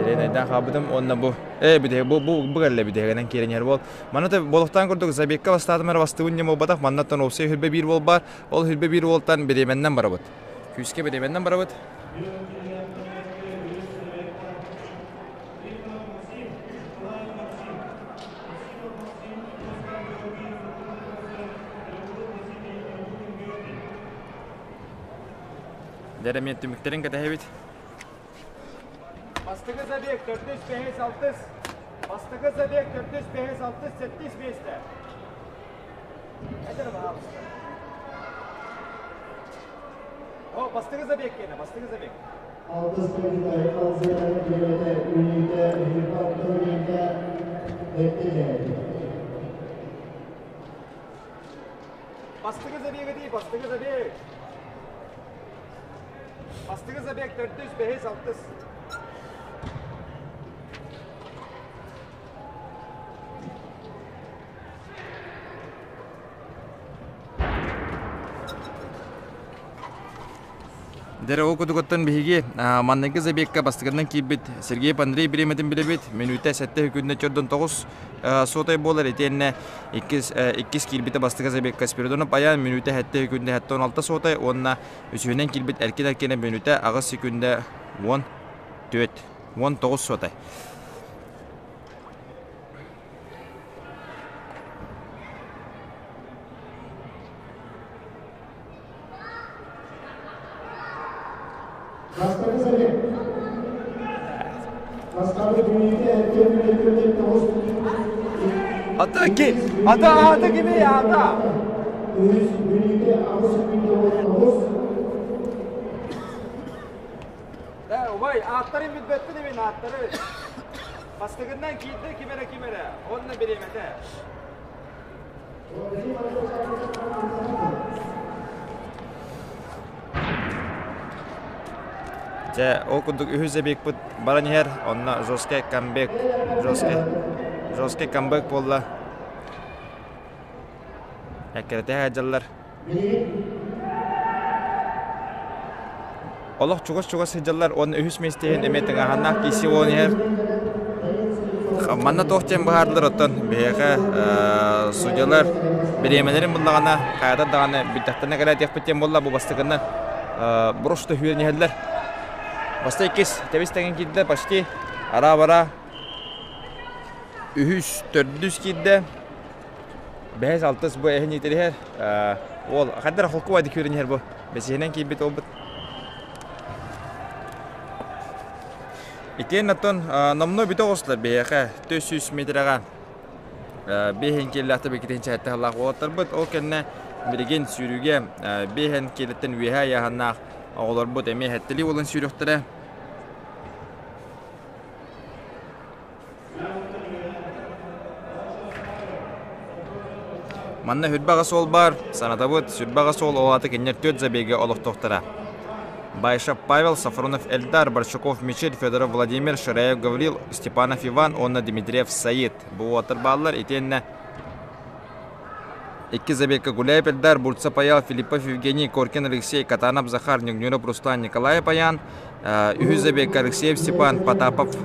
Елена хаалбытым уонна бу э бүтэһик бу бу бу кэллэ бүтэһигинэн киирэн иһэр буол. Манна та болохтаан курдук забегка бастаатым эрэ бастыыбын диэн буолбатах. Маннаттан уопсай хүлбэ биир буол баар. Ол хүлбэ биир уолтан бириэмэннэн барабыт. Күүскэ бириэмэннэн барабыт. Дьэ эмиэ түмүктэрин кэтэһэбит. Бастакы забег төрдүс, бэһис, алтыс. Бастакы забег төрдүс, бэһис, алтыс, сэттис миэстэ. Этэр баһаалыста. О, бастакы забег киэнэ, бастакы забег. Алтыс капитал Алзера бириэмэтэ үүнүүтэ Юрбан Торгенка эрдэ дьээбит. Бастакы забег дии, бастакы забег. Бастакы забег төрдүс, бэһис, алтыс. Дэрэ ол кутугуттан биһиги манныгы забегка бастакынан киирбит Сергей Андрей бириэмэтин билэбит. Мүнүүтэ 7 күннэ чордон 9 суотай буолар итиэннэ иккис киирбитэ бастакы забегка Спиридонов Аян мүнүүтэ 7 күндэ 76 суотай уонна үсүһүнэн киирбит Эркин Эркинэ мүнүүтэ 8 секүндэ 14 19 суотай. Бастакы забег. Бастакы дүниеде әттең тоғыз. Ата ки, ата ата кими ата. Үс дүниеде ағыс күнде тоғыз. Убай, аттарын билбеппин мен аттары. Бастыгынан киирде кимере кимере, онна биремете. Дьэ, ол курдук үһүс забегпыт баран иһэр, онно жесткий камбэк, жесткий, жесткий камбэк буолла. Эккирэтэ сылдьаллар. Олох чугас-чугас сылдьаллар уонна үһүс миэстэһин эмиэ тыҥааһыннаах киирсии буолан иһэр. Манна туох диэн быһаардылар оттон биһиэхэ судьялар бириэмэлэрин буллаҕына хайата даҕаны бүттэхтэринэ кэлээтиэхпит диэн буолла бу бастакынан просто сүүрэн иһэллэр. Баста иккис тэбис тэҥин киирдэ почти ара-бара үһүс төрдүс киирдэ. Бэһис алтыс бу эһин иитириһэр. Уол хайдара холку байды күөрэн иһэр бу. Бэсиһинэн киирбит уолбут. Итиэн оттон номнуо бүтэ оҕустулар биһиэхэ 400 метрэҕэ биэһин киэллээхтэ бикитин чэһэтте халлаах уолаттарбыт. Ол кэннэ билигин сүүрүүгэ биэһин киэлиттэн үөһэ айааһыннаах оҕолорбут эмиэ хэттилии буолан сүүрүөхтэрэ. Манна сүрбэҕэ суол баар, санатабыт, сүрбэҕэ суол ол аата кинилэр түөрт забега олохтоохторо. Байшев Павел, Сафронов Эльдар, Барчуков Мичил, Федоров Владимир, Шираев Гаврил, Степанов Иван уонна Дмитриев Саид. Бу уолаттар бааллар итиэннэ икки забегка Гуляев Эльдар, Бурца Паял, Филиппов Евгений, Коркин Алексей, Катанов Захар, Нюгнюров Руслан, Николаев Аян, үһүс забегка Алексеев Степан, Потапов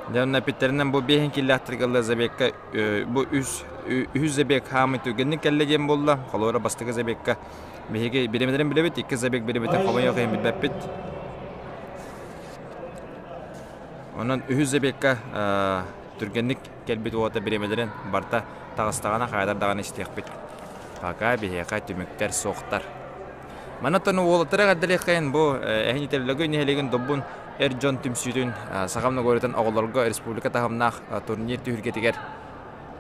Дьонно эпиттэринэн бу биэһин киллэхтэргэ забегка бу үс үһүс забег хаамый түргэнник кэллэ диэн буолла. Холобура бастакы забегка биһиги бириэмэлэрин билэбит, икки забег бириэмэтин хомойуох иһин билбэппит. Онон үһүс забегка түргэнник кэлбит уота бириэмэлэрин барыта таҕыстаҕына хайдар даҕаны истиэхпит. Пока биһиэхэ түмүктэр суохтар. Манна уолаттары эҕэрдэлиэххэйин бу эһин итэллэгү нэһилиэгин добун эр дьон түмсүүтүн Саха Многоритын оҕолорго республика таһымнаах турнир түһүлгэтигэр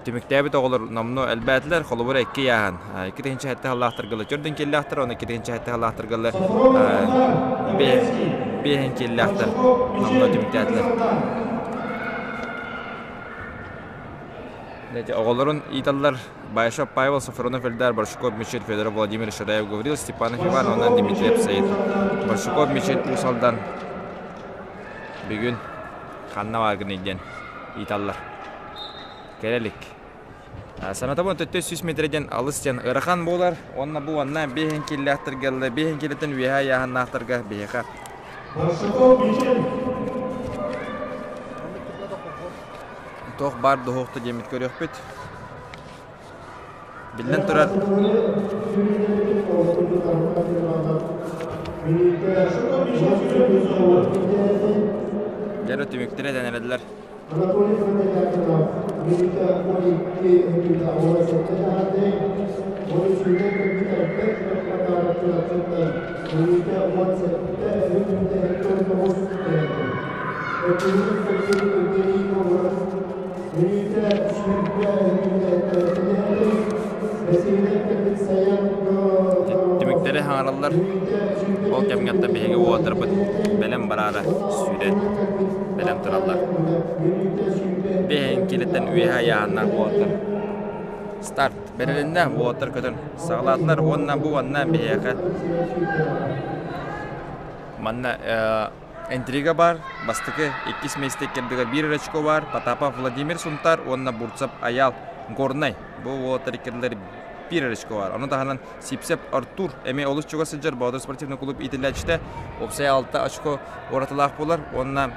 түмүктээбит оҕолор номнуо элбээтилэр. Холобура икки ыйааһын. Икки тыһыынча сэттэ сыллаахтаргылы төрдүн киэллээхтэр, уонна икки тыһыынча сэттэ сыллаахтаргылы биэһин киэллээхтэр номнуо түмүктээтилэр. Оҕолорун ииталлар Байшов Павел, Софронов Эльдар, Баршуков Мичил, Федоров Владимир, Шадаев Гаврил, Степанов Иван уонна Дмитриев Саид. Баршуков Мичил Уус Алдан бүгүн ханна бааргыный диэн ыйыталлар. Кэлэ илик. Санатабын 400 метр диэн алыс диэн ыарахан буолар. Уонна бу уонна биэһин кииллээхтэргэ биэһин киилэтин үөһэ ыйааһыннаахтарга биһиэхэ туох баар дуһуохта диэммит көрүөхпүт. Биллэн турар, дьэ түмүктэрэ дэнэрэллэр. Түмүктэри хаҥараллар. Ол кэмҥэ биһиги уолаттарбыт бэлэм бараары сүүрэн бэлэм тураллар. Биһиги килиттэн үөһэ айааһыннаах уолаттар. Старт бэрилиннэ уолаттар көтөн саҕалаатылар уонна бу уонна биһиэхэ манна Интрига бар, бастакы, иккис миэстэ иккэрдигэр биир очко бар, Потапов Владимир Сунтар уонна Бурцев Аял Горнай. Бу уолаттар иккэрдилэр биир очко бар. Ону таһынан Сипсеп Артур эмиэ олус чугас сылдьар Боотур спортивный клуб иитиллээччитэ уопсай алта очко уратылаах буолар уонна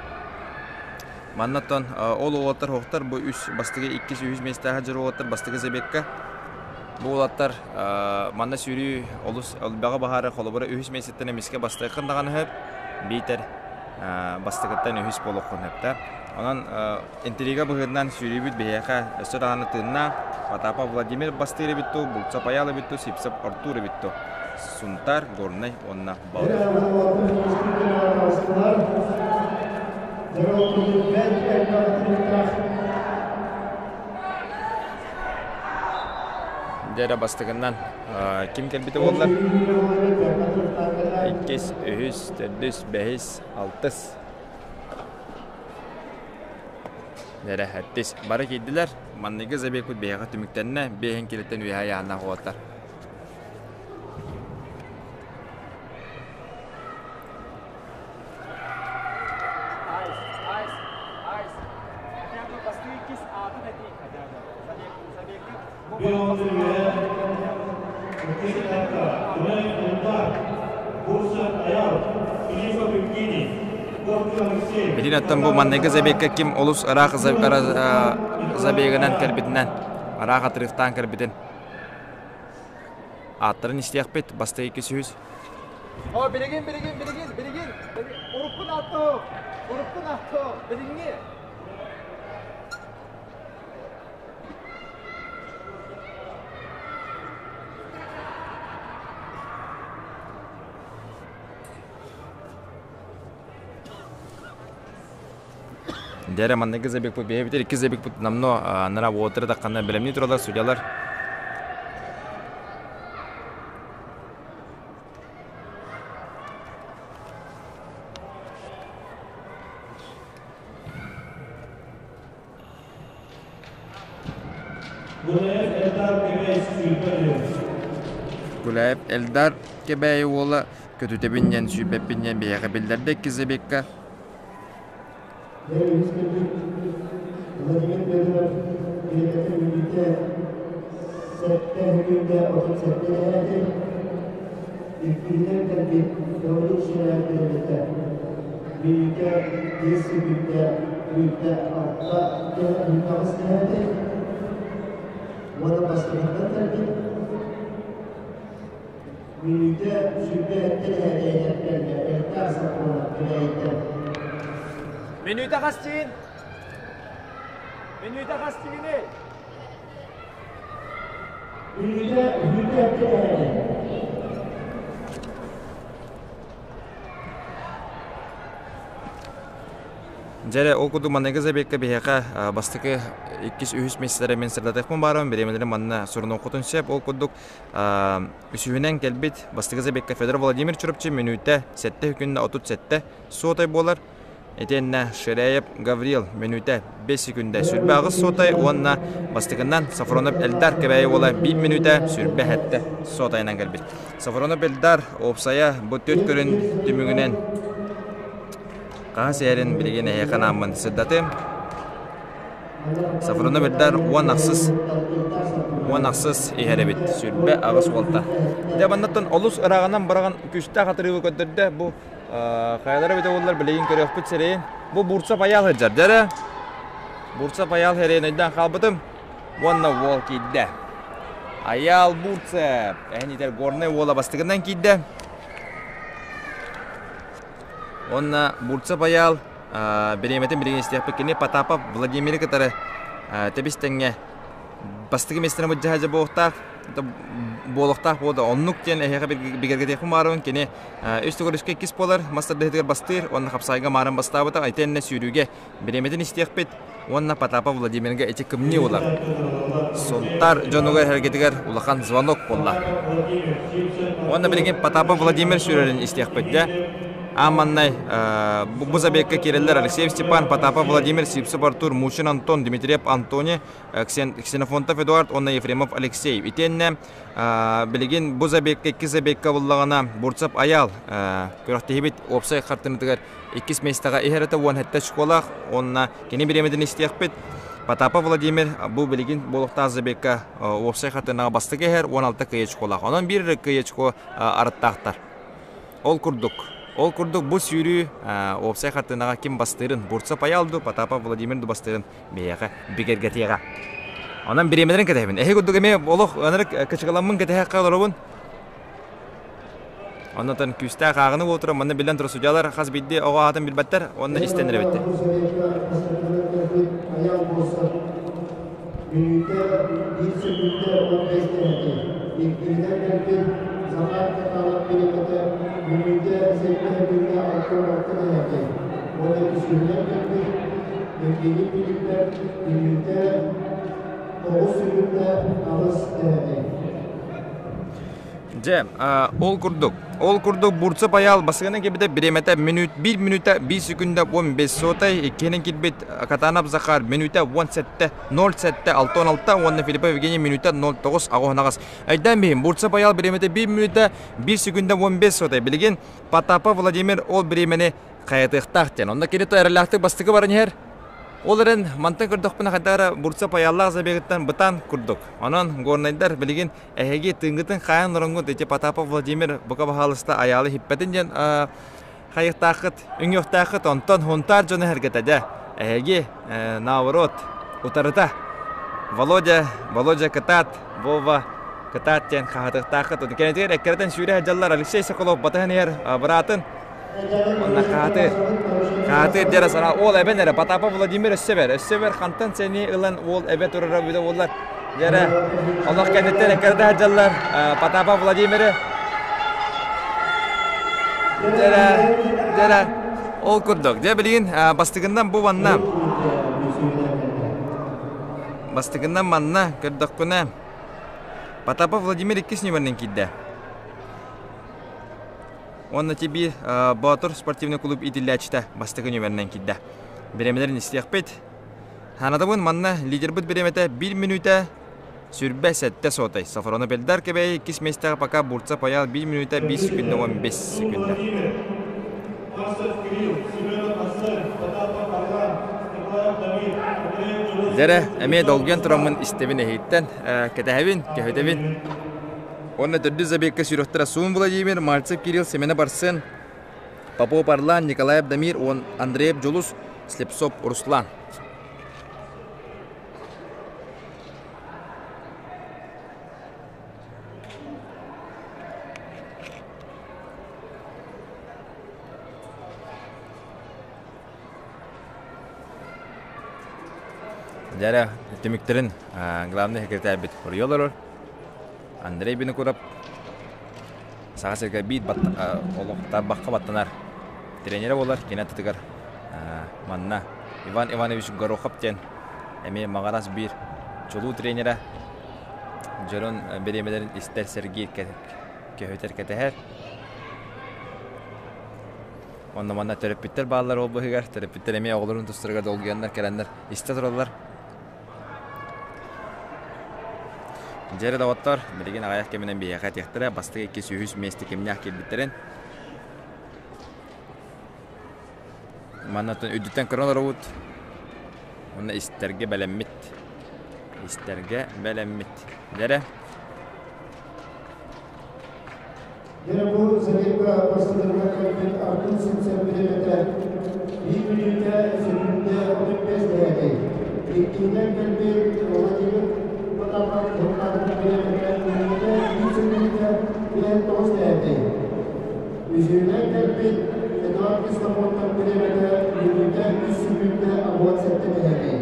маннаттан ол уолаттар хоһтар бу үс бастакы иккис үһүс миэстээх дьар уолаттар бастакы забегка бу уолаттар манна сүүрүү олус элбэҕи баһаары холобура үһүс миэстэттэн эмискэ бастайхын даҕаны сөп биитэр бастакыттан үһүс буолуоххун сөп да онон интрига быһыытынан сүүрүүбүт биһиэхэ өссө даҕаны тыынна Потапов Владимир бастыыр эбит дуу, Булцап Айаал эбит дуу, Сипсап Артур эбит дуу. Сунтаар, Горнай уонна Баҕар. Дьэ бастакынан ким кэлбитэ буоллар? Иккис, үһүс, төрдүс, бэһис, алтыс. Эрэһэттис. Бары киирдилэр. Манныгы забегпыт биһиэхэ түмүктэннэ. Биэһин килиттэн үөһэ айааннаах уолаттар. Билин бу манныгы забегка ким олус ыраах забегынан кэлбитинэн, ыраах отрывтаан кэлбитин ааттарын истиэхпит, бастакы иккис үһүс. О, билигин, билигин, билигин, билигин, уруккун аттоо, уруккун аттоо, билиҥҥи. Дьэ манныгы забегпыт биһэбитер икки забегпыт намно нара уотыр таххана бэлэмни туралар судьялар. Гуляев Эльдар Кэбээйи уола көтүтэбин диэн сүүрбэппин диэн биһиэхэ биллэрдэ иккис забегка. Владимир Федоров билиҥҥитин мүнүүтэ сэттэ мүнүүтэ отут сэттэ эһээти иккиһинэн кэлбит Гаврил Ширяев билиҥҥитэ мүнүүтэ биэс мүнүүтэ мүнүүтэ алта мүнүүтэ эһээти уонна бастакыттан кэлбит мүнүүтэ сүүрбэ сэттэ эһээти кэллэ Эльдар Сапронов Кэбээйиттэн. Мүнүүтэ хас чиин? Мүнүүтэ хас чииний? Мүнүүтэ сүүрбэ сэттэ эһээти. Дьэ ол курдук маныгы забегка биһиэхэ бастакы иккис үһүс миэстэлэри мин сырдатыахпын баарым бириэмэлэрин манна сурунуоххутун сөп ол курдук үсүһүнэн кэлбит бастакы забегка Федор Владимир Чурапчы мүнүүтэ сэттэ күннэ отут сэттэ суотай буолар Итиэннэ Ширяев Гаврил мүнүүтэ 5 секүндэ сүүрбэ аҕыс суотай уонна бастакынан Сафронов Эльдар Кэбээйи уола биир мүнүүтэ сүүрбэ сэттэ суотайынан кэлбит. Сафронов Эльдар уопсайа бу түөрт көрүн түмүгүнэн хаһыс иһэрин билигин эһиэхэ анааммын сырдатыым. Сафронов Эльдар уон ахсыс уон ахсыс иһэр эбит сүүрбэ аҕыс уолта. Дьэ маннаттан олус ырааҕынан быраҕан күүстээх атырыыбы көрдөрдө бу Хайалара эбитэ буоллар билигин көрүөхпүт сирэйин. Бу Бурцев Айаал сылдьар дьэ Бурцев Айаал сирэйин өйдөөн хаалбытым. Уонна уол киирдэ. Айаал Бурцев. Эһин итэр горнай уола бастыгынан киирдэ. Уонна Бурцев Айаал бириэмэтин билигин истиэхпит кини Потапов Владимиры кытары тэбис тэҥҥэ бастакы миэстэни былдьаһа дьэ буолуохтаах буолуохтаах буолда оннук диэн эһиэхэ бигэргэтиэхпин баарыбын кини үс төгүрүскэ иккис буолар мас тардыһыытыгар бастыыр уонна хапсаайга маарын бастаабыта итиэннэ сүүрүүгэ бириэмэтин истиэхпит уонна Потапов Владимирга ити кымньыы буолар Сунтаар дьонугар эргитигэр улахан звонок буолла уонна билигин Потапов Владимир сүүрэрин истиэхпит дьэ. Аан бу забегка киирэллэр Алексеев Степан, Потапов Владимир, Сивцев Артур, Мучин Антон, Дмитриев Антони, Ксенофонтов Эдуард уонна Ефремов Алексей. Итиэннэ билигин бу забегка икки забегка буллаҕына Бурцев Аял күрэхтэһиибит уопсай хартыынатыгар иккис миэстэҕэ иһэр этэ 17 очколаах уонна кини бириэмэтин истиэхпит. Потапов Владимир бу билигин буолуохтаах забегка уопсай хартыынаҕа бастакы иһэр 16 кыайы очколаах. Онон биир кыайы очко арыттаахтар. Ол курдук, ол курдук бу сүүрүү уопсай хартыынаҕа ким бастыырын, Бурцев Аял дуу, Потапов Владимир дуу бастыырын биһиэхэ бигэргэтиэҕэ. Онон бириэмэлэрин кэтэһэбин. Эһи курдук эмиэ олох ынырык кычыгаламмын кэтэһэххэ олоробун. Оннотон күүстээх ааҕыны буолтура манна биллэн турар судьялар хас биирдии оҕо аатын билбэттэр уонна истэн эрэбиттэр. Мүнүүтэ биир сөкүүндэ 15 дэһэти. Иккиһинэн кэлбит Захар Каталов бириэмэтэ мүнүүтэ сэттэ сөкүүндэ 66 дэһэти. Уонна үсүһүнэн кэлбит Евгений Филиппов мүнүүтэ 9 сөкүүндэ 8 дэһэти. Дьэ, ол курдук. Ол курдук Бурцев Айаал басыгынан кэлбитэ бириэмэтэ мүнүүт 1 мүнүүтэ 1 секунда 15 сотай, иккиһинэн киирбит Катанов Захар мүнүүтэ 17 07 66 уонна Филиппов Евгений мүнүүтэ 09 аҕыс. Айдаан биһин Бурцев Айаал бириэмэтэ 1 мүнүүтэ 1 секунда 15 сотай. Билигин Потапов Владимир ол бириэмэни хайатыахтаах диэн. Онно кини то эрэлээхтик бастакы баран иһэр. Ол эрэн мантан көрдөхпүнэ хайдах эрэ Бурцев Айааллаах забегыттан бытаан курдук. Онон горнайдар билигин Эһиги тыыҥҥытын хаайан ороҥҥут ити Потапов Владимир бука баһаалыста айаалы иһиппэтин диэн хайыктааххыт, үҥүөхтээххит, онтон Хунтаар дьоно эһэргэтэ дьэ. Эһиги наоборот утарыта Володя, Володя кытаат, Вова кытаат диэн хаһытыахтааххыт. Кэнэтигэр эккирэтэн сүүрэ сылдьаллар Алексей Соколов батыһан иһэр быраатын. Онно хаатыр. Хаатыр диэн сана уол эбэн эрэ Потапов Владимир өссө бэр. Өссө бэр хантан сэни ылан уол эбэ турара бүтэ буоллар. Дьэрэ олох кэнниттэн эккирэтэ сылдьаллар Потапов Владимиры. Дьэрэ дьэрэ ол курдук. Дьэ билигин бастыгынан бу манна бастыгынан манна көрдөхпүнэ Потапов Владимир иккис нүмеринэн киирдэ. Уонна ТБ Боотур спортивный клуб иитиллээччитэ бастакы нүмеринэн киирдэ. Бириэмэлэрин истиэхпит. Ханатабын манна лидербыт бириэмэтэ 1 мүнүүтэ сүрбэ сэттэ сотай. Сафронов Эльдар Кэбээйи иккис миэстэҕэ пока Бурцев Аял 1 мүнүүтэ 5 секунда 15 секунда. Дьэрэ, эмиэ долгуйан тураммын истэбин эһииттэн, кэтэһэбин, көһүтэбин. Уонна төрдүс забегка сүрөхтөрө Сун Владимир, Мальцев Кирилл, Семенов Арсен, Попов Арлан, Николаев Дамир, уон Андреев Дьулус, Слепцов Руслан. Дьэрэ, түмүктэрин главный секретарь хоруйа олорор. Андрей Винокуров Саха сиригэр биир олох тарбахха баттанар тренерэ буолар. Кини аттытыгар манна Иван Иванович Горохов диэн эмиэ Маҕарас биир чулуу тренерэ дьонун бириэмэлэрин истэр, сэргиир, көһүтэр, кэтэһэр. Онно манна төрөппүттэр бааллар ол быһыгар. Төрөппүттэр эмиэ оҕолорун тустарыгар долгуйаннар кэлэннэр истэ тураллар. Дьэ доҕоттор, билигин аҕыйах кэминэн биһиэхэ этиэхтэрэ, бастакы иккис үһүс миэстэ кимнээх киирбиттэрин. Манна үрдүттэн көрөн олоробут. Уонна истэргэ бэлэммит. Истэргэ бэлэммит. Дьэрэ. Дьэ бу забегка бастыырга кэлбит Артур Симцев бириэмэтэ биир мүнүүтэ сөкүүндэ 35 дэһэтэй. Иккиһинэн кэлбит Владимир Потапов Куртатов бириэмэтэ мүнүүтэ биир сөкүүндэ 59 дэһэтэй. Үсүһүнэн кэлбит Эдуард Кисловодтан бириэмэтэ мүнүүтэ үс сөкүүндэ 67 дэһэтэй.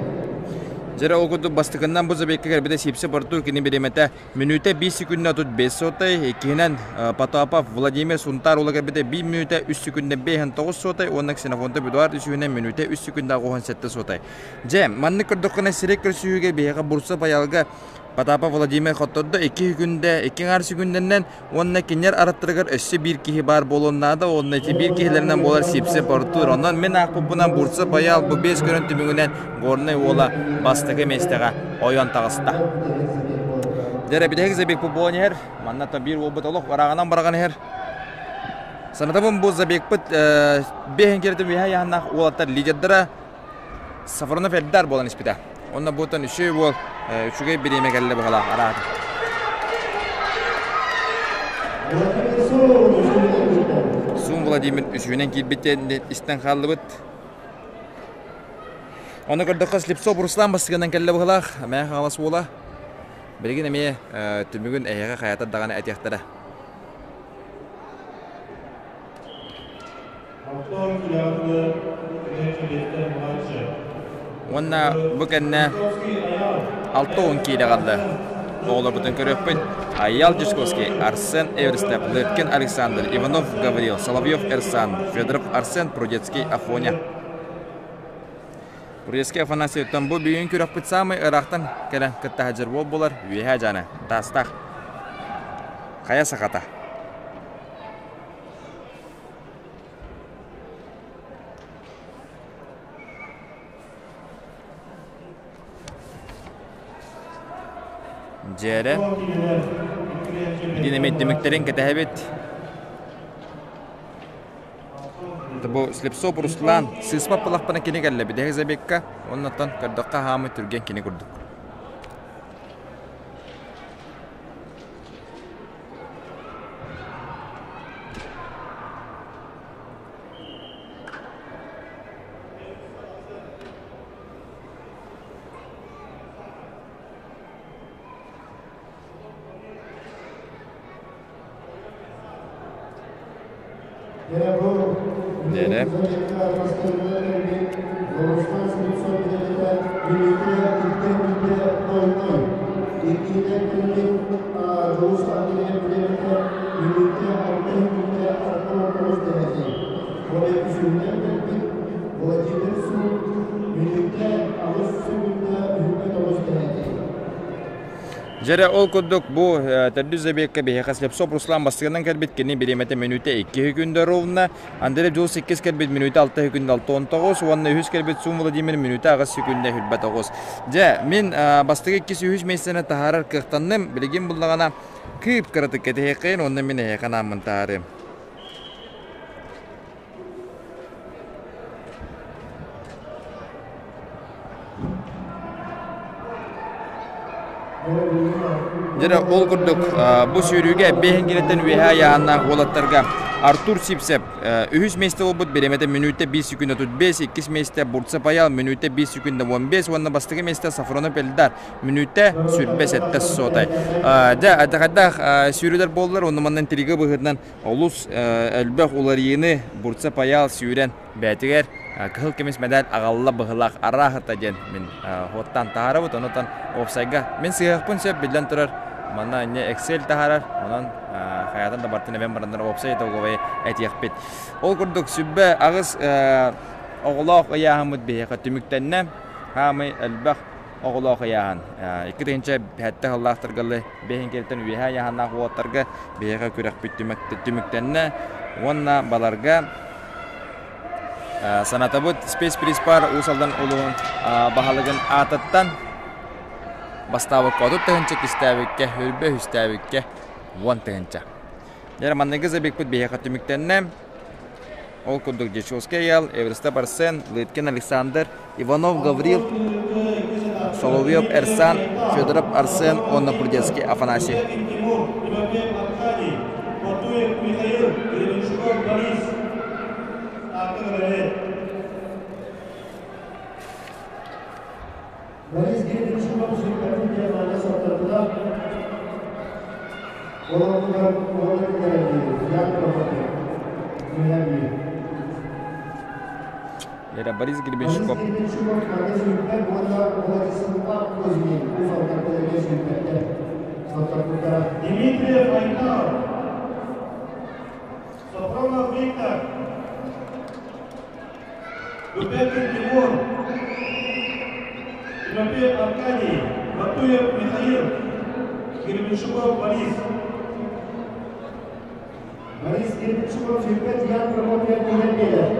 Дьэрэ ол курдук бастакыннан бу забегка кэлбитэ Сипси Артур кини бириэмэтэ Мүнүүтэ 5 секүндэ 35 сотай, иккиһинэн Потапов Владимир Сунтаар уола кэлбитэ 1 мүнүүтэ 3 секүндэ 59 сотай уонна Ксенофонтов Эдуард үсүһүнэн мүнүүтэ 3 секүндэ 87 сотай. Дьэ, маннык көрдөххүнэ сирэй көрсүһүүгэ биһиэхэ Бурцев Айалга Потапов Владимир хоттордо икки күндэ, икки аҥаар сүгүндэннэн уонна кинилэр араттарыгар өссө биир киһи баар буолуон наада уонна ити биир киһилэринэн буолар Сипсеп Артур. Онон мин аахпыппынан Бурцев Баял бу биэс көрөн түмүгүнэн Горнай уола бастакы миэстэҕэ ойон таҕыста. Дьэ, бүтэһик забег буолан иһэр. Манна то биир уолбут олох бараҕынан бараҕан иһэр. Санатабын бу забегпыт биэһин кирэтин үөһэ айаһаннаах уолаттар лидердара Сафронов Эльдар буолан испитэ. Онно буутан үчүгэй уол үчүгэй бириэмэ кэллэ быһалаах араата. Сун Владимир үсүһүнэн киирбит истэн хааллыбыт. Ону көрдөххө Слепцов Руслан бастыгынан кэллэ быһалаах. Мээ Хаҥалас уола. Билигин эмиэ түмүгүн эһиэхэ хайатар даҕаны этиэхтэрэ. Уонна бу кэннэ 60 киилэ хаалла. Оҕолорбутун көрүөхпүт. Айял Дьячковский, Арсен Эверстов, Лыткин Александр, Иванов Гаврил, Соловьев Эрсан, Федоров Арсен, Прудецкий Афоня. Прудецкий Афанасьевтан бу бүгүн күрэхпит саамай ыраахтан кэлэн кытта сылдьар уол буолар Үөһээ Дьааны, Таастаах. Хайа сахата. Дьиэрэ. Динамит түмүктэрин кэтэһэбит. Бу Слепцов Руслан сыыспат былахпына кини кэллэ бүтэһик забегка. Оннуттан көрдөххө хаамы түргэн кини курдук. Дьэрэ. Дьэрэ ол курдук бу төрдүс забегка биһиэхэ Слепцов Руслан бастакынан кэлбит кини бириэмэтэ мүнүүтэ 2 күндэ ровно Андрей Дьулус иккис кэлбит мүнүүтэ 6 секунда 69 уонна үһүс кэлбит Сум Владимир мүнүүтэ 8 секунда 29. Дьэ, мин бастакы иккис үһүс миэстэни таһаарар кыахтанным. Билигин буллаҕына кыып кыратык кэтэһиэххэйин уонна мин эһиэхэ анааммын таһаарыам. Дьэ ол курдук бу сүүрүүгэ биэһин кириттэн үөһээ айааһыннаах уолаттарга Артур Сипсеп үһүс миэстэ буолбут бириэмэтэ мүнүүтэ 5 секунда 35, иккис миэстэ Бурца Паял мүнүүтэ 5 секунда 15 уонна бастакы миэстэ Сафронов Эльдар мүнүүтэ 27 сотай. Дьэ, хайдах сүүрүүлэр буоллар, онно манна интрига быһыытынан олус элбэх уларыйыыны Бурца Паял сүүрэн бэйэтигэр кыһыл көмүс мэдэл аҕалла быһылаах арааһыта диэн мин хуоттаан таһаарабыт. Онутан уопсайга мин сыһыахпын сөп биллэн турар манна инньэ Excel таһаарар. Онон хайаатан да бартын эбэн бараннар уопсай итоговай этиэхпит. Ол курдук сүбэ аҕыс оҕолоох ыйааһыммыт биһиэхэ түмүктэннэ. Хаамый элбэх оҕолоох ыйааһын. Икки тыһыынча сэттэ сыллаахтарга бэһин кэлтэн үөһээ ыйааһыннаах уолаттарга биһиэхэ күрэхпит түмүктэннэ уонна баларга Санатабыт спецприспар Уус Алдан улууһун баһылыгын аатыттан бастаабыкка 30 тыһыынча кистээбиккэ, үрбэ үһүстээбиккэ 10 тыһыынча. Дьэ, манныгы забегпыт биһиэхэ түмүктэннэ. Ол курдук Дьячковский Ял, Эверстов Арсен, Лыткин Александр, Иванов Гаврил, Соловьев Эрсан, Федоров Арсен уонна Прудецкий Афанасий. Борис Гребенщиков сүрүккэ соттарбыта. Олордугар Лера Борис Гребенщиков. Дмитриев Айнар. Сапронов Виктор. Дубекин Тимур. Тимофеев Аркадий. Батуев Михаил. Гребенщиков Борис. Борис Гребенщиков сүүрбэт Ян Прокопьев киирэн биэрэр.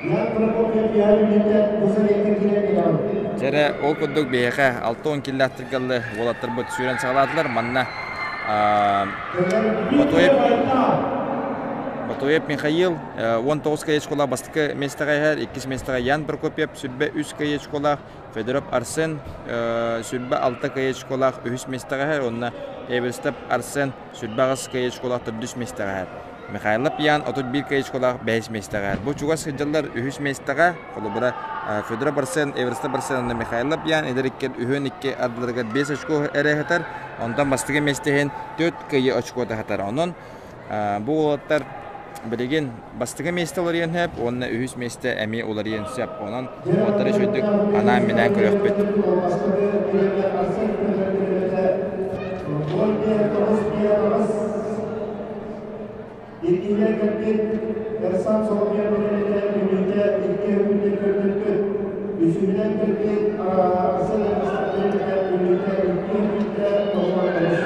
Ян Прокопьев үөһэ мүнүүтэ бу советка киирэн биэрэҕин. Дьэрэ, ол курдук биһиэхэ 60 киллэхтиргэллы уолаттарбыт сүүрэн саҕалаатылар. Манна Ботуев Ботуев Михаил 19 каечколаах бастакы миэстэҕэ иһэр, иккис миэстэҕэ Ян Прокопьев сүрбэ үс каечколаах, Федоров Арсен сүрбэ алта каечколаах үһүс миэстэҕэ иһэр уонна Эверстов Арсен сүрбэ аҕыс каечколаах төрдүс миэстэҕэ иһэр. Михайлов Ян 31 каечколаах бэһис миэстэҕэ иһэр. Бу чугас сылдьаллар үһүс миэстэҕэ, холобура, Федоров Арсен, Эверстов Арсен уонна Михайлов Ян эдэр икки үһүөн икки ардыларыгар 5 очко эрэ ыһытар, онтон бастакы миэстэ иһин 4 кыайыы очкота ыһытар. Онон бу уолаттар билигин бастакы миэстэ уларыйан сөп уонна үһүс миэстэ эмиэ уларыйан сөп. Онон уолаттары үчүгэйдик анаан-минээн көрүөхпүт. Иргиилэр кэлбит Эрсан Соловьев үлэлэтэ мүнүүтэ икки өкүндэ көрдөрбүт. Үсүһүнэн кэлбит Арсен үлэлэтэ мүнүүтэ икки өкүндэ тоҕуна тоҕус.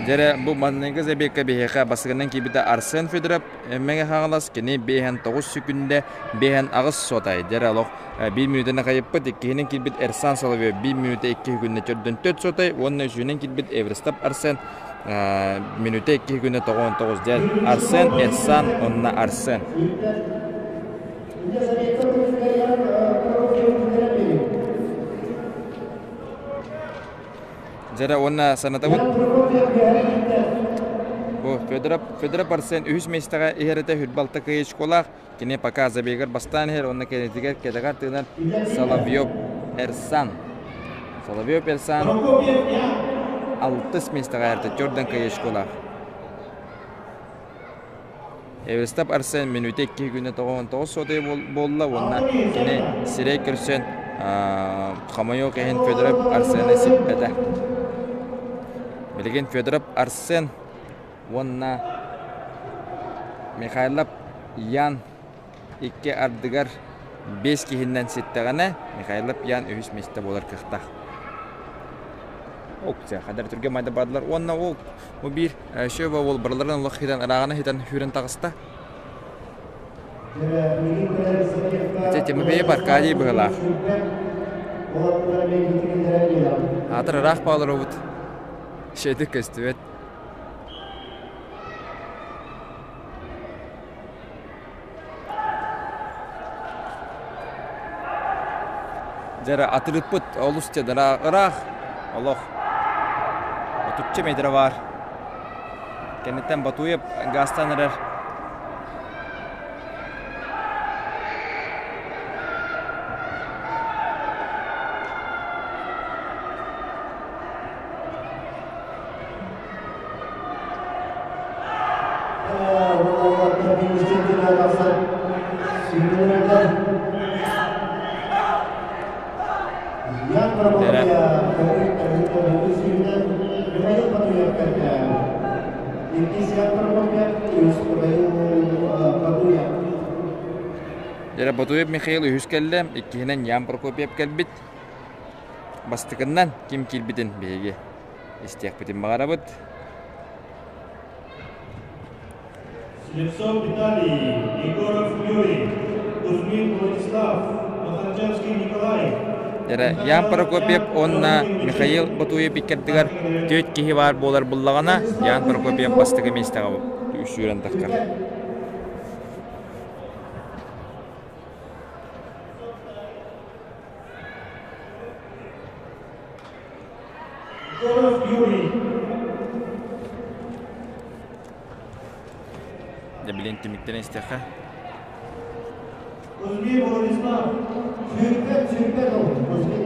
Дьэрэ, бу манныгы забегка биһиэхэ бастакынан киирбитэ Арсен Федоров Мэҥэ Хаҥалас, кини биэһэн тоҕус секүндэ, биэһэн аҕыс сотай. Дьэрэ, олох биир мүнүүтэнэ хайыппыт, иккиһинэн киирбит Эрсан Соловьев биир мүнүүтэ икки күннэ төрдөн төрт сотай уонна үсүһүнэн киирбит Эверстап Арсен мүнүүтэ икки күнэ тоҕуон тоҕус. Дьэ, Арсен, Эрсан уонна Арсен. Дьэрэ уонна санатабыт бу Федоров Федоров Арсен үһүс миэстэҕэ иһэрэтэ хүрбалта кыайычколаах кини пока забегар бастаан иһэр уонна кэннитигэр кэтэҕэр тыынар Соловьев Эрсан Соловьев Эрсан алтыс миэстэҕэ иһэртэ төрдөн кыайычколаах Эверстап Арсен мүнүүтэ икки күнэ тоҕуон тоҕус сотый буолла уонна кини сирэй көрсөн хомойуох иһин Федоров Арсены сиппэтэ. Билигин Федоров Арсен уонна Михайлов Ян икки ардыгар биэс киһиннэн ситтэҕинэ Михайлов Ян үһүс миэстэ буолар кыахтаах. Опция хадар түргэн майда бардылар уонна ол бу биир Шөбө уол барыларын олох хитэн ырааҕына хитэн сүүрэн таҕыста. Ити Тимофеев Аркадий быһылаах. Аатыр ыраах баалар Шетик көстүбэт. Дьэ атырыппыт олус дьэ ыраах олох отучча метрэ баар. Кэнниттэн Батуев гаастаан эрэр. Дьэ, Ботуев Михаил үһүс кэллэ, иккиһинэн Ян Прокопьев кэлбит. Бастакыннан ким киирбитин биһиги истиэхпитин баҕарабыт. Слепцов Виталий, Егоров Юрий, Кузьмин Владислав, Маханчевский Николай. Эрэ Ян Прокопьев уонна Михаил Ботуев иккэрдигэр түөрт киһи баар буолар буллаҕына, Ян Прокопьев бастакы миэстэҕэ сүүрэн таххар. Егоров Юрий. Дьэ билин түмүктэрин истиэххэ. Кузьмин Владислав. Сүүрбэт, сүүрбэт ол, Кузьмин.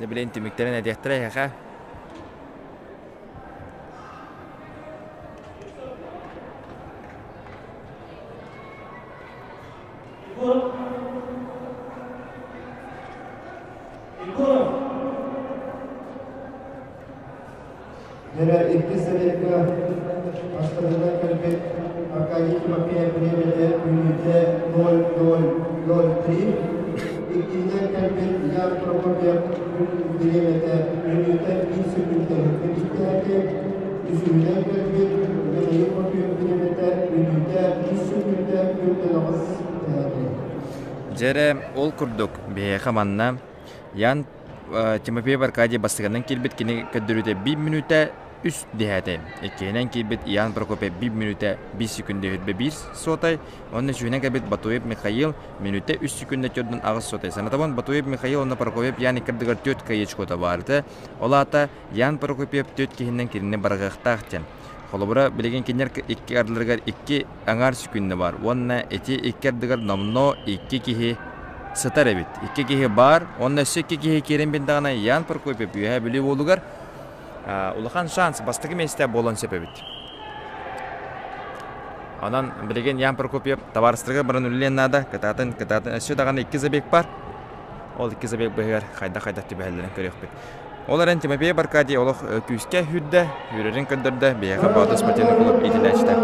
Дьэ билин түмүктэрин этиэхтэрэ эһиэхэ. Егоров. Егоров. Дьэрэ иккис сэбиэккэ бастакынан кэлбит Аркадий Тимофеев бириэмэтэ мүнүүтэ 0.003, иккиһинэн кэлбит Ян Прокопьев бириэмэтэ мүнүүтэ 1 секүндэ иккиһэки, үсүһүнэн кэлбит Михаил Попов бириэмэтэ мүнүүтэ 3 секүндэ 48 тэһэки. Дьэрэ ол курдук биһиэхэ манна Ян Тимофеев Аркадий бастакынан киирбит кини көрдөрүүтэ биир мүнүүтэ үс дэһээтэ. Иккиһинэн киирбит Иоанн Прокопьев биир мүнүүтэ биир секүндэ үһүрбэ биир суотай. Уонна үсүһүнэн кэлбит Батуев Михаил мүнүүтэ үс секүндэ төрдүн аҕыс суотай. Санатабын Батуев Михаил уонна Прокопьев Ян иккардыгар түөрт каечкота баар этэ. Ол аата Ян Прокопьев түөрт киһинэн кинини барыһыахтаах диэн. Холобура, билигин кинилэр икки ардыларыгар икки аҥаар секүндэ баар уонна ити икки ардыгар номнуо икки киһи сытар эбит. Икки киһи баар, уонна өссө икки киһи киирэн биэрдэҕинэ Ян Прокопьев Үөһээ Бүлүү уолугар улахан шанс бастакы миэстэ буолуон сөп эбит. Онон билигин Ян Прокопьев табаарыстарыгар баран үлэлиэн наада. Кытаатын, кытаатын. Өссө даҕаны икки забег бар. Ол икки забег быһыгар хайдах-хайдах түбэһэллэрин көрүөхпүт. Ол эрэн Тимофей Аркадий олох күүскэ сүүрдэ, сүүрэрин көрдөрдө, биһиэхэ Боотур спортивный клуб иитиллээччитэ.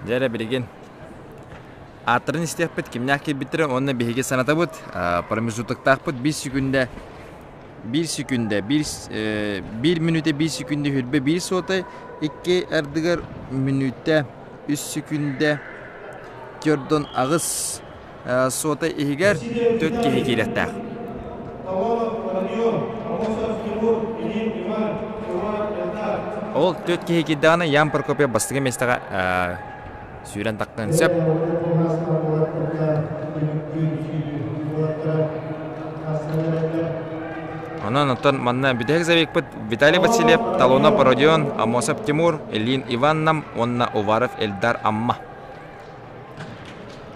Дьэ эрэ билигин ааттарын истиэхпит, кимнээх киирбиттэрэ уонна биһиги санатабыт, промежутоктаахпыт биир секүндэ биир секүндэ биир биир мүнүүтэ биир секүндэ хүрбэ биир суотай икки ардыгар мүнүүтэ үс секүндэ төрдөн аҕыс Суота иһигэр төрт киһи киириэхтээх. Ол төрт киһи киирдэҕинэ Ян Прокопьев бастакы миэстэҕэ сүүрэн тахтыан сөп. Онон оттон манна бүтэһик забегпыт Виталий Васильев, Талонов Родион, Амосов Тимур, Ильин Иван Нам уонна Уваров Эльдар Амма.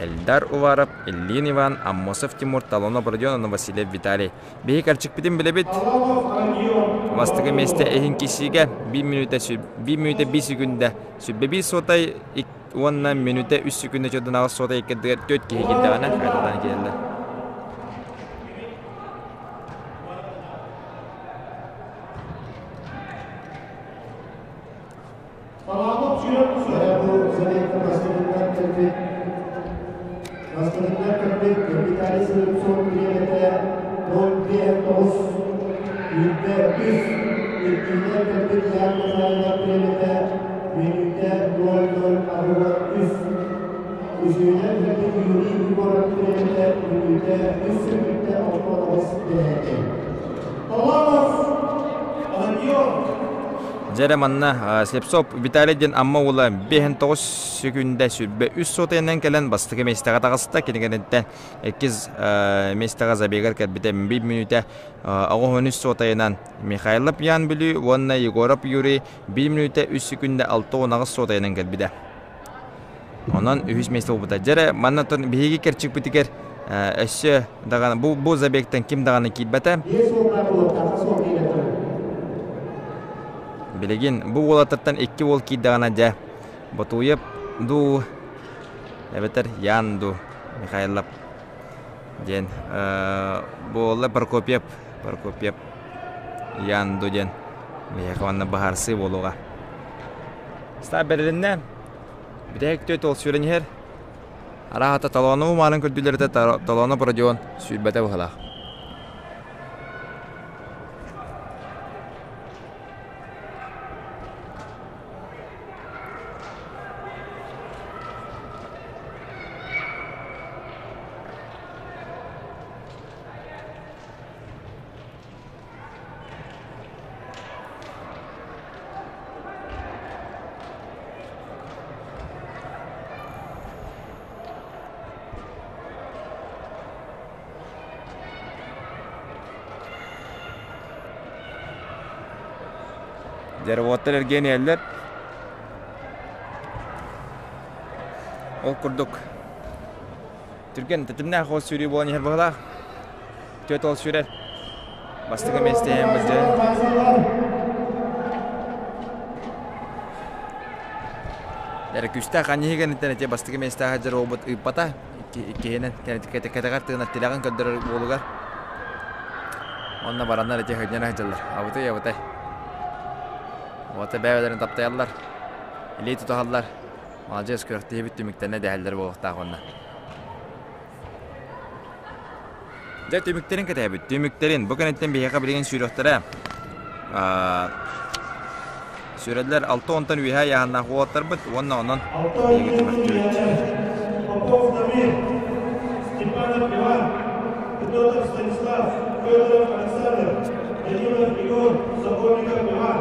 Эльдар Уваров, Ильин Иван, Аммосов Тимур, Талонов Родион уонна Васильев Виталий. Биһи кэрчикпитин билэбит. Бастакы миэстэ иһин киирсиигэ биир мүнүүтэ биир мүнүүтэ биир секүндэ сүрбэ биир суотай уонна мүнүүтэ үс секүндэ чордон аҕыс суотай иккэрдигэр түөрт киһи киирдэҕинэ хайдатан киирэллэр. Бастакынан кэлбит Виталий Слепцов бириэмэтэ 0,9 үс, иккиһинэн кэлбит Ян Михайлов бириэмэтэ мүнүүтэ 0,03, үсүһүнэн кэлбит Юрий Егоров бириэмэтэ мүнүүтэ үс секүндэ 69 дэһээки. Дьэ эрэ манна Слепцов Виталий диэн Амма уола 59 секүндэ сүрбэ үс сотыйанан кэлэн бастакы миэстэҕэ таҕыста. Кинигэнинтэн иккис миэстэҕэ забегар кэлбитэ биир мүнүүтэ оҕоһун үс сотайынан Михайлов Ян Бүлүү уонна Егоров Юрий биир мүнүүтэ үс секүндэ 68 сотайынан кэлбитэ. Онон үһүс миэстэ буолбута. Дьэ эрэ манна биһиги кэрчикпитигэр өссө даҕаны бу бу забегтан ким даҕаны киирбэтэ. Билигин бу уолаттартан икки уол киирдэҕинэ дьэ Ботуев дуу эбэтэр Ян дуу Михайлов диэн буолла Прокопьев Прокопьев Ян дуу диэн биһиэхэ манна быһаарсыы буолуоҕа. Стаа бэрилиннэ. Бүтэһик түөрт уол сүүрэн иһэр. Арааһата Талонову маарын көрдүүлэритэ Талонов Родион сүүрбэтэ быһылаах. Дьэ, уоттар эргийэн иһэллэр. Ол курдук түргэн тэтимнээх ол сүүрүү буолан иһэр быһыылаах. Түөрт ол сүүрэр. Бастакы миэстэһэн былдьаһын. Эрэ күүстээх анньыһыы кэнниттэн ити бастакы миэстэҕэ сылдьар уолбут ыыппата. Иккиһинэн кэтэҕэр тыынар тилэҕин көрдөрөр уолугар. Онно бараннар ити сылдьан сылдьаллар. Абытай, абытай. Уота бэйэлэрин таптайаллар. Илии тутуһаллар. Маладьыас күрэхтэһиибит түмүктэннэ дэһэллэр буолуохтаах уонна. Дьэ түмүктэрин кэтэһэбит. Түмүктэрин. Бу кэнниттэн биһиэхэ билигин сүүрүөхтэрэ. Сүүрэллэр алта уонтан үөһээ ыйааһыннаах уолаттарбыт уонна онон биһиги түмүктүүбүт. Попов Дамир, Степанов Иван, Федотов Станислав, Федоров Александр, Данилов Егор, Сокольников Иван.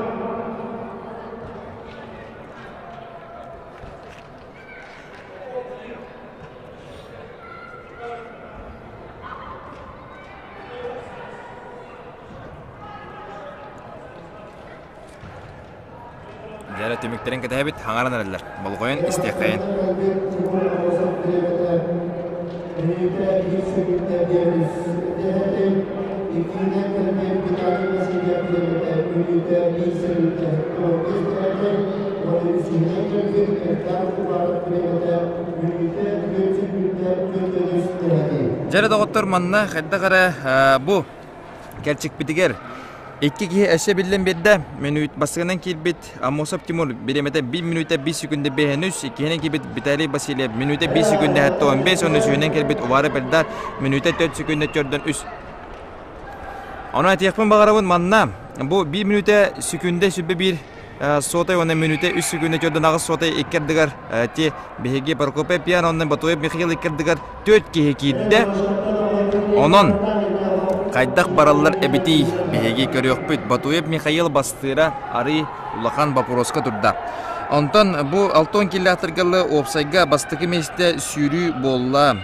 Дьэ түмүктэрин кэтэһэбит, хаҥаран эрэллэр. Болҕойон истиэххэйин. Дьэ эрэ доҕоттор манна хайдах эрэ бу кэрчикпитигэр икки киһи өссө биллэн биэрдэ. Мүнүүт бастакынан киирбит Аммосов Тимур бириэмэтэ 1 мүнүүтэ 1 секунда 5 иккиһинэн киирбит Виталий Васильев мүнүүтэ 1 секунда 75 уонна үсүһүнэн кэлбит Увара Пельдар мүнүүтэ 4 секунда 4 3. Онон этиэхпин баҕарабын манна бу 1 мүнүүтэ секунда 21 сотай уонна мүнүүтэ 3 секунда 48 сотай икки ардыгар ти биһиги Прокопий Пьян уонна Батуев Михаил икки ардыгар түөрт киһи киирдэ. Онон хайдах бараллар эбитий биһиги көрүөхпүт. Батуев Михаил бастыыра арый улахан боппуруоска турда. Онтон бу 60 километргалы уопсайга бастакы миэстэ сүүрүү буолла.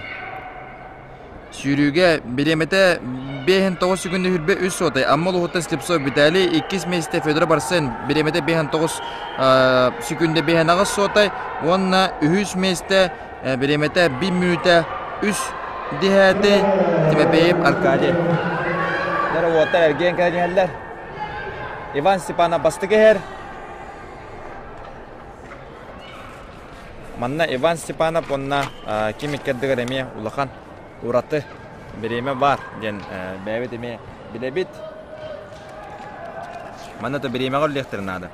Сүүрүүгэ бириэмэтэ 5,9 секунда 23 сотай. Амма улууһуттан Слепцов Виталий, иккис миэстэ Федор Барсен бириэмэтэ 5,9 секунда 5,8 сотай уонна үһүс миэстэ бириэмэтэ 1 мүнүүтэ 3 диһээти Тимофеев Аркадий. Дара уоттар эргийэн кэлэн иһэллэр. Иван Степанов бастакы иһэр. Манна Иван Степанов уонна ким иккэрдигэр эмиэ улахан ураты бириэмэ баар диэн бэйэбит эмиэ билэбит. Манна то бириэмэҕэ үллиэхтэрин наада.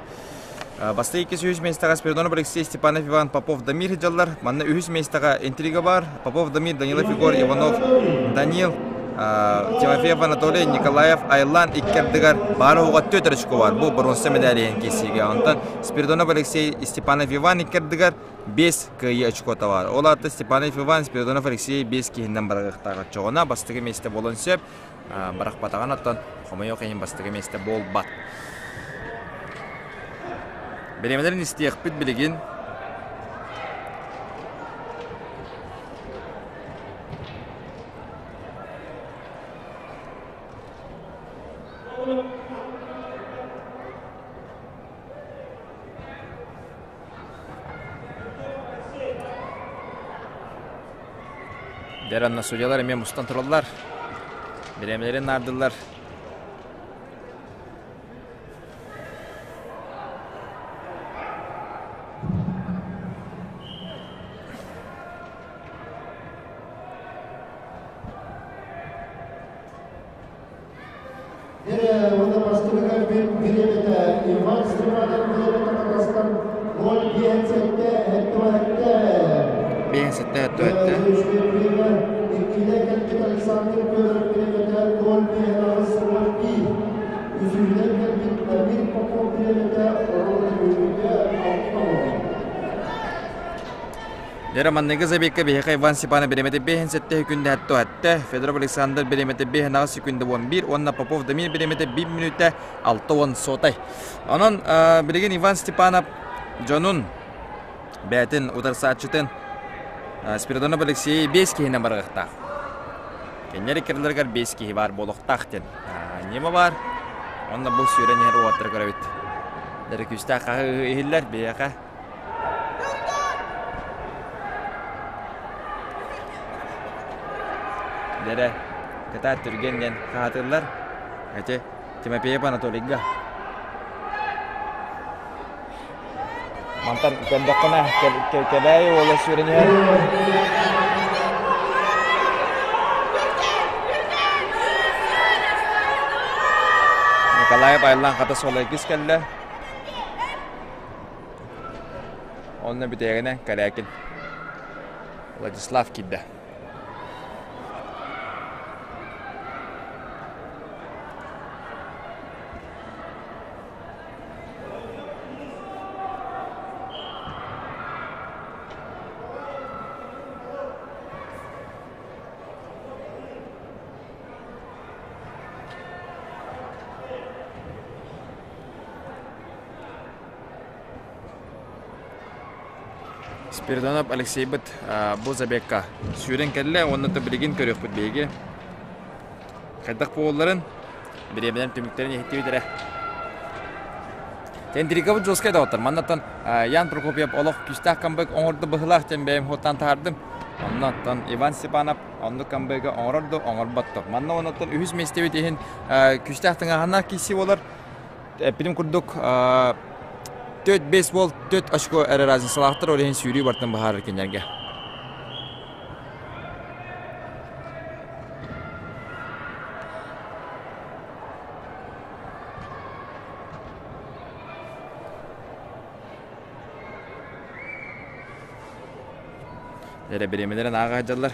Бастакы иккис үһүс миэстэҕэ Спиридонов Алексей Степанов Иван Попов Дамир дьаллар. Манна үһүс миэстэҕэ интрига бар. Попов Дамир Данилов Егор Иванов Данил Тимофеев Анатолий Николаев Айлан икки ардыгар баара уҕа түөрт очко бар. Бу боруонса медалиһин киирсиигэ. Онтон Спиридонов Алексей Степанов Иван икки ардыгар 5 кыайыы очкота бар. Ол аата Степанов Иван Спиридонов Алексей 5 киһинэн барыахтаах оччоҕуна бастакы миэстэ буолуон сөп. Барахпатаҕын оттон хомойуох иһин бастакы миэстэ буолбат. Бириэмэлэрин истиэхпит билигин. Дьэ, судьялар эмиэ мустан тураллар. Бириэмэлэрин наардыллар. Уонна бастыгыгар бириэмэтэ Иван Степанов бириэмэтэ хатастан 0,7 7 5 7 7 Иккиде кэлбит Александр Федоров бириэмэтэ 0,5 01. Үсүһүнэн кэлбит Дамир Попов бириэмэтэ 6 Дьэ, манныгы забегка биһиэхэ Иван Степанов бириэмэтэ 5,7 секүндэ 7 Федоров Александр бириэмэтэ 5,8 секүндэ 11 уонна Попов Дамир бириэмэтэ 1 мүнүүтэ 60 сотай. Онон билигин Иван Степанов дьонун бэйэтин утарсааччытын Спиридонов Алексей 5 киһинэн барыахтаах. Кинилэр иккилэригэр 5 киһи баар буолуохтаах диэн ньыма баар. Онно бу сүүрэн иһэр уолаттары көрөбүт. Дэрэ күүстээх хаһыы иһиллэр биһиэхэ. Дэрэ кытаат түргэн диэн хаһатыллар. Эти Тимофеев Анатолийга. Мантан көрдөххүнэ Кэбээйи уола сүүрэн иһэр. Николаев Айлан хата суола иккис кэллэ. Онно бүтээгинэ Корякин Владислав киирдэ. Спиридонов Алексейбыт бу забегка сүүрэн кэллэ уонна то билигин көрүөхпүт биһиги хайдах буолларын бириэмэнэн түмүктэрин иһиттибит эрэ. Тендриковы жесткай доҕоттор. Маннаттан Ян Прокопьев олох күүстээх камбэк оҥордо быһылаах диэн бэйэм хуоттаан таһаардым. Оннуттан Иван Степанов оннук камбэгэ оҥорор да оҥорбот да. Манна оннуттан үһүс миэстэбит иһин күүстээх тыҥааһыннаах киирсии буолар. Эппитим курдук төрт бейсбол төрт очко эрэ разницалаахтар ол иһин сүүрүү бартын быһаарар кинилэргэ. Эрэ бириэмэлэрин ааҕа сылдьаллар.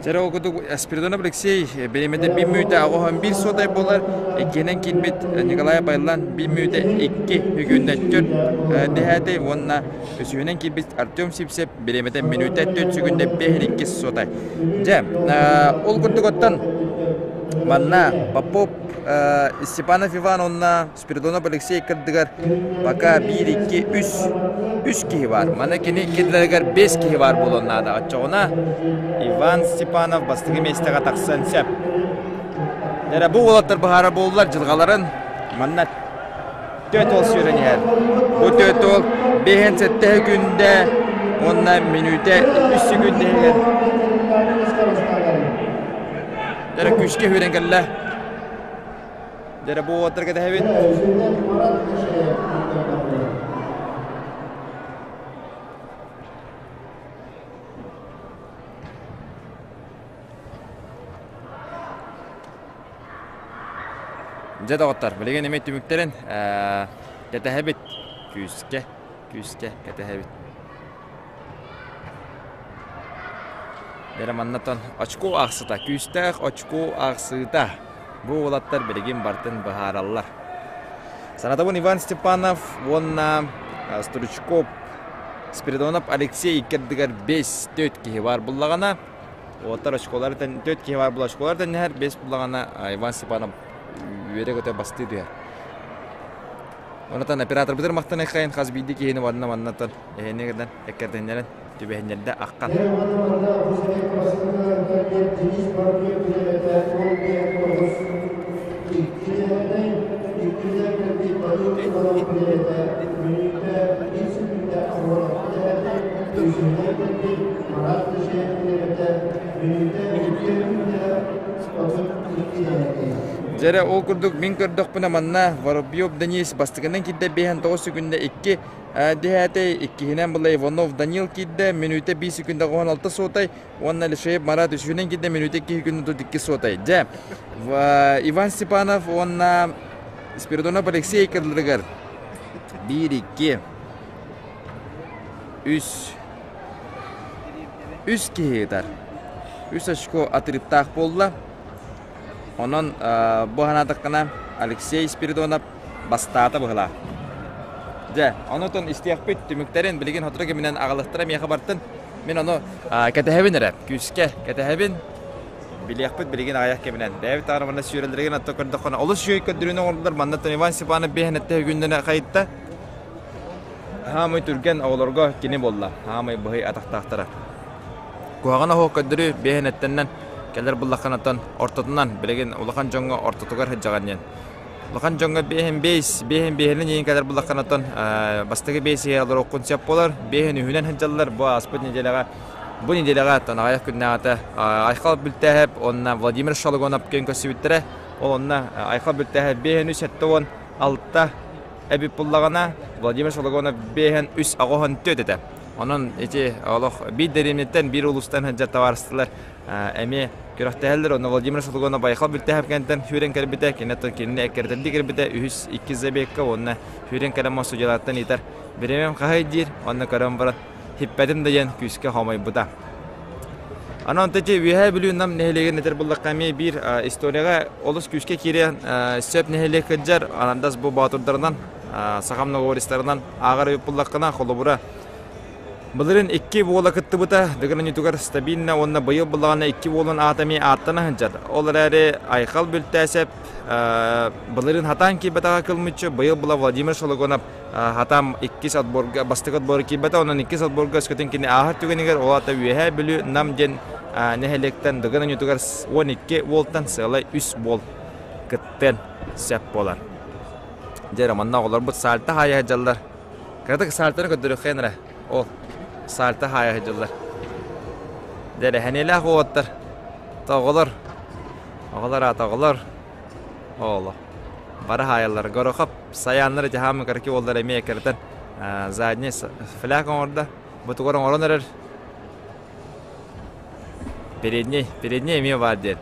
Дьэ ол курдук Спиридонов Алексей бириэмэтэ биир мүнүүтэ аҕыһан биир суотай буолар. Иккиһинэн киирбит Николай Байлан биир мүнүүтэ икки үгүннэ түөрт дэһээтэй уонна үсүһүнэн киирбит Артем Сипсев бириэмэтэ мүнүүтэ түөрт сүгүндэ биэһин иккис суотай. Дьэ, ол курдук оттон манна Попов Степанов Иван уонна Спиридонов Алексей кырдыгар пока биир, икки, үс, үс киһи баар. Маны кини иккилэригэр бэс киһи баар буолуон наада. Оччоҕуна Иван Степанов бастакы миэстэҕэ тахсан сөп. Эрэ бу уолаттар быһаара буоллар дьылҕаларын манна төрт уол сүүрэн иһэр. Бу төрт уол биэһин сэттэ күндэ уонна мүнүүтэ үс секүндэ иһигэр Эрэ күүскэ сүүрэн кэллэ. Дьэ бу уоттарга тэһэбит. Дьэ доҕоттор, билигин эмиэ түмүктэрин кэтэһэбит. Күүскэ, күүскэ кэтэһэбит. Дьэ маннатан очко аахсыта, күүстээх очко аахсыыта. Бу уолаттар билигин барытын быһаараллар. Санатабын Иван Степанов уонна Стручков Спиридонов Алексей икки ардыгар 5-4 киһи баар буллаҕына, уолаттар очколары 4 киһи баар була очколары тэнниһэр, 5 буллаҕына Иван Степанов үөрэ-көтө бастыы түһэр. Онотон операторбытыр махтаныххайын хас биирдии киһини уонна маннатан эһини гынан эккэрдэннэрэн түбэһиннэрдэ аххан. Дьэрэ ол курдук мин көрдөхпүнэ манна Воробьев Денис бастакынан киирдэ биэһэн тоҕус секүндэ икки Дэһээтэй иккиһинэн была Иванов Данил киирдэ мүнүүтэ биир секунда 16 суотай уонна Лишеев Марат үсүһүнэн киирдэ мүнүүтэ икки секунда икки суотай. Дьэ, Иван Степанов уонна Спиридонов Алексей кырдырыгар биир икки үс үс киһи ытар. Үс очко отрывтаах буолла. Онон бу санаатаххына Алексей Спиридонов бастаата быһылаах. Дьэ, онутун истиэхпит түмүктэрин билигин сотору кэминэн аҕалыахтара миэхэ бартын. Мин ону кэтэһэбин эрэ, күүскэ кэтэһэбин. Билиэхпит билигин аҕыйах кэминэн. Бэйэбит даҕаны манна сүүрэллэригин атта көрдөххүнэ олус үчүгэй көрдөрүүнү оҥордулар. Манна Иван Степанов биэһэн этте күннэнэ хайытта. Хаамай түргэн оҕолорго кини буолла. Хаамай быһый атахтаахтара. Куһаҕан оһох көрдөрүү биэһэн эттэннэн кэлэр буллаххынаттан ортотунан билигин улахан дьоҥҥо ортотугар сылдьаҕын диэн. Улахан дьоҥҥо биэһин биэс, биэһин биэһинэн иһин кэлэр буллаххынаттан бастакы биэс иһэ олоруоххун сөп буолар. Биэһин үһүнэн сылдьаллар. Бу ааспыт нэдиэлэҕэ бу нэдиэлэҕэ оттон аҕыйах күннээҕитэ Айхал Бүлтээһэп уонна Владимир Шологонов күөн көрсүбүттэрэ. Ол онно Айхал Бүлтээһэп биэһин үс сэттэ уон алта эбит буллаҕына Владимир Шологонов биэһин үс аҕыһын түөрт этэ. Онон ити олох биир дэриэбинэттэн биир улуустан сылдьар табаарыстылар эмиэ күрэхтэһэллэр. Онно Владимир Шологонов Байхал Бүлтээһэп кэнниттэн сүүрэн кэлбитэ, кини кинини эккирэтэрдии кэлбитэ үһүс иккис забегка уонна сүүрэн кэлэн судьялартан ыытар бириэмэм хаһый диир, онно көрөн баран хиппэтим да диэн күүскэ хомойбута. Онон ити Үөһээ Бүлүү Нам нэһилиэгин этэр буллахха эмиэ биир историяҕа олус күүскэ киириэн сөп нэһилиэк кырдьар Анандас бу боотурдарынан сахам многобористарынан ааҕар эбит буллаххына холобура былырын икки буола кыттыбыта Дыгын оонньуутугар стабильно уонна быйыл буллаҕына икки буолун аата эмиэ ааттана сылдьар. Ол эрээри Айхал Бүлтээсэп былырын хатаан киирбэтэҕэ кылмыччы быйыл була Владимир Шологонов хатаан иккис отборга бастакы отбору киирбэтэ онон иккис отборго өскөтүн кини ааһар түгэнигэр ол аата Үөһээ Бүлүү Нам диэн нэһилиэктэн Дыгын оонньуутугар 12 уолтан сыала үс буол кыттыан сөп буолар. Дьэ, манна оҕолорбут сальто хаайа сылдьаллар. Кыратык сальтоны көрдөрүөххэ эрэ. Ол сальто хаайа сылдьаллар. Дьэ, эрэһэниэлээх уолаттар. Оҕолор. Оҕолор аата оҕолор. Ооло. Бары хаайаллар. Горохоп сайааннар дьаһаамы кыракый уоллар эмиэ эккирэтэн задний фляг оҥордо. Бутугар оҥорон эрэр. Передний, передний эмиэ баар диэн.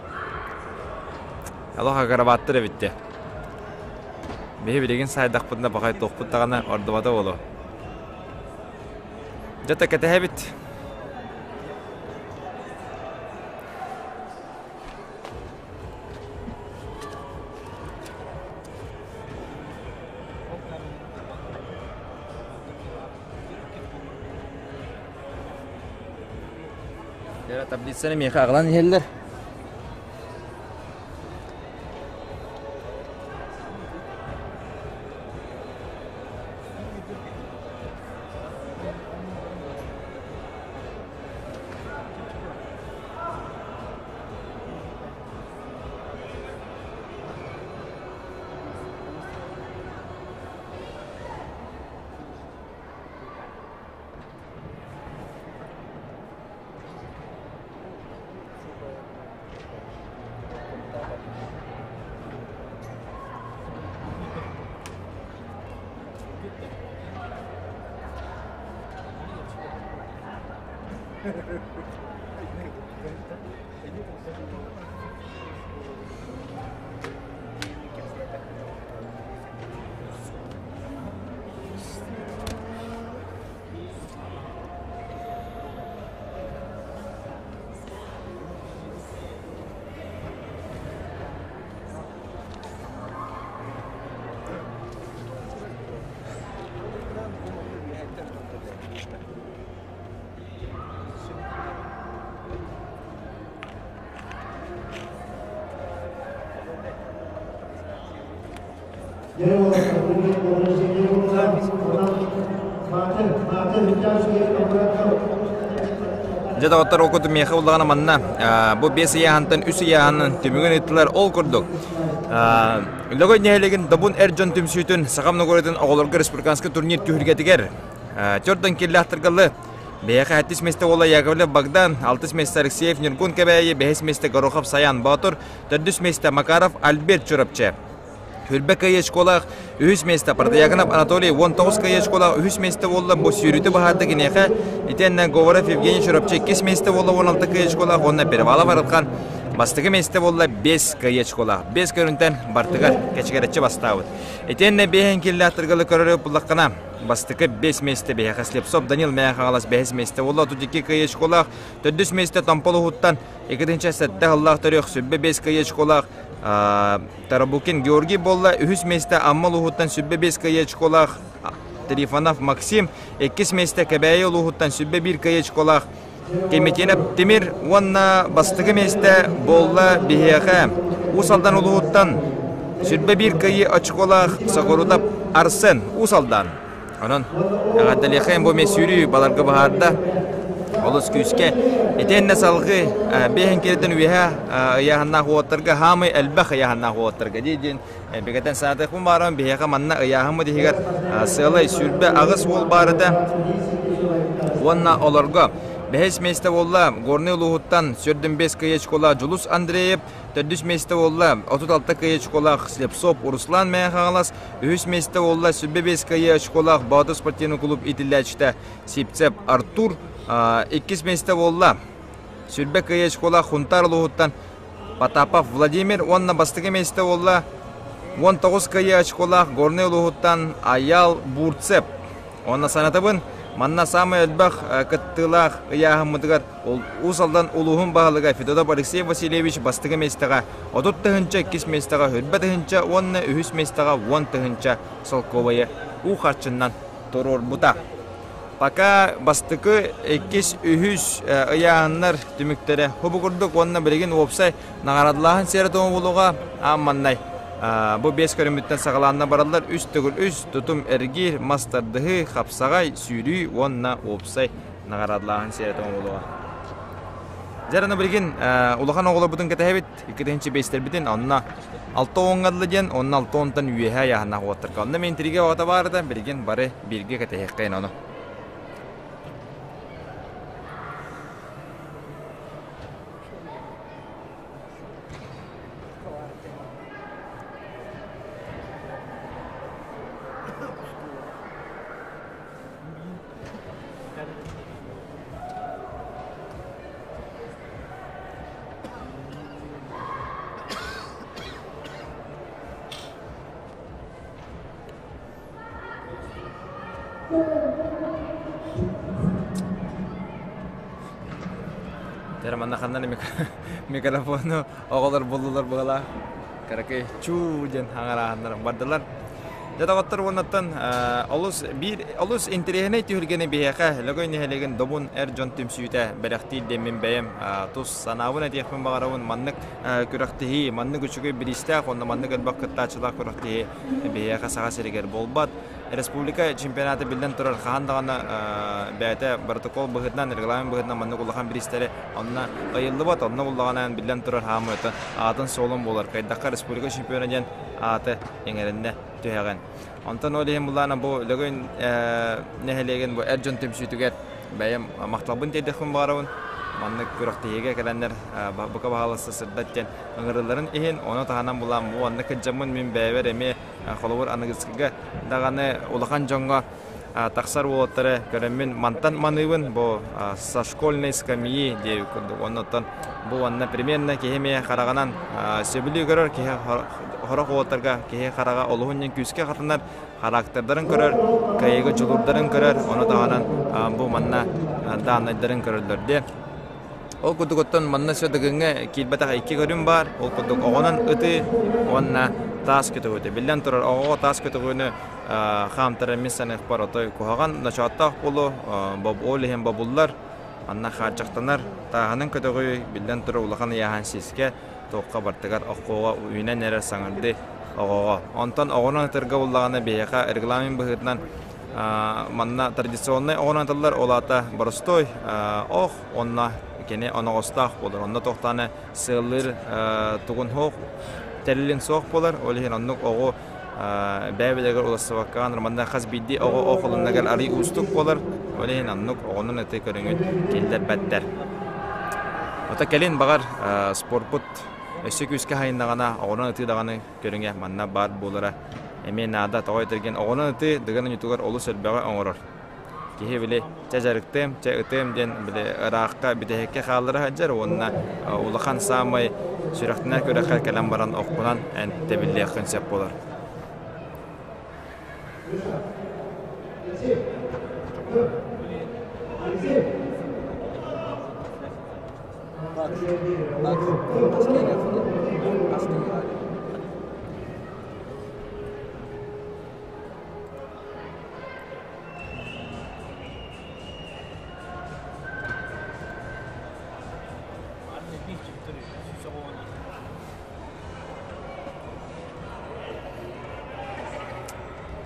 Олох акробаттар эбит дии. Биһи билигин сайдахпытына бахай туохпут даҕаны ордубата буолуо. Дьэ кэтэһэбит. Таблицаны миэхэ аҕалан иһэллэр. Дьэ доҕоттор, ол курдук миэхэ буллаҕына манна бу биэс ыйааһынтан үс ыйааһынын түмүгүн ыыттылар. Ол курдук Лөгөй нэһилиэгин Добун эр дьон түмсүүтүн Саха Многородын оҕолорго республиканскай турнир түһүлгэтигэр төрдөн киллэхтэргэлы Бэйэхэ сэттис миэстэ уола Яковлев Богдан, алтыс миэстэ Алексеев Ньургун Кэбээйи, бэһис миэстэ Горохов Саян Боотур, төрдүс миэстэ Макаров Альберт Чурапчы. Хүрбэ кыайыы школаах үһүс миэстэ Протоягинов Анатолий 19 кыайыы школаах үһүс миэстэ буолла бу сүүрүүтү баһаарды киниэхэ итиэннэ Говоров Евгений Чурапчы иккис миэстэ буолла 16 кыайыы школаах уонна Перевалов Арылхан бастакы миэстэ буолла 5 кыайыы школаах 5 көрүнтэн бартыгар кэчигэрэччи бастаабыт. Итиэннэ биэһин киллээх көрөрү буллаххына бастакы 5 миэстэ биһиэхэ Слепцов Данил Мэйэ Хаҥалас бэһис миэстэ буолла 32 кыайыы школаах төрдүс миэстэ Томпол уһуттан 2 7 сыллаах төрүөх сүбэ 5 кыайыы школаах Тарабукин Георгий буолла. Үһүс миэстэ Амма улууһуттан 105 кыайыы очколаах Трифонов Максим. Иккис миэстэ Кэбээйи улууһуттан 101 кыайыы очколаах Кемитинов Тимир уонна бастакы миэстэ буолла биһиэхэ Уус Алдан улууһуттан 101 кыайыы очколаах Сокурутов Арсен Уус Алдан. Онон эҕэрдэлиэххэ бу эмиэ сүүрүү баларга быһаарда. Олус күүскэ. Итиэннэ салгыы биэһин кииртэн үөһэ ыйааһыннаах уоттарга хаамай элбэх ыйааһыннаах уоттарга дии диэн бигэтэн санаатыахпын баарым биһиэхэ манна ыйааһыммыт иһигэр сыалай 28 уол баарыта уонна олорго бэһис миэстэ буолла Горнай улууһуттан 45 кыйа школа Дьулус Андреев төрдүс миэстэ буолла 36 кыйа школаах Слепцов Руслан Мэҥэ Хаҥалас Үһүс миэстэ буолла 105 кыайыы очколаах Боотур спортивный клуб иитиллээччитэ Сипцев Артур. Иккис миэстэ буолла Сүрбэ кыайыы очколаах Хунтаар улууһуттан Потапов Владимир уонна бастакы миэстэ буолла 19 кыайыы очколаах Горнай улууһуттан Аял Бурцев. Уонна санатабын, манна саамай элбэх кыттыылаах ыйааһыммытыгар Уус Алдан улууһун баһылыга Федотов Алексей Васильевич бастакы миэстэҕэ 30 тыһыынча, иккис миэстэҕэ 20 тыһыынча уонна үһүс миэстэҕэ 10 тыһыынча солкуобайы уу харчыннан туруорбута. Пока бастакы, иккис, үһүс ыйааһыннар түмүктэрэ хубу курдук уонна билигин уопсай наҕараадалааһын сиэрэ-туома буолуоҕа аан маннай. Бу биэс көрүҥмүттэн саҕалаанна бараллар үс төгүл үс, тутум эргиир, мас тардыһыы, хапсаҕай, сүүрүү уонна уопсай наҕараадалааһын сиэрэ-туома буолуоҕа. Дьэ, аны билигин улахан оҕолорбутун кэтэһэбит, икки бэйстэрбитин, онно алта уоҥҥа дылы диэн, онно алта уонтан үөһэ айааһыннаах уоттарга. Онно мин интригэ оҕото баарыта, билигин бары бииргэ кэтэһиэххэйин ону. Дьэ, манна ханна микрофону оҕолор буллулар быһалаах. Кыракый чуу диэн аҥарааһыннар бардылар. Дьэ доҕоттор уоннаттан олус биир олус интэриэһинэй түһүлгэни биһиэхэ Лөгөй нэһилиэгин Добун эр дьон түмсүүтэ бэлэхтиир диэммин бэйэм тус санаабын этиэхпин баҕарабын. Маннык күрэхтэһии, маннык үчүгэй бириистээх уонна маннык элбэх кыттааччылаах күрэхтэһии биһиэхэ Саха сиригэр буолбат. Республика чемпионата биллэн турар хаһан даҕаны бэйэтэ протокол быһыытынан, регламент быһыытынан маннык улахан бириистэри онно ыйыллыбат, онно буллаҕына биллэн турар хаамыы аатын-суолун буолар. Кайдахха республика чемпиона диэн ааты иҥэриннэ түһэҕин. Онтон ол иһин булаана бу Лөгөй нэһилиэгин бу эр дьон түмсүүтүгэр бэйэм махталбын тиэрдиэхпин баҕарабын. Маннык күрэхтэһиигэ кэлэннэр бука баһаалыста сырдат диэн ыҥырылларын иһин, ону таһынан булаан бу онно кырдьаммын мин бэйэбэр эмиэ холобур аныгыскыга даҕаны улахан дьоҥҥо тахсар уолаттары көрөммүн мантан маныыбын бу со школьной скамьи диэбит курдук оннуттан бу уонна примерно киһи эмиэ хараҕынан сөбүлүү көрөр киһи сорох уолаттарга киһи хараҕа олуһун диэн күүскэ хатанар характердарын көрөр кыайыыга дьулуурдарын көрөр ону таһынан бу манна дааннайдарын көрөллөр диэ Ол курдук оттон манна өссө Дыгыҥҥа киирбэтэх икки көрүҥ баар. Ол курдук оҕонон ытыы уонна таас көтөҕүүтэ. Биллэн турар, оҕоҕо таас көтөҕүүнү хаамтарар мин саныахпар отой куһаҕан, ночооттоох буолуо, ол иһин бобуллар, манна хааччахтанар. Тааһынан көтөҕүү, биллэн турар, улахан ыйааһын сискэ, туохха бартыгар оххуоҕа үүнэн эрэр саҥардыы оҕоҕо. Онтон оҕонон ытырга буллаҕына биһиэхэ регламент быһыытынан манна традиционнай оҕонон ытыллар, ол аата боростуой ох уонна кини оноҕостоох буолар. Онно туохтааны сыаллыыр тугун суох, тэрилин суох буолар. Ол иһин оннук оҕу бэйэ-бэйэлэригэр уларсыбакка манна хас биирдии оҕо ох ылыннагар арый уустук буолар. Ол иһин оннук оҕонун ыты көрүҥүн киллэрбэттэр. Ото кэлин баҕар спорпут өссө күүскэ хайыннаҕына оҕонон ытыы даҕаны көрүҥэ манна баар буолара эмиэ наада. Тоҕо этэргин оҕонон ытыы Дыгын оонньуутугар олус элбэҕи оҥорор. Киһи били чэ дьарыктыам, чэ ытыам диэн били ыраахха бүтэһиккэ хааллара сылдьар уонна улахан саамай сүрэхтэнэр күрэххэ кэлэн баран оххунан эн тэбиллиэххин сөп буолар.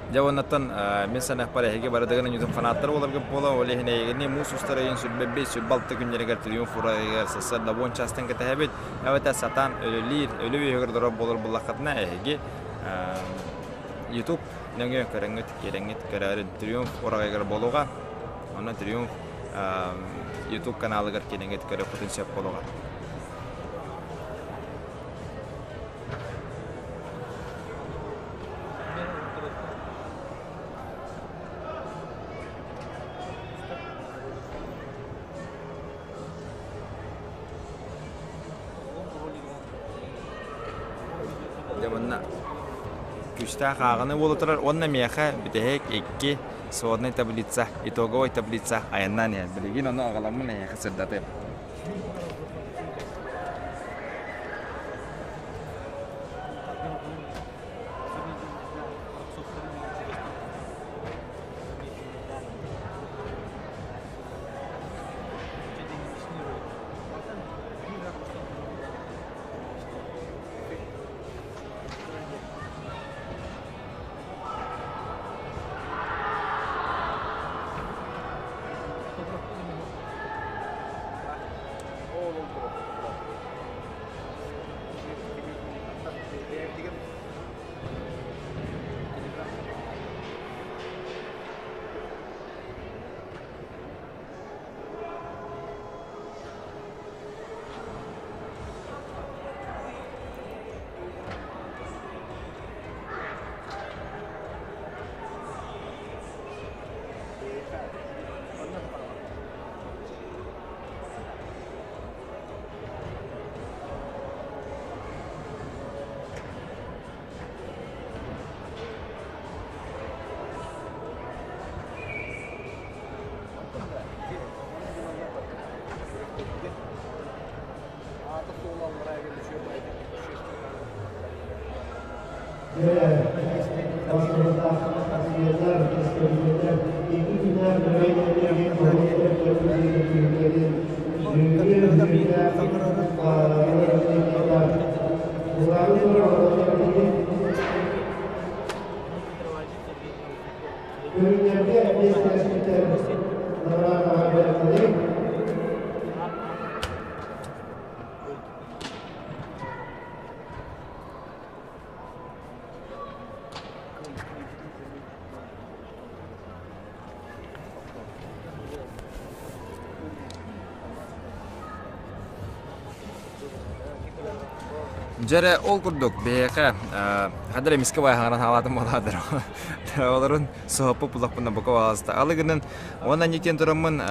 Дьэ уоннаттан мин саныахпар эһиги барытыгын ньутун фанаттар буоларгыт буола, ол иһин эйигини муус устар ыйын 25 26 күннэригэр Триумф урайыгар сарсыарда уон чаастан кэтэһэбит. Эбэтэр сатаан өлөлиир, өлүү үөһүгэр олорор буолар буллаххытына эһиги YouTube нөҥүө көрөҥҥүт, киирэҥҥит көрөөрүн Триумф ураҕайыгар буолуоҕа. Онно Триумф YouTube каналыгар киирэҥҥит көрүөххүтүн сөп буолуоҕа. Дьэ манна күүстээх ааҕыны буола турар уонна миэхэ бүтэһик икки сводная таблица, итоговая таблица айаннаан иһэр. Билигин ону аҕаламмын эһиэхэ сырдатыам. Дьэрэ ол курдук биһиэхэ хадыр эмискэ байаһаҥаран хаалаатым буолаатар олорун соһоппут булахпына бука баҕаста алыгынан уонна нитен тураммын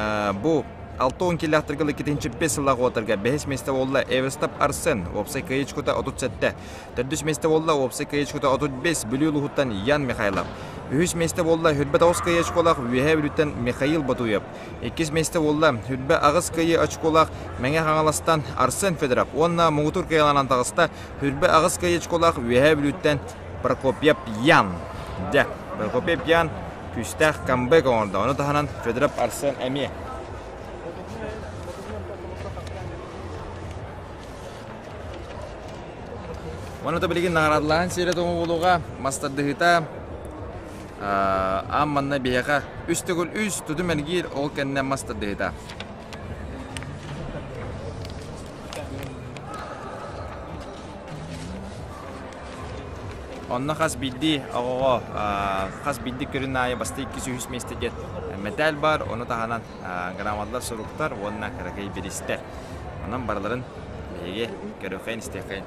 бу 60 килэхтэргэ иккитинчи бес сыллаах уотарга бэһис миэстэ буолла Эверстап Арсен уопсай кыайычкута 37 Төрдүс миэстэ буолла уопсай кыайычкута 35 Бүлүү улууһуттан Ян Михайлов. Үһүс миэстэ буолла Хүрбэ тоҕус кыайыы очколаах Үөһээ Бүлүүттэн Михаил Ботуев. Иккис миэстэ буолла Хүрбэ аҕыс кыайыы очколаах Мэҥэ Хаҥаластан Арсен Федоров уонна муҥутуур кыайыыланан таҕыста Хүрбэ аҕыс кыайыы очколаах Үөһээ Бүлүүттэн Прокопьев Ян. Дьэ, Прокопьев Ян күүстээх камбэк оҥордо. Ону таһынан Федоров Арсен эмиэ. Уонна да билигин наҕараадалаһан сиэрэ тоҥу мас тардыһыыта аан манна биһиэхэ үс төгүл үс тутум эргиир ол кэннэ мас тардыһыыта. Онно хас биирдии оҕоҕо хас биирдии көрүн аайы бастакы иккис үһүс миэстэ диэн мэтээл баар, ону таһынан грамоталар, суруктар уонна кыракый бириистэр. Онон барыларын биһиги көрүөххэйин, истиэххэйин.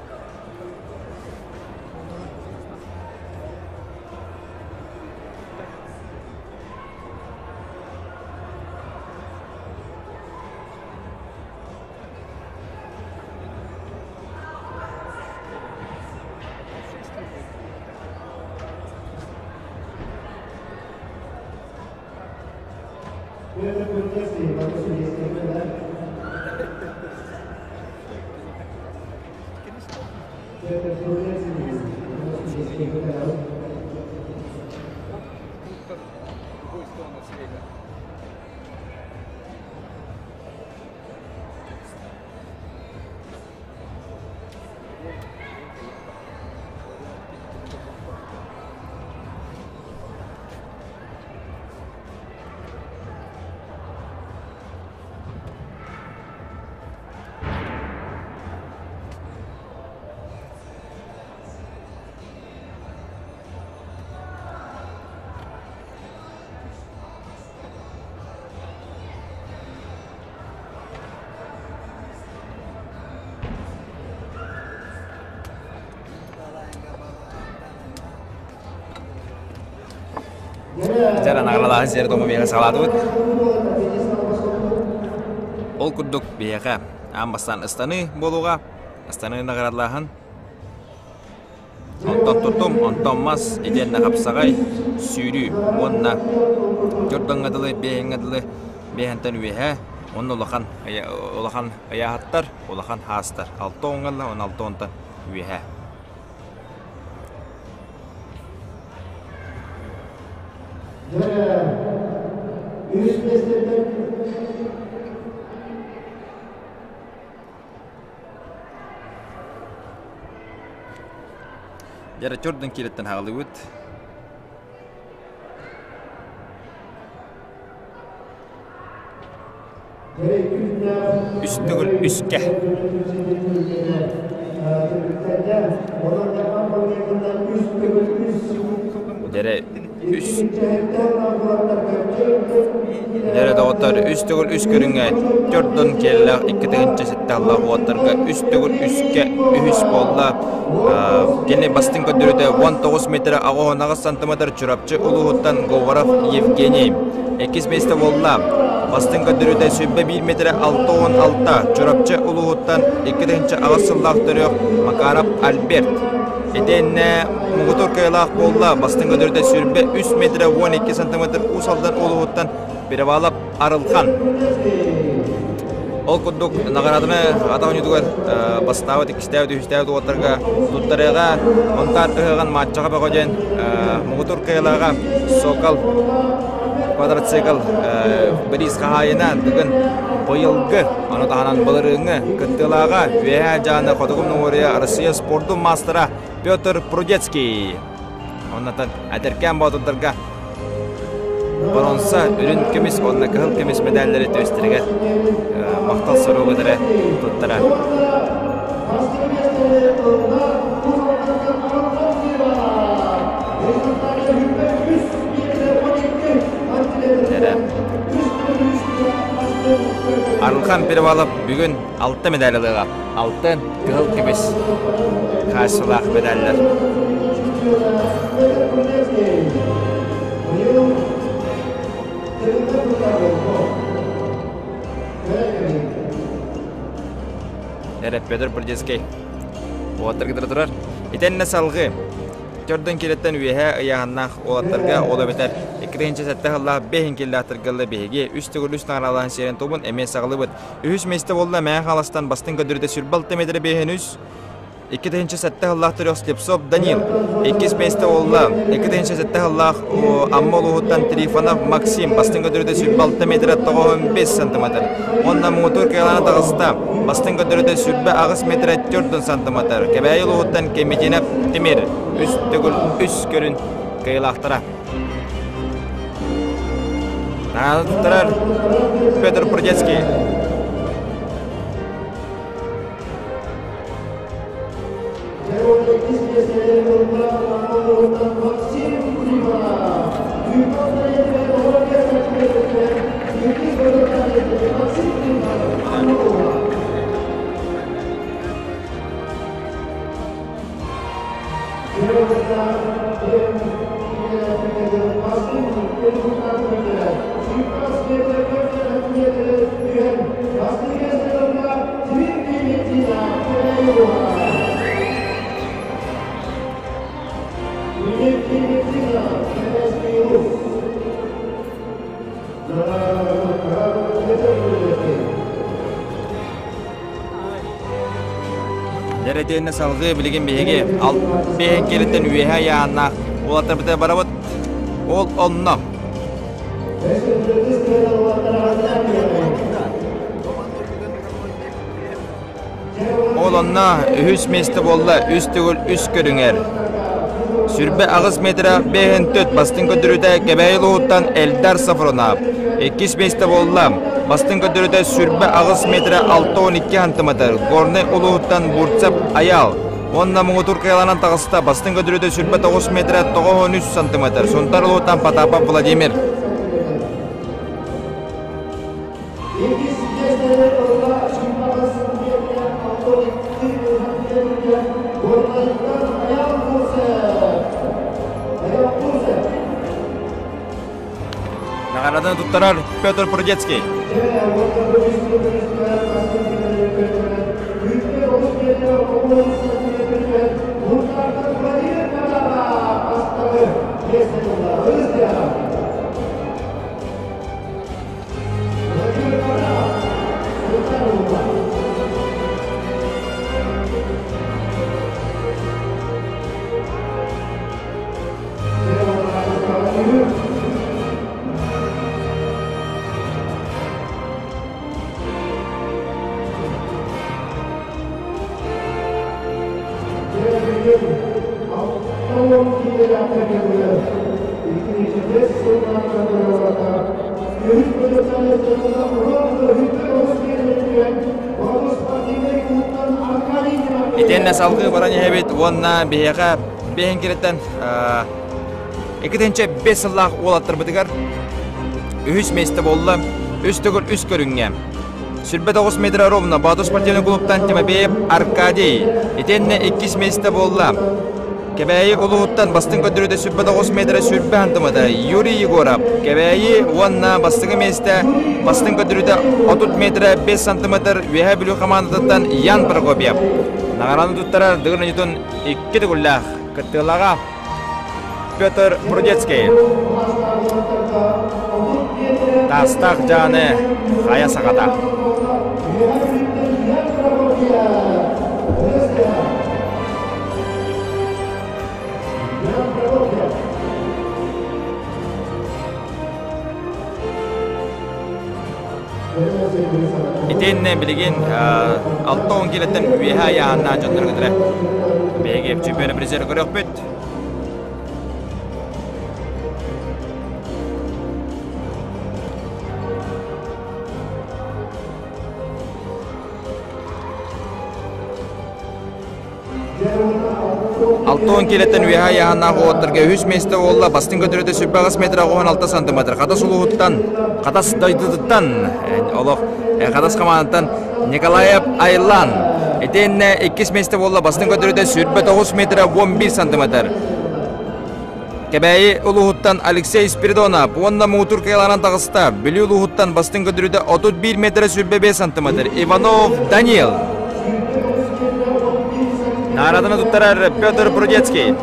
Дьэ, наҕаралааһын сиэри тому биһиэхэ саҕалаатыбыт. Ол курдук биһиэхэ аан бастаан ыстаныы буолуоҕа. Ыстаныы наҕаралааһын. Онтон тутум, онтон мас, итиэннэ хапсаҕай, сүүрүү уонна дьордоҥҥо дылы, биэһиҥҥэ дылы биэһэнтэн үөһэ уонна улахан улахан ыйааһыттар, улахан хаастар. Алта уоҥҥа уонна алта уонтан үөһэ. Үс миэстэтин Дьэ, чордун киирэттэн хаалыбыт. Үс төгүл үскэ. Дьэрэ үс Дьэрэ доҕоттор үс төгүл үс көрүҥҥэ төрдөн киэллээх икки тыһыынча сэттэ аллаах уоттарга үс төгүл үскэ үһүс буолла. Кини бастыҥ көрдөрүүтэ 19 метр 68 сантиметр Чурапчы улууһуттан Говоров Евгений. Иккис миэстэ буолла. Бастыҥ көрдөрүүтэ 101 метр 66 Чурапчы улууһуттан 2008 сыллаах төрүөх Макаров Альберт. Итиэннэ муҥутуур кыайыылаах буолла. Бастыҥ көрдөрүүтэ 103 метр 12 сантиметр Уус Алдан улууһуттан Перевалов Арылхан. Ол курдук наҕарааданы атах оонньуутугар бастаабыт, иккистээбит, үһүстээбит уолаттарга туттарыаҕа. Онтаар ыһыаҕын матчаҕа бөҕө диэн муҥутуур кыайыылааҕа Сокол квадроцикл бириис хаһаайына бүгүн быйылгы, ону таһынан былырыыҥҥы кыттыылааҕа Үөһээ Дьааны Хотугу Нуория Россия спордун маастара Петр Прудецкий. Оннотон эдэркээн боотурдарга боруонса, үрүн көмүс уонна кыһыл көмүс мэдээллэри түөстэригэр махтал суругу эрэ туттара. Арылхан Перевалов бүгүн алта медаль ылыаҕа. Алтын, кыһыл көмүс хаачыстыбалаах медаллар. Эрэ Петр Брдецкий уолаттарга турар. Итиннэ салгыы Төрдөн кириттэн үөһэ ыйааһыннаах уолаттарга ол эбэтэр 2-7 сыллаах бэһин киллаахтарга биһиги үс төгүл үс наҕараалаһан сиэрин тобун эмиэ саҕалыыбыт. Үһүс миэстэ буолла Мэҥэ Хаҥаластан бастыҥ көрдөрүүтэ 26 метр биэһин үс 2007 сыллаах төрүөх Слепцов Данил. Иккис миэстэ буолла 2007 сыллаах Амма улууһуттан Трифонов Максим бастыҥ көрдөрүүтэ 26 метр 95 сантиметр. Уонна муҥутуур кыалана таҕыста. Бастыҥ көрдөрүүтэ 28 метр 4 сантиметр. Кэбээйи улууһуттан Кемединов Тимир үс төгүл үс көрүн кыайыылаахтара. Наҕараадалар Петр Прудецкий. Дэрэтиэннэ салгыы билигин биһиги биэһин кириттэн үөһэ айааннаах уолаттарбытыгар барабыт. Ол онно. Ол онно үһүс миэстэ буолла үс төгүл үс көрүҥэр. Сүрбэ аҕыс метра бэһин төт бастыҥ көрдөрүүтэ Кэбээйи улууһуттан Эльдар Сафронов. Иккис миэстэ буолла. Бастыҥ көрдөрүүтэ сүрбэ аҕыс метра 612 сантиметр Горнай улууһуттан Бурцев Аял. Уонна муҥутуур кыайаланан таҕыста. Бастыҥ көрдөрүүтэ сүрбэ тоҕус метра 93 сантиметр Сунтар улууһуттан Потапов Владимир. Наҕарааданы туттарар Петр Прудецкий. Итиэннэ салгыы баран иһэбит уонна биһиэхэ биһин кириттэн 2005 сыллаах уолаттарбытыгар үһүс миэстэ буолла. Үс төгүл үс көрүҥҥэ. 29 метр ровно Боотур спортивный клубтан Тимофеев Аркадий. Итиэннэ иккис миэстэ буолла. Кэбээйи улууһуттан бастыҥ көрдөрүүтэ 29 метрэ сүрбэ хантымата Юрий Егоров. Кэбээйи уонна бастыҥы миэстэ бастыҥ көрдөрүүтэ 30 метрэ 5 сантиметр Үөһээ Бүлүү хамаандатыттан Ян Прокопьев. Наҕарааны туттарар Дыгын Ньутун икки төгүллээх кыттыылааҕа Петр Прудецкий. Таастаах Дьааны хайа саҕата. Итиэннэ билигин 60 килоттан үөһэ айааннаах дьоннору кытары биһиги чемпион призер көрүөхпүт. 60 килоттан үөһэ айааннаах уолаттарга үһүс миэстэ буолла. Бастыҥ көтөрүтэ 28 метр 96 сантиметр. Хатас улууһуттан, Хатас дойдутуттан, олох Хатас хамаандаттан Николаев Айлан. Итиэннэ иккис миэстэ буолла. Бастыҥ көтөрүтэ 29 метр 11 сантиметр. Кэбээйи улууһуттан Алексей Спиридонов уонна муҥутуур кыайалаанан таҕыста. Бүлүү улууһуттан бастыҥ көтөрүтэ 31 метр 25 сантиметр. Иванов Даниил. Наараданы туттарар Петр Прудецкий.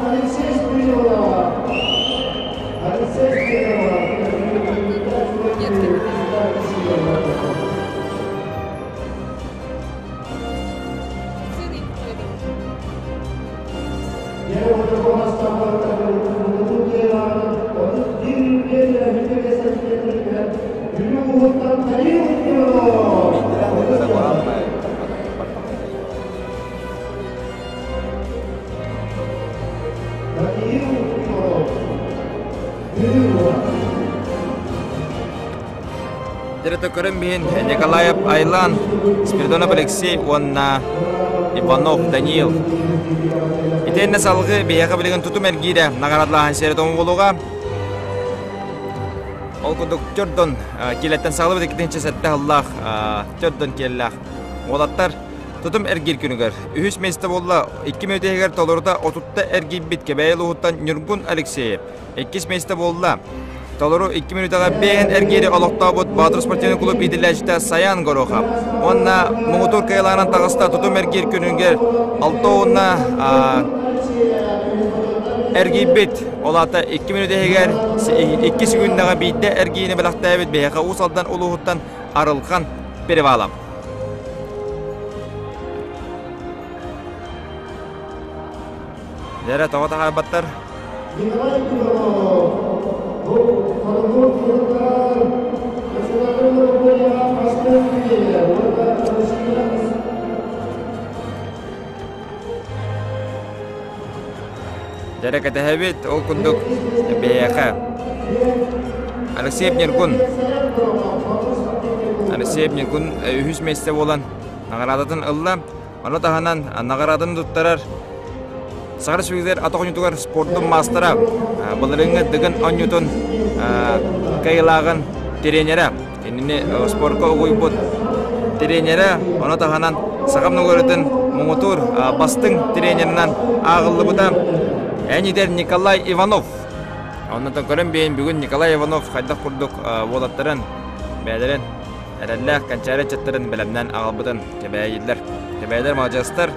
Директор көрөн биһин Николаев Айлан, Спиридонов Алексей уонна Иванов Даниил. Итиэннэ салгыы биһиэхэ билигин тутум эргиирэ наҕараадалааһын сиэрэ буолуоҕа. Ол курдук төрдөн киэлэттэн саҕалабыт иккитинчи сэттэ сыллаах төрдөн киэллээх уолаттар тутум эргиир күнүгэр үһүс миэстэ буолла икки мүнүүтэ иһигэр толорута отутта эргийбит Кэбээйи улууһуттан Ньургун Алексеев иккис миэстэ буолла толору икки мүнүүтэҕэ биэһин эргиири олохтообут Боотур спортивный клуб иитиллээччитэ Саян Горохов уонна муҥутуур кыайалаанан таҕыста тутум эргиир күнүгэр алта уонна эргийбит ол аата икки мүнүүтэ иһигэр икки секундаҕа биирдэ эргиини бэлэхтээбит биһиэхэ Уус Алдан улууһуттан Арылхан Перевалов. Дьэрэ тоҕо таһаарбаттар? Дьэрэ кэтэһэбит, ол курдук биһиэхэ Алексеев Ньургун Алексеев Ньургун үһүс миэстэ буолан наҕараадатын ылла. Ону таһынан наҕарааданы туттарар Саха Республикатыгар атах оонньуутугар спордун маастара, былырыыҥҥы Дыгын оонньуутун кыайыылааҕын тренерэ, кинини спорка угуйбут тренерэ, ону таһынан Саха Многорытын муҥутуур бастыҥ тренеринэн ааҕыллыбыта Энидер Николай Иванов. Оннотон көрөн биэйин бүгүн Николай Иванов хайдах курдук уолаттарын, бэйэлэрин эрэллээх кэнчээри ыччаттарын бэлэмнээн аҕалбытын кэбээйиллэр. Кэбээйилэр маладьыастар.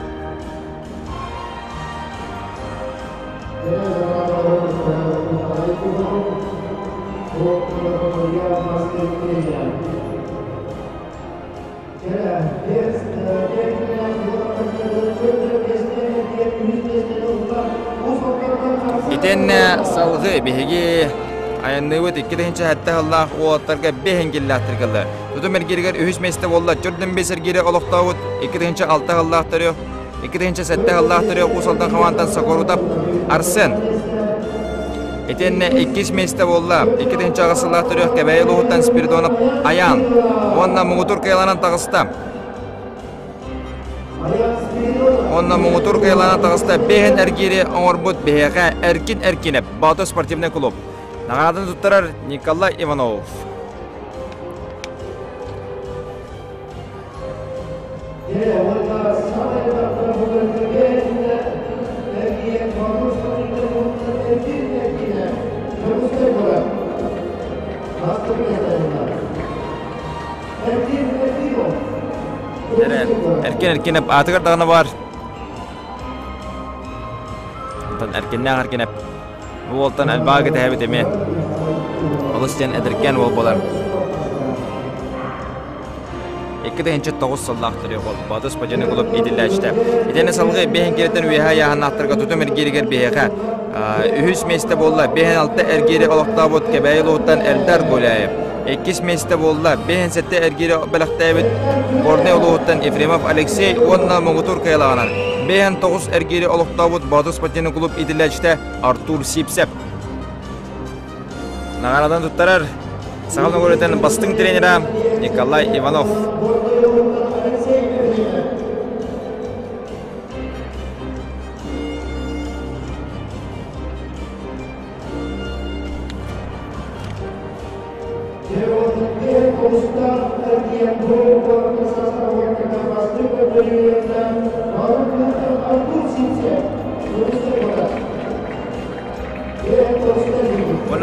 Итиэннэ салгыы биһиги айанныыбыт 2007 сыллаах уолаттарга бэһин киллээхтэргэ Тутум эргииригэр үһүс миэстэ буолла Чөрдөн бес эргиирэ олохтообут 2006 сыллаах төрүөх 2007 сыллаах төрүөх Уус Алдан хамаантан Сокорутап Арсен Итиэннэ иккис миэстэ буолла 2008 сыллаах төрүөх Кэбээйи улууһуттан Спиридонов Аян уонна муҥутуур кыайаланан таҕыста. Уонна муҥутуур кыайаланан таҕыста бэһин эргиири оҥорбут биһиэхэ Эркин Эркинэп Баатыр спортивнай клуб. Наҕарааданы туттарар Николай Иванов. Эркин Эркинэп аатыгар даҕаны баар. Онтон Эркиннээх Эркинэп Бу уолтан элбэҕи кэтэһэбит эмиэ. Олус диэн эдэркээн уол буолар. 2009 сыллаах төрүөх уол Батыс Бадьаны кулуп иитиллээччитэ. Итиэннэ салгыы биэһин кииртэн үөһэ ыйааһыннаахтарга тутум эргииригэр биһиэхэ үһүс миэстэ буолла биэһин алта эргиири олохтообут Кэбээйи улууһуттан Элдар Гуляев. Иккис миэстэ буолла биэһин сэттэ эргиири бэлэхтээбит Горнай улууһуттан Ефремов Алексей уонна муҥутуур кыайалааҕынан биэһин тоҕус эргиири олохтообут Боотур спортивный клуб иитиллээччитэ Артур Сипсеп. Наҕарааданы туттарар Саха Ноҕуруотун бастыҥ тренера Николай Иванов.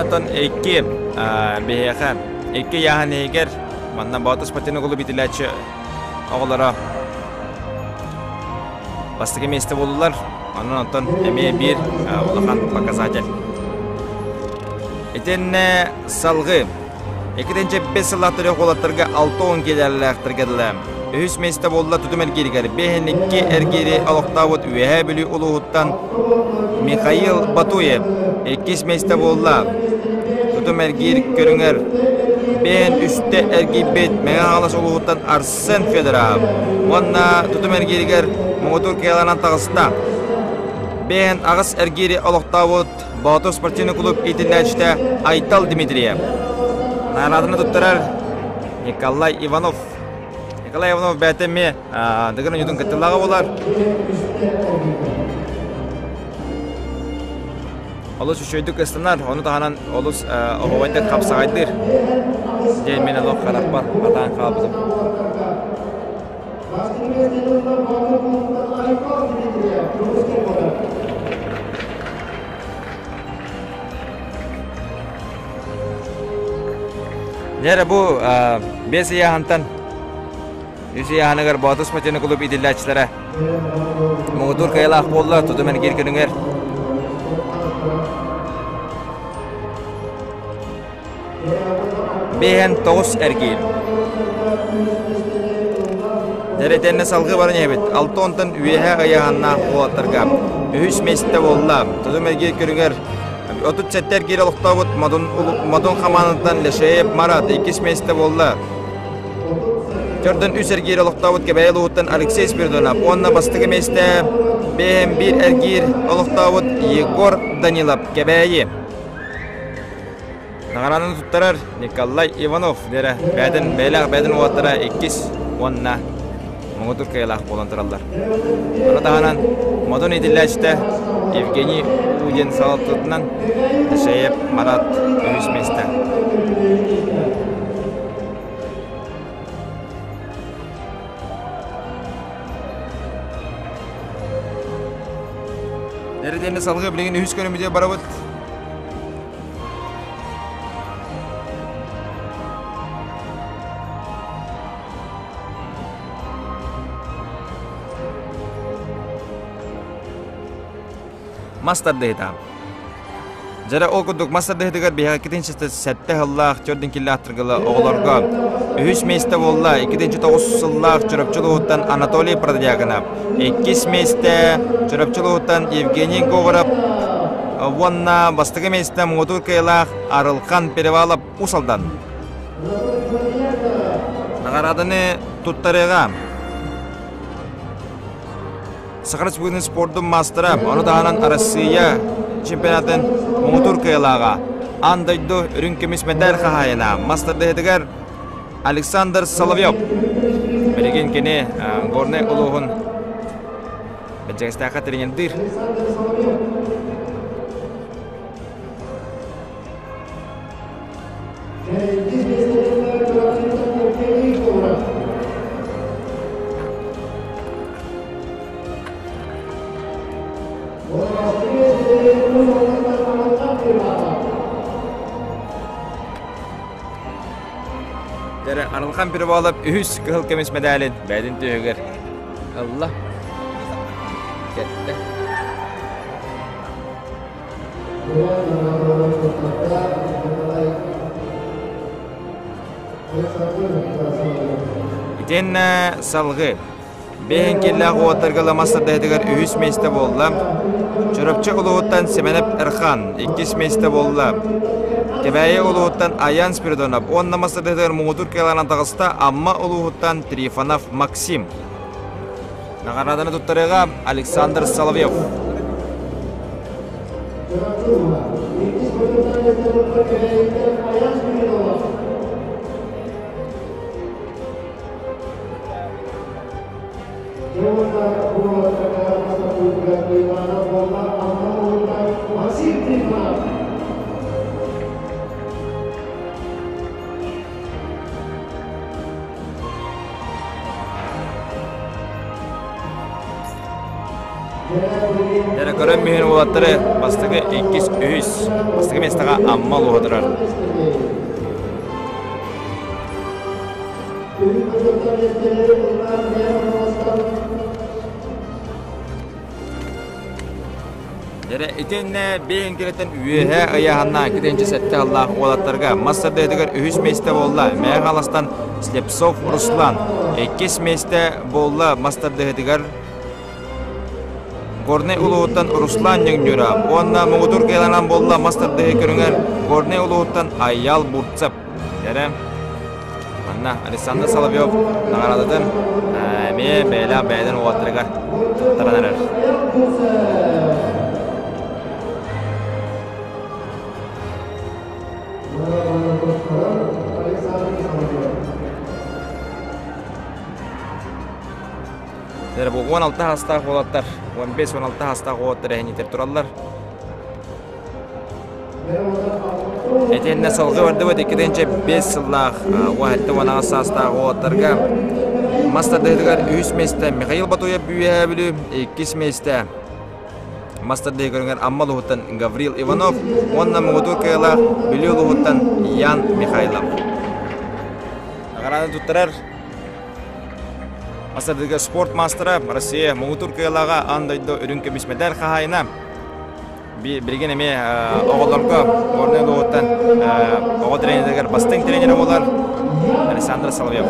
Онтон икки биһиэхэ икки ыйааһын иһигэр манна Боотур спортивный клуб иитиллээччи оҕолоро бастакы миэстэ буоллулар. Онон оттон эмиэ биир улахан показатель. Итиннэ салгыы 2005 сыллаах төрүөх уолаттарга 60 киилэлээхтэргэ дылы үһүс миэстэ буолла тутум эргииригэр 5-2 эргиири олохтообут Үөһээ Бүлүү улууһуттан Михаил Батуев иккис миэстэ буолла тутум эргиир көрүҥэр 5-3 эргийбит Мэҥэ Хаҥалас улууһуттан Арсен Федоров уонна тутум эргииригэр муҥутуур кыайаланан таҕыста. Бэйэн аҕыс эргиири олохтообут Боотур спортивный клуб иитиллээччитэ Айтал Дмитриев. Наҕарааданы туттарар Николай Иванов. Николай Иванов бэйэтэ эмиэ Дыгын оонньуутун кыттыылааҕа буолар. Олус үчүгэйдик ыстанар, ону таһынан олус оһуобайдык хапсаҕайдыыр диэн мин олох харахпар хатаан хаалбытым. Дьэ бу биэс ыйааһынтан үс ыйааһыныгар Боотус Матины клуб иитиллээччилэрэ муҥутуур кыайалаах буолла тутум эргиир көрүҥэр Биэһэн тоҕус эргиир. Дэрэтэннэ салгыы баран иһэбит. Алта онтон үөһэ ыйааһыннаах уолаттарга үһүс миэстэ буолла. Тутум эргиир көрүҥэр 37 эргиир олохтообут Модун, Модун хамаанатыттан Лешеев Марат иккис миэстэ буолла. Төрдөн үс эргиир олохтообут Кэбээйи улууһуттан Алексей Спиридонов уонна бастакы миэстэ бэйэм биир эргиир олохтообут Егор Данилов Кэбээйи. Наҕарааданы туттарар Николай Иванов диэрэ бэйэтин бэйэлээх бэйэтин уолаттара иккис уонна муҥутуур кыайыылаах буолан тураллар. Ону таһынан Модун иитиллээччитэ Евгений Удин салалтатынан Ташеев Марат үһүс миэстэ. Эрдэнэ салгыы билигин үһүс көрүмүтүгэр барабыт. Мас тардыһыта. Дьэрэ ол курдук мас тардыһытыгар биһиэхэ иккитинчи сэттэ сыллаах төрдүн киллаахтыргыла оҕолорго үһүс миэстэ буолла иккитинчи тоҕус сыллаах Чурапчы улууһуттан Анатолий Протодьяконов, иккис миэстэ Чурапчы улууһуттан Евгений Говоров уонна бастакы миэстэ муҥутуур кыайыылаах Арылхан Перевалов Уус Алдан. Наҕарааданы туттарыаҕа Саха Республикатын спордун маастара, ону таһынан Арассыыйа чемпионатын муҥутуур кыайыылааҕа, аан дойду үрүҥ көмүс мэтээл хаһаайына, мас тардыһыытыгар Александр Соловьев. Билигин кини Горнай улууһун Бэрдьигэстээххэ тренердиир. Дэрэ Арылхан Перевалов үһүс кыһыл көмүс мэдээлин бэйэтин түөһүгэр ылла. Кэттэ. Итиэннэ салгыы Бэйэн киллээх уоттарга ламас сардаһытыгар үһүс миэстэ буолла. Чурапчы улууһуттан Семенов Эрхан иккис миэстэ буолла. Кэбээйи улууһуттан Аян Спиридонов уонна мас сардаһытыгар муҥутуур кыалаанан таҕыста Амма улууһуттан Трифонов Максим. Наҕарааданы туттарыаҕа Александр Соловьев. Дьэ, көрөн мүһүн уолаттары бастакы, иккис, үһүс. Бастакы миэстэҕэ Амма улууһа турар. Дьэрэ итиннэ биэҥкилэтэн үөһэ ыйааһыннаах иккитинчи сэттэ аллаах уолаттарга мас сардаһытыгар үһүс миэстэ буолла Мээх Аластан Слепцов Руслан. Иккис миэстэ буолла мас тардыһытыгар Горнай улууһуттан Руслан Ньыҥньура уонна муҥутуур кыайыыланан буолла мас тардыһыы көрүҥэр Горнай улууһуттан Айял Бурцев. Дьэрэ Манна Александр Соловьев наҕараадатын эмиэ бэйэлээх бэйэтин уолаттарыгар туттаран эрэр. Дэр бу 16 хастаах уолаттар, 15-16 хастаах уолаттар эһинитер тураллар. Итиэннэ салгыы бардыбыт 2005 сыллаах 17-18 саастаах уолаттарга мас тардыһыытыгар үһүс миэстэ Михаил Батуев Үөһээ Бүлүү, иккис миэстэ мас тардыһыы көрүҥэр Амма улууһуттан Гаврил Иванов уонна муҥутуур кыайыылаах Бүлүү улууһуттан Ян Михайлов. Наҕараада туттарар мас тардыһыыга спорт маастара Россия муҥутуур кыайыылааҕа аан дойду үрүҥ көмүс мэтээл хаһаайына Билигин эмиэ оҕолорго Горнай улууһуттан оҕо тренеригэр бастыҥ тренерэ буолар Александр Соловьев.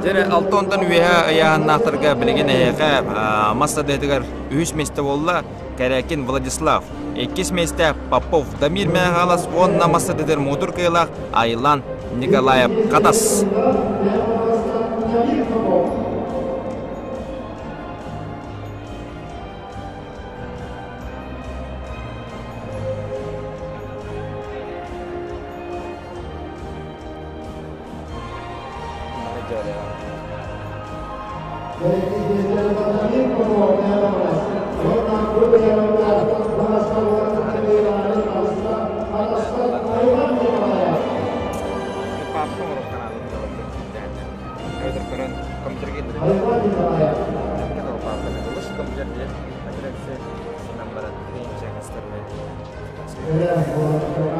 Дьэ алта онтон үөһэ ыйааһыннаахтарга билигин эһиэхэ мас тардыһыытыгар үһүс миэстэ буолла Кэрякин Владислав, иккис миэстэ Попов Дамир Мэхалас уонна мас тардыһыытыгар муҥутуур кыайыылаах Айлан Николаев Хатас.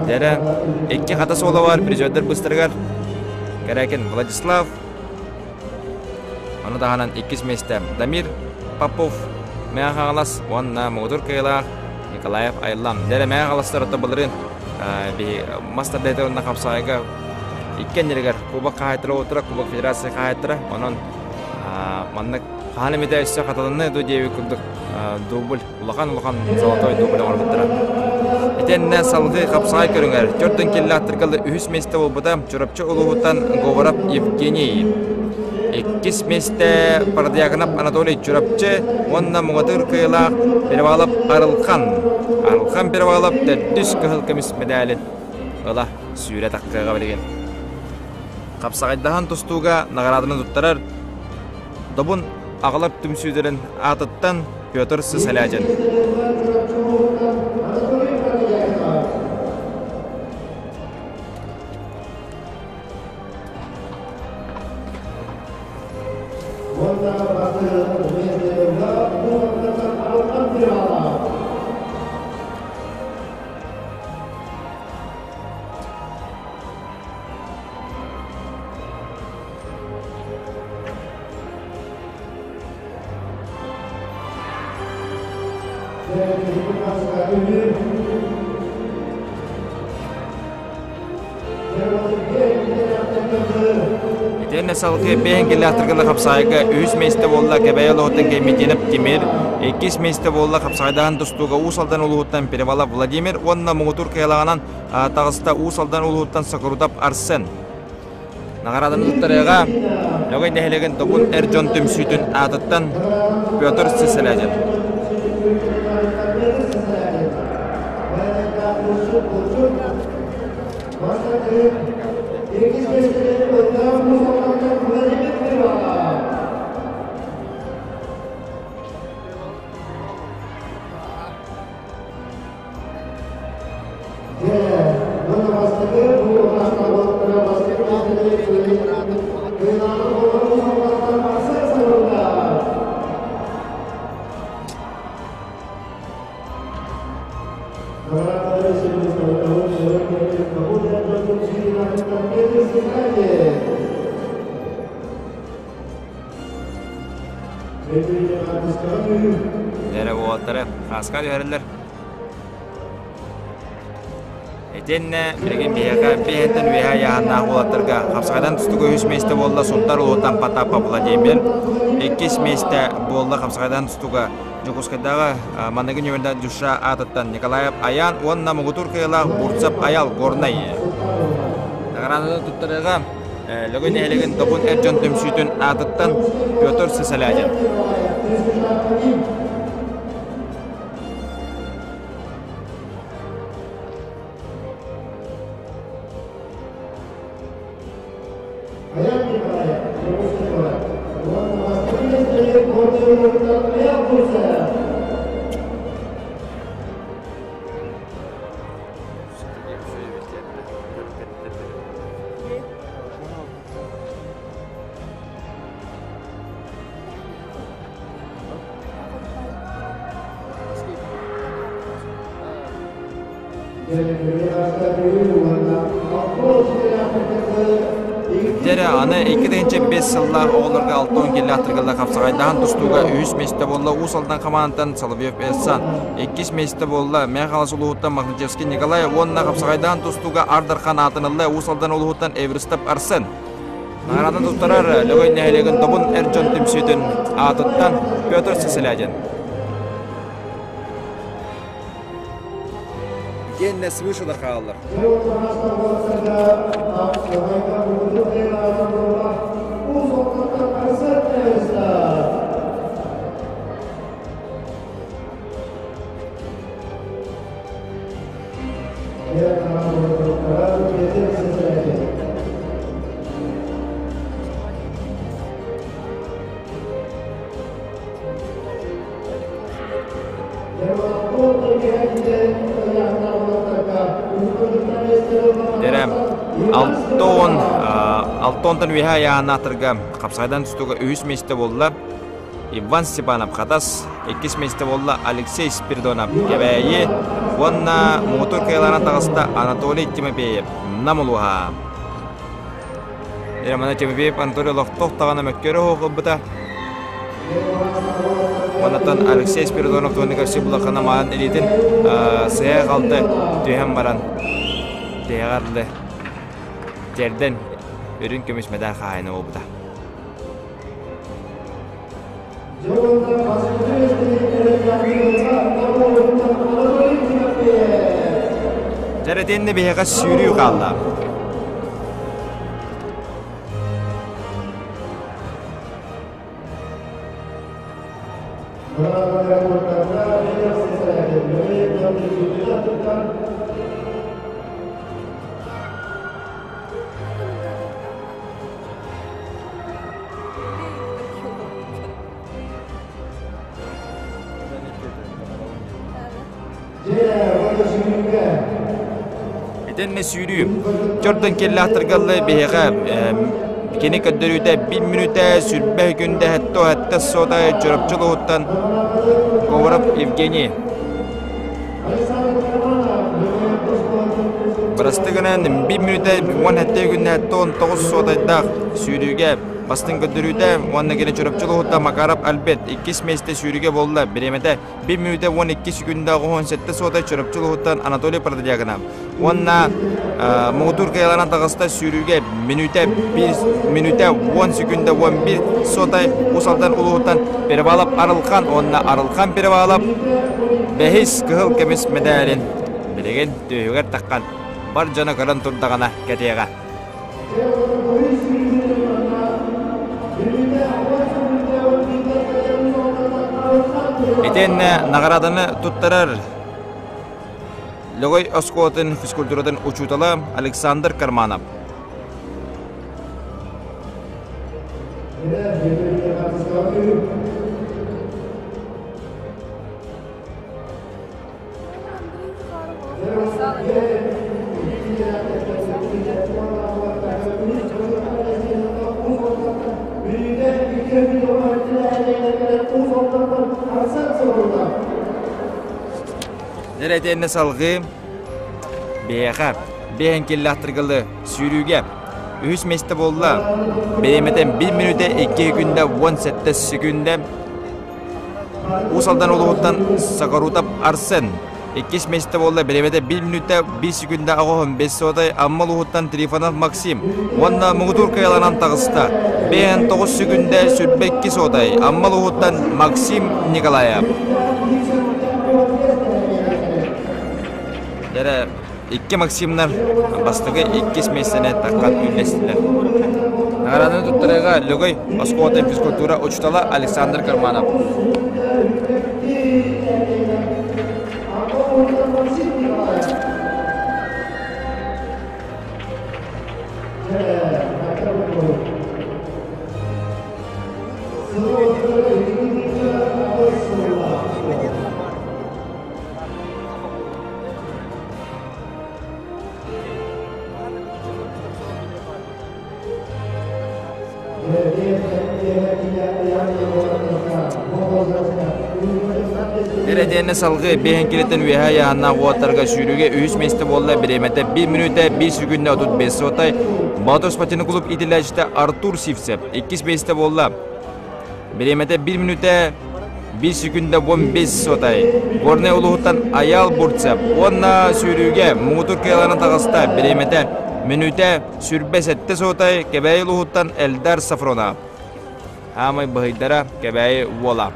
Дэрэ икки хата суола бар призердер быстарыгар Кэрээкин Владислав Ону таһынан иккис миэстэ Дамир Попов Мэҥэ Хаҥалас уонна муҥутуур кыайыылаах Николаев Айлан. Дэрэ Мэҥэ Хаҥаластар ото былырыын мас тардыһыыта уонна хапсаҕайга иккиэннэригэр кубок хаһаайыттара уотура, кубок федерация хаһаайыттара. Онон маннык хаһан эмитэ өссө хатыланны дуу диэбит курдук дубль улахан-улахан золотой дубль оҥорбуттара. Итиэннэ салгыы хапсаҕай көрүҥэр төрдүн киллааттарга үһүс миэстэ буолбута Чурапчы улууһуттан Говоров Евгений. Иккис миэстэ Продьяконов Анатолий Чурапчы уонна муҥатыыр кыайыылаах Перевалов Арылхан. Арылхан Перевалов төрдүс кыһыл көмүс мэдээлин ыла сүүрэ таххыаҕа билигин. Хапсаҕайдаһан тустууга наҕарааданы туттарар Добун аҕалар түмсүүлэрин аатыттан Петр Сысолятин. Итиэннэ салгыы бэйэн кэллэхтэргэ хапсаайга үһүс миэстэ буолла Кэбээйи улууһуттан Кэмитиэнэп Тимир, иккис миэстэ буолла хапсаайдаһан тустууга Уус Алдан улууһуттан Перевалов Владимир уонна муҥутуур кыайалааҕынан таҕыста Уус Алдан улууһуттан Сокурутов Арсен. Наҕарааданы туттарыаҕа Лөгөй нэһилиэгин Добун эр дьон түмсүүтүн аатыттан Петр Сысолятин. Эрэ уолаттары хааска түһэрэллэр. Итиэннэ билигин биһиэхэ биэһэттэн үөһэ ыйааһыннаах уолаттарга хапсаҕайдан тустууга үһүс миэстэ буолла Сунтар улууһуттан Потапов Владимир, иккис миэстэ буолла хапсаҕайдан тустууга Дьокуускайдааҕы манныгы нүөмэрдээх Дюша аатыттан Николаев Аян уонна муҥутуур кыайыылаах Бурцев Аял Горнай. Наҕарааданы туттарыыга Лөгөй нэһилиэгин Добун эр дьон түмсүүтүн аатыттан Петр Сысолятин. Дьэрэ, аны 2005 сыллаах оҕолорго 60 киллээх тыргылла хапсаҕайдаһан тустууга үһүс миэстэ буолла Уус Алдан хамаандаттан Соловьев Эссан, иккис миэстэ буолла Мэҥэ Хаҥалас улууһуттан Махначевский Николай уонна хапсаҕайдаһан тустууга Ардархан аатын ылла Уус Алдан улууһуттан Эверстов Арсен. Наҕарааданы туттарар Лөгөй нэһилиэгин Добун эр дьон түмсүүтүн аатыттан Петр Сысолятин. Итиэннэ свыше хааллар. Дэрэ Алтон Алтонтан үөһэ айааннаатырга хапсайдан тустууга үһүс миэстэ буолла. Иван Степанов Хатас, иккис миэстэ буолла Алексей Спиридонов Кэбээйи уонна муҥутуур кыайыылаах таҕыста Анатолий Тимофеев Нам улууһа. Романа Тимофеев Анатолий олохтоох даҕаны мөккүөрү оһох ылбыта. Онтон Алексей Спиридонов туһунан көрсүү булахана маан илиитин сыһа халты түһэн баран тиһэҕэр тиэрдэн үрүҥ көмүс мэдээ хаһаайына буолбута. Дьэрэтиэннэ биһиэхэ сүүрүү хаалла. Итиннэ сүүрүү. Чордон киэллээхтэргэ биһиэхэ кини көрдөрүүтэ 1 мүнүүтэ сүрбэ күндэ 77 сота Чурапчы улууһуттан Говоров Евгений. Бырасты гынан 1 мүнүүтэ 17 күндэ 79 сотайдаах сүүрүүгэ бастыҥ көрдөрүүтэ уонна кини Чурапчы улууһуттан Макаров Альберт иккис миэстэ сүүрүүгэ буолла. Бириэмэтэ 1 мүнүүтэ 12 секунда 97 суота Чурапчы улууһуттан Анатолий Протодьяконов уонна муҥутуур кыайаларынан таҕыста сүүрүүгэ мүнүүтэ 1 мүнүүтэ 10 секунда 11 суотай Уус Алдан улууһуттан Перевалов Арылхан уонна Арылхан Перевалов бэһис кыһыл көмүс мэдээлин билигин түөһүгэр таххан бар дьоно көрөн турдаҕына кэтиэҕэ. Итиэннэ наҕарааданы туттарар Лөгөй оскуолатын физкультуратын учуутала Александр Карманов. Нэрэтиэннэ салгыы биһиэхэ биэһэн киллэхтэргэлы сүүрүүгэ үһүс миэстэ буолла. Бириэмэтэ 1 мүнүүтэ 2 күндэ 17 секүндэ. Уус Алдан улууһуттан Сокорутов Арсен иккис миэстэ буолла бириэмэтэ 1 мүнүүтэ 1 секунда 85 суотай Амма улууһуттан Трифонов Максим уонна муҥутуур кыайаланан таҕыста 59 секунда 22 суотай Амма улууһуттан Максим Николаев. Дэрэ Икки Максимнар бастакы иккис миэстэни таххан үллэстилэр. Наҕарааданы туттарыыга Лөгөй оскуолатын физкультура учуутала Александр Карманов. Эрэдиэннэ салгыы биэһин килэтин үөһэ айааннаах уоттарга сүүрүүгэ үһүс миэстэ буолла бириэмэтэ 1 мүнүүтэ 1 секунда 35 сотай Боотур спортивный клуб иитиллээччитэ Артур Сивцев иккис миэстэ буолла Бириэмэтэ 1 мүнүүтэ 1 секунда 15 сотай. Горнай улууһуттан Айаал Бурцев уонна сүүрүүгэ муҥутуур кыайаларын таҕыста. Бириэмэтэ мүнүүтэ сүрбэ сэттэ сотай Кэбээйи улууһуттан Эльдар Сафронов. Аамай быһыйдара Кэбээйи уола.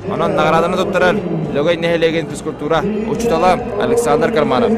Онон наҕарааданы туттарар Лөгөй нэһилиэгин физкультура учуутала Александр Карманов.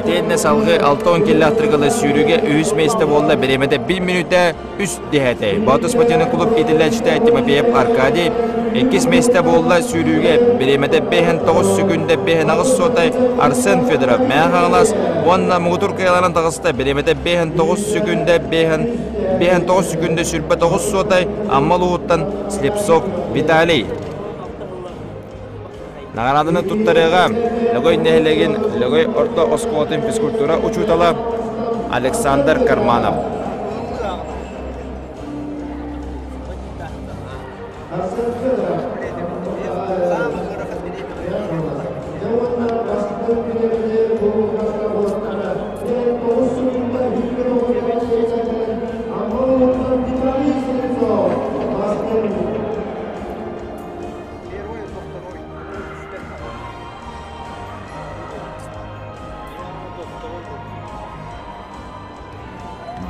Итиэннэ салгыы 60 киллээх тыргылы сүүрүүгэ үһүс миэстэ буолла бириэмэтэ 1 мүнүүтэ 3 дэһэтэй. Боотур спортивнай клуб иитиллээччитэ Тимофеев Аркадий иккис миэстэ буолла сүүрүүгэ бириэмэтэ 5-9 секүндэ 5-8 суотай Арсен Федоров Мэҥэ Хаҥалас уонна муҥутуур кыайаларын таҕыста бириэмэтэ 5-9 секүндэ 5-9 секүндэ 29 суотай Амма улууһуттан Слепцов Виталий. Наҕарааданы туттарыаҕа Лөгөй нэһилиэгин Лөгөй орто оскуолатын физкультура учуутала Александр Карманов.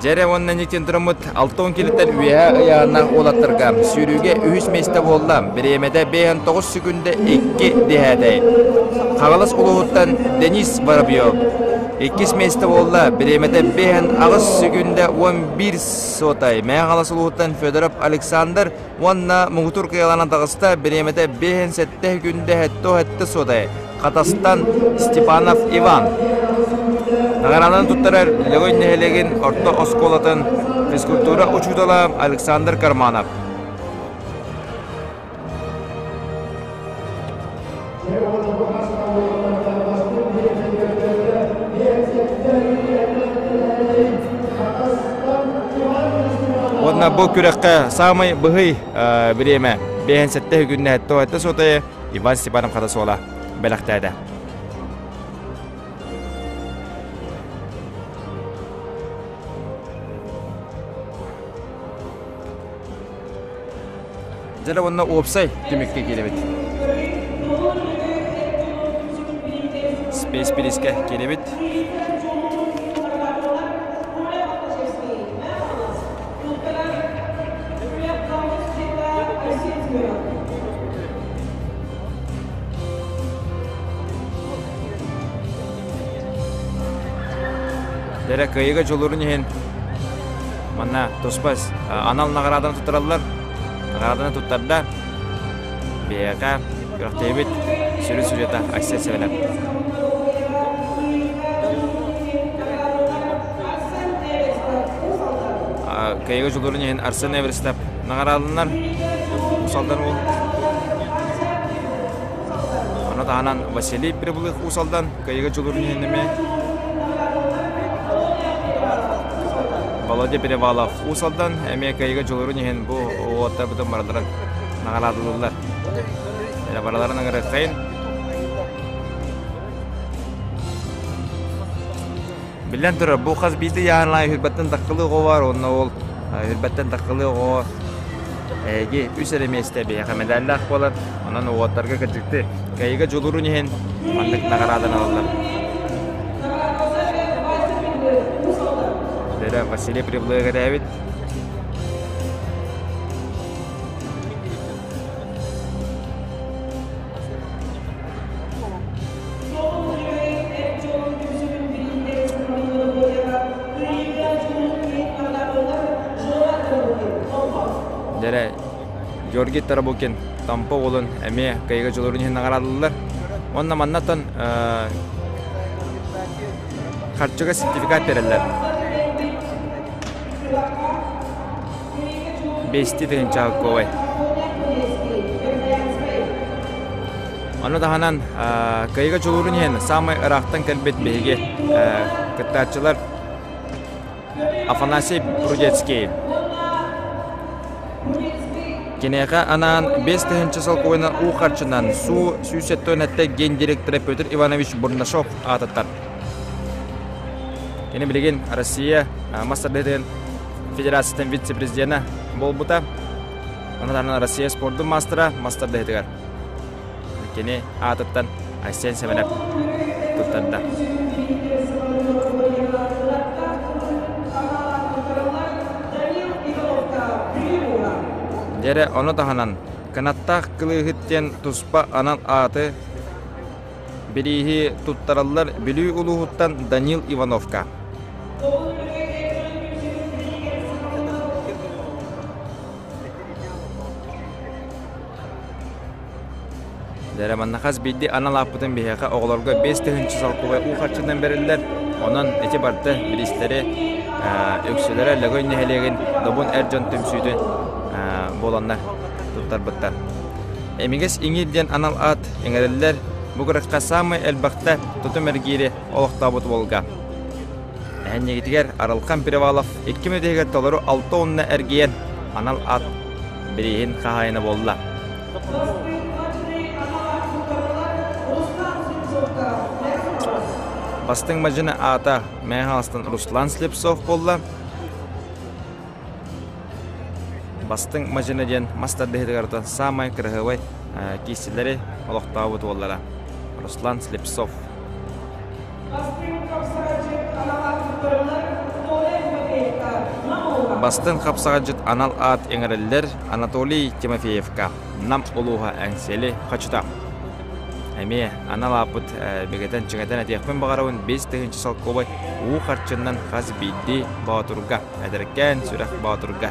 Дьэрэ уонна Никитин тураммыт 60 килиттэн үөһэ ыйааһыннаах уолаттарга сүүрүүгэ үһүс миэстэ буолла. Бириэмэтэ 59 секунда 2 дэһээтэй. Хаҥалас улууһуттан Денис Воробьев иккис миэстэ буолла. Бириэмэтэ 58 секунда 11 сотай. Мэҥэ Хаҥалас улууһуттан Федоров Александр уонна муҥутуур кыайаланан таҕыста бириэмэтэ 57 күндэ 77 суотай Хатастан Степанов Иван Наҕараанан туттарар Лөгөй нэһилиэгин орто оскуолатын физкультура учуутала Александр Карманов. Уонна бу күрэххэ саамай быһый бириэмэ 57 күннэ тоһетта сотайы Иван Степанов хата суола бэлэхтээтэ. Дьэ уонна уопсай түмүккэ киирэбит. Спейс Пирискэ киирэбит. Дэрэ кыайыыга дьулуурун иһин манна туспа анал наҕарааданы туттараллар. Наҕарааданы туттарда биһиэхэ күрэхтэһиибит сүрүн судьуйата Айсен Сэмэнов. Кыайыыга дьулуурун иһин Арсен Эверстов наҕараадаланар. Уус Алдан уол. Ону таһынан Василий Прибылых Уус Алдан кыайыыга дьулуурун иһин эмиэ Володя Перевалов Уус Алдан эмиэ кыайыыга дьулуурун иһин бу уолаттарбытын барыларын наҕараадалыыллар. Барыларын ыҥырыаххайын. Биллэн турар, бу хас биирдии ыйааһыннаах үһүрбэттэн таххылыы оҕо баар, уонна ол үһүрбэттэн таххылыы оҕо эһиги үс эрэ миэстэ биһиэхэ мэдээллээх буолар. Онон уолаттарга кырдьыкты кыайыыга дьулуурун иһин маннык наҕарааданаллар. Дэрэ Василий Прибылыга кэтээбит. Дэрэ Георгий Тарабукин Тампа уолун эмиэ кыайыыга дьулуурун иһин наҕараадалыыллар. Уонна маннаттан харчыга сертификат биэрэллэр. Бэсти тыһыынча ковай. Ону таһынан кыайыыга дьулуурун иһин саамай ыраахтан кэлбит биһиги кыттааччылар Афанасий Прудецкий. Киниэхэ анаан 5000 солкуобайынан уу харчынан Суу 177 гендиректора Петр Иванович Бурнашов аатыттар. Кини билигин Россия мас тардыһытын федерациятын вице-президенэ буолбута. Ону таһынан Россия спордун маастара мас тардыһытыгар. Кини аатыттан Айсен Сэмэнэп туттарда. Дьэрэ ону таһынан кынаттаах кылыыһыт диэн туспа анал ааты бирииһи туттараллар Бүлүү улууһуттан Данил Ивановка. Дэрэ манна хас биирдии анал ааппытын биһиэхэ оҕолорго 5000 солкуобай уу харчынан бэриллэр. Онон ити барыта бириистэри үксүлэрэ Лөгөй нэһилиэгин Добун эр дьон түмсүүтүн буоланнар туттарбыттар. Эмигэс иҥиир диэн анал аат иҥэриллэр. Бу күрэххэ саамай элбэхтэ тутум эргиири олохтообут уолга. Эһэнньигитигэр Арылхан Перевалов икки мүнүүтүгэр толору алта уонна эргийэн анал аат бирииһин хаһаайына буолла. Бастыҥ мадьыны аата Мэҥэ Хаҥаластан Руслан Слепцов буолла. Бастыҥ мадьыны диэн мас тардыһыытыгар саамай кыраһыабай киисилэри олохтообут уоллара Руслан Слепцов. Бастыҥ хапсаҕайдьыт анал аат иҥэриллэр Анатолий Тимофеевка Нам улууһа Эҥсиэли хочото. Эмиэ анал ааппыт бигэтэн чиҥэтэн этиэхпин баҕарабын 5000 солкуобай уу харчыннан хас биирдии боотурга, эдэркээн сүрэх боотурга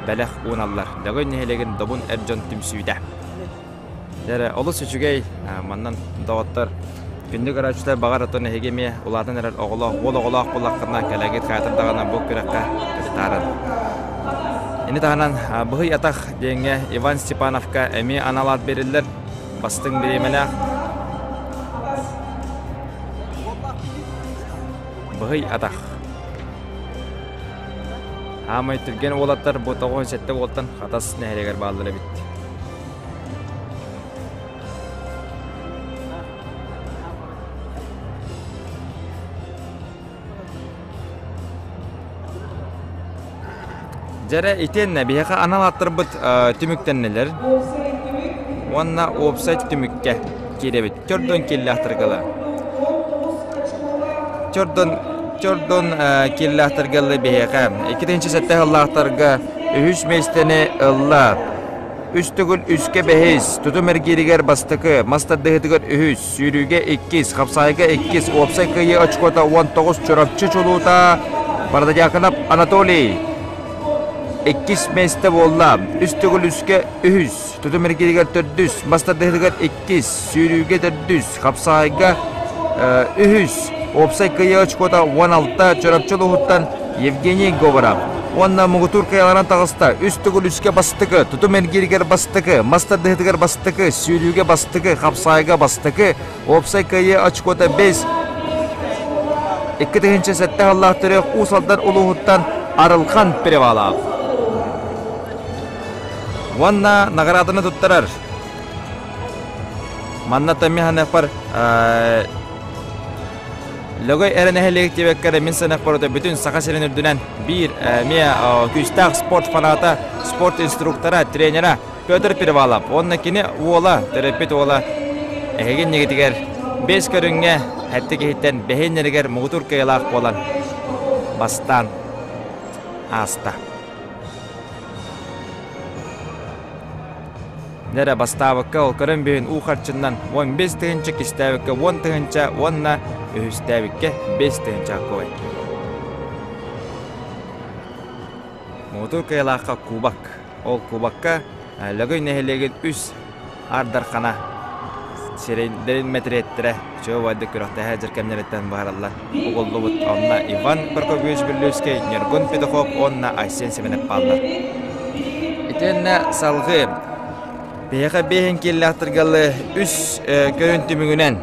бэлэх ууналлар. Лөгөй нэһилиэгин Добун эр дьон түмсүүтэ. Дьэ олус үчүгэй маннан доҕоттор күндү көрөөччүлэр баҕар отон эһиги эмиэ улаатан эрэр оҕолоох уол оҕолоох буоллаххына кэлэгит хаатыр даҕаны бу күрэххэ кыттааран. Ини таһынан быһый атах диэҥҥэ Иван Степановка эмиэ анал аат бериллэр бастыҥ бириэмэлээх быһый атах. Аамай түргэн уолаттар бу 97 уолтан Хатас нэһилиэгэр бааллар эбит. Дьэрэ итиэннэ биһиэхэ анал ааттарбыт түмүктэннилэр уонна уопсай түмүккэ киирэбит. Чордон киллээхтэргала. Чордон чордон киллээхтэргэллэ биһиэхэ. 2007 сыллаахтарга үһүс миэстэни ылла. Үс төгүл үскэ бэһис, тутум эргииригэр бастакы, мас тардыһыытыгар үһүс, сүүрүүгэ иккис, хапсаайга иккис, уопсай кыайыы очкота 19 Чурапчы чулуута Борододьяконов Анатолий иккис миэстэ буолла. Үс төгүл үскэ үһүс, тутум эргииригэр төрдүс, мас тардыһыытыгар иккис, сүүрүүгэ төрдүс, хапсаайга үһүс, уопсай кыайыы очкота 16 Чурапчы улууһуттан Евгений Говоров уонна муҥутуур кыайаларынан таҕыста. Үс төгүл үскэ бастакы, тутум эргииригэр бастакы, мас тардыһыытыгар бастакы, сүүрүүгэ бастакы, хапсаайга бастакы, уопсай кыайыы очкота 5 2007 сыллаах төрүөх Уус Алдан улууһуттан Арылхан Перевалов. Уонна наҕарааданы туттарар. Манна Томиханеппар Лөгөй эрэ нэһилиэк диэбэккэ мин саныахпар бүтүн Саха сирин үрдүнэн биир эмиэ күүстээх спорт фаната, спорт инструктора, тренера Петр Перевалов уонна кини уола, төрөппүт уола эһиги иннигитигэр бэс көрүҥҥэ хэттэ киһиттэн бэһиэннэригэр муҥутуур кыайыылаах буолан бастаан ааста. Нэрэ бастаабыкка ол көрөн бүһүн уу харчыннан 15 тыһыынча кистээбиккэ 10 тыһыынча уонна үһүстээбиккэ 5 тыһыынча кой. Муҥутуур кыайалаахха кубок. Ол кубокка Лөгөй нэһилиэгин үс ардархана сирэйдэрин мэтириэттэрэ чуо-байды күрэхтэһэ дьэр кэмнэриттэн быһаараллар. Угуллубут онно Иван Прокопьевич Бүллүүскэй, Ньургун Петухов уонна Айсен Семенов бааллар. Итиэннэ салгыы биһиэхэ биэһин кииллээхтэргэлы үс көрүн түмүгүнэн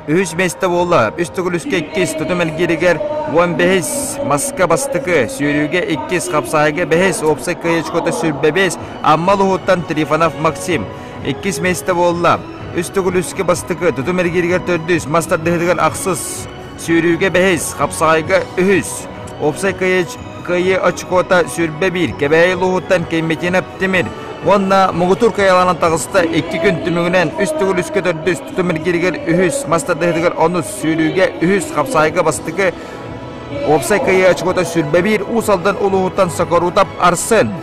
үһүс миэстэ буолла. Үс төгүл үскэ иккис, тутум элгииригэр уон бэһис, маска бастакы, сүүрүүгэ иккис, хапсаайга бэһис, уопсай кыайычкота сүрбэ бэс, Амма улууһуттан Трифонов Максим. Иккис миэстэ буолла. Үс төгүл үскэ бастакы, тутум эргииригэр төрдүс, мас тардыһыытыгар ахсыс, сүүрүүгэ бэһис, хапсаҕайга үһүс. Уопсай кыайыы очкота сүрбэ биир, Кэбээйи улууһуттан Кемметинов Тимир уонна муҥутуур кыайаланан таҕыста икки күн түмүгүнэн үс төгүл үскэ төрдүс, тутум эргииригэр үһүс, мас тардыһыытыгар онус, сүүрүүгэ үһүс, хапсаҕайга бастакы. Уопсай кыайыы очкота сүрбэ биир, Уус Алдан улууһуттан Сокорутов Арсен.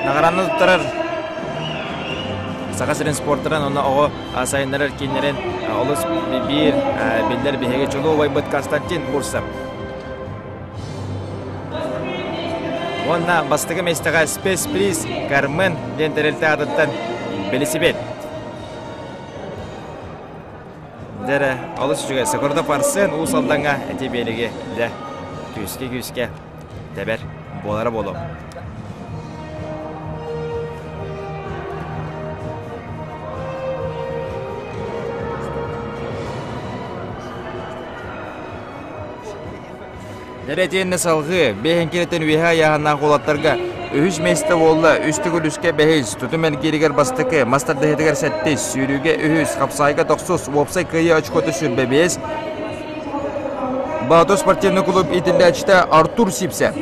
Наҕарааны туттарар Саха сирин спортарын уонна оҕо сайыннарар кииннэрин олус биир биллэр биһиги чулуу убайбыт Константин Бурсов. Уонна бастакы миэстэҕэ спецприз Кармен диэн тэрилтэ аатыттан билисибит. Дьэрэ, олус үчүгэй. Сокурдов Арсен Уус Алдаҥҥа эти биэлиги дьэ күүскэ-күүскэ тэбэр буолара буолуо. Дьэрэ итиэннэ салҕыы биэһин киирэтин үөһэ айааһыннаах уолаттарга үһүс миэстэ буолла, үс төгүл үскэ бэһис, тутум эргииригэр бастакы, мас тардыһыытыгар сэттис, сүүрүүгэ үһүс, хапсаайга тохсус, уопсай кыайыы очкота 25, Баату спортивный клуб иитиллээччитэ Артур Сипсэ.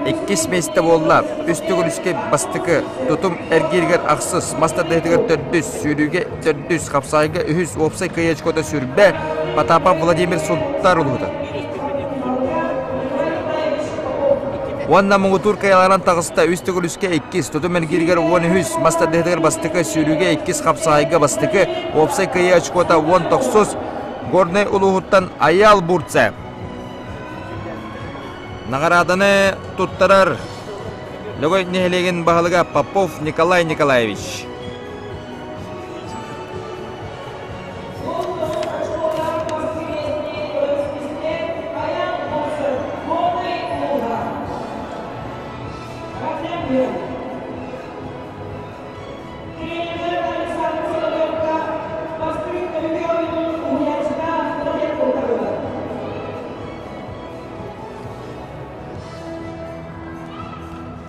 Иккис миэстэ буолла, үс төгүл үскэ бастакы, тутум эргииригэр ахсыс, мас тардыһыытыгар төрдүс, сүүрүүгэ төрдүс, хапсаайга үһүс, уопсай кыайыы очкота сүрбэ, Потапов Владимир Сунтар улуута. Уонна муҥутуур кыайаларынан таҕыста үс төгүл үскэ иккис, тутум эргииригэр 13, мас тардыһыытыгар бастакы, сүүрүүгэ иккис, хапсаайга бастакы, уопсай кыайыы очкота 19, Горнай улууһуттан Айаал Бурце. Наҕарааданы туттарар Лөгөй нэһилиэгин баһылыга Попов Николай Николаевич.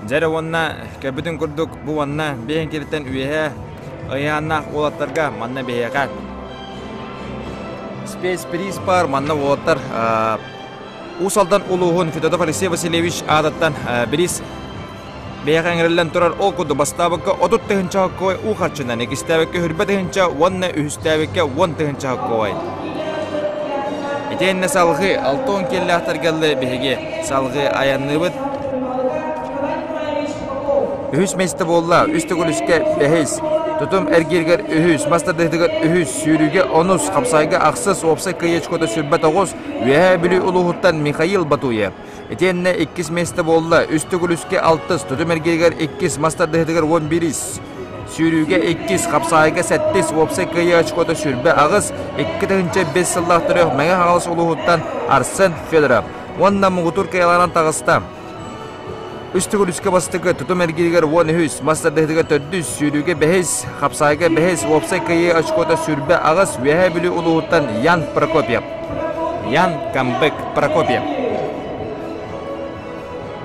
Дьэ эрэ уонна көрбүтүн курдук бу уонна биэһин кириттэн үөһэ ыйааннаах уолаттарга манна биһиэхэ спецприз бар манна уолаттар Уус Алдан улууһун Федотов Алексей Васильевич аатыттан бириис бэйэҕэ ыҥырыллан турар ол курдук бастаабыкка 30 тыһыынча хоккой уу харчынан, иккистээбиккэ хүрбэ тыһыынча уонна үһүстээбиккэ 10 тыһыынча хоккой. Итиэннэ салҕыы 60 киэллээхтэргэ биһиги салҕыы айанныыбыт. Үһүс миэстэ буолла, үс төгүл үскэ бэһис, тутум эргииригэр үһүс, мас тардыһыытыгар үһүс, сүүрүүгэ онус, хапсайга ахсыс, уопсай кыайыы очкота 29, Үөһээ Бүлүү улууһуттан Михаил Батуев. Итиэннэ иккис миэстэ буолла, үс төгүл үскэ алтыс, тутум эргииригэр иккис, мас тардыһыытыгар 11-ис, сүүрүүгэ иккис, хапсаайга сэттис, уопсай кыайыы очкота 28, 2005 сыллаах төрүөх Мэҥэ Хаҥалас улууһуттан Арсен Федоров уонна муҥутуур кыайаларынан таҕыста. Үс төгүл үскэ бастакы, тутум эргииригэр 13, мас тардыһыытыгар төрдүс, сүүрүүгэ бэһис, хапсаайга бэһис, уопсай кыайыы очкота 28, Үөһээ Бүлүү улууһуттан Ян Прокопьев. Ян Камбек Прокопьев.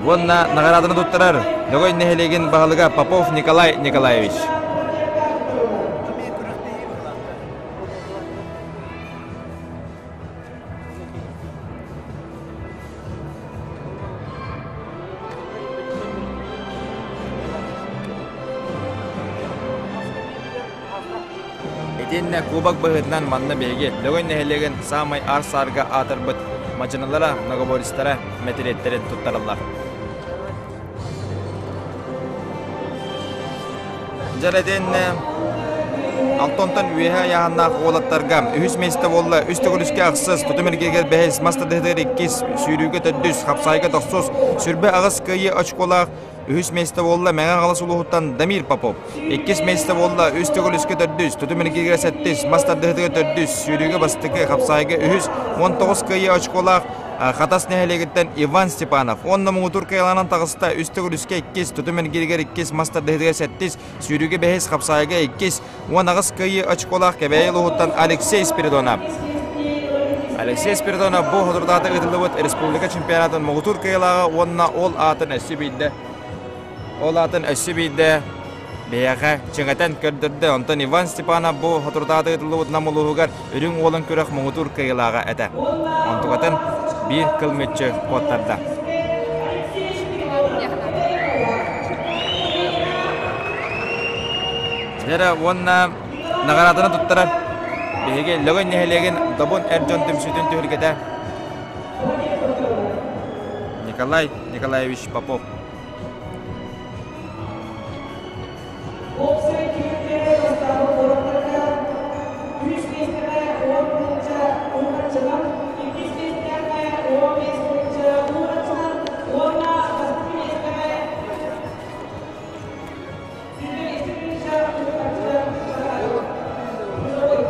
Уонна наҕарааданы туттарар Лөгөй нэһилиэгин баһылыга Попов Николай Николаевич. Итиэннэ кубок быһыытынан манна биһиги Лөгөй нэһилиэгин саамай аар-саарга аатырбыт мадьыналара, многоборецтара мэтириэттэрин туттараллар. Дьэр итиэннэ Алтонтон үөһэ айааһыннаах уолаттарга үһүс миэстэ буолла, үс төгүл үскэ ахсыс, тутум эргииригэр бэһис, мас тардыһыытыгар иккис, сүүрүүгэ төрдүс, хапсаайга тохсус, сүрбэ аҕыс кыайыы очколаах үһүс миэстэ буолла Мэҥэ Хаҥалас улууһуттан Дамир Попов. Иккис миэстэ буолла үс төгүл үскэ төрдүс, тутум эргииригэр сэттис, мас тардыһыытыгар төрдүс, сүүрүүгэ бастакы, хапсаайга үһүс, 19 кыайыы очколаах Хатас нэһилиэгиттэн Иван Степанов уонна муҥутуур кыайаланан таҕыста үс төгүл үскэ иккис, тутум эргииригэр иккис, мас тардыһыытыгар сэттис, сүүрүүгэ бэһис, хапсаайга иккис, 18 кыайыы очколаах Кэбээйи улууһуттан Алексей Спиридонов. Алексей Спиридонов бу соторутааҕыта ыытыллыбыт республика чемпионатын муҥутуур кыайыылааҕа уонна ол аатын өссө биирдэ ол аатын өссө биирдэ биһиэхэ чиҥэтэн көрдөрдө. Онтон Иван Степанов бу соторутааҕыта ыытыллыбыт Нам улууһугар Үрүҥ Уолун күрэх муҥутуур кыайыылааҕа этэ. Онтукатын биир кыл мүччү куоттарда. Дьэрэ уонна наҕарааданы туттарар. биһиги Лөгөй нэһилиэгин Добун эр дьон түмсүүтүн түһүлгэтэ Николай Николаевич Попов. Уопсай түмүккэ бастаабыт куораттарга үс миэстэҕэ 10 тыһыынча уураччынан, иккис миэстэҕэ 15 тыһыынча уураччынан уонна бастакы миэстэҕэ 22 тыһыынча уураччынан наҕараадаланнылар.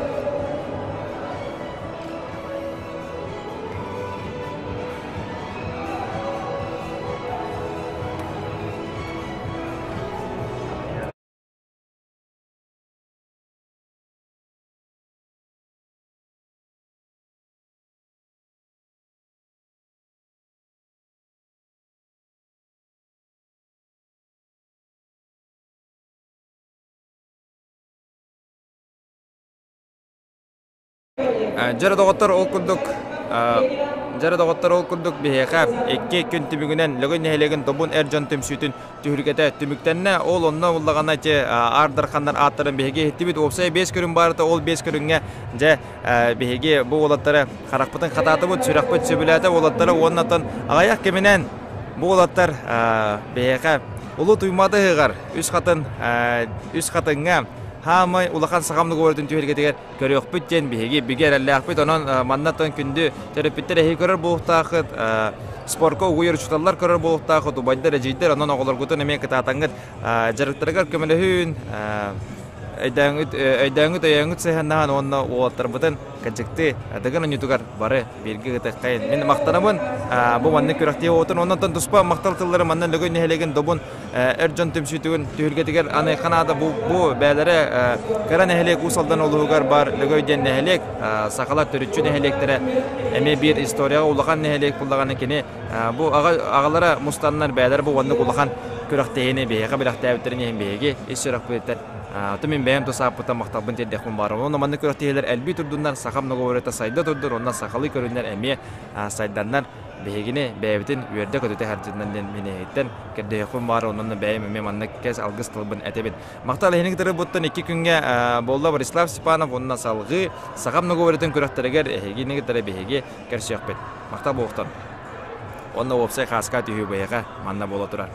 Дьэрэ доҕоттор ол курдук Дьэрэ доҕоттор ол курдук биһиэхэ икки күн түмүгүнэн Лөгөй нэһилиэгин Добун эр дьон түмсүүтүн түһүлгэтэ түмүктэннэ. Ол онно буллаҕына те Аар Дарханнар ааттарын биһиги иһиттибит. Уопсай биэс көрүҥ баарыта ол биэс көрүҥҥэ дьэ биһиги бу уолаттары харахпытын хатаатыбыт, сүрэхпит сөбүлээтэ уолаттары уоннаттан аҕыйах кэминэн бу уолаттар биһиэхэ Улуу Туймаада ыһыаҕар үс хатын үс хатыҥҥа хаамай улахан сахам договорутун түһүлгэтигэр көрүөхпүт диэн биһиги бигэ эрэллээхпит. Онон маннаттан күндү төрөппүттэр эһиги көрөр буолуохтааххыт, спорка угуйар учууталлар көрөр буолуохтааххыт, убайдар, эдьиийдэр, онон оҕолоргутун эмиэ кытаатаҥҥыт дьарыктарыгар көмөлөһүүн, өйдөөҥҥүт өйдөөҥҥүт өйөөҥҥүт сыһыаннаһан уонна уолаттарбытын кырдьыктыы Дыгын оонньуутугар бары бииргэ ыытыаххайын. Мин махтанабын бу маннык күрэхтии оҕотун оннуттан туспа махтал тыллары манна Лөгөй нэһилиэгин Добун эр дьон түмсүүтүгүн түһүлгэтигэр аныахха наада бу бу бээлэрэ кыра нэһилиэк Уус Алдан улууһугар баар Лөгөй диэн нэһилиэк сахалар төрүччү нэһилиэктэрэ эмиэ биир историяҕа улахан нэһилиэк буллаҕына кини бу аҕалара мустаннар бээлэрэ бу оннук улахан күрэхтэһиини биһиэхэ бэлэхтээбиттэрин иһин биһиги ис сүрэхпититтэн то мин бэйэм тус ааппыттан махталбын тиэрдиэхпин баар онон маннык күрэхтэһиилэр элбии турдуннар сахам договорыта сайда турдун онно сахалыы көрүннэр эмиэ сайданнар биһигини бэйэбитин үөрдэ-көтүтэ сылдьыннар диэн мин эһиттэн көрдөһүөхпүн баар онон бэйэм эмиэ маннык кэс алгыс тылбын этэбин. Махтал эһини кытары буттан икки күҥҥэ буолла Борислав Степанов уонна салҕыы Сахам договорытын күрэхтэригэр эһигини кытары биһиги көрсүөхпүт. Махтал буолуохтун. Уонна уопсай хааска түһүү бэйэҕэ манна буола турар.